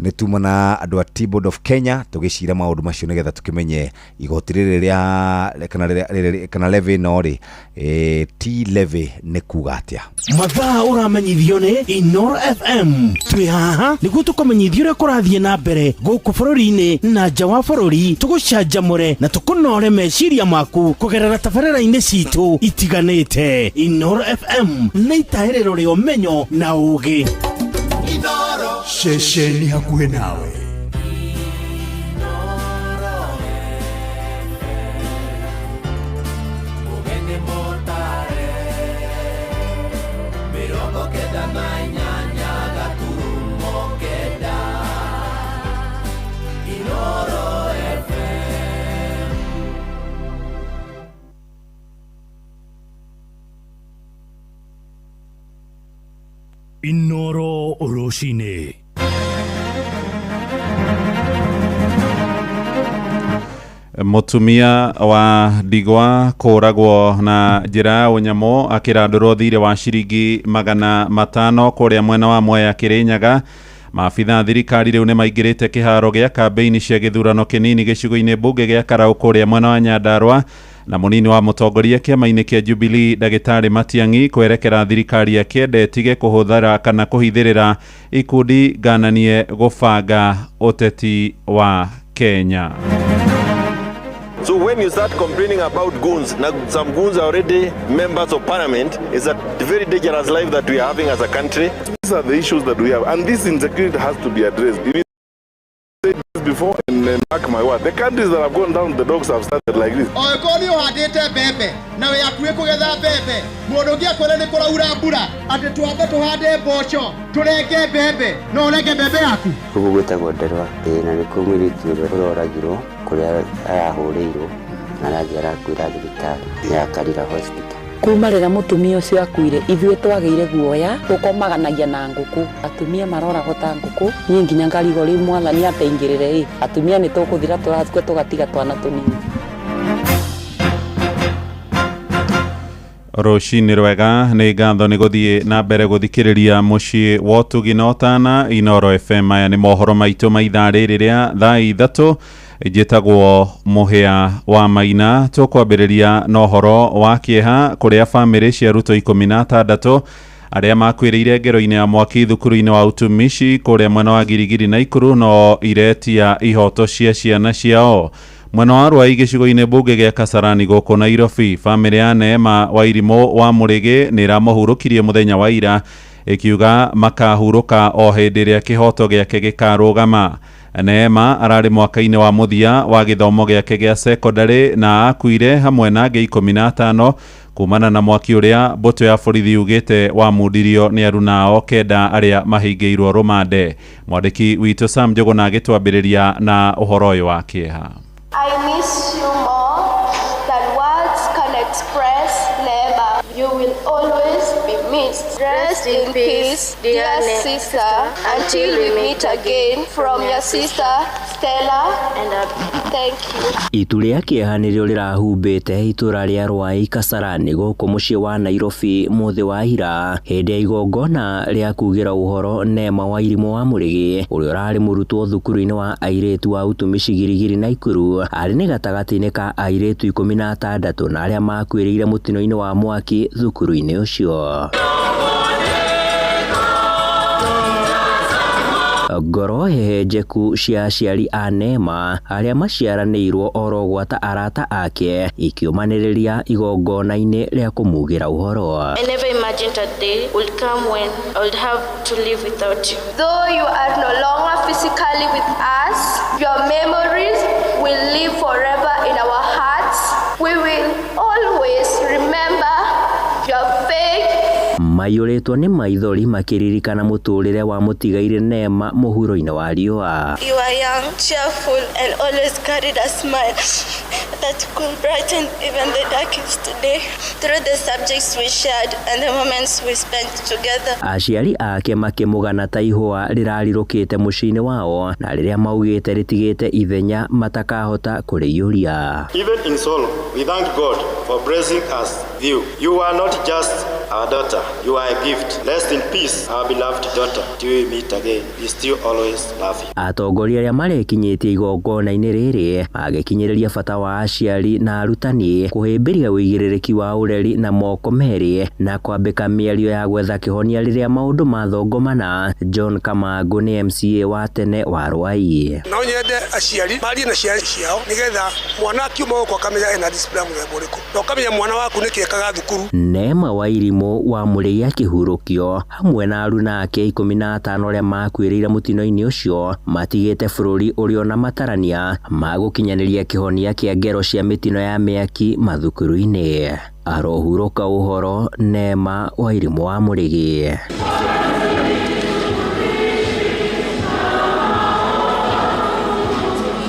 Nĩ tuma na andũ a Tea Board of Kenya tũgĩcira maũndũ macio nĩgetha tũkĩmenye igoti rĩrĩ rĩa kana rĩrĩa kana levy ĩno rĩ, tea levy nĩ kuga atĩa. Mathaa ũramenyithio nĩ Inoro FM. Twĩ haha nĩguo tũkũmenyithia ũrĩa kũrathiĩ na mbere gũkũ bũrũri-inĩ na nja wa bũrũri, tũgũcanjamũre na tũkũnore meciria maku kũgerera tabarĩra-inĩ citũ itiganĩte. Inoro FM nĩ itahĩrĩro rĩa ũmenyo na ũũgĩ. Ceceni hakuhĩ nawe. Ũgeni mũtare 98.9 Inoro FM. Inoro rũcinĩ. Mũtumia wa ndigwa kũragwo na njĩra ya ũnyamũ akĩrandũrwo thirĩ wa ciringi 500 kũrĩa mwena wa Mwea Kĩrĩnyaga. Maabitha a thirikari rĩu nĩ maingĩrĩte kĩharo gĩa kambĩini cia gĩthurano kĩnini gĩcigo-inĩ mbunge gĩa Karau kũrĩa mwena wa Nyandarua, na mũnini wa mũtongoria kĩama-inĩ kĩa Jubilee Ndagĩtarĩ Matiang'i kwerekera thirikari ya kĩende ĩtige kũhũthĩra kana kũhithĩrĩra ikundi ngananie gũbanga ũteti wa Kenya. So when you start complaining about goons, now some goons are already members of parliament, it's a very dangerous life that we are having as a country. These are the issues that we have, and this insecurity has to be addressed. We said this before, and mark my word, the countries that have gone down, the dogs have started like this. Okorwo nĩ ũhandĩte mbembe na wĩ hakuhĩ kũgetha mbembe, mũndũ ũngĩ akwĩre nĩ kũraura mbura atĩ twambe tũhande mboco tũrenge mbembe, no ũrenge mbembe yaku. Gũkũ gwĩtagwo Nderwa, ĩĩ, na nĩkuo mũirĩtu ũrĩa ũroragirwo kũrĩa arahũrĩirwo na arathiĩ arakuĩra thibitarĩ ya Karira Hospital. Kuma rĩrĩa mũtumia ũcio akuire, ithuĩ twagĩire guoya, tũkomaganagia na ngũkũ, atumia maroragwo ta ngũkũ. Niĩ nginya ngarigwo rĩu mwathani ateingĩrĩre ĩ, atumia nĩ tũkũthira tũrakua tũgatiga twana tũnini. Rũcinĩ rwega, nĩ ngatho nĩ gũthiĩ na mbere gũthikĩrĩria mũciĩ wa ũtugi na ũtana Inoro FM. Aya nĩ mohoro maitũ ma ithaa rĩrĩ rĩa thaa 3. Njĩtagwo Mũhĩa wa Maina. Tũkwambĩrĩria na ũhoro wa kĩeha kũrĩa bamĩrĩ cia arutwo 16 arĩa makuĩrĩire ngero-inĩ ya mwaki thukuru-inĩ wa utumishi kũrĩa mwena wa Girigiri Naikuru no iretia ihoto cia ciana ciao. Mwena wa Ruai gĩcigo-inĩ mbunge gĩa Kasarani gũkũ Nairobi, bamĩrĩ ya Neema wa Irimũ wa Mũrĩgĩ nĩ ĩramũhurũkirie mũthenya wa ira, ĩkiuga makahurũka o hĩndĩ ĩrĩa kĩhoto gĩake gĩkarũgama. Neema ararĩ mwaka-inĩ wa mũthia wa gĩthomo gĩake gĩa cekondarĩ na akuire hamwe na angĩ 15 kumana na mwaki ũrĩa mbũtũ ya borithi yugĩte wamundirio nĩ aruna 9 arĩa mahingĩirwo rũmande. Mwandĩki witũ Sam Njũgũna agĩtwambĩrĩria na ũhoro ũyũ wa kĩeha. I miss you more than words can express, never. You will always be missed. Rest in peace, dear sister, until we meet again. From your sister, Stella, and thank you. Itu rĩa kĩeha nĩrĩo rĩrahumbĩte itũra rĩa Ruai Kasarani gũkũ mũciĩ wa Nairobi mũthĩ wa ira, hĩndĩ ya igongona rĩa kugĩra ũhoro Neema wa Irimũ wa Mũrĩgĩ ũrĩa ũrarĩ mũrutwo thukuru-inĩ wa airĩtu wa utumishi Girigiri Naikuru. Arĩ nĩ gatagatĩ-inĩ ka airĩtu 16 na arĩa makuĩrĩire mũtino-inĩ wa mwaki thukuru-inĩ ũcio. Ngoro hehenjeku cia aciari a Neema arĩa maciaranĩirwo oro gwata arata ake ikĩũmanĩrĩria igongona-inĩ rĩa kũmugĩra ũhoro. I never imagined a day would come when I would have to live without you. Though you are no longer physically with us, your memories will live forever in our hearts. We will always remember your faith. Maiyũrĩtwo nĩ maithori makĩririkana mũtũrĩre wa mũtigairĩ Neema mũhuro-inĩ wa riũa. You are young, cheerful, and always carried a smile. that could brighten even the darkest day. Through the subjects we shared and the moments we spent together. Aciari ake makĩmũgana ta ihũa rĩrarirũkĩte mũciĩ-inĩ wao na rĩrĩa maugĩte rĩtigĩte ithenya matakahota kũrĩiyũria. Even in sorrow, we thank God for blessing us with you. You are not just our daughter, you are a gift. Rest in peace, our beloved daughter. Till we meet again, we still always love you. Atongoria arĩa marekinyĩtie igongona-inĩ rĩrĩ magĩkinyĩrĩria bata wa aciari na arutani kũhĩmbĩria ũigĩrĩrĩki wa ũreri na moko merĩ na kwambĩka mĩario ya gwetha kĩhonia rĩrĩa maũndũ mathongomana. John Kamangũ nĩ MCA wa tene wa Rwai. No nyende aciari marie na ciana ciao nigetha mwana akiuma gũkũ akamenya ena discipline mũthemba ũrĩkũ na ũkamenya mwana waku nĩkĩ ekaga thukuru. Neema Wairimu wa Mũrĩi akĩhurũkio hamwe na aruna ake 15 arĩa makuĩrĩire mũtino-inĩ ũcio matigĩte bũrũri ũrĩ ona matarania ma gũkinyanĩria kĩhonia kĩa ngero cia mĩtino ya mĩaki mathukuru-inĩ. Arohurũka ũhoro Neema Wairimu wa Mũrĩgi.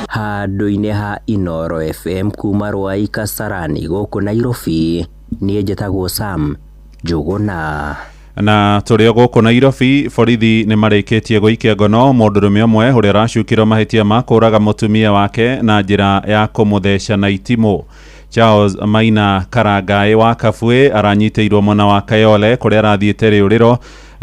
Handũ-inĩ ha Inooro FM kuma Rwai Kasarani gũkũ Nairobi, niĩ njĩtagwo Sam Njũgũna. Na tũrĩ o gũkũ Nairobi, borithi nĩ marĩkĩtie gũikia ngono mũndũrũme ũmwe ũrĩa ũracukĩrwo mahĩtia ma kũũraga mũtumia wake na njĩra ya kũmũtheca na itimũ. Charles Maina Karangaĩ wa Kabwe aranyitĩirwo mwena wa Kayole kũrĩa arathiĩte rĩũrĩro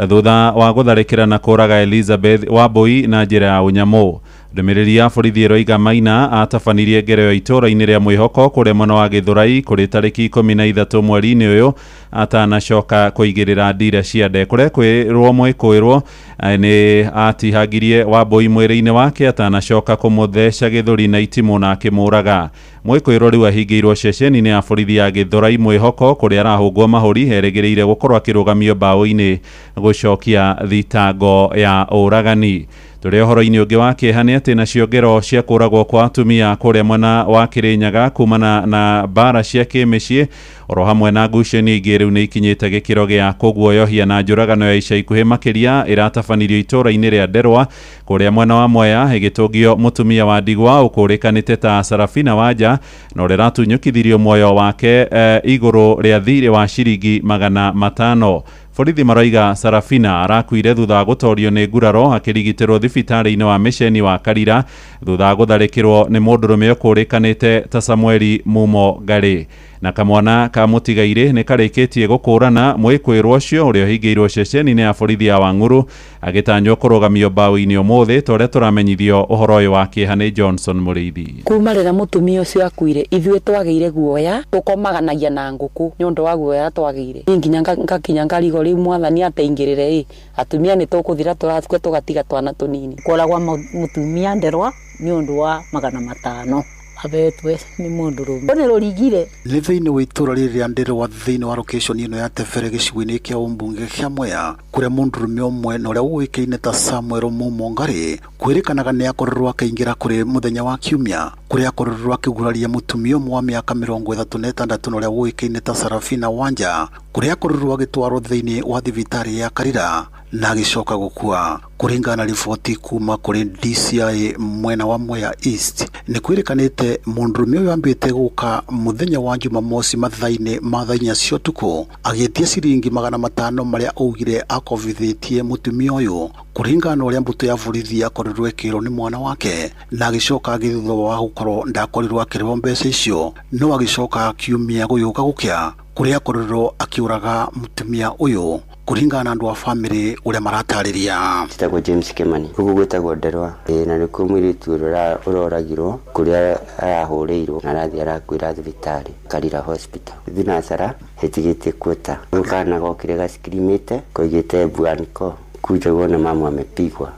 thutha wa gũtharĩkĩra na kũũraga Elizabeth Wambui na njĩra ya ũnyamũ. Ndũmĩrĩri ya borithi ĩroiga Maina atabanirie ngero ya itũũra-inĩ rĩa Mwĩhoko kũrĩa mwena wa Gĩthũrai kũrĩ tarĩki 13 mweri-inĩ ũyũ atanacoka kũigĩrĩra ndira cia nde. Kũrĩa kwĩrwo mwĩkũĩrwo nĩ atihangirie Wambui mwĩrĩ-inĩ wake atanacoka kũmũtheca gĩthũri na itimũ na akĩmũraga. Mwĩkũĩrwo rĩu ahingĩirwo ceceni-inĩ ya borithi ya Gĩthũrai Mwĩhoko kũrĩa arahũngwo mahũri erĩgĩrĩire gũkorwo akĩrũgamio mbaũ-inĩ gũcokia thitango ya ũragani. Tũrĩ ũhoro-inĩ ũngĩ wa kĩeha nĩ atĩ nacio ngero cia kũragwo kwa atumia kũrĩa mwena wa Kĩrĩnyaga kumana na mbara cia kĩmĩciĩ oro hamwe na ngucanio ingĩ rĩu nĩ ikinyĩte gĩkĩro gĩa kũguoyohia na njũragano ya ica ikuhĩ makĩria ĩratabanĩrio itũũra-inĩ rĩa Nderwa kũrĩa mwena wa Mwea ĩgĩtũngio mũtumia wa ndigwa ũkũrĩkanĩte ta Sarafina Wanja na ũrĩa ũratunyũkithirio muoyo wake igũrũ rĩa thirĩ wa ciringi 500. Borithi maroiga Sarafina arakuire thutha wa gũtorio nĩ nguraro akĩrigitĩrwo thibitarĩ-inĩ wa mĩceni wa Karira thutha wa gũtharĩkĩrwo nĩ mũndũrũme ũkũrĩkanĩte ta Samueli Mumo Ngarĩ. Na kamwana ka mũtigairĩ nĩ karĩkĩtie gũkũrana mwĩkũĩrwo ũcio ũrĩa ũhingĩirwo ceceni-inĩ ya borithi ya Wang'ũrũ agĩtanywo kũrũgamio mbaũ-inĩ ũmũthĩ ta ũrĩa tũramenyithio ũhoro ũyũ wa kĩeha nĩ Johnson Mũrĩithi. Kuma rĩrĩa mũtumia ũcio akuire ithuĩ twagĩire guoya tũkomaganagia na ngũkũ nĩ ũndũ wa guoya twagĩire. Niĩ nginya ngakinya ngarigwo rĩu mwathani ateingĩrĩre ĩ atumia nĩ tũkũthira tũrakua tũgatiga twana tũnini. Kũragwa mũtumia Nderwa nĩ ũndũ wa 500 abetwe ni mundu rume ni rurigire ni thiini wa itura riri ria Nderwa thiini wa location ino ya Tebere gicigo-ini kia umbunge kia Mwea kuria mundurume umwe na uria uikaine ta Samuel Mumo Ngari kwirikanaga ni akorirwo akiingira kuri muthenya wa kiumia kuria akorirwo akiguraria mutumia umwe wa miaka 36 na uria uikaine ta Sarafina Wanja kuria akorirwo agitwarwo thiini wa thibitari ya Karira na agicoka gukua. Kuringana na riboti kuma kuri DCI mwena wa Mwea East ni kwirikanite mundurume uyu ambite guka muthenya wa Jumamosi mathaini ma thaa inya cia utuku agitia ciringi 500 maria augire akovithitie mutumia uyu kuringana na uria mbutu ya borithi yakorirwo ikirwo ni mwana wake na agicoka agithutha wa gukorwo ndakorirwo akirwo mbeca icio no agicoka akiumia guyuka gukia kuria akorirwo akiuraga mutumia uyu kuringana na andu a family uria maratariria. Njĩtagwo James Kimani gũkũ gwĩtagwo Nderwa na nĩkuo mũirĩtu ũrĩa ũroragirwo kũrĩa arahũrĩirwo na arathiĩ arakuĩra thibitarĩ Karira Hospital. Thinacara ĩtigĩtie kuota kana gokire gaskirimĩte koigĩte bwanko kuja uone mama amepigwa.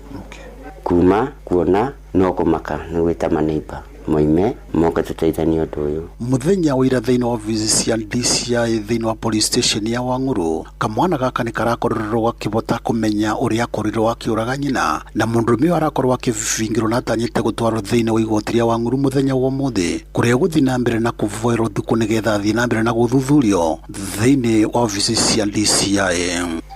Kuma kuona no kũmaka nĩ gwĩta maneiba moime moka tũteithanie ũndũ ũyũ. Muthenya wa ira thĩinĩ wa ofici cia DCI thĩinĩ wa police station ya Wang'ũrũ kamwana gaka nĩ karakorirwo gakĩbota kũmenya ũrĩa akorirwo akĩũraga nyina na mũndũrũme ũyũ arakorwo akĩbingĩrwo na atanyĩte gũtwarwo thĩinĩ wa igoti rĩa Wang'ũrũ mũthenya wa ũmũthĩ kũrĩa gũthiĩ na mbere na kũvoerwo thukũ nĩgetha athiĩ na mbere na gũthuthurio thĩinĩ wa ofici cia DCI.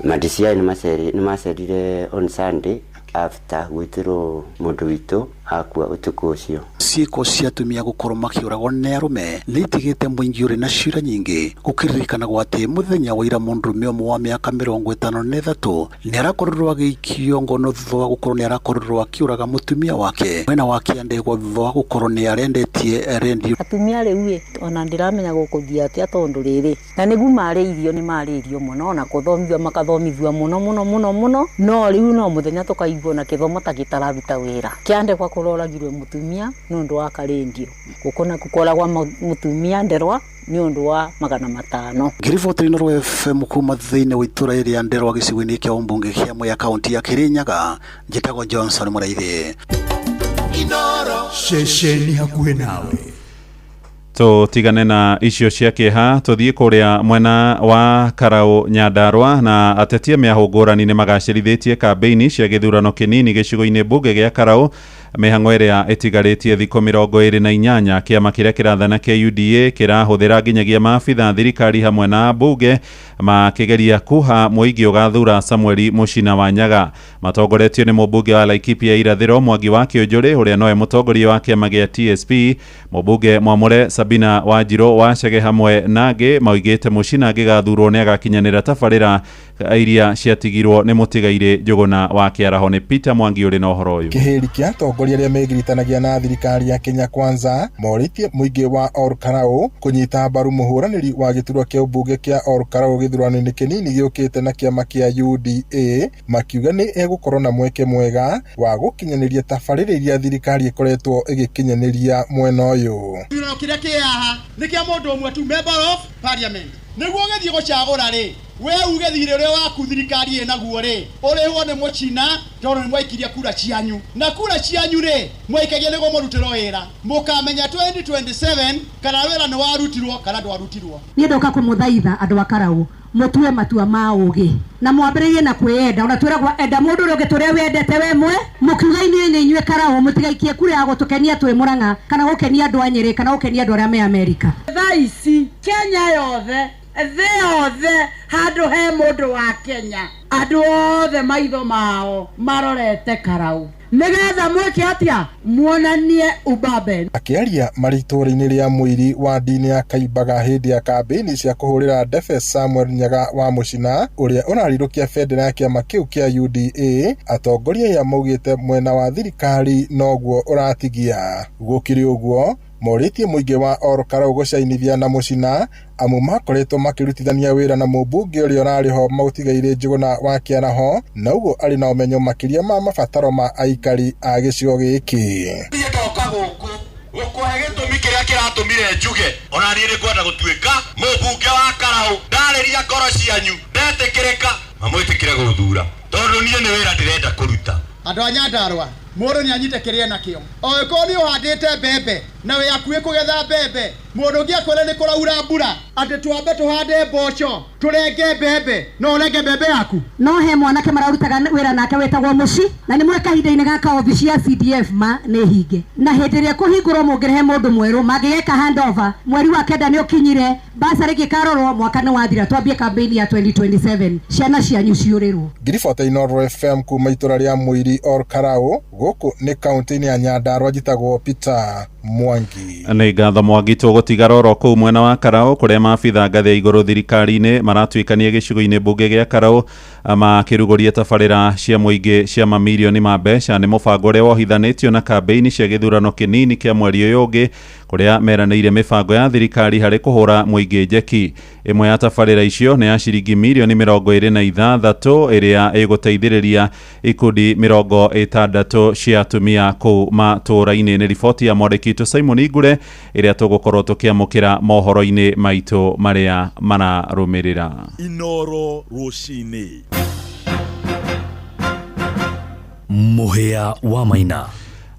Ma DCI nĩ macerire on Sunday after gwĩtĩrwo mũndũ witũ Akua ũtukũ ũcio. Ciĩko cia atumia gũkorwo makĩũragwo nĩ arũme nĩ itigĩte mũingĩ ũrĩ na ciũria nyingĩ, gũkĩririkanagwo atĩ mũthenya wa ira mũndũrũme ũmwe wa mĩaka 53 nĩ arakorirwo agĩikio ngono thutha wa gũkorwo nĩ arakorirwo akĩũraga mũtumia wake mwena wa Kĩandegwa thutha wa gũkorwo nĩ arendetie rendio. Atumia rĩu ĩ ona ndiramenya gũkũthiĩ atĩa tondũ rĩrĩ na nĩguo marĩirio nĩ marĩirio mũno na kũthomithio makathomithio mũno mũno mũno mũno, no rĩu no mũthenya tũkaigua na kĩthomo ta gĩtararuta wĩra. Kĩandegwa kũroragirwe mũtumia nĩ ũndũ wa karendio, gũkũ naku kũragwa mũtumia Nderwa nĩ ũndũ wa 500. Ngĩribotera Inooro FM kuma thĩinĩ wa itũra rĩa Nderwa gĩcigo-inĩ kĩa ũmbunge kĩa Mwea kaunti ya Kirinyaga, njĩtagwo Johnson Mũraithi. Ceceni hakuhĩ nawe. Tũtigane na icio cia kĩeha, tũthiĩ kũrĩa mwena wa Karau Nyandarua, na atetia mĩahũ ngũrani nĩ magacĩrithĩtie kambĩini cia gĩthurano kĩnini gĩcigo-inĩ mbunge gĩa Karau, mĩhang'o ĩrĩa ĩtigarĩtie thikũ 28. Kĩama kĩrĩa kĩrathana kĩa UDA kĩrahũthĩra nginyagia maabitha thirikari hamwe na mbunge makĩgeria kuha mũingĩ ũgathura Samuel Mũcina wa Nyaga. Matongoretio nĩ mũmbunge wa Laikipia Irathĩro Mwangi wa Kĩũnjũrĩ ũrĩa nowe mũtongoria wa kĩama gĩa TSP, mũmbunge Mwamũre Sabina Wanjirũ wa Chege hamwe na angĩ maugĩte Mũcina angĩgathurwo nĩ agakinyanĩra tabarĩra iria ciatigirwo nĩ mũtigairĩ Njũgũna wa Kĩaraho. Nĩ Peter Mwangi ũrĩ na ũhoro ũyũ. Kĩhĩri kĩa atongoria arĩa megiritanagia na thirikari ya Kenya Kwanza morĩtie mũingĩ wa Ol Kalou kũnyita mbaru mũhũranĩri wa gĩturwa kĩa ũmbunge kĩa Ol Kalou gĩthurano-inĩ kĩnini gĩũkĩte na kĩama kĩa UDA, makiuga nĩ egũkorwo na mweke mwega wa gũkinyanĩria tabarĩra iria thirikari ĩkoretwo ĩgĩkinyanĩria mwena ũyũ. Gĩthurano kĩrĩa kĩ haha nĩ kĩa mũndũ ũmwe tu, member of parliament. Nĩguo ũgĩthiĩ gũcagũra rĩ, we uge thirĩ ũrĩa waku thirikari ĩnaguo rĩ, ũrĩhwo nĩ mũchina tondũ nĩ mwaikirie kura cianyu, na kura cianyu rĩ mwaikagia nĩguo mũrutĩrwo wĩra, mũkamenya 2027 kana wĩra nĩ warutirwo kana ndwarutirwo. Niĩ ndoka kũmũthaitha andũ a Karau mũtue matua ma ũgĩ na mwambĩrĩrie na kwĩyenda. Ona twĩragwo enda mũndũ ũrĩa ũngĩ tũrĩa wendete we mwe, mũkiuga inyuĩ nĩ inyuĩ Karau mũtigaikie kura ya gũtũkenia twĩ Mũrang'a kana gũkenia andũ a Nyĩrĩ kana gũkenia andũ arĩa me Amerika. Thaa ici Kenya yothe, thĩ yothe, handũ he mũndũ wa Kenya, andũ othe maitho mao marorete Karau nĩgetha mwĩke atĩa, muonanie ubabe. Akĩaria marĩ itũũra-inĩ rĩa Mũiri wa ndini ya Kaimbaga hĩndĩ ya kambĩini cia kũhũrĩra ndebe Samuel Nyaga wa Mũcina ũrĩa ũrarirũkia bendera ya kĩama kĩu kĩa UDA, atongoria aya maugĩte mwena wa thirikari noguo ũratigia. Gũkĩrĩ ũguo, morĩtie mũingĩ wa Ol Kalou gũcainithia na Mũcina amu makoretwo makĩrutithania wĩra na mũmbunge ũrĩa ũrarĩ ho maũtigairĩ Njũgũna wa Kĩaraho, na ũguo arĩ na ũmenyo makĩria ma mabataro ma aikari a gĩcigo gĩkĩ. Niĩ ndoka gũkũ gũkũhe gĩtũmi kĩrĩa kĩratũmire njuge ona niĩ nĩngwenda gũtuĩka mũmbunge wa Karau, ndarĩria ngoro cianyu, ndetĩkĩrĩka mamwĩtĩkĩre gũthura tondũ niĩ nĩ wĩra ndĩrenda kũruta. Andũ a Nyandarua, mũndũ nĩ anyite kĩrĩa nakĩo. Angĩkorwo nĩ ũhandĩte mbembe na wĩ hakuhĩ kũgetha mbembe, mũndũ ũngĩ akwĩre nĩ kũraura mbura atĩ twambe tũhande mboco tũrenge mbembe, no ũrenge mbembe yaku. No he mwanake mararutaga wĩra nake wĩtagwo Mũci, na nĩ mwĩ kahinda-inĩ gaka obici ya CDF ma nĩ hinge, na hĩndĩ ĩrĩa kũhingũrwo mũngĩrehe mũndũ mwerũ mangĩgeka handover mweri wa 9 nĩ ũkinyire, basarĩ ĩngĩkarorwo mwaka nĩ wathira, twambie campaign ya 2027 ciana cianyu ciũrĩrwo. Ngiribota Inooro FM kuma itũra rĩa Mũiri Ol Kalou, gũkũ nĩ kaunti-inĩ ya Nyandarua, njĩtagwo Peter Mwangi. Nĩ ngatho Mwangi. Tũgũtigara oro kũu mwena wa Karau kũrĩa maabitha ngathĩ ya igũrũ thirikari-inĩ maratuĩkania gĩcigo-inĩ mbunge gĩa Karau makĩrugũria tabarĩra cia mũingĩ cia mamirioni ma mbeca. Nĩ mũbango ũrĩa wohithanĩtio na kambĩini cia gĩthurano kĩnini kĩa mweri ũyũ ũngĩ, kũrĩa meranĩire mĩbango ya thirikari harĩ kũhũra mũingĩ njeki. Ĩmwe ya tabarĩra icio nĩ ya ciringi mirioni 26 ĩrĩa ĩgũteithĩrĩria ikundi 60 cia atumia kũu matũũra-inĩ. Nĩ riboti ya mwandĩki witũ Simon Igure ĩrĩa tũgũkorwo tũkĩamũkĩra mohoro-inĩ maitũ marĩa mararũmĩrĩra. Inooro rũcinĩ. Mũhĩa wa Maina.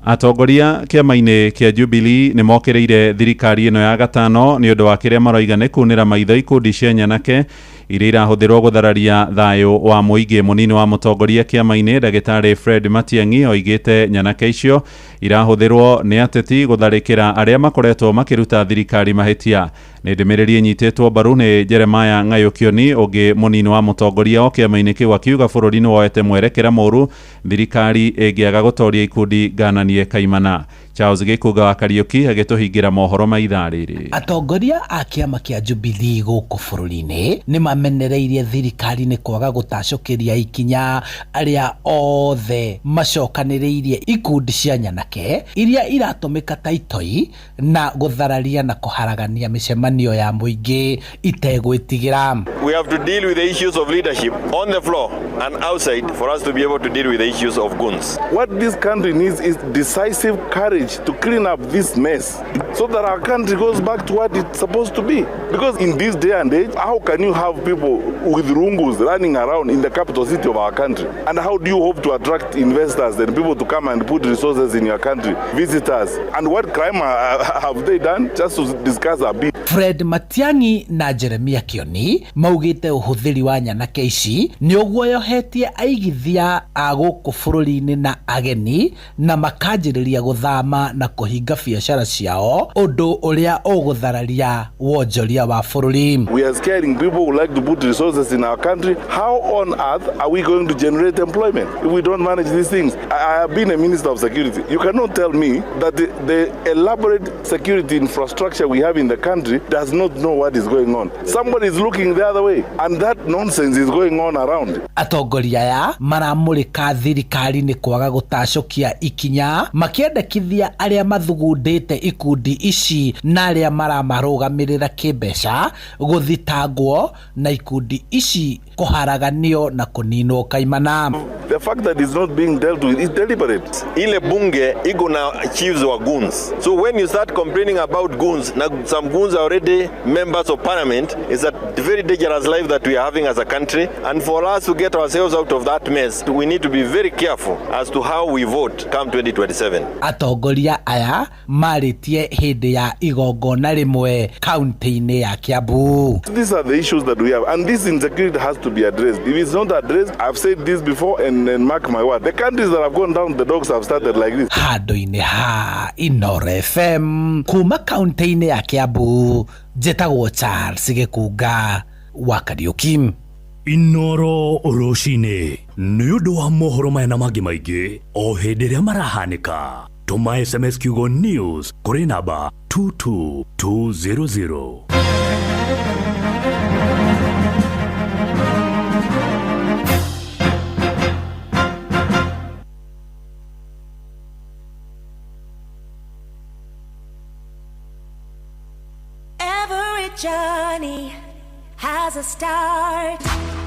Atongoria kĩama-inĩ kĩa Jubilee nĩ mokĩrĩire thirikari ĩno ya gatano nĩ ũndũ wa kĩrĩa maroiga nĩ kunĩra maitho ikundi cia nyanake Iria irahũthĩrwo gũthararia thayũ wa mũingĩ. Mũnini wa mũtongoria kĩama-inĩ ndagĩtarĩ Fred Matiang'i oigĩte nyanake icio irahũthĩrwo nĩ ateti gũtharĩkĩra arĩa makoretwo makĩruta thirikari mahĩtia. Nĩ ndũmĩrĩri ĩnyitĩtwo mbaru nĩ Jeremiah Ng'ayũkĩoni, ũngĩ mũnini wa mũtongoria o kĩama-inĩ kĩu, akiuga bũrũri nĩ woete mwerekera mũru thirikari ĩngĩaga gũtoria ikundi ngananie kaimana. Charles Gĩkũnga wa Kariũki agĩtũhingĩra mohoro ma ithaa rĩrĩ. Atongoria a kĩama kĩa Jubilee gũkũ bũrũri-inĩ nĩ mamenereirie thirikari nĩ kwaga gũtacũkĩria ikinya arĩa othe macokanĩrĩirie ikundi cia nyanake iria iratũmĩka ta itoi na gũthararia na kũharagania mĩcemanio ya mũingĩ itegwĩtigĩra. We have to deal with the issues of leadership on the floor and outside for us to be able to deal with the issues of goons. What this country needs is decisive courage to clean up this mess so that our country goes back to what it's supposed to be. Because in this day and age, how can you have people with rungus running around in the capital city of our country? And how do you hope to attract investors and people to come and put resources in your country, visitors? And what crime have they done? Just to discuss a bit. Fred Matiang'i na Jeremia Kioni maugĩte ũhũthĩri wa nyanake ici nĩ ũguoyohetie aigithia a gũkũ bũrũri-inĩ na ageni na makanjĩrĩria gũthama na kũhinga biacara ciao, ũndũ ũrĩa ũgũthararia wonjoria wa bũrũri. We are scaring people who like to put resources in our country. How on earth are we going to generate employment if we don't manage these things? I have been a minister of security. You cannot tell me that the elaborate security infrastructure we have in the country does not know what is going on. Somebody is looking the other way, and that nonsense is going on around. Atongoria aya maramũrĩka thirikari nĩ kwaga gũtacũkia ikinya makĩendekithia arĩa mathugundĩte ikundi ici na arĩa maramarũgamĩrĩra kĩmbeca gũthitangwo na ikundi ici kũharaganio na kũninwo kaimana. The fact that it's not being dealt with is deliberate. Ile bunge iko na chiefs wa goons. So when you start complaining about goons, now some goons are already members of parliament, it's a very dangerous life that we are having as a country. And for us to get ourselves out of that mess, we need to be very careful as to how we vote come 2027. Atongoria aya marĩtie hĩndĩ ya igongona rĩmwe kaunti-inĩ ya Kiambu. These are the issues that we have, and this insecurity has to be addressed. If it's not addressed, I've said this before, and mark my word, the countries that have gone down, the dogs have started like this. Handũ-inĩ ha Inoro FM kuma kaunti-inĩ ya Kiambu, njĩtagwo Charles Gĩkunga wa Kariũki. Inoro rũcinĩ nĩ ũndũ wa mohoro maya na mangĩ maingĩ o hĩndĩ ĩrĩa marahanĩka. Tũma SMS kiugo news kũrĩ namba 22200. Every journey has a start.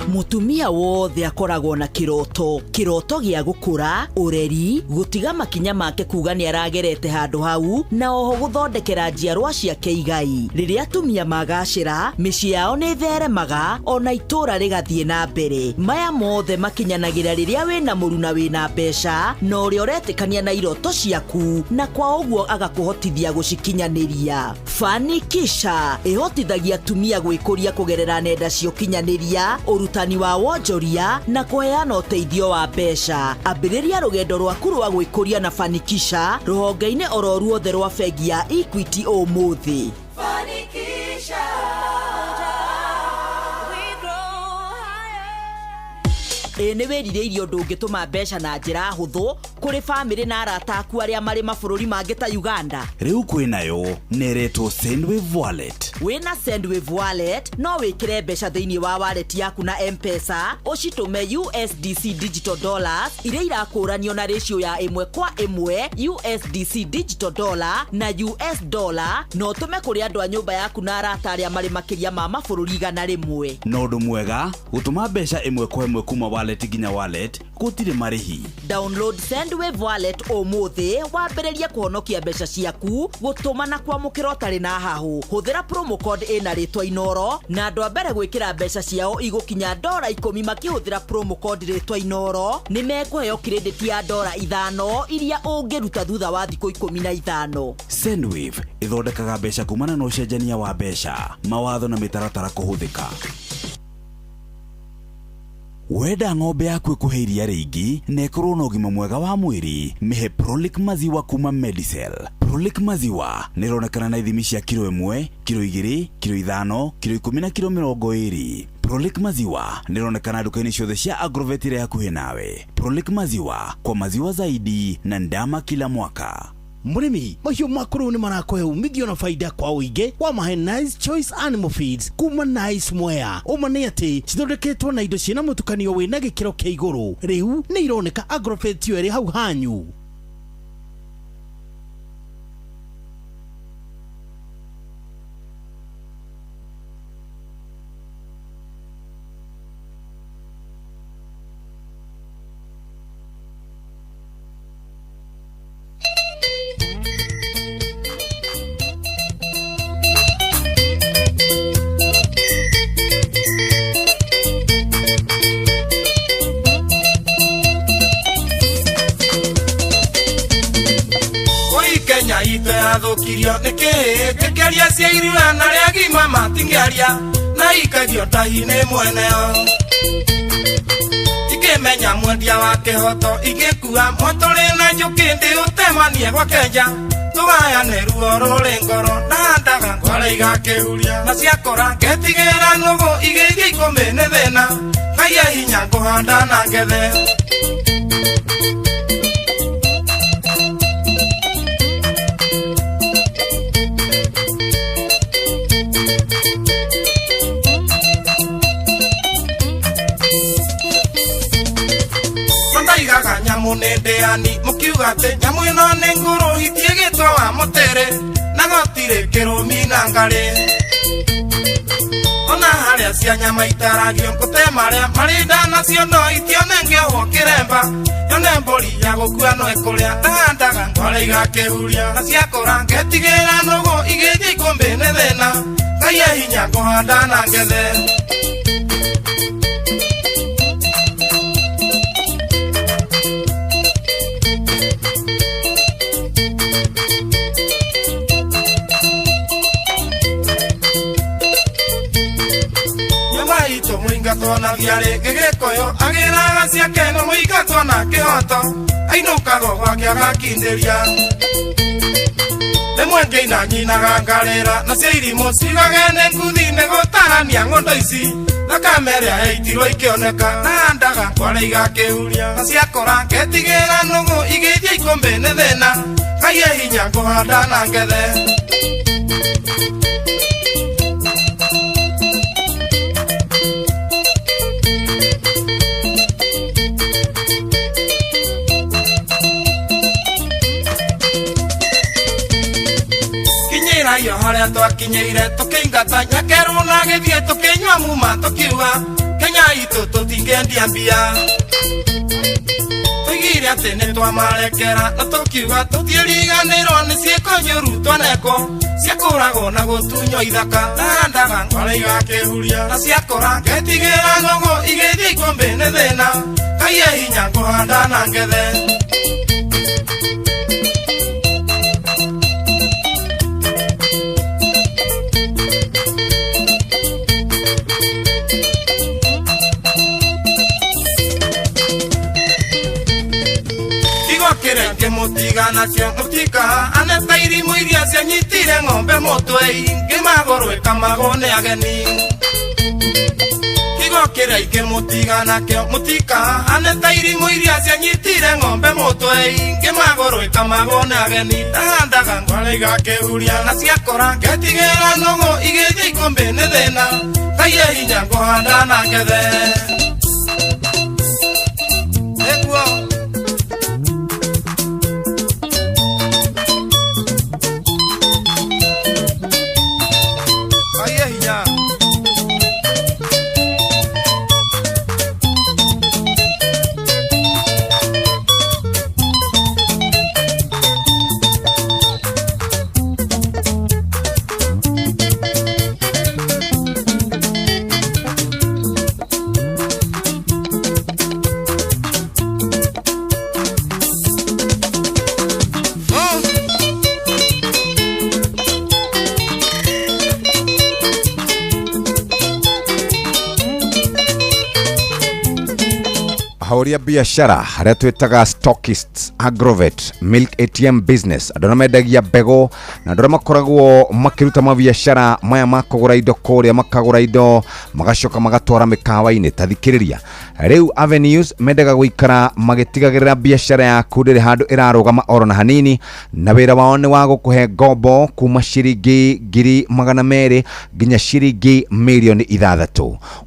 Mutumia wothe akoragwo na kiroto, kiroto gĩa gũkũra, ũreri, gũtiga makinya make kuga nĩ aragerete handũ hau, na oho gũthondekera njiarwa ciake igai. Rĩrĩa atumia magacĩra, mĩciĩ yao nĩ ĩtheremaga, ona itũũra rĩgathiĩ na mbere. Maya mothe makinyanagĩra rĩrĩa wĩna mũruna wĩna mbeca, na ũrĩa ũretĩkania na iroto ciaku, na kwa ũguo agakũhotithia gũcikinyanĩria. Fanikisha ĩhotithagia atumia gwĩkũria kũgerera nenda cia ũkinyanĩria, ũrutani wa wonjoria na kũheana ũteithio wa mbeca. Ambĩrĩria rũgendo rwaku rwa gwĩkũria na Fanikisha rũhonge-inĩ oro ruothe rwa bengi ya Equity ũmũthĩ. Fanikisha. We grow Ĩ nĩ wĩrirĩirie ũndũ ũngĩtũma mbeca na njĩra hũthũ kũrĩ bamĩrĩ na arata aku arĩa marĩ mabũrũri mangĩ ta Uganda. Rĩu kwĩnayo nĩretwo Sendwave Wallet. Wĩna Sendwave Wallet no wĩkĩre mbeca thĩinĩ wa wallet yaku na M-Pesa, ũcitũme USDC digital dollars iria irakũranio na ratio ya 1:1 USDC digital dollar na US dollar, na ũtũme kũrĩ andũ a nyũmba yaku na arata arĩa marĩ makĩria ma mabũrũri 100. Na ũndũ mwega, gũtũma mbeca 1:1 kuma wallet nginya wallet gũtirĩ marĩhi. Download Sendwave Wallet ũmũthĩ wambĩrĩrie kũhonokia mbeca ciaku, gũtũma na kwamũkĩra ũtarĩ na hahũ. Hũthĩra promo code ĩna rĩtwa Inoro, na andũ a mbere gwĩkĩra mbeca ciao igũkinya $10 makĩhũthĩra promo code rĩtwa Inoro nĩ mekũheo credit ya $5 iria ũngĩruta thutha wa thikũ 15. Sendwave ĩthondekaga mbeca kumana na ũcenjania wa mbeca, mawatho na mĩtaratara kũhũthĩka. Wenda ng'ombe yaku ĩkũhe iria rĩingĩ na ĩkorwo na ũgima mwega wa mwĩrĩ, mĩhe Prolic maziwa kuma Medicel. Prolic maziwa nĩ ĩronekana na ithimi cia kiro 1, kiro 2, kiro 5, kiro 10 na kiro 20. Prolic maziwa nĩ ĩronekana nduka-inĩ ciothe cia Agrovet iria hakuhĩ nawe. Prolic maziwa, kwa maziwa zaidi na ndama kila mwaka. Mũrĩmi, mahiũ maku rĩu nĩ marakũhe umithio na faida kwa ũingĩ wa mahe Nice Choice Animal Feeds kuma Nice Mwea. Ũma nĩ atĩ cithondeketwo na indo ciĩna mũtukanio wĩna gĩkĩro kĩa igũrũ. Rĩu nĩ ironeka Agrovet yo ĩrĩ hau hanyu. Irathũkirio nĩkĩ ngĩkĩaria cia irua na arĩa agima matingĩaria na ikagio tahi-inĩ mweneo ikĩmenya mwendia wa kĩhoto ingĩkua mwatũrĩ na njũkĩ ndĩũtemanie gwa Kenja tũgayane ruo rũrĩ ngoro ndahandaga ngware igakĩhuria na ciakũra ngetigĩra nũgũ igĩthiĩ ikũmbĩ nĩ thĩna Ngai e hinya ngũhanda na ngethe. Nyamũ nĩ ndĩani mũkiuga atĩ nyamũ ĩno nĩ ngũrũ itiĩgĩtwo wa mũtĩrĩ na gũtirĩ kĩrũmi na ngarĩ ona harĩa cia nyama itaragio ngũte marĩa marĩ nda nacio no itionengĩohwo kĩremba yone mbũri ya gũkua no ĩkũrĩa ndahandaga ngware igakĩhuria na ciakũra ngetigĩra nũgũ igĩthiĩ ikũmbĩ nĩ thĩna Ngai e hinya ngũhanda na ngethe. Mũingatwo na thiarĩ gĩgĩkũyũ agĩraga ciake no mũingatwo na kĩhoto ainũkagwo gwake agakindĩria rĩmwe ngĩina nyinaga ngarĩra nacio irimũ ciugage nĩ nguthi nĩ gũtarania ng'ondo ici thakame ĩrĩa yaitirwo ikĩoneka nahandaga ngware igakĩhuria na ciakũra ngetigĩra nũgũ igĩthiĩ ikũmbĩ nĩ thĩna Ngai e hinya ngũhanda na ngethe. Iyo harĩa twakinyĩire tũkĩingata nyakerũ na gĩthiĩ tũkĩnyua muma tũkiuga Kenya itũ tũtingĩendia mbia tũigire atĩ nĩ twamarekera na tũkiuga tũtiĩriganĩrwo nĩ ciĩko njũru twanekwo ciakũragwo na gũtunywo ithaka ndahandaga ngware igakĩhuria na ciakũra ngetigĩra nũgũ igĩthiĩ ikũmbĩ nĩ thĩna Ngai e hinya ngũhanda na ngethe. Mũtiga nacio mũtika aneta irimũ iria cianyitire ng'ombe mũtwe ingĩ magũrũ ĩkamagwo nĩ ageni kigo kĩrĩa ingĩ mũtiga nakĩo mũtika aneta irimũ iria cianyitire ng'ombe mũtwe ingĩ magũrũ ĩkamagwo nĩ ageni ndahandaga ngware igakĩhuria na ciakũra ngetigĩra nũgũ igĩthiĩ ikũmbĩ nĩ thĩna Ngai e hinya ngũhanda na ngethe. Ahũri a biacara arĩa twĩtaga stockists, agrovet, milk ATM business, andũ arĩa mendagia mbegũ na andũ arĩa makoragwo makĩruta mabiacara maya ma kũgũra indo kũrĩa, makagũra indo magacoka magatwara mĩkawa-inĩ. Ta thikĩrĩria, rĩu Avenues mendaga gũikara magĩtigagĩrĩra biacara yaku ndĩrĩ handũ ĩrarũgama oro na hanini, na wĩra wao nĩ wa gũkũhe ngombo kuma ciringi 200,000 nginya ciringi 6 mirioni.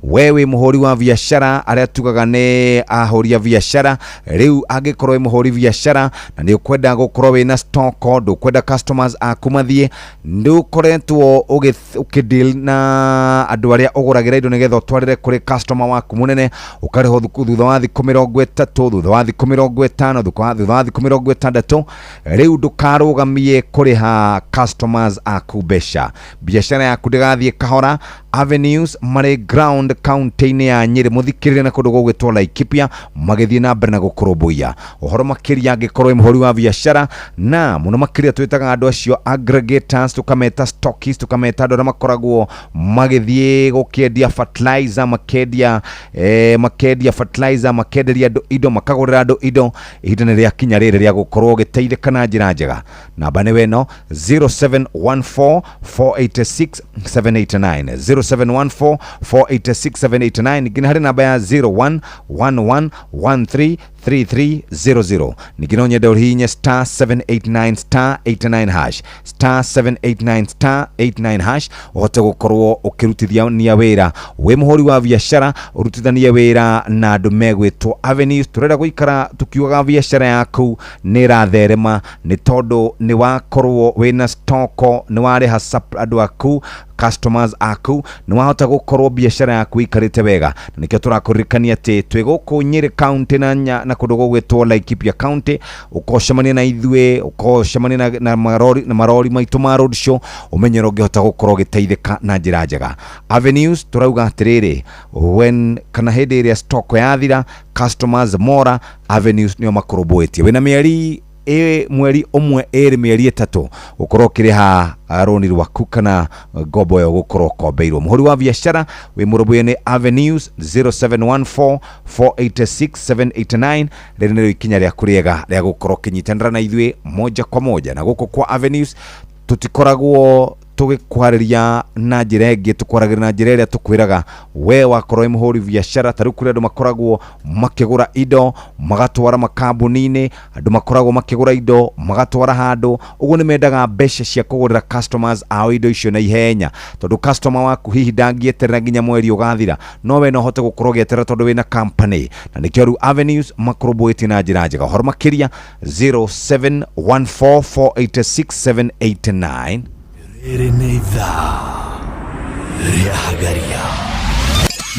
We wĩ mũhũri wa biacara, arĩa tugaga nĩ ahũri a biacara, rĩu angĩkorwo wĩ mũhũri biacara na nĩ ũkwenda gũkorwo wĩna stock, ndũkwenda customers aku mathiĩ, nĩ ũkoretwo ũkĩdeal na andũ arĩa ũgũragĩra indo nĩgetha ũtwarĩre kũrĩ customer waku mũnene, ũkarĩhwo thutha wa thikũ 30, thutha wa thikũ 50, thutha wa thikũ 60. Rĩu ndũkarũgamie kũrĩha customers aku mbeca, biacara yaku ndĩgathiĩ kahora. Avenues marĩ ground county-inĩ ya Nyĩrĩ, mũthikĩrĩrie, na kũndũ gũgwĩtwo Laikipia, magĩthiĩ na mbere na gũkũrũmbũiya. Ũhoro makĩria, angĩkorwo wĩ mũhũri wa biacara, na mũno makĩria twĩtaga andũ acio aggregators, tũkameta stockists, tũkameta andũ arĩa makoragwo magĩthiĩ gũkĩendia fertilizer, makendia fertilizer, makenderia andũ indo, makagũrĩra andũ indo, ihinda nĩ rĩakinya rĩrĩ rĩa gũkorwo ũgĩteithĩka na njĩra njega. Namba nĩ weno 0714 486 789, 0714 486 789, ningĩ harĩ namba ya 0111 133300. Ningĩ no nyende ũhihinye star 789 star 89 hash, star 789 star 89 hash, ũhote gũkorwo ũkĩrutithania wĩra wĩ mũhũri wa biacara, ũrutithanie wĩra na andũ megwĩtwo Avenues. Tũrenda gũikara tukiugaga biacara yaku nĩ ĩratherema nĩ tondũ nĩ wakorwo wĩna stock, nĩ warĩha andũ aku, customers aku, nĩ wahota gũkorwo biacara yaku ĩikarĩte wega. Na nĩkĩo tũrakũririkania atĩ twĩ gũkũ Nyĩrĩ County na kũndũ gũgwĩtwo Laikipia County. Ũkocemania na ithuĩ, ũkocemania na marori maitũ ma road show, ũmenye ũrĩa ũngĩhota gũkorwo ũgĩteithĩka na njĩra njega. Avenues tũrauga atĩrĩrĩ, when kana hĩndĩ ĩrĩa stock yathira, customers mora, Avenues nĩo makũrũmbũĩtie. Wĩna mĩeri mweri ũmwe, 2, mĩeri 3 ũkorwo ũkĩrĩha rũni rwaku kana ngombo ĩyo gũkorwo ũkombeirwo. Mũhũri wa biacara wĩ mũrũmbũiye nĩ Avenues, 0714 486 789. Rĩrĩ nĩrĩo ikinya rĩaku rĩega rĩa gũkorwo ũkĩnyitanĩra na ithuĩ moja kwa moja. Na gũkũ kwa Avenues tũtikoragwo tũgĩkwarĩria na njĩra ĩngĩ, tũkwaragĩria na njĩra ĩrĩa tũkwĩraga we wakorwo wĩ mũhũri biacara. Ta rĩu kũrĩ andũ makoragwo makĩgũra indo magatwara makambuni-inĩ, andũ makoragwo makĩgũra indo magatwara handũ ũguo, nĩ mendaga mbeca cia kũgũrĩra customers ao indo icio na ihenya, tondũ customer waku hihi ndangĩeterera nginya mweri ũgathira, no we no ũhote gũkorwo ũgĩeterera tondũ wĩna company, na nĩkĩo rĩu Avenues makũrũmbũĩtie na njĩra njega. Ũhoro makĩria, 0714486789. Rĩrĩ nĩ ithaa rĩa Hagaria.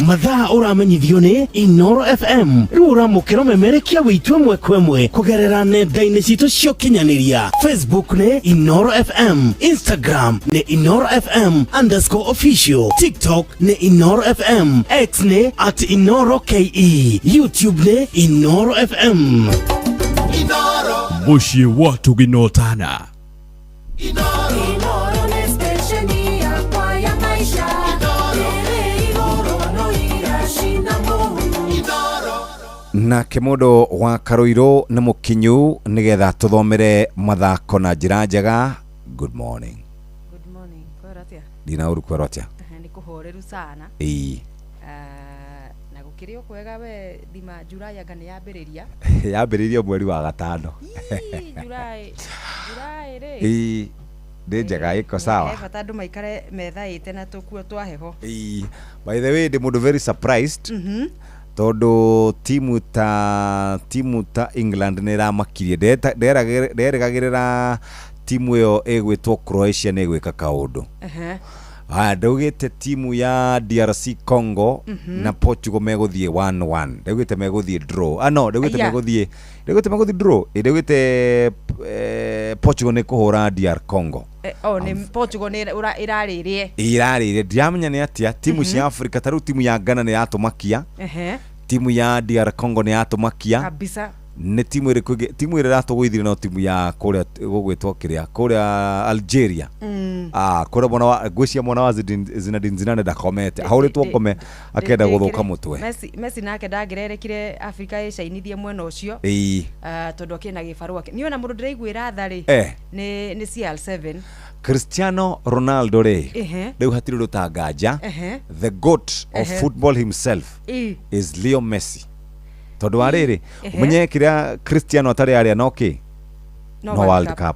Mathaa ũramenyithio nĩ Inoro FM. Rĩu ũramũkĩra ũmemerekia witũ ĩmwe kwa ĩmwe kũgerera nenda-inĩ citũ cia ũkinyanĩria. Facebook nĩ Inoro FM, Instagram nĩ InoroFM_official, TikTok nĩ Inoro FM, X nĩ @InoroKE, YouTube nĩ Inoro FM. Mũciĩ wa tũginotana. Inoro nĩ stesheni yakwa ya maisha. Ĩrĩ igũrũ no iracina mũhu. Nake mũndũ wa Karũirũ nĩ mũkinyu nĩgetha tũthomere mathako na njĩra njega. Good morning. Good morning. Kwĩra atĩa? Ndina ũru, kwerwo atĩa? Nĩ kũhoreru sana. Ah, na gũkĩrĩ o kwega. We thima July anga nĩ yambĩrĩria? Yambĩrĩirie mweri wa gatano. Ii, July rĩ. Ĩĩ, nĩ njega, ĩko sawa. He bata andũ maikare methaĩte na tũkuo twa heho. Ĩĩ. By the way, ndĩ mũndũ very surprised tondũ timu ta England nĩ ĩramakirie. Nderĩgagĩrĩra timu ĩyo ĩgwĩtwo Croatia nĩ ĩgwĩka kaũndũ. Haya, ndaugĩte timu ya DRC Congo na Portugal megũthiĩ 1-1, ndaugĩte megũthiĩ draw. Ah no, ndaugĩte Aya. megũthiĩ draw. Ndaugĩte Portugal nĩ kũhũra DR Congo. Oh, nĩ Portugal nĩ ĩrarĩrĩe. Ĩrarĩire, ndiramenya nĩ atĩa timu cia Africa. Ta rĩu timu ya Ghana nĩ yatũmakia, timu ya DR Congo nĩ yatũmakia. Kabisa. Nĩ timu ĩrĩkũ ĩngĩ timu ĩrĩa ĩratũgũithirie no timu ya kũrĩa gũgwĩtwo kĩrĩa kũrĩa Algeria. Ah, kũrĩa mwana wa ngwĩciria mwana wa Zinedine Zidane ndakomete ahũrĩtwo ngome akenda gũthũka mũtwe. Messi, Messi nake ndangĩrerekire Afrika ĩcainithie mwena ũcio. Ah, tondũ akĩrĩ na gĩbarũa niĩ ona mũndũ ndĩraiguĩra tha rĩ nĩ CR7. Cristiano Ronaldo rĩ, rĩu hatirĩ ũndũ tanganja, the goat of football himself is Leo Messi, tondũ wa rĩrĩ, ũmenye kĩrĩa Cristiano atarĩ arĩa no kĩ no no World Cup.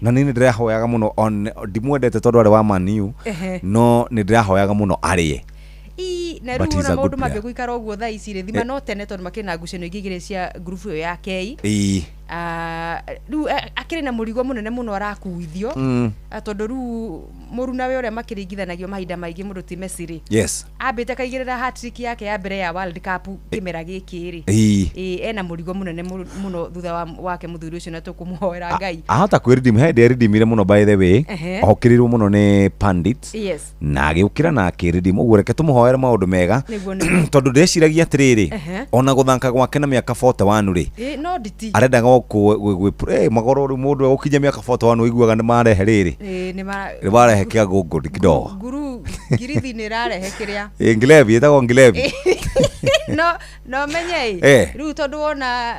Na niĩ nĩ ndĩrahoyaga mũno on ndimwendete tondũ arĩ wa Man U, no nĩ ndĩrahoyaga mũno arĩe. Ii, na But rĩu he's ona a good maũndũ player. mambia gũikara ũguo thaa ici rĩ, thima no tene tondũ makĩrĩ na ngucanio ingĩ igĩrĩ cia ngurubu ĩyo ya K. Ah, rĩu akĩrĩ na mũrigo mũnene mũno arakuithio. Ah, tondũ rĩu mũrunawe ũrĩa makĩringithanagio mahinda maingĩ mũndũ ti Messi rĩ, ambĩte akaigĩrĩra hat-trick yake ya mbere ya World Cup kĩmera gĩkĩ rĩ. Ĩ, ena mũrigo mũnene mũno thutha wake mũthuri ũcio, na tũkũmũhoera Ngai. Ahota kwĩridim he hĩndĩ eridimire mũno, by the way. Okĩrĩirwo mũno nĩ pundits na agĩũkĩra na akĩridim. Ũguo reke tũmũhoere maũndũ mega. Nĩguo, nĩguo. Tondũ ndĩciragia atĩrĩrĩ, ona gũthaka gwake na mĩaka 41 rĩ, Ĩ, no nditi arendaga o magoro rĩu mũndũ egũkinyia mĩaka 41 ũiguaga nĩ marehe rĩrĩ, Ĩ, nĩ nĩ marehe kĩagũngũri kidogo. Nguru ngirithi nĩ ĩrarehe kĩrĩa. Ĩ, ngilebi ĩtagwo ngilebi. No menye ĩ, rĩu tondũ wona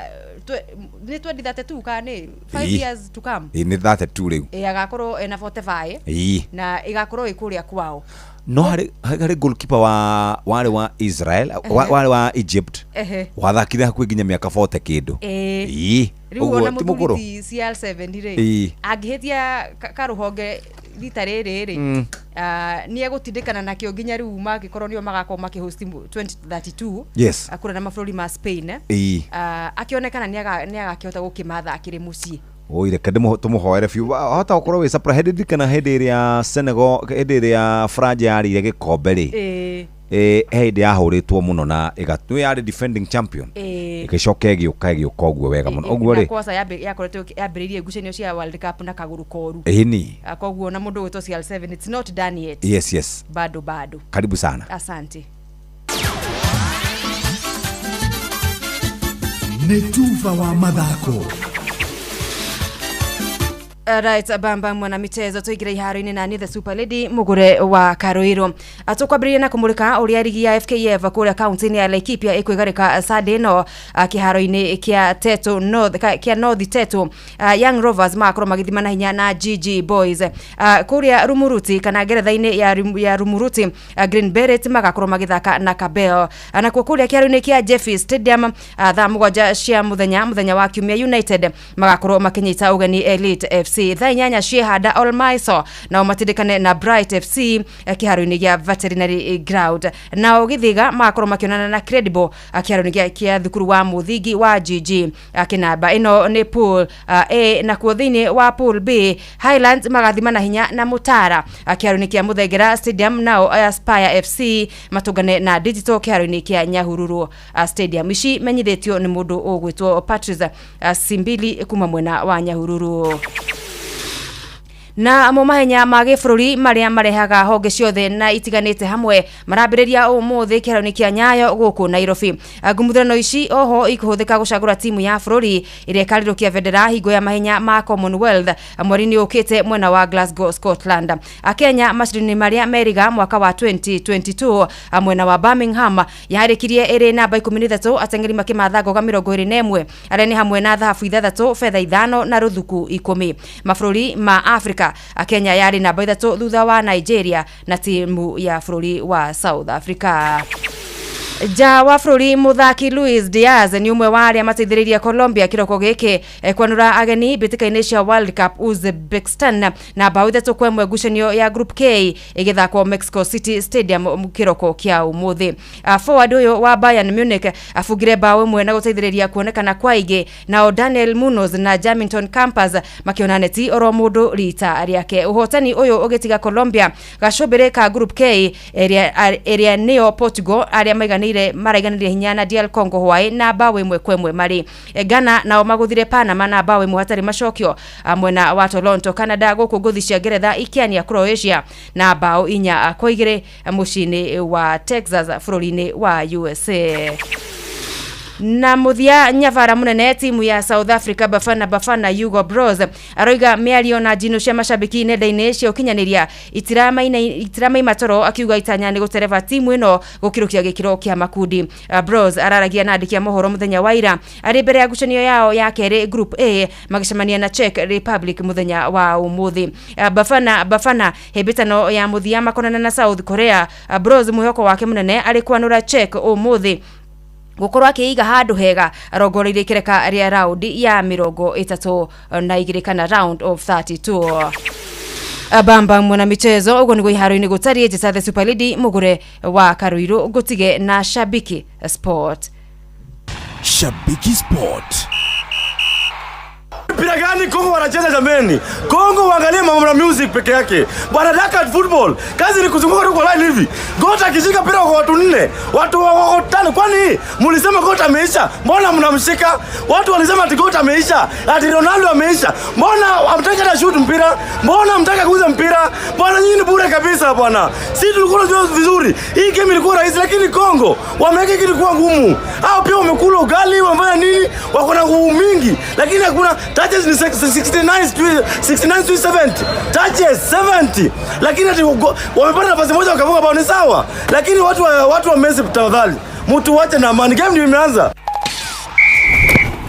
nĩ 2032 kana nĩ 5 years to come. Ĩ, nĩ 32 rĩu. Ĩ, agakorwo ena 45 na ĩgakorwo ĩ kũrĩa kwao. No harĩ goalkeeper wa warĩ wa Israel, warĩ wa Egypt, wathakire hakuhĩ nginya mĩaka 40 kĩndũ. Rĩu Ũguo ona ti mũkũrũ. mũthuri ti CR7 rĩ, angĩhĩtia karũhonge rita rĩrĩ rĩ, ah, nĩ egũtindĩkana nakĩo nginya rĩu mangĩkorwo nĩo magakorwo makĩhost 2032. Ah, kũrĩa na mabũrũri ma Spain, eh. Ah, akĩonekana nĩ agakĩhota gũkĩmatha akĩrĩ mũciĩ. Oi, reke tũmũhoere biũ. Wahota gũkorwo wĩ surprise. Hĩndĩ ndirikana hĩndĩ ĩrĩa Senegal, hĩndĩ ĩrĩa France yarĩire gĩkombe rĩ, he hĩndĩ yahũrĩtwo mũno na nĩyo yarĩ defending champion, ĩgĩcoka ĩgĩũka ũguo wega mũno ũguo Na rĩ. kwanza yakoretwo yambĩrĩirie ngucanio cia World Cup na kagũrũ koru. Ah, koguo na mũndũ ũgwĩtwo CR7, it's not done yet. Yes. Bado bado. Karibu sana. Asante. Nĩ tuba wa mathako. Right, bamba mwana michezo tuingire iharo-inĩ na ni the super lady mugure wa Karuiru. Tũkwambĩrĩria na kũmũrĩka ũrĩa rigi ya FKF kũrĩa kaunti-inĩ ya Laikipia ĩkwĩgarĩka Sunday ĩno, kĩharo-inĩ kĩa Tetu North, kĩa North Tetu. Young Rovers magakorwo magĩthima na hinya na GG Boys. Kũrĩa Rumuruti kana ngeretha-inĩ ya Rumuruti, Green Beret magakorwo magĩthaka na Kabel. Nakuo kũrĩa kĩharo-inĩ kĩa Jeffy Stadium, thaa 7 cia mũthenya, mũthenya wa Kiumia, United magakorwo makĩnyita ũgeni Elite FC. Thaa 8 ciehanda Olmaiso nao matindĩkane na Bright FC, kĩharo-inĩ gĩa Veterinary Ground. Nao Githiga magakorwo makĩonana na Credible, kĩharo-inĩ kĩa thukuru wa mũthingi wa GG. Kĩnamba ĩno nĩ pool A, nakuo thĩinĩ wa pool B Highlands magathima na hinya na Mutara, kĩharo-inĩ kĩa Muthengera Stadium. Nao Aspire FC matũngane na Digital kĩharo-inĩ kĩa Nyahururu Stadium. Ici menyithĩtio nĩ mũndũ ũgwĩtwo Patrice Simbili kuma mwena wa Nyahururu. Na mo mahenya ma gĩbũrũri marĩa marehaga honge ciothe na itiganĩte hamwe marambĩrĩria ũmũthĩ kĩharo-inĩ kĩa Nyayo gũkũ Nairobi. Ngumuthurano ici oho ikũhũthĩka gũcagũra timu ya bũrũri ĩrĩa ĩkarirũkia bendera hingo ya mahenya ma Commonwealth mweri-inĩ ũkĩte mwena wa Glasgow, Scotland. Akenya macindano-inĩ marĩa meriga mwaka wa 2022, mwena wa Birmingham yarĩkirie ĩrĩ namba 13, ateng'eri makĩmatha ngoga 21 arĩa nĩ hamwe na thahabu 6, betha 5 na rũthuku 10. Mabũrũri ma Afrika, Kenya yarĩ namba 3 thutha wa Nigeria na timu ya bũrũri wa South Africa. Nja wa bũrũri mũthaki Luis Diaz nĩ ũmwe wa arĩa mateithĩrĩirie Colombia kĩroko gĩkĩ, kwanũra ageni mbĩtĩka-inĩ cia World Cup Uzbekistan na bao 3-1 ngucanio ya Group K ĩgĩthakwo Mexico City Stadium kĩroko kĩa ũmũthĩ. Forward ũyũ wa Bayern Munich abungire bao 1 na gũteithĩrĩria kuonekana kwa ingĩ, nao Daniel Munoz na Jamilton Campas makĩona neti oro mũndũ rita rĩake. Ũhotani ũyũ ũgĩtiga Colombia gacũmbĩrĩ ka Group K ĩrĩa nĩyo Portugal arĩa maraiganĩire hinya na DR Congo hwaĩ na bao 1-1 marĩ. Ghana nao magũthire Panama na bao 1 hatarĩ macokio. Mwena wa Toronto Canada gũkũ ngũthi cia Ngeretha ikĩania Croatia na bao 4-2 mũciĩ-inĩ wa Texas bũrũri-inĩ wa USA. Na muthia nyabara munene timu ya South Africa Bafana Bafana Hugo Bros aroiga mĩario na njino cia mashabiki nenda-inĩ cia ũkinyanĩria itiramaima toro, akiuga itanya nĩ gũtereba timu ĩno gũkĩrũkia gĩkĩro kĩa makundi. Bros araragia na andĩki a mohoro mũthenya wa ira arĩ mbere ya ngucanio yao ya kerĩ Group A magĩcemania na Czech Republic mũthenya wa ũmũthĩ. Bafana Bafana hĩmbĩtano ya mũthia makonana na South Korea. Bros mwĩhoko wake mũnene arĩ kwanũra Czech ũmũthĩ gukorwo akiiga handu hega arongoreirie ikereka ria round ya 32 kana round of 32. Bamba mwana michezo uguo niguo iharo-inĩ gũtariĩ. Njĩta the Super Lady mũgũre wa Karuiru ngũtige na Shabiki Sport. Shabiki Sport. Mpira gani Kongo wanacheza jameni? Kongo waangalie mambo na music peke yake. Bwana Dakar football, kazi ni kuzunguka tu kwa line hivi. Gota akishika mpira kwa watu 4, watu 5. Kwani mlisema Gota ameisha? Mbona mnamshika? Watu walisema ati Gota ameisha, ati Ronaldo ameisha. Mbona hamtaki hata shoot mpira? Mbona hamtaki kuuza mpira? Bwana nyinyi ni bure kabisa bwana. Sisi tulikuwa tunajua vizuri. Hii game ilikuwa rahisi lakini Kongo wameweka kitu kuwa ngumu. Hao pia wamekula ugali, wamefanya nini? Wako na nguvu mingi. Lakini hakuna touches ni 69 to 70. Touches 70. Lakini ati wamepata nafasi moja wakavuka bao ni sawa. Lakini watu wa Messi tafadhali. Mtu wache na amani. Game ndio imeanza.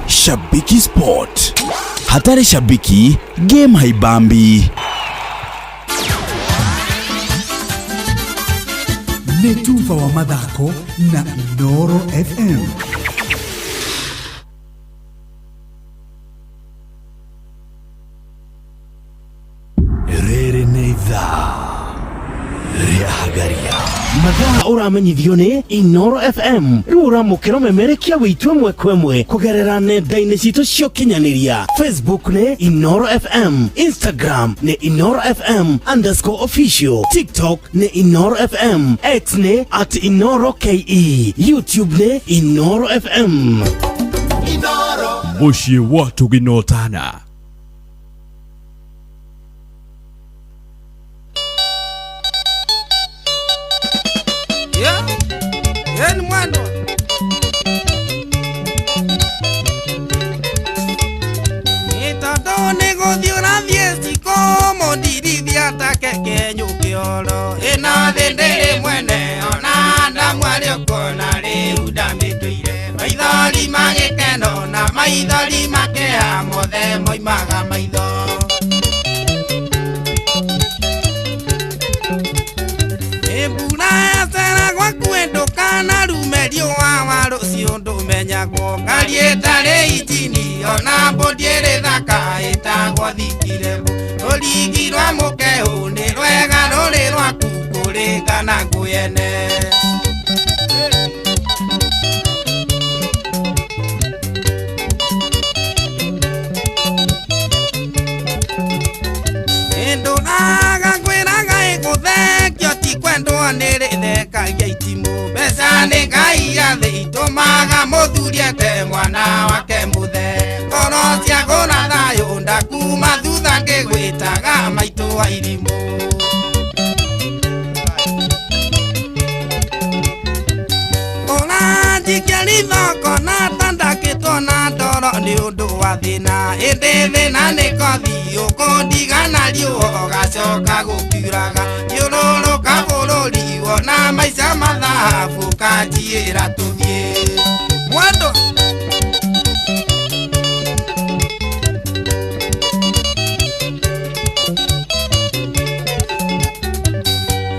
Shabiki Sport. Hatari shabiki, game haibambi. Nĩ tuba wa mathako na Inooro FM. Rĩrĩ nĩ ithaa rĩa Hagaria. Mathaa ũramenyithio nĩ Inooro FM. Rĩu ũramũkĩra memerekia witũ ĩmwe kwa ĩmwe kũgerera nenda-inĩ citũ cia ũkinyanĩria. Facebook nĩ Inooro FM, Instagram nĩ Inooro FM _official, TikTok nĩ Inooro FM, X nĩ @InooroKE, YouTube nĩ Inooro FM. Mũciĩ wa tũginotana. Yeni mwendo Itondo nĩ gũthiĩ ũrathiĩ ciko mũndirithia ta keke nyũkĩoro ĩno thĩ ndĩrĩ mwene ona ndamwarĩ ũkona rĩu ndamĩtũire maithori magĩkeno na maithori makea mothe moimaga maitho. Ndũkana rume riũa wa rũciũ ndũmenyagwo ngari ĩtarĩ injini ona mbũndi ĩrĩ thaka ĩtagwo thikirebo rũrigi rwa mũkeũ nĩ rwega rũrĩ rwaku kũringana ngũyene. Ndũraga ngwĩraga ĩgũthekio ti kwendwo nĩ rĩthekagia itimũ mbeca nĩ Ngai ya thĩ itũmaga mũthuri ete mwana wake mũthe ngoro ciagũra thayũ ndakuma thutha ngĩgwĩtaga maitũ wa irimũ. Ũranjikia ritho ngona ta ndakĩtwo na ndoro nĩ ũndũ wa thĩna ĩndĩ thĩna nĩ kothi ũkũndigana riũa ũgacoka gũkiuraga thiũrũrũka bũrũri wona maica mathabu kanjiĩra tũthiĩ mwendo.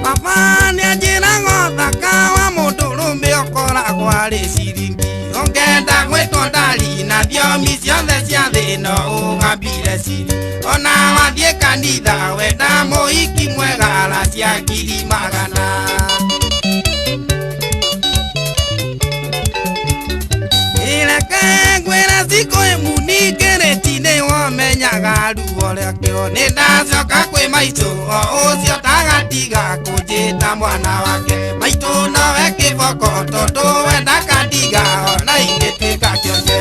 Baba nĩanjĩraga ũthaka wa mũndũrũme ũkoragwo arĩ ciringi ũngenda gwĩtwo ndari na thiomi ciothe cia thĩ no ũgambire ciri ona wathiĩ kanitha wenda mũhiki mwega ara cia 100,000. Ireke ngwĩre cikũ ĩmuningĩrĩti nĩ womenyaga ruo rĩakĩo nĩ ndacoka kwĩ maitũ o ũcio tagatiga kũnjĩta mwana wake maitũ nowe kĩboko tondũ we ndakandiga ona ingĩtuĩka kĩonje.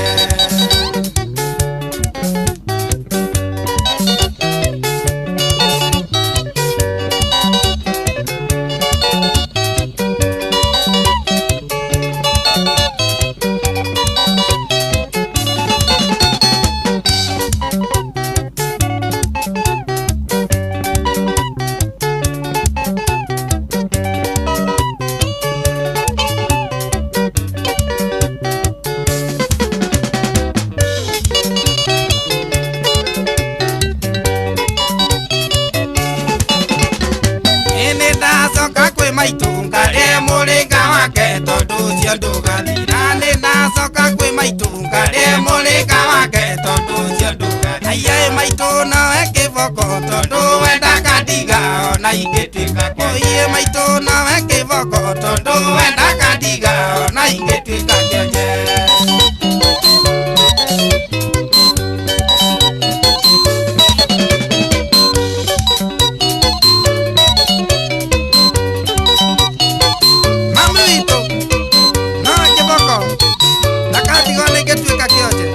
Angĩkorwo nĩ ingĩtuĩka kĩonje.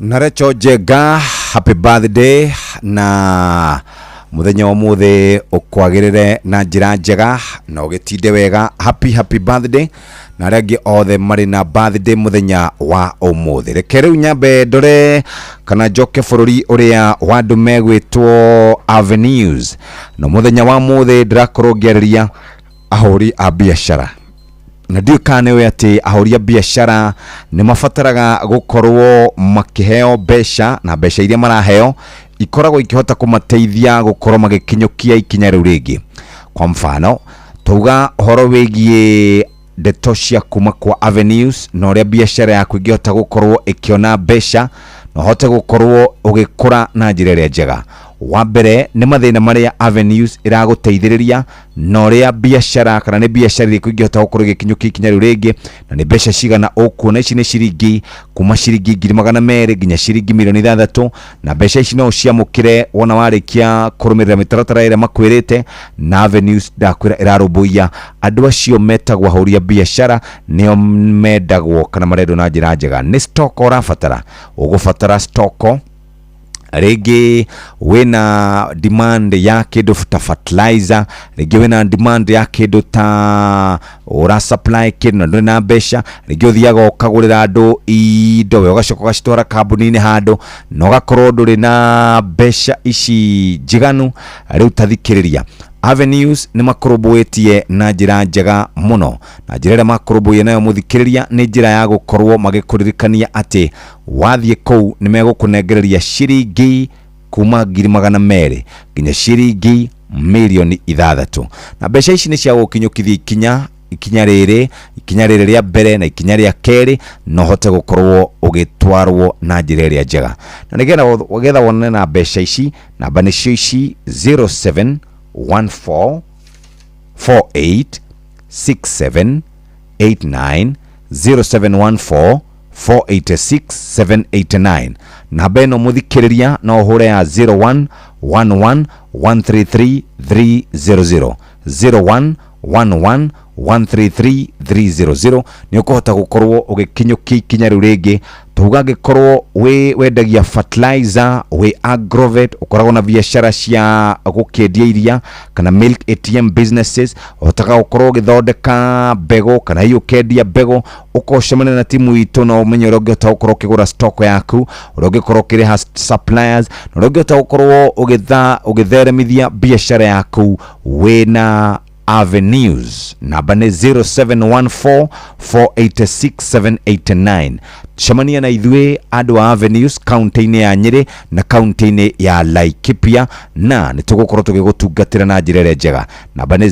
Na Recho Njenga, happy birthday, na muthenya wa umuthi ukwagirire na njira njega na ugitinde wega. Happy happy birthday na arĩa angĩ othe marĩ na birthday muthenya wa umuthi. Reke rĩu nyambe ndore kana njoke bũrũri ũrĩa wa andũ megwĩtwo Avenues, na muthenya wa umuthi ndĩrakorwo ngĩarĩria ahũri a biacara, na ndiũĩ kana nĩũĩ atĩ ahũri a biacara nĩ mabataraga gũkorwo makĩheo mbeca, na mbeca iria maraheo ikoragwo ikĩhota kũmateithia gũkorwo magĩkinyũkia ikinya rĩu rĩngĩ. Kwa mfano tauga ũhoro wĩgiĩ ndeto cia kuma kwa Avenues na ũrĩa biacara yaku ĩngĩhota gũkorwo ĩkĩona mbeca na ũhote gũkorwo ũgĩkũra na njĩra ĩrĩa njega. Wa mbere nĩ mathĩna marĩa Avenues ĩragũteithĩrĩria na ũrĩa biacara kana nĩ biacara ĩrĩkũ ĩngĩhota gũkorwo ĩgĩkinyũkia ikinya rĩu rĩngĩ, na nĩ mbeca cigana ũkuona. Ici nĩ ciringi kuma ciringi 200,000 nginya ciringi 6 million, na mbeca ici no ũciamũkĩre wona warĩkia kũrũmĩrĩra mĩtaratara ĩrĩa makwĩrĩte. Na Avenues ndakwĩra ĩrarũmbũiya andũ acio metagwo ahũri a biacara, nĩo mendagwo kana marendwo na njĩra njega. Nĩ stock ũrabatara, ũgũbatara stock, rĩngĩ wĩna demand ya kĩndũ ta fertilizer, rĩngĩ wĩna demand ya kĩndũ ta ũra supply kĩndũ na ndũrĩ na mbeca, rĩngĩ ũthiaga ũkagũrĩra andũ indo we ũgacoka ũgacitwara kambuni-inĩ handũ na ũgakorwo ndũrĩ na mbeca ici njiganu. Rĩu tathikĩrĩria, Avenues nĩ makũrũmbũĩtie na njĩra njega mũno, na njĩra ĩrĩa makũrũmbũiye nayo mũthikĩrĩria nĩ njĩra ya gũkorwo magĩkũririkania atĩ wathiĩ kũu nĩ megũkũnengereria ciringi kuma 200,000 nginya ciringi 6 million, na mbeca ici nĩ cia gũkinyũkithia ikinya rĩrĩ, ikinya rĩrĩ rĩa mbere na ikinya rĩa kerĩ, na ũhote gũkorwo ũgĩtwarwo na njĩra ĩrĩa njega. Na nĩgetha wonane na mbeca ici, namba nĩcio ici: 07 14 48 67 89, 0714 486 789. Namba ĩno mũthikĩrĩria no ũhũre ya 01 11 133 300, 01 11 133 300. Nĩ ũkũhota gũkorwo ũgĩkinyũkia ikinya rĩu rĩngĩ. Tuga angĩkorwo wĩ wendagia fertilizer, wĩ agrovet, ũkoragwo na biacara cia gũkĩendia iria kana milk ATM businesses, ũhotaga gũkorwo ũgĩthondeka mbegũ kana hihi ũkendia mbegũ, ũkocemania na timu itũ na ũmenye ũrĩa ũngĩhota gũkorwo ũkĩgũra stock yaku, ũrĩa ũngĩkorwo ũkĩrĩha suppliers, na ũrĩa ũngĩhota gũkorwo ũgĩtheremithia biacara yaku wĩna Avenues. Namba nĩ 0714 486 789. Cemania na ithuĩ andũ a Avenues kaunti-inĩ ya Nyĩrĩ na kaunti-inĩ ya Laikipia, na nĩ tũgũkorwo tũgĩgũtungatĩra na njĩra ĩrĩa njega. Namba nĩ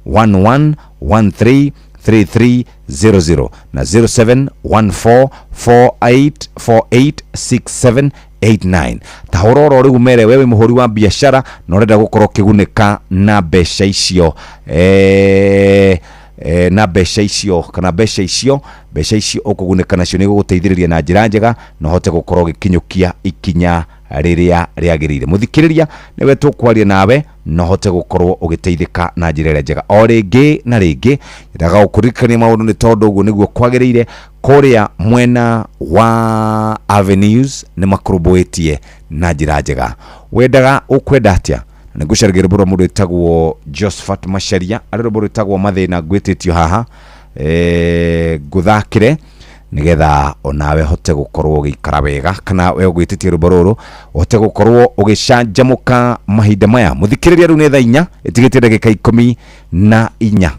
0111 13 3300 na 0714 4848 6789. Ta hũra oro rĩu mere we wĩ mũhũri wa biacara na ũrenda gũkorwo ũkĩgunĩka na mbeca icio, na mbeca icio kana mbeca icio ũkũgunĩka nacio nĩ gũgũteithĩrĩria na njĩra njega na ũhote gũkorwo ũgĩkinyũkia ikinya rĩrĩa rĩagĩrĩire. Mũthikĩrĩria, nĩwe tũkwaria nawe na ũhote gũkorwo ũgĩteithĩka na njĩra ĩrĩa njega. O rĩngĩ na rĩngĩ nyendaga gũkũririkania maũndũ nĩ tondũ ũguo nĩguo kwagĩrĩire. Kũrĩa mwena wa Avenues nĩ makũrũmbũĩtie na njĩra njega. Wendaga ũkwenda atĩa? Nĩ ngũcaragia rwĩmbo rwa mũndũ wĩtagwo Josephat Macharia, arĩ rwĩmbo rwĩtagwo Mathĩna. Ngwĩtĩtio haha, ngũthakĩre nigetha onawe hote gũkorwo ũgĩikara wega, kana we ũgwĩtĩtie rwĩmbo rũrũ ũhote gũkorwo ũgĩcanjamũka mahinda maya. Mũthikĩrĩria, rĩu nĩ thaa 4 ĩtigĩtie ndagĩka 14.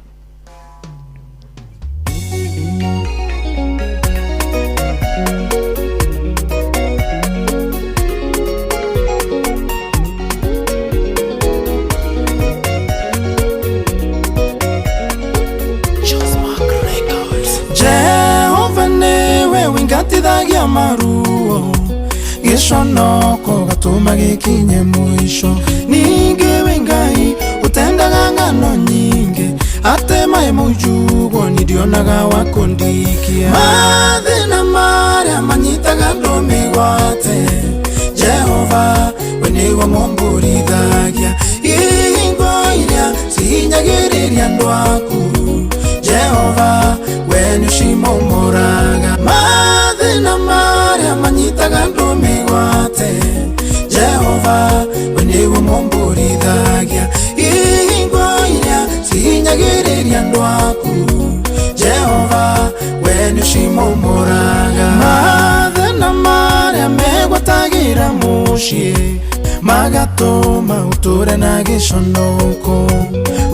Jehova niwe wingatithagia maruo, gĩconoko gatũma gĩkinye mũico. Ningĩ wĩ Ngai ũtendaga ng'ano nyingĩ. Ate maĩ maujugwo nindionaga wa kũndikia. Mathĩna marĩa manyitaga andũ mĩgwate, Jehova we nĩwe mũmbũrithagia. Ihingo iria cihinyagĩrĩria andũ aku, Jehova we nĩũcimomoraga. Mathĩna marĩa manyitaga andũ mĩgwate, Jehova we nĩwe mũmbũrithagia. Ihingo iria cihinyagĩrĩria andũ aku, Jehova we nĩũcimomoraga. Mathĩna marĩa megwatagĩra mũciĩ magatũma ũtũre na gĩconoko,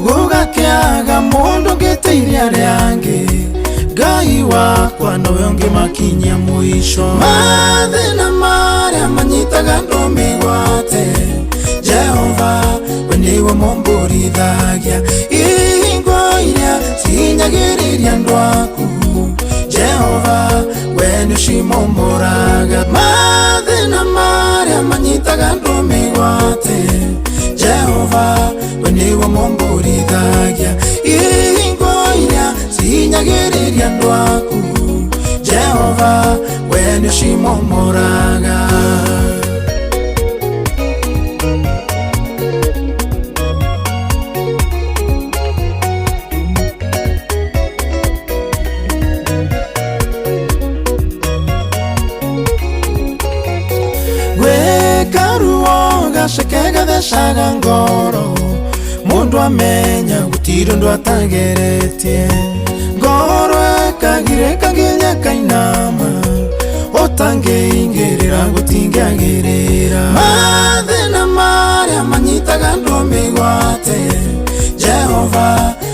gũgakĩaga mũndũ ũngĩteithia arĩa angĩ, Ngai wakwa nowe ũngĩmakinyia mũico. Mathĩna marĩa manyitaga andũ mĩgwate, Jehova we nĩwe mũmbũrithagia. Ihingo iria cihinyagĩrĩria andũ aku, Jehova we nĩũcimomoraga. Mathĩna marĩa manyitaga andũ mĩgwate, Jehova we nĩwe mũmbũrithagia. Ihingo iria cihinyagĩrĩria andũ aku, Jehova we nĩũcimomoraga. Gwĩka ruo gaceke gathecaga ngoro, mũndũ amenya gũtirĩ ũndũ atageretie. Ngoro ĩkagirĩka nginya ĩkainama, ũtangĩingĩrĩra gũtingĩagĩrĩra. Mathĩna marĩa manyitaga andũ mĩgwate, Jehova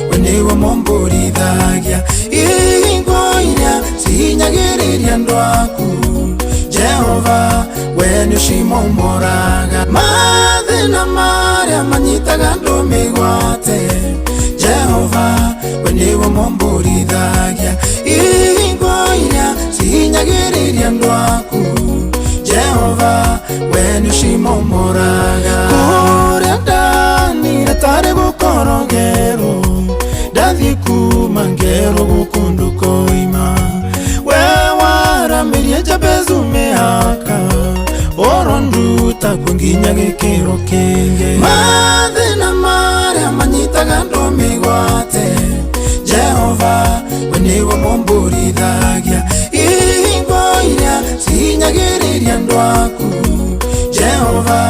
we nĩwe mũmbũrithagia. Ihingo iria cihinyagĩrĩria andũ aku, Jehova we nĩũcimomoraga. Mathĩna marĩa manyitaga andũ mĩgwate, Jehova we nĩwe mũmbũrithagia. Ihingo iria cihinyagĩrĩria andũ aku, Jehova we nĩũcimomoraga. Kũrĩa ndanire tarĩ gũkorogerwo, ndathiĩ kuma ngerwo gũkũ ndũkoima. We waramĩrie Jabezu mĩhaka, ũronduta kuo nginya gĩkĩro kĩngĩ. Mathĩna marĩa manyitaga andũ mĩgwate, Jehova we nĩwe mũmbũrithagia. Ihingo iria cihinyagĩrĩria andũ aku, Jehova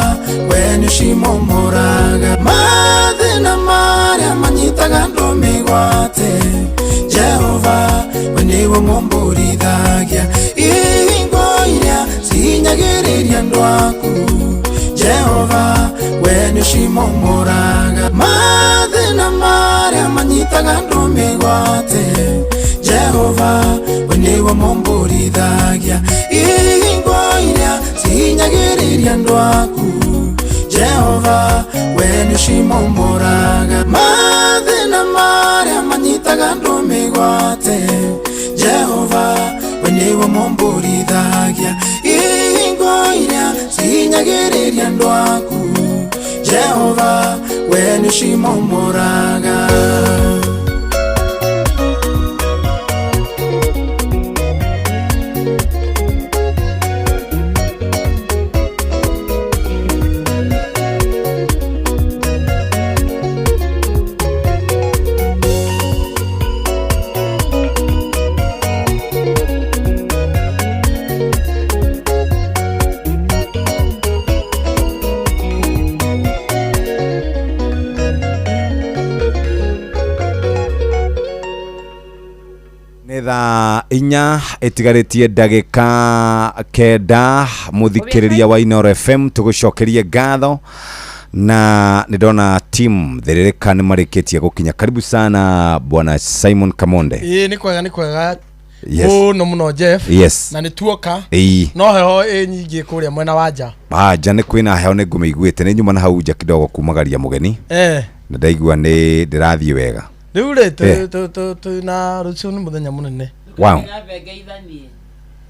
we nĩũcimomoraga. Mathĩna marĩa manyitaga andũ mĩgwate, Jehova we nĩwe mũmbũrithagia. Ihingo iria cihinyagĩrĩria andũ aku, Jehova we nĩũcimomoraga. Mathĩna marĩa manyitaga andũ mĩgwate, Jehova we nĩwe mũmbũrithagia. Ihingo iria cihinyagĩrĩria andũ aku, Jehova we nĩũcimomoraga. Mathĩna marĩa manyitaga andũ mĩgwate, Jehova we nĩwe mũmbũrithagia. Ihingo iria cihinyagĩrĩria andũ aku, Jehova we nĩũcimomoraga. Nĩ thaa inya ĩtigarĩtie ndagĩka 9 mũthikĩrĩria wa Inooro FM tũgũcokerie ngatho na nĩ ndona team thĩrĩrĩka nĩ marĩkĩtie gũkinya. Karibu sana bwana Simon Kamonde. Ĩĩ nĩ kwega, nĩ kwega. Yes. Mũno mũno Jeff. Yes. Na nĩ tuoka. Ĩĩ. No heho ĩ nyingĩ kũrĩa mwena wa nja. Ah, nja nĩ kwĩna heho nĩ ngũmĩiguĩte nĩ nyuma na hau nja kidogo kumagaria mũgeni na ndaigua nĩ ndĩrathiĩ wega. Rĩu rĩ twĩna rũciũ nĩ mũthenya mũnene. Wow.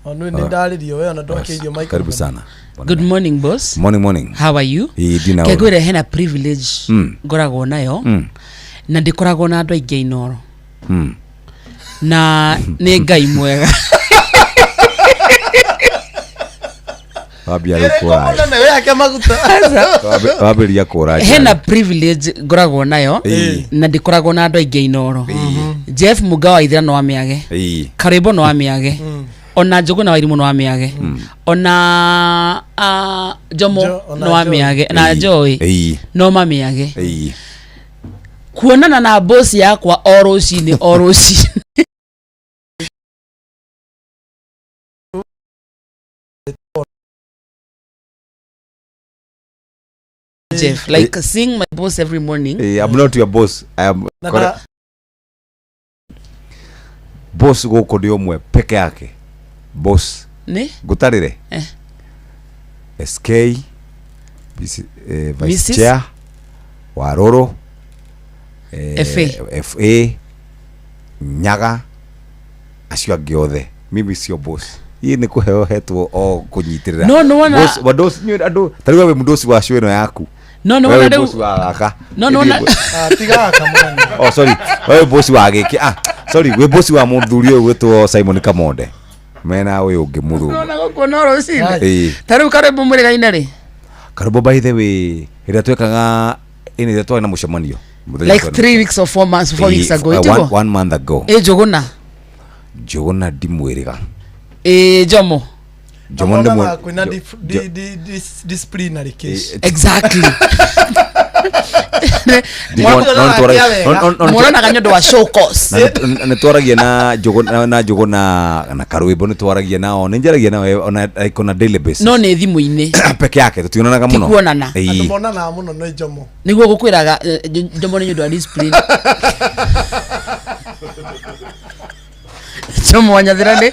Nĩ ndarĩrio we ona ndwakĩirio microphone. Karibu sana. Good morning, boss. Morning, morning. How are you? Ĩĩ, ndina Kengwĩre hena privilege ngoragwo nayo. Na ndĩkoragwo na andũ aingĩ a Inoro. Na nĩ Ngai mwega. Wambia rĩu kũra. Mũnene wĩhake maguta. Wambĩrĩria kũra. Hena privilege ngoragwo nayo Ĩĩ. na ndĩkoragwo na andũ aingĩ a Inoro. Jeff Muga wa Ithira no amĩage. Ĩĩ. Karwĩmbo no amĩage. Ona Njũgũ na Wairimũ no amĩage. Ona Jomo ona no amĩage na Ĩĩ. Joy Ĩĩ. no mamĩage. Ĩĩ. Kuonana na boss yakwa o rũcinĩ o rũcinĩ. Jeff, like seeing my boss every morning. Ĩĩ, I'm not your boss. I am Na correct. Boss gũkũ nĩ ũmwe peke yake. Boss. Nĩ? Ngũtarĩre. Eh. SK Vice Mrs. Chair Warũrũ FA. FA Nyaga acio angĩ othe mimi sio boss ii nĩ kũheo hetwo o kũnyitĩrĩra No, no wana- Boss- wandosi inyuĩ andũ ta rĩu we wĩ mũndosi wa cio ĩno yaku No, no We wana wĩ rĩu- boss wa gaka No, no wana- Ah, tiga gaka mũnene. oh sorry we wĩ boss wa gĩkĩ ah sorry wĩ boss wa mũthuri ũyũ gwĩtwo Simon Kamonde mena ũyũ ũngĩ mũthuri Nona gũkũ no rũcinĩ. Ĩĩ. Ta rĩu karwĩmbo mũrĩgaine rĩ? Karũmbo by the way hĩndĩ ĩrĩa twekaga ĩnĩ ĩrĩa twarĩ na mũcemanio mũthenya Like twarĩ na 3 weeks or 4 months, 4 weeks ago. Ĩtiguo? one month ago. Ĩ Njũgũna. Njũgũna ndimwĩrĩga. Ĩ Jomo. Jomo Monanaga ndimwĩ- kwĩna disciplinary case. Exactly. No, no, Muonanaga nĩ ũndũ wa show cause. Na nĩ twaragia na Njũgũna na Njũgũna na Karwĩmbo nĩ twaragia nao nĩ njaragia nao ona like on a daily basis No nĩ thimũ-inĩ. peke yake tũtionanaga Ti mũno kuonana. Ĩĩ. Andũ monanaga mũno nĩ Jomo. Nĩguo gũkwĩraga Jomo nĩ ũndũ wa discipline. Jomo wa Nyathira nĩ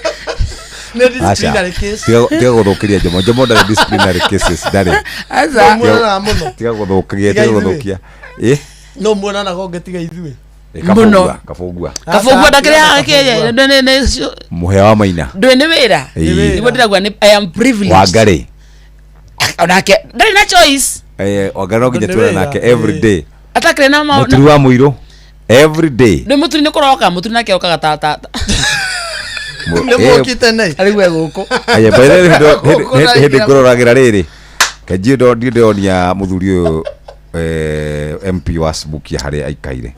Nĩ Aca. disciplinary case. Tiga gũthũkĩria Jomo. Jomo ndarĩ disciplinary cases ndarĩ. Aca. No muonanaga mũno. Tiga gũthũkia Tiga tiga ithuĩ. gũthũkia. Ĩ No muonanaga ũngĩ tiga ithuĩ. Ĩ, Mũno. Kabũngua Kabũngua. Kabũngua ndakĩrĩ Aca, Kabũngua. Mũhĩa wa Maina. ndũĩ nĩ wĩra. Ĩĩ. Nĩguo ndĩrauga nĩ I am privileged. Wangarĩ. Onake ndarĩ na choice. Wangarĩ no nginya Nĩ tuonane wĩra. nake every day. Atakĩrĩ na maũndũ. Mũturi wa mũirũ every day. Ndĩ mũturi nĩ kũroka mũturi nake okaga ta ta ta- Nĩ mũkĩte nei. arĩ we gũkũ. Aya, by the way, hĩndĩ ngũroragĩra rĩrĩ kenji ndo ndiĩ ndĩronia mũthuri ũyũ MP wa Subukia harĩa aikaire.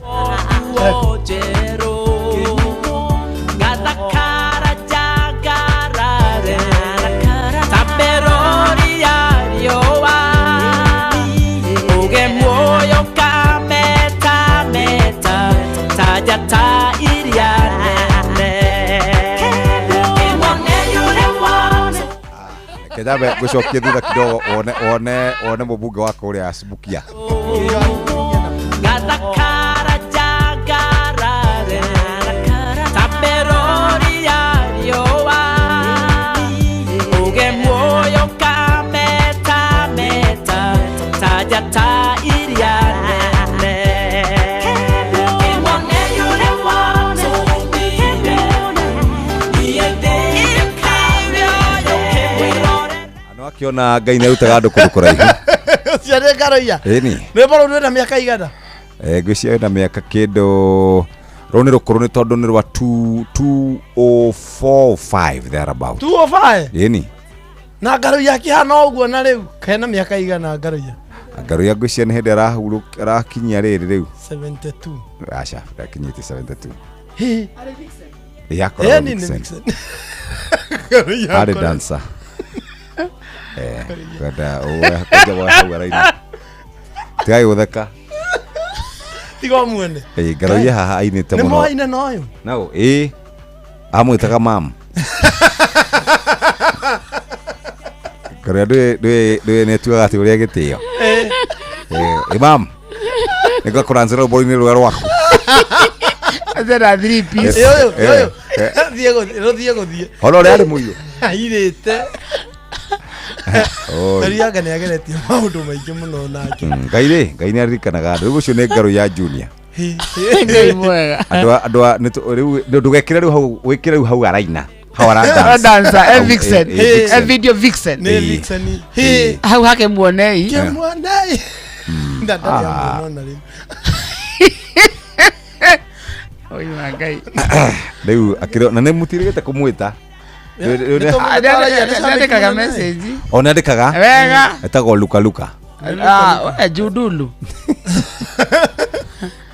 Kenyambe ngũcokie thutha kidogo wone wone wone mũmbunge wa kũrĩa Subukia. No akĩona Ngai nĩ arutaga andũ kũndũ kũraihu. Ũcio nĩ Ngaroia. Ĩni. Rwĩmbo rũu rwĩna mĩaka igana. Ngwĩciria wĩna mĩaka kĩndũ rũu nĩ rũkũrũ nĩ tondũ nĩ rwa 2045 thereabout. 205. Ĩni. Na Ngaroia akĩhana ũguo na rĩu kena mĩaka igana Ngaroia. Ngaroia ngwĩciria nĩ hĩndĩ arakinyia rĩrĩ rĩu. 72. Aca, ndakinyĩte 72. Hĩ. Ĩ, akoragwo Ĩni nĩ Vixen. Vixen. Ngaroia Arĩ akoragwo- dancer. Kwenda kwenda wa hau araina. Tigai gũtheka. Tiga ũmuone. Ĩ, Ngaroia haha ainĩte Nĩ mũno. moaine na ũyũ. No, ĩ amwĩtaga mam. Ngaroia ndũĩ nĩ atuaga atĩ ũrĩa gĩtĩo. Ĩ mam. Nĩngakũranjĩra rũbori-inĩ rũrĩa rwaku. Azera three piece. Ĩ, ũyũ, ũyũ. Eh. Thiĩ gũthiĩ, rũthiĩ gũthiĩ. Hona ũrĩa arĩ mũiyũ. Airĩte. Oi. Ngaroia anga nĩ ageretie maũndũ maingĩ mũno nake. Ngai rĩ, Ngai nĩ aririkanaga andũ. Rĩu ũcio nĩ Ngaroia Junior. Ngai mwega. Andũ a rĩu ndũgekĩre rĩu hau wĩkĩre rĩu hau araina. Hau ara Dancer, Hau, Vixen. Vixen. Video Vixen. Nĩ Vixen. Hĩ. Hau hake muonei. Kĩmuonei. Ndandarĩ Ah. amuona ona rĩu. Oi wa Ngai. Rĩu akĩrĩ na nĩ mũtirĩgĩte kũmwĩta. Nĩandĩkaga message. O nĩandĩkaga? Wega. Etagwo Luka Luka. Ah, we Judulu.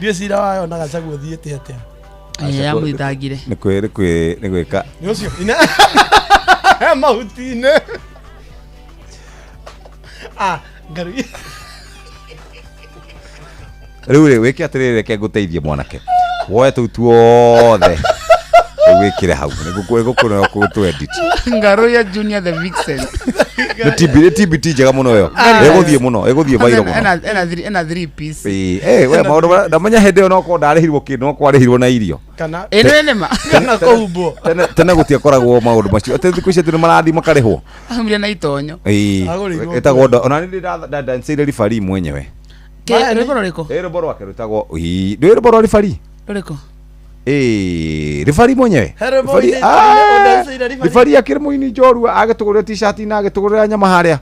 Ndiĩ cira wayo na Gachagua ũthiĩte atĩa? Ĩĩ amũthitangire. Nĩ kwĩ nĩ kwĩ nĩ gwĩka. Nĩ ũcio ina mahuti-inĩ. Ah, ngaru. Rĩu rĩ wĩke atĩrĩrĩ reke ngũteithie mwanake. Woe tũu tuothe. Wĩkĩre hau nĩgũkũneo kũ edit. Ngaruya Junior the Vixen. Nĩ TB nĩ TBT njega mũno ĩyo. Ĩgũthiĩ mũno, ĩgũthiĩ viral mũno. Ena ena three ena three piece. Ĩĩ, eh we maũndũ marĩa ndamenya hĩndĩ ĩyo no korwo ndarĩhirwo kĩndũ no kwarĩhirwo na irio. Kana Ĩno nĩ ma. Kana kũhumbwo. Tene tene gũtiakoragwo maũndũ macio. Atĩ thikũ ici atĩ nĩ marathiĩ makarĩhwo. Aumire na itonyo. Ĩĩ. Agũrĩirwo Ĩtagwo ndo ona nĩ ndadanceire ribari mwenyewe. Ke rwĩmbo rũrĩkũ? Ĩ rwĩmbo rwake rwĩtagwo ĩĩ ndũĩ rwĩmbo rwa ribari? Rũrĩkũ? Ĩĩ ribari mwenyewe. He rwĩmbo Ribari ũinĩte, ũdanceire ribari? ribari akĩrĩ mũini njorua agĩtũgũrĩra t-shirt na agĩtũgũrĩra nyama harĩa.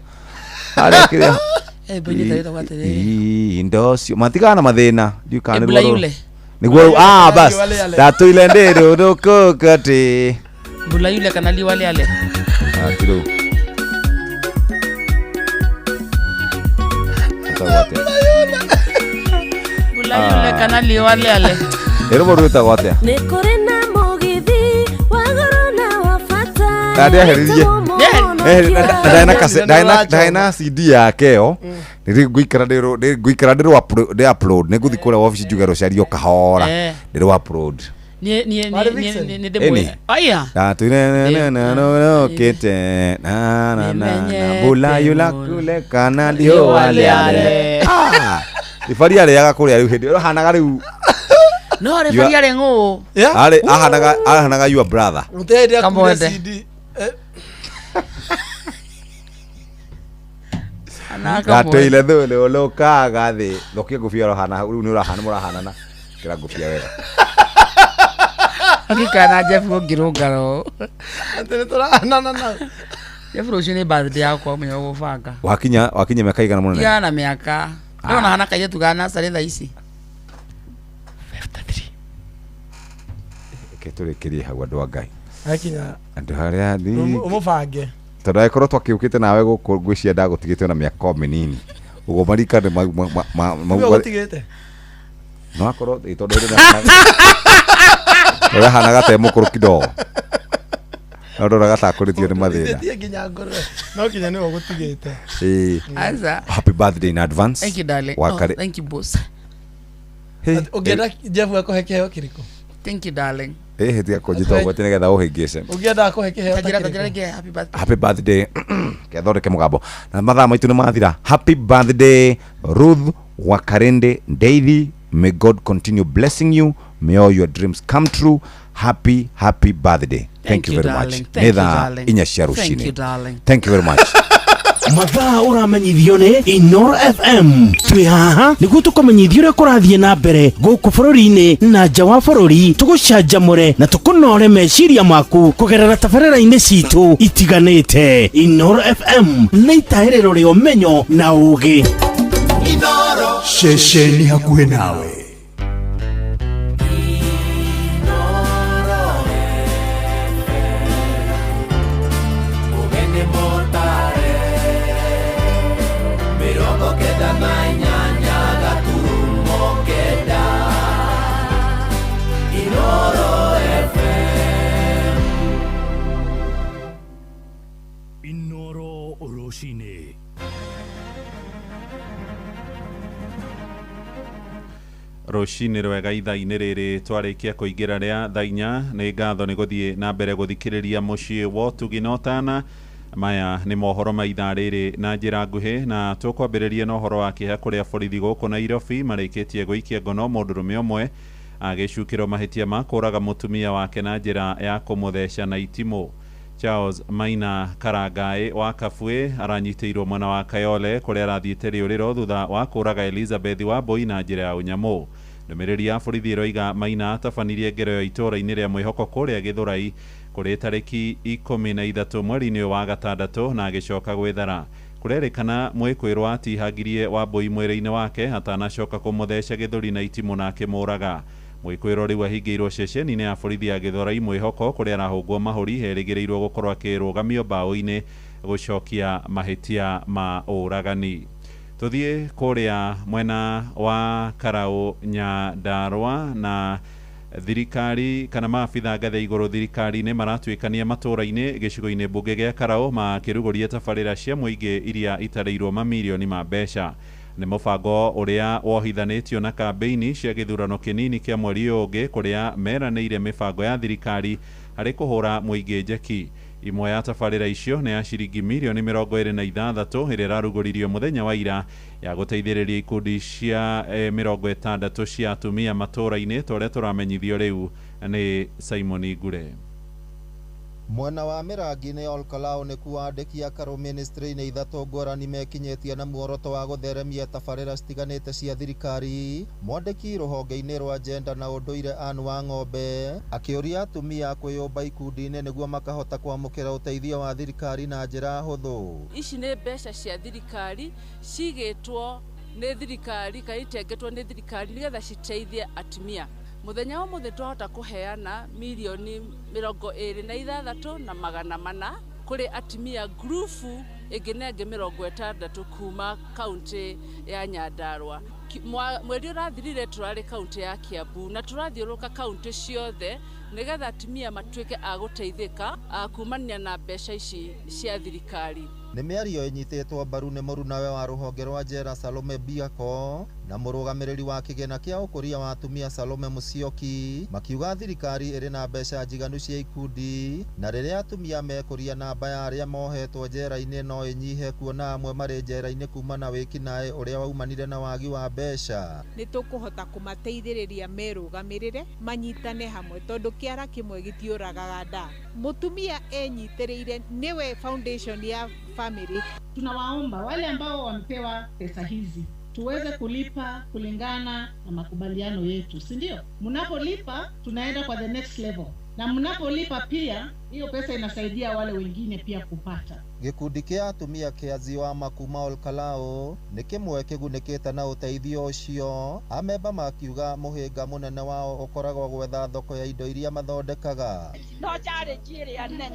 Harĩa kĩrĩa. Eh bũnyita rĩtagwo atĩrĩrĩ. Ĩĩ indo cio matigana na mathĩna. Ndiũĩ kana nĩ Ebula rwaro- yule. Nĩguo ah bas ndatũire ndĩrũrũkũkatĩ. Bula yule kana liwale ale. Ah ti rĩu. Ĩtagwo atĩa? Bula yule kana liwale ale. Ĩ rwĩmbo rwĩtagwo atĩa? Nĩ kũrĩ na mũgithi wa goro na wa bata. Na ndĩeheririe. Ndaĩ na CD yake ĩyo nĩ ngũikara ngũikara ndĩ upload nĩ ngũthiĩ kũrĩa wabici njuge rũcario kahora Eh. ndĩrũ upload. Niĩ niĩ Warĩ niĩ Vixen? niĩ Ĩni. ndĩmwĩ. Aya. Ndatũire na na na na bula yula kule kana ndio wale ale. Ah, ribari arĩaga kũrĩa rĩu hĩndĩ ĩyo ahanaga rĩu No ribari arĩ ng'ũ. arĩ ahanaga ahanaga your brother. Mũtĩ hĩndĩ akuire Kamwende. CD. Ndatũire thũlũ ũlũkaga thĩ thokia ngũbia ũrahana rĩu nĩ ũrahana mũrahanana kĩra ngũbia wega. Akikana Jeff ũngĩrũngara ũũ. Atĩ nĩ tũrahanana nao. Jeff rũciũ nĩ birthday yakwa ũmenye gũbanga. Wakinya wakinya mĩaka igana mũnene. Tigana na mĩaka. Ndĩrona hana kairĩtu ga nursery thaa ici. Reke tũrĩkĩrie hau andũ a Ngai. Akinya Andũ arĩa thi ũmũbange. tondũ angĩkorwo twakĩũkĩte nawe gũkũ ngwĩciria ndagũtigĩte na mĩaka o mĩnini ũguo marika nĩ Nĩwe ũgũtigĩte. no akorwo ĩ, tondũ ĩrĩ ũrahanaga ta e mũkũrũ kidogo no ndoraga takũrĩtio nĩ mathĩna. Ũtithĩtie nginya ngũrwe. No kinya nĩwe ũgũtigĩte. Ĩĩ. Aca. Happy birthday in advance. Thank you darling. Wa Oh, karĩ- thank you boss. Hey, Ũngĩenda Jeff akũhe kĩheo kĩrĩkũ? Thank you darling. ĩhĩ tiga kũnjĩta ũguo atĩ nĩgetha ũhĩngĩce. Ũngĩenda akũhe kĩheo ta Tanjĩra kĩrĩkũ? tanjĩra rĩngĩ happy birthday. Happy birthday kethondeke mũgambo na mathaa maitũ nĩ mathira. Happy birthday Ruth Wakarende Ndeithi, may God continue blessing you, may all your dreams come true. Happy happy birthday. Thank you very much. darling. Thank Nĩ you, thaa darling. 4 cia Thank you rũcinĩ. darling. Thank you very much. Mathaa ũramenyithio nĩ Inoro FM. Twĩ haha nĩguo tũkũmenyithia ũrĩa kũrathiĩ na mbere gũkũ bũrũri-inĩ na nja wa bũrũri, tũgũcanjamũre na tũkũnore meciria maku kũgerera tabarĩra-inĩ citũ itiganĩte. Inoro FM nĩ itahĩrĩro rĩa ũmenyo na ũũgĩ. Ceceni hakuhĩ nawe. Ũgeni mũtare 98 gaturumo 9 Inoro FM. Inoro rũcinĩ. Rũcinĩ rwega ithaa-inĩ rĩrĩ twarĩkia kũingĩra rĩa thaa 4 nĩ ngatho nĩ gũthiĩ na mbere gũthikĩrĩria mũciĩ wa ũtugi na ũtana. Maya nĩ mohoro ma ithaa rĩrĩ na njĩra nguhĩ na tũkwambĩrĩria na ũhoro wa kĩeha kũrĩa borithi gũkũ Nairobi marĩkĩtie gũikia ngono mũndũrũme ũmwe agĩcukĩrwo mahĩtia ma kũraga mũtumia wake na njĩra ya kũmũtheca na itimũ. Charles Maina Karangaĩ wa Kabwe aranyitĩirwo mwena wa Kayole kũrĩa arathiĩte rĩũrĩro thutha wa kũraga Elizabeth Wambui na njĩra ya ũnyamũ. Ndũmĩrĩri ya borithi ĩroiga Maina atabanirie ngero ya itũũra-inĩ rĩa Mwĩhoko kũrĩa Gĩthũrai kũrĩ tarĩki 13 mweri-inĩ ũyũ wa gatandatũ na agĩcoka gwĩthara. Kũrerĩkana mwĩkũĩrwo atihangirie Wambui mwĩrĩ-inĩ wake atanacoka kũmũtheca gĩthũri na itimũ na akĩmũraga. Mwĩkũĩrwo rĩu ahingĩirwo ceceni-inĩ ya borithi ya Gĩthũrai mwĩhoko kũrĩa arahũngwo mahũri erĩgĩrĩirwo gũkorwo akĩrũgamio mbaũ-inĩ gũcokia mahĩtia ma ũragani. Tuthiĩ kũrĩa mwena wa Karau Nyandarua na thirikari kana maabitha ngathĩ igũrũ thirikari-inĩ maratuĩkania matũũra-inĩ gĩcigo-inĩ mbunge gĩa Karau makĩrugũria tabarĩra cia mũingĩ iria itarĩirwo mamirioni ma mbeca. Nĩ mũbango ũrĩa wohithanĩtio na kambĩini cia gĩthurano kĩnini kĩa mweri ũyũ ũngĩ kũrĩa meranĩire mĩbango ya thirikari harĩ kũhũra mũingĩ njeki. Imwe ya tabarĩra icio nĩ ya ciringi mirioni 26 ĩrĩa ĩrarugũririo mũthenya wa ira ya gũteithĩrĩria ikundi cia 60 cia atumia matũũra-inĩ ta ũrĩa tũramenyithio rĩu nĩ Simon Ngure. Mwena wa Mĩrangi-inĩ Olkalau nĩkuo andĩki a Karũ ministry-inĩ ithatũ ngũrani mekinyĩtie na muoroto wa gũtheremia tabarĩra citiganĩte cia thirikari. Mwandĩki rũhonge-inĩ rwa gender na ũndũire Anne Wang'ombe akĩũria atumia kwĩyũmba ikundi-inĩ nĩguo makahota kwamũkĩra ũteithio wa thirikari na njĩra hũthũ. Ici nĩ mbeca cia thirikari cigĩtwo nĩ thirikari kana itengetwo nĩ thirikari nĩgetha citeithie atumia. Muthenya wa mũthĩ twahota kũheana mirioni 26 na 400 kũrĩ atumia ngurubu ĩngĩ na ĩngĩ 60 kuma kaunti ya Nyandarua. Mweri ũrathirire tũrarĩ kaunti ya Kiambu na tũrathiũrũrũka kaunti ciothe nĩgetha atumia matuĩke a gũteithĩka kumania na mbeca ici cia thirikari. Nĩ mĩario ĩnyitĩtwo mbaru nĩ mũrunawe wa rũhonge rwa njera Salome Biako na mũrũgamĩrĩri wa kĩgĩna kĩa ũkũria wa atumia Salome Musyoki makiuga thirikari ĩrĩ na mbeca njiganu cia ikundi na rĩrĩa atumia mekũria namba ya arĩa mohetwo njera-inĩ no ĩnyihe kuona amwe marĩ njera-inĩ kuma na wĩkinaĩ ũrĩa waumanire na wagi wa mbeca. Nĩ tũkũhota kũmateithĩrĩria merũgamĩrĩre manyitane hamwe tondũ kĩara kĩmwe gĩtiũragaga nda. Mũtumia enyitĩrĩire nĩwe foundation ya family. Tunawaomba wale ambao wamepewa pesa hizi tuweze kulipa kulingana na makubaliano yetu, si ndio? Mnapolipa tunaenda kwa the next level, na mnapolipa pia hiyo pesa inasaidia wale wengine pia kupata. Gĩkundi kĩa atumia kĩa Ziwama kuma Olkalau nĩ kĩmwe kĩgunĩkĩte na ũteithio ũcio, amemba makiuga mũhĩnga mũnene wao ũkoragwo gwetha thoko ya indo iria mathondekaga. No challenge ĩrĩa nene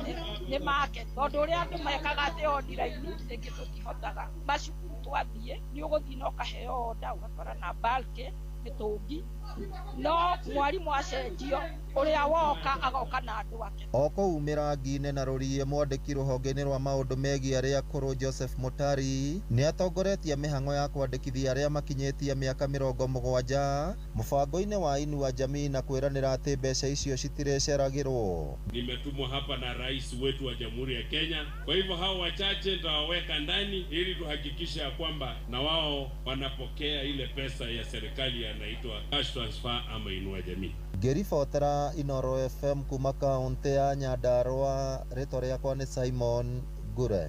nĩ market tondũ ũrĩa andũ mekaga atĩ online rĩngĩ tũtihotaga. Macukuru twathiĩ nĩ ũgũthiĩ na ũkaheo order ũgatwara na bulk mĩtũngi, no mwarimũ acenjio ũrĩa woka agoka na andũ ake. O kũu Mĩrangi-inĩ na Rũriĩ mwandĩki rũhonge-inĩ rwa maũndũ megiĩ arĩa akũrũ Joseph Mutari nĩ atongoretie mĩhang'o ya kwandĩkithia arĩa makinyĩtie mĩaka 70 mũbango-inĩ wa Inua Jamii na kwĩranĩra atĩ mbeca icio citirĩceragĩrwo. Nimetumwa hapa na rais wetu wa Jamhuri ya Kenya, kwa hivyo hao wachache nitawaweka ndani ili tuhakikishe ya kwamba na wao wanapokea ile pesa ya serikali yanaitwa cash transfer ama Inua Jamii. Ngĩribotera Inoro FM kuma kaunti ya Nyandarua, rĩtwa rĩakwa nĩ Simon Ngure.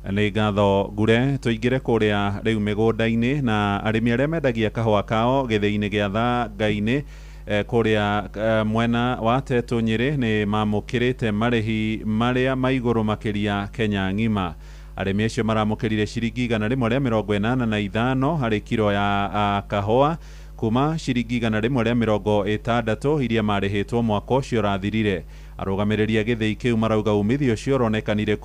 Nĩ ngatho Ngure. Tũingĩre kũrĩa rĩu mĩgũnda-inĩ na arĩmi arĩa mendagia kahũa kao gĩthĩi-inĩ gĩa Thangai-inĩ kũrĩa mwena wa Tetu Nyĩrĩ nĩ mamũkĩrĩte marĩhi marĩa ma igũrũ makĩria Kenya ng'ima. Arĩmi acio maramũkĩrire ciringi 185 harĩ kiro ya kahũa kuma ciringi 160 iria marĩhĩtwo mwaka ũcio ũrathirire. Arũgamĩrĩri a gĩthĩi kĩu marauga umithio ũcio ũronekanire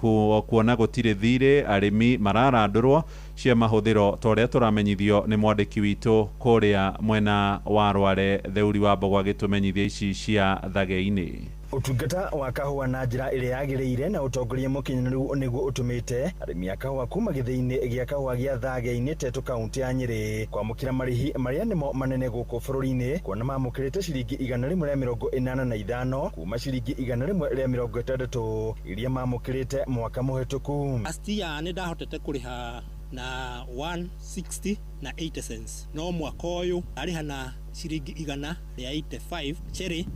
kuona gũtirĩ thirĩ arĩmi mararandũrwo cia mahũthĩro ta ũrĩa tũramenyithio nĩ mwandĩki witũ kũrĩa mwena wa Rware Theuri wa Mbogo agĩtũmenyithia ici cia Thagei-inĩ. Ũtungata wa kahũa na njĩra ĩrĩa yagĩrĩire na ũtongoria mũkinyanĩru nĩguo ũtũmĩte arĩmi a kahũa kuma gĩthĩi-inĩ gĩa kahũa gĩa Thagei-inĩ Tetu kaunti ya Nyĩrĩ kwamũkĩra marĩhi marĩa nĩmo manene gũkũ bũrũri-inĩ kuona mamũkĩrĩte ciringi 185 kuma ciringi 160 iria mamũkĩrĩte mwaka mũhĩtũku. Last year nĩ ndahotete kũrĩha na 160 na 80 cents, no mwaka ũyũ arĩha na ciringi 185 cherry.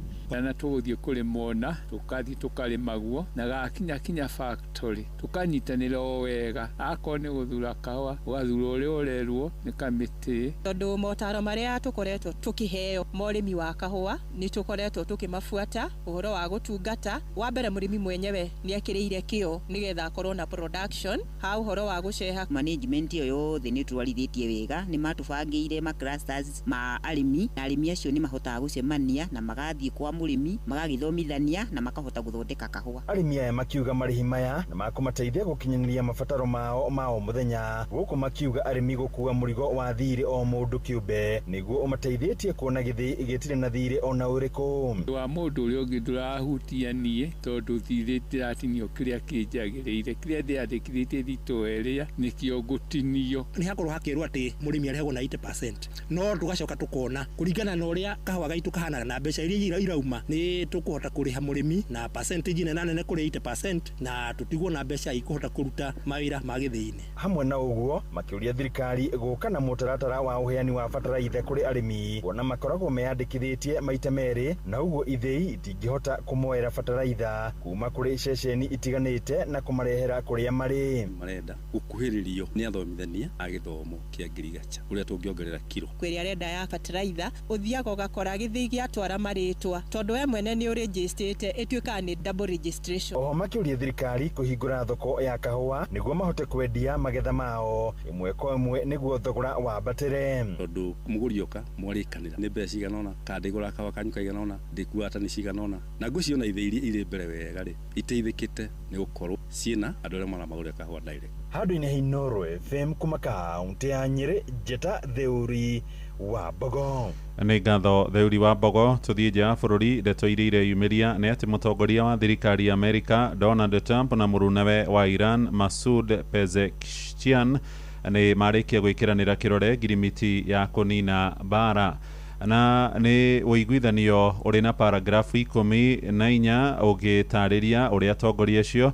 Na tũgũthiĩ kũrĩma ona tũkathiĩ tũkarĩmaguo na gakinya kinya factory tũkanyitanĩra o wega, akorwo nĩ gũthura kahũa ũgathura ũrĩa ũrerwo nĩ kamĩtĩ. Tondũ motaro marĩa tũkoretwo tũkĩheo ma ũrĩmi wa kahũa nĩ tũkoretwo tũkĩmabuata. Ũhoro wa gũtungata wa mbere, mũrĩmi mwenyewe nĩ ekĩrĩire kĩo nĩgetha akorwo na production ha ũhoro wa gũceha. Management ĩyo yothe nĩ twarithĩtie wega, nĩ matũbangĩire ma clusters ma arĩmi, na arĩmi acio nĩ mahotaga gũcemania na magathiĩ kwa mũrĩmi magagĩthomithania na makahota gũthondeka kahũa. Arĩmi aya makiuga marĩhi maya nĩ makũmateithia gũkinyanĩria mabataro mao ma o mũthenya, gũkũ makiuga arĩmi gũkua mũrigo wa thirĩ o mũndũ kĩũmbe nĩguo ũmateithĩtie kuona gĩthĩi gĩtirĩ na thirĩ ona ũrĩkũ. Wa mũndũ ũrĩa ũngĩ ndũrahutia niĩ, tondũ thirĩ ndĩratinio kĩrĩa kĩnjagĩrĩire, kĩrĩa ndĩandĩkithĩtie thitoo ĩrĩa nĩkĩo ngũtinio. Nĩ hakorwo hakĩrwo atĩ mũrĩmi arĩhagwo na 80%, no tũgacoka tũkona kũringana na ũrĩa kahũa gaitũ kahanaga na mbeca iria irauma, nĩ tũkũhota kũrĩha mũrĩmi na percentage nene nene kũrĩ 80% na tũtigwo na mbeca ikũhota kũruta mawĩra ma gĩthĩi-inĩ. Hamwe na ũguo, makĩũria thirikari gũka na mũtaratara wa ũheani wa bataraitha kũrĩ arĩmi, kuona makoragwo meyandĩkithĩtie maita merĩ na ũguo ithĩi itingĩhota kũmoera bataraitha kuma kũrĩ ceceni itiganĩte na kũmarehera kũrĩa marĩ. Marenda gũkuhĩrĩrio nĩ athomithania a gĩthomo kĩa ngirigacha ũrĩa tũngĩongerera kiro. Kwĩrĩa arenda ya bataraitha, ũthiaga ũgakora gĩthĩi gĩatwara marĩtwa, tondũ we mwene nĩ ũrĩnjĩstĩte, ĩtuĩkaga nĩ double registration. Oho makĩũria thirikari kũhingũra thoko ya kahũa nĩguo mahote kwendia magetha mao ĩmwe kwa ĩmwe nĩguo thogora wambatĩre. Tondũ mũgũri oka mwarĩkanĩra nĩ mbeca cigana ũna, kana ndĩgũra kahũa kanyu kaigana ũna, ndĩkuaga tani cigana ũna, na ngwĩciria ona ithĩi iria irĩ mbere wega rĩ, iteithĩkĩte nĩ gũkorwo ciĩna andũ arĩa maramagũrĩra kahũa direct. Handũ-inĩ ha Inooro FM kuma kaũntĩ ya Nyĩrĩ, njĩta Theuri wa Mbogo. Nĩ ngatho, Theuri wa Mbogo. Tũthiĩ nja ya bũrũri. Ndeto iria ireyumĩria nĩ atĩ mũtongoria wa thirikari ya Amerika Donald Trump na mũrunawe wa Iran Masoud Pezeshkian nĩ marĩkia gwĩkĩranĩra kĩrore ngirimiti ya kũnina mbara, na nĩ ũiguithanio ũrĩ na paragrafu 14 ũgĩtarĩria ũrĩa atongoria acio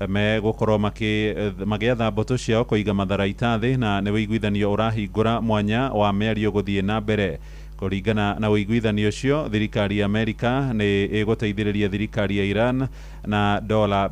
megũkorwo magĩatha mbũtũ ciao kũiga matharaita thĩ, na nĩ ũiguithanio ũrahingũra mwanya wa mĩario gũthiĩ na mbere. Kũringana na ũiguithanio ũcio, thirikari ya Amerika nĩ ĩgũteithĩrĩria thirikari ya Iran na dola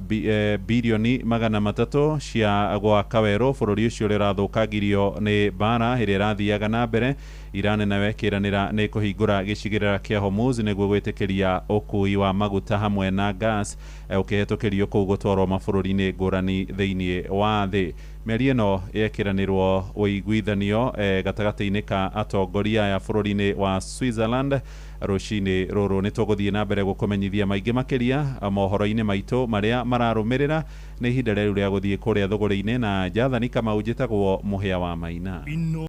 birioni 300 cia gwaka werũ bũrũri ũcio ũrĩa ũrathũkangirio nĩ mbara ĩrĩa ĩrathiaga na mbere. Iran nayo ĩkĩranĩra nĩ kũhingũra gĩcigĩrĩra kĩa Hormuz nĩguo gwĩtĩkĩria ũkui wa maguta hamwe na gas ũkĩhetũkĩrio kũu gũtwarwo mabũrũri-inĩ ngũrani thĩinĩ wa thĩ. Mĩario ĩno yekĩranĩrwo ũiguithanio gatagatĩ-inĩ ka atongoria aya bũrũri-inĩ wa Switzerland rũcinĩ rũrũ. Nĩ tũgũthiĩ na mbere gũkũmenyithia maingĩ makĩria mohoro-inĩ maitũ marĩa mararũmĩrĩra. Nĩ ihinda rĩu rĩa gũthiĩ kũrĩa thũgũrĩ-inĩ na Jathani Kamau. Njĩtagwo Mũhĩa wa Maina.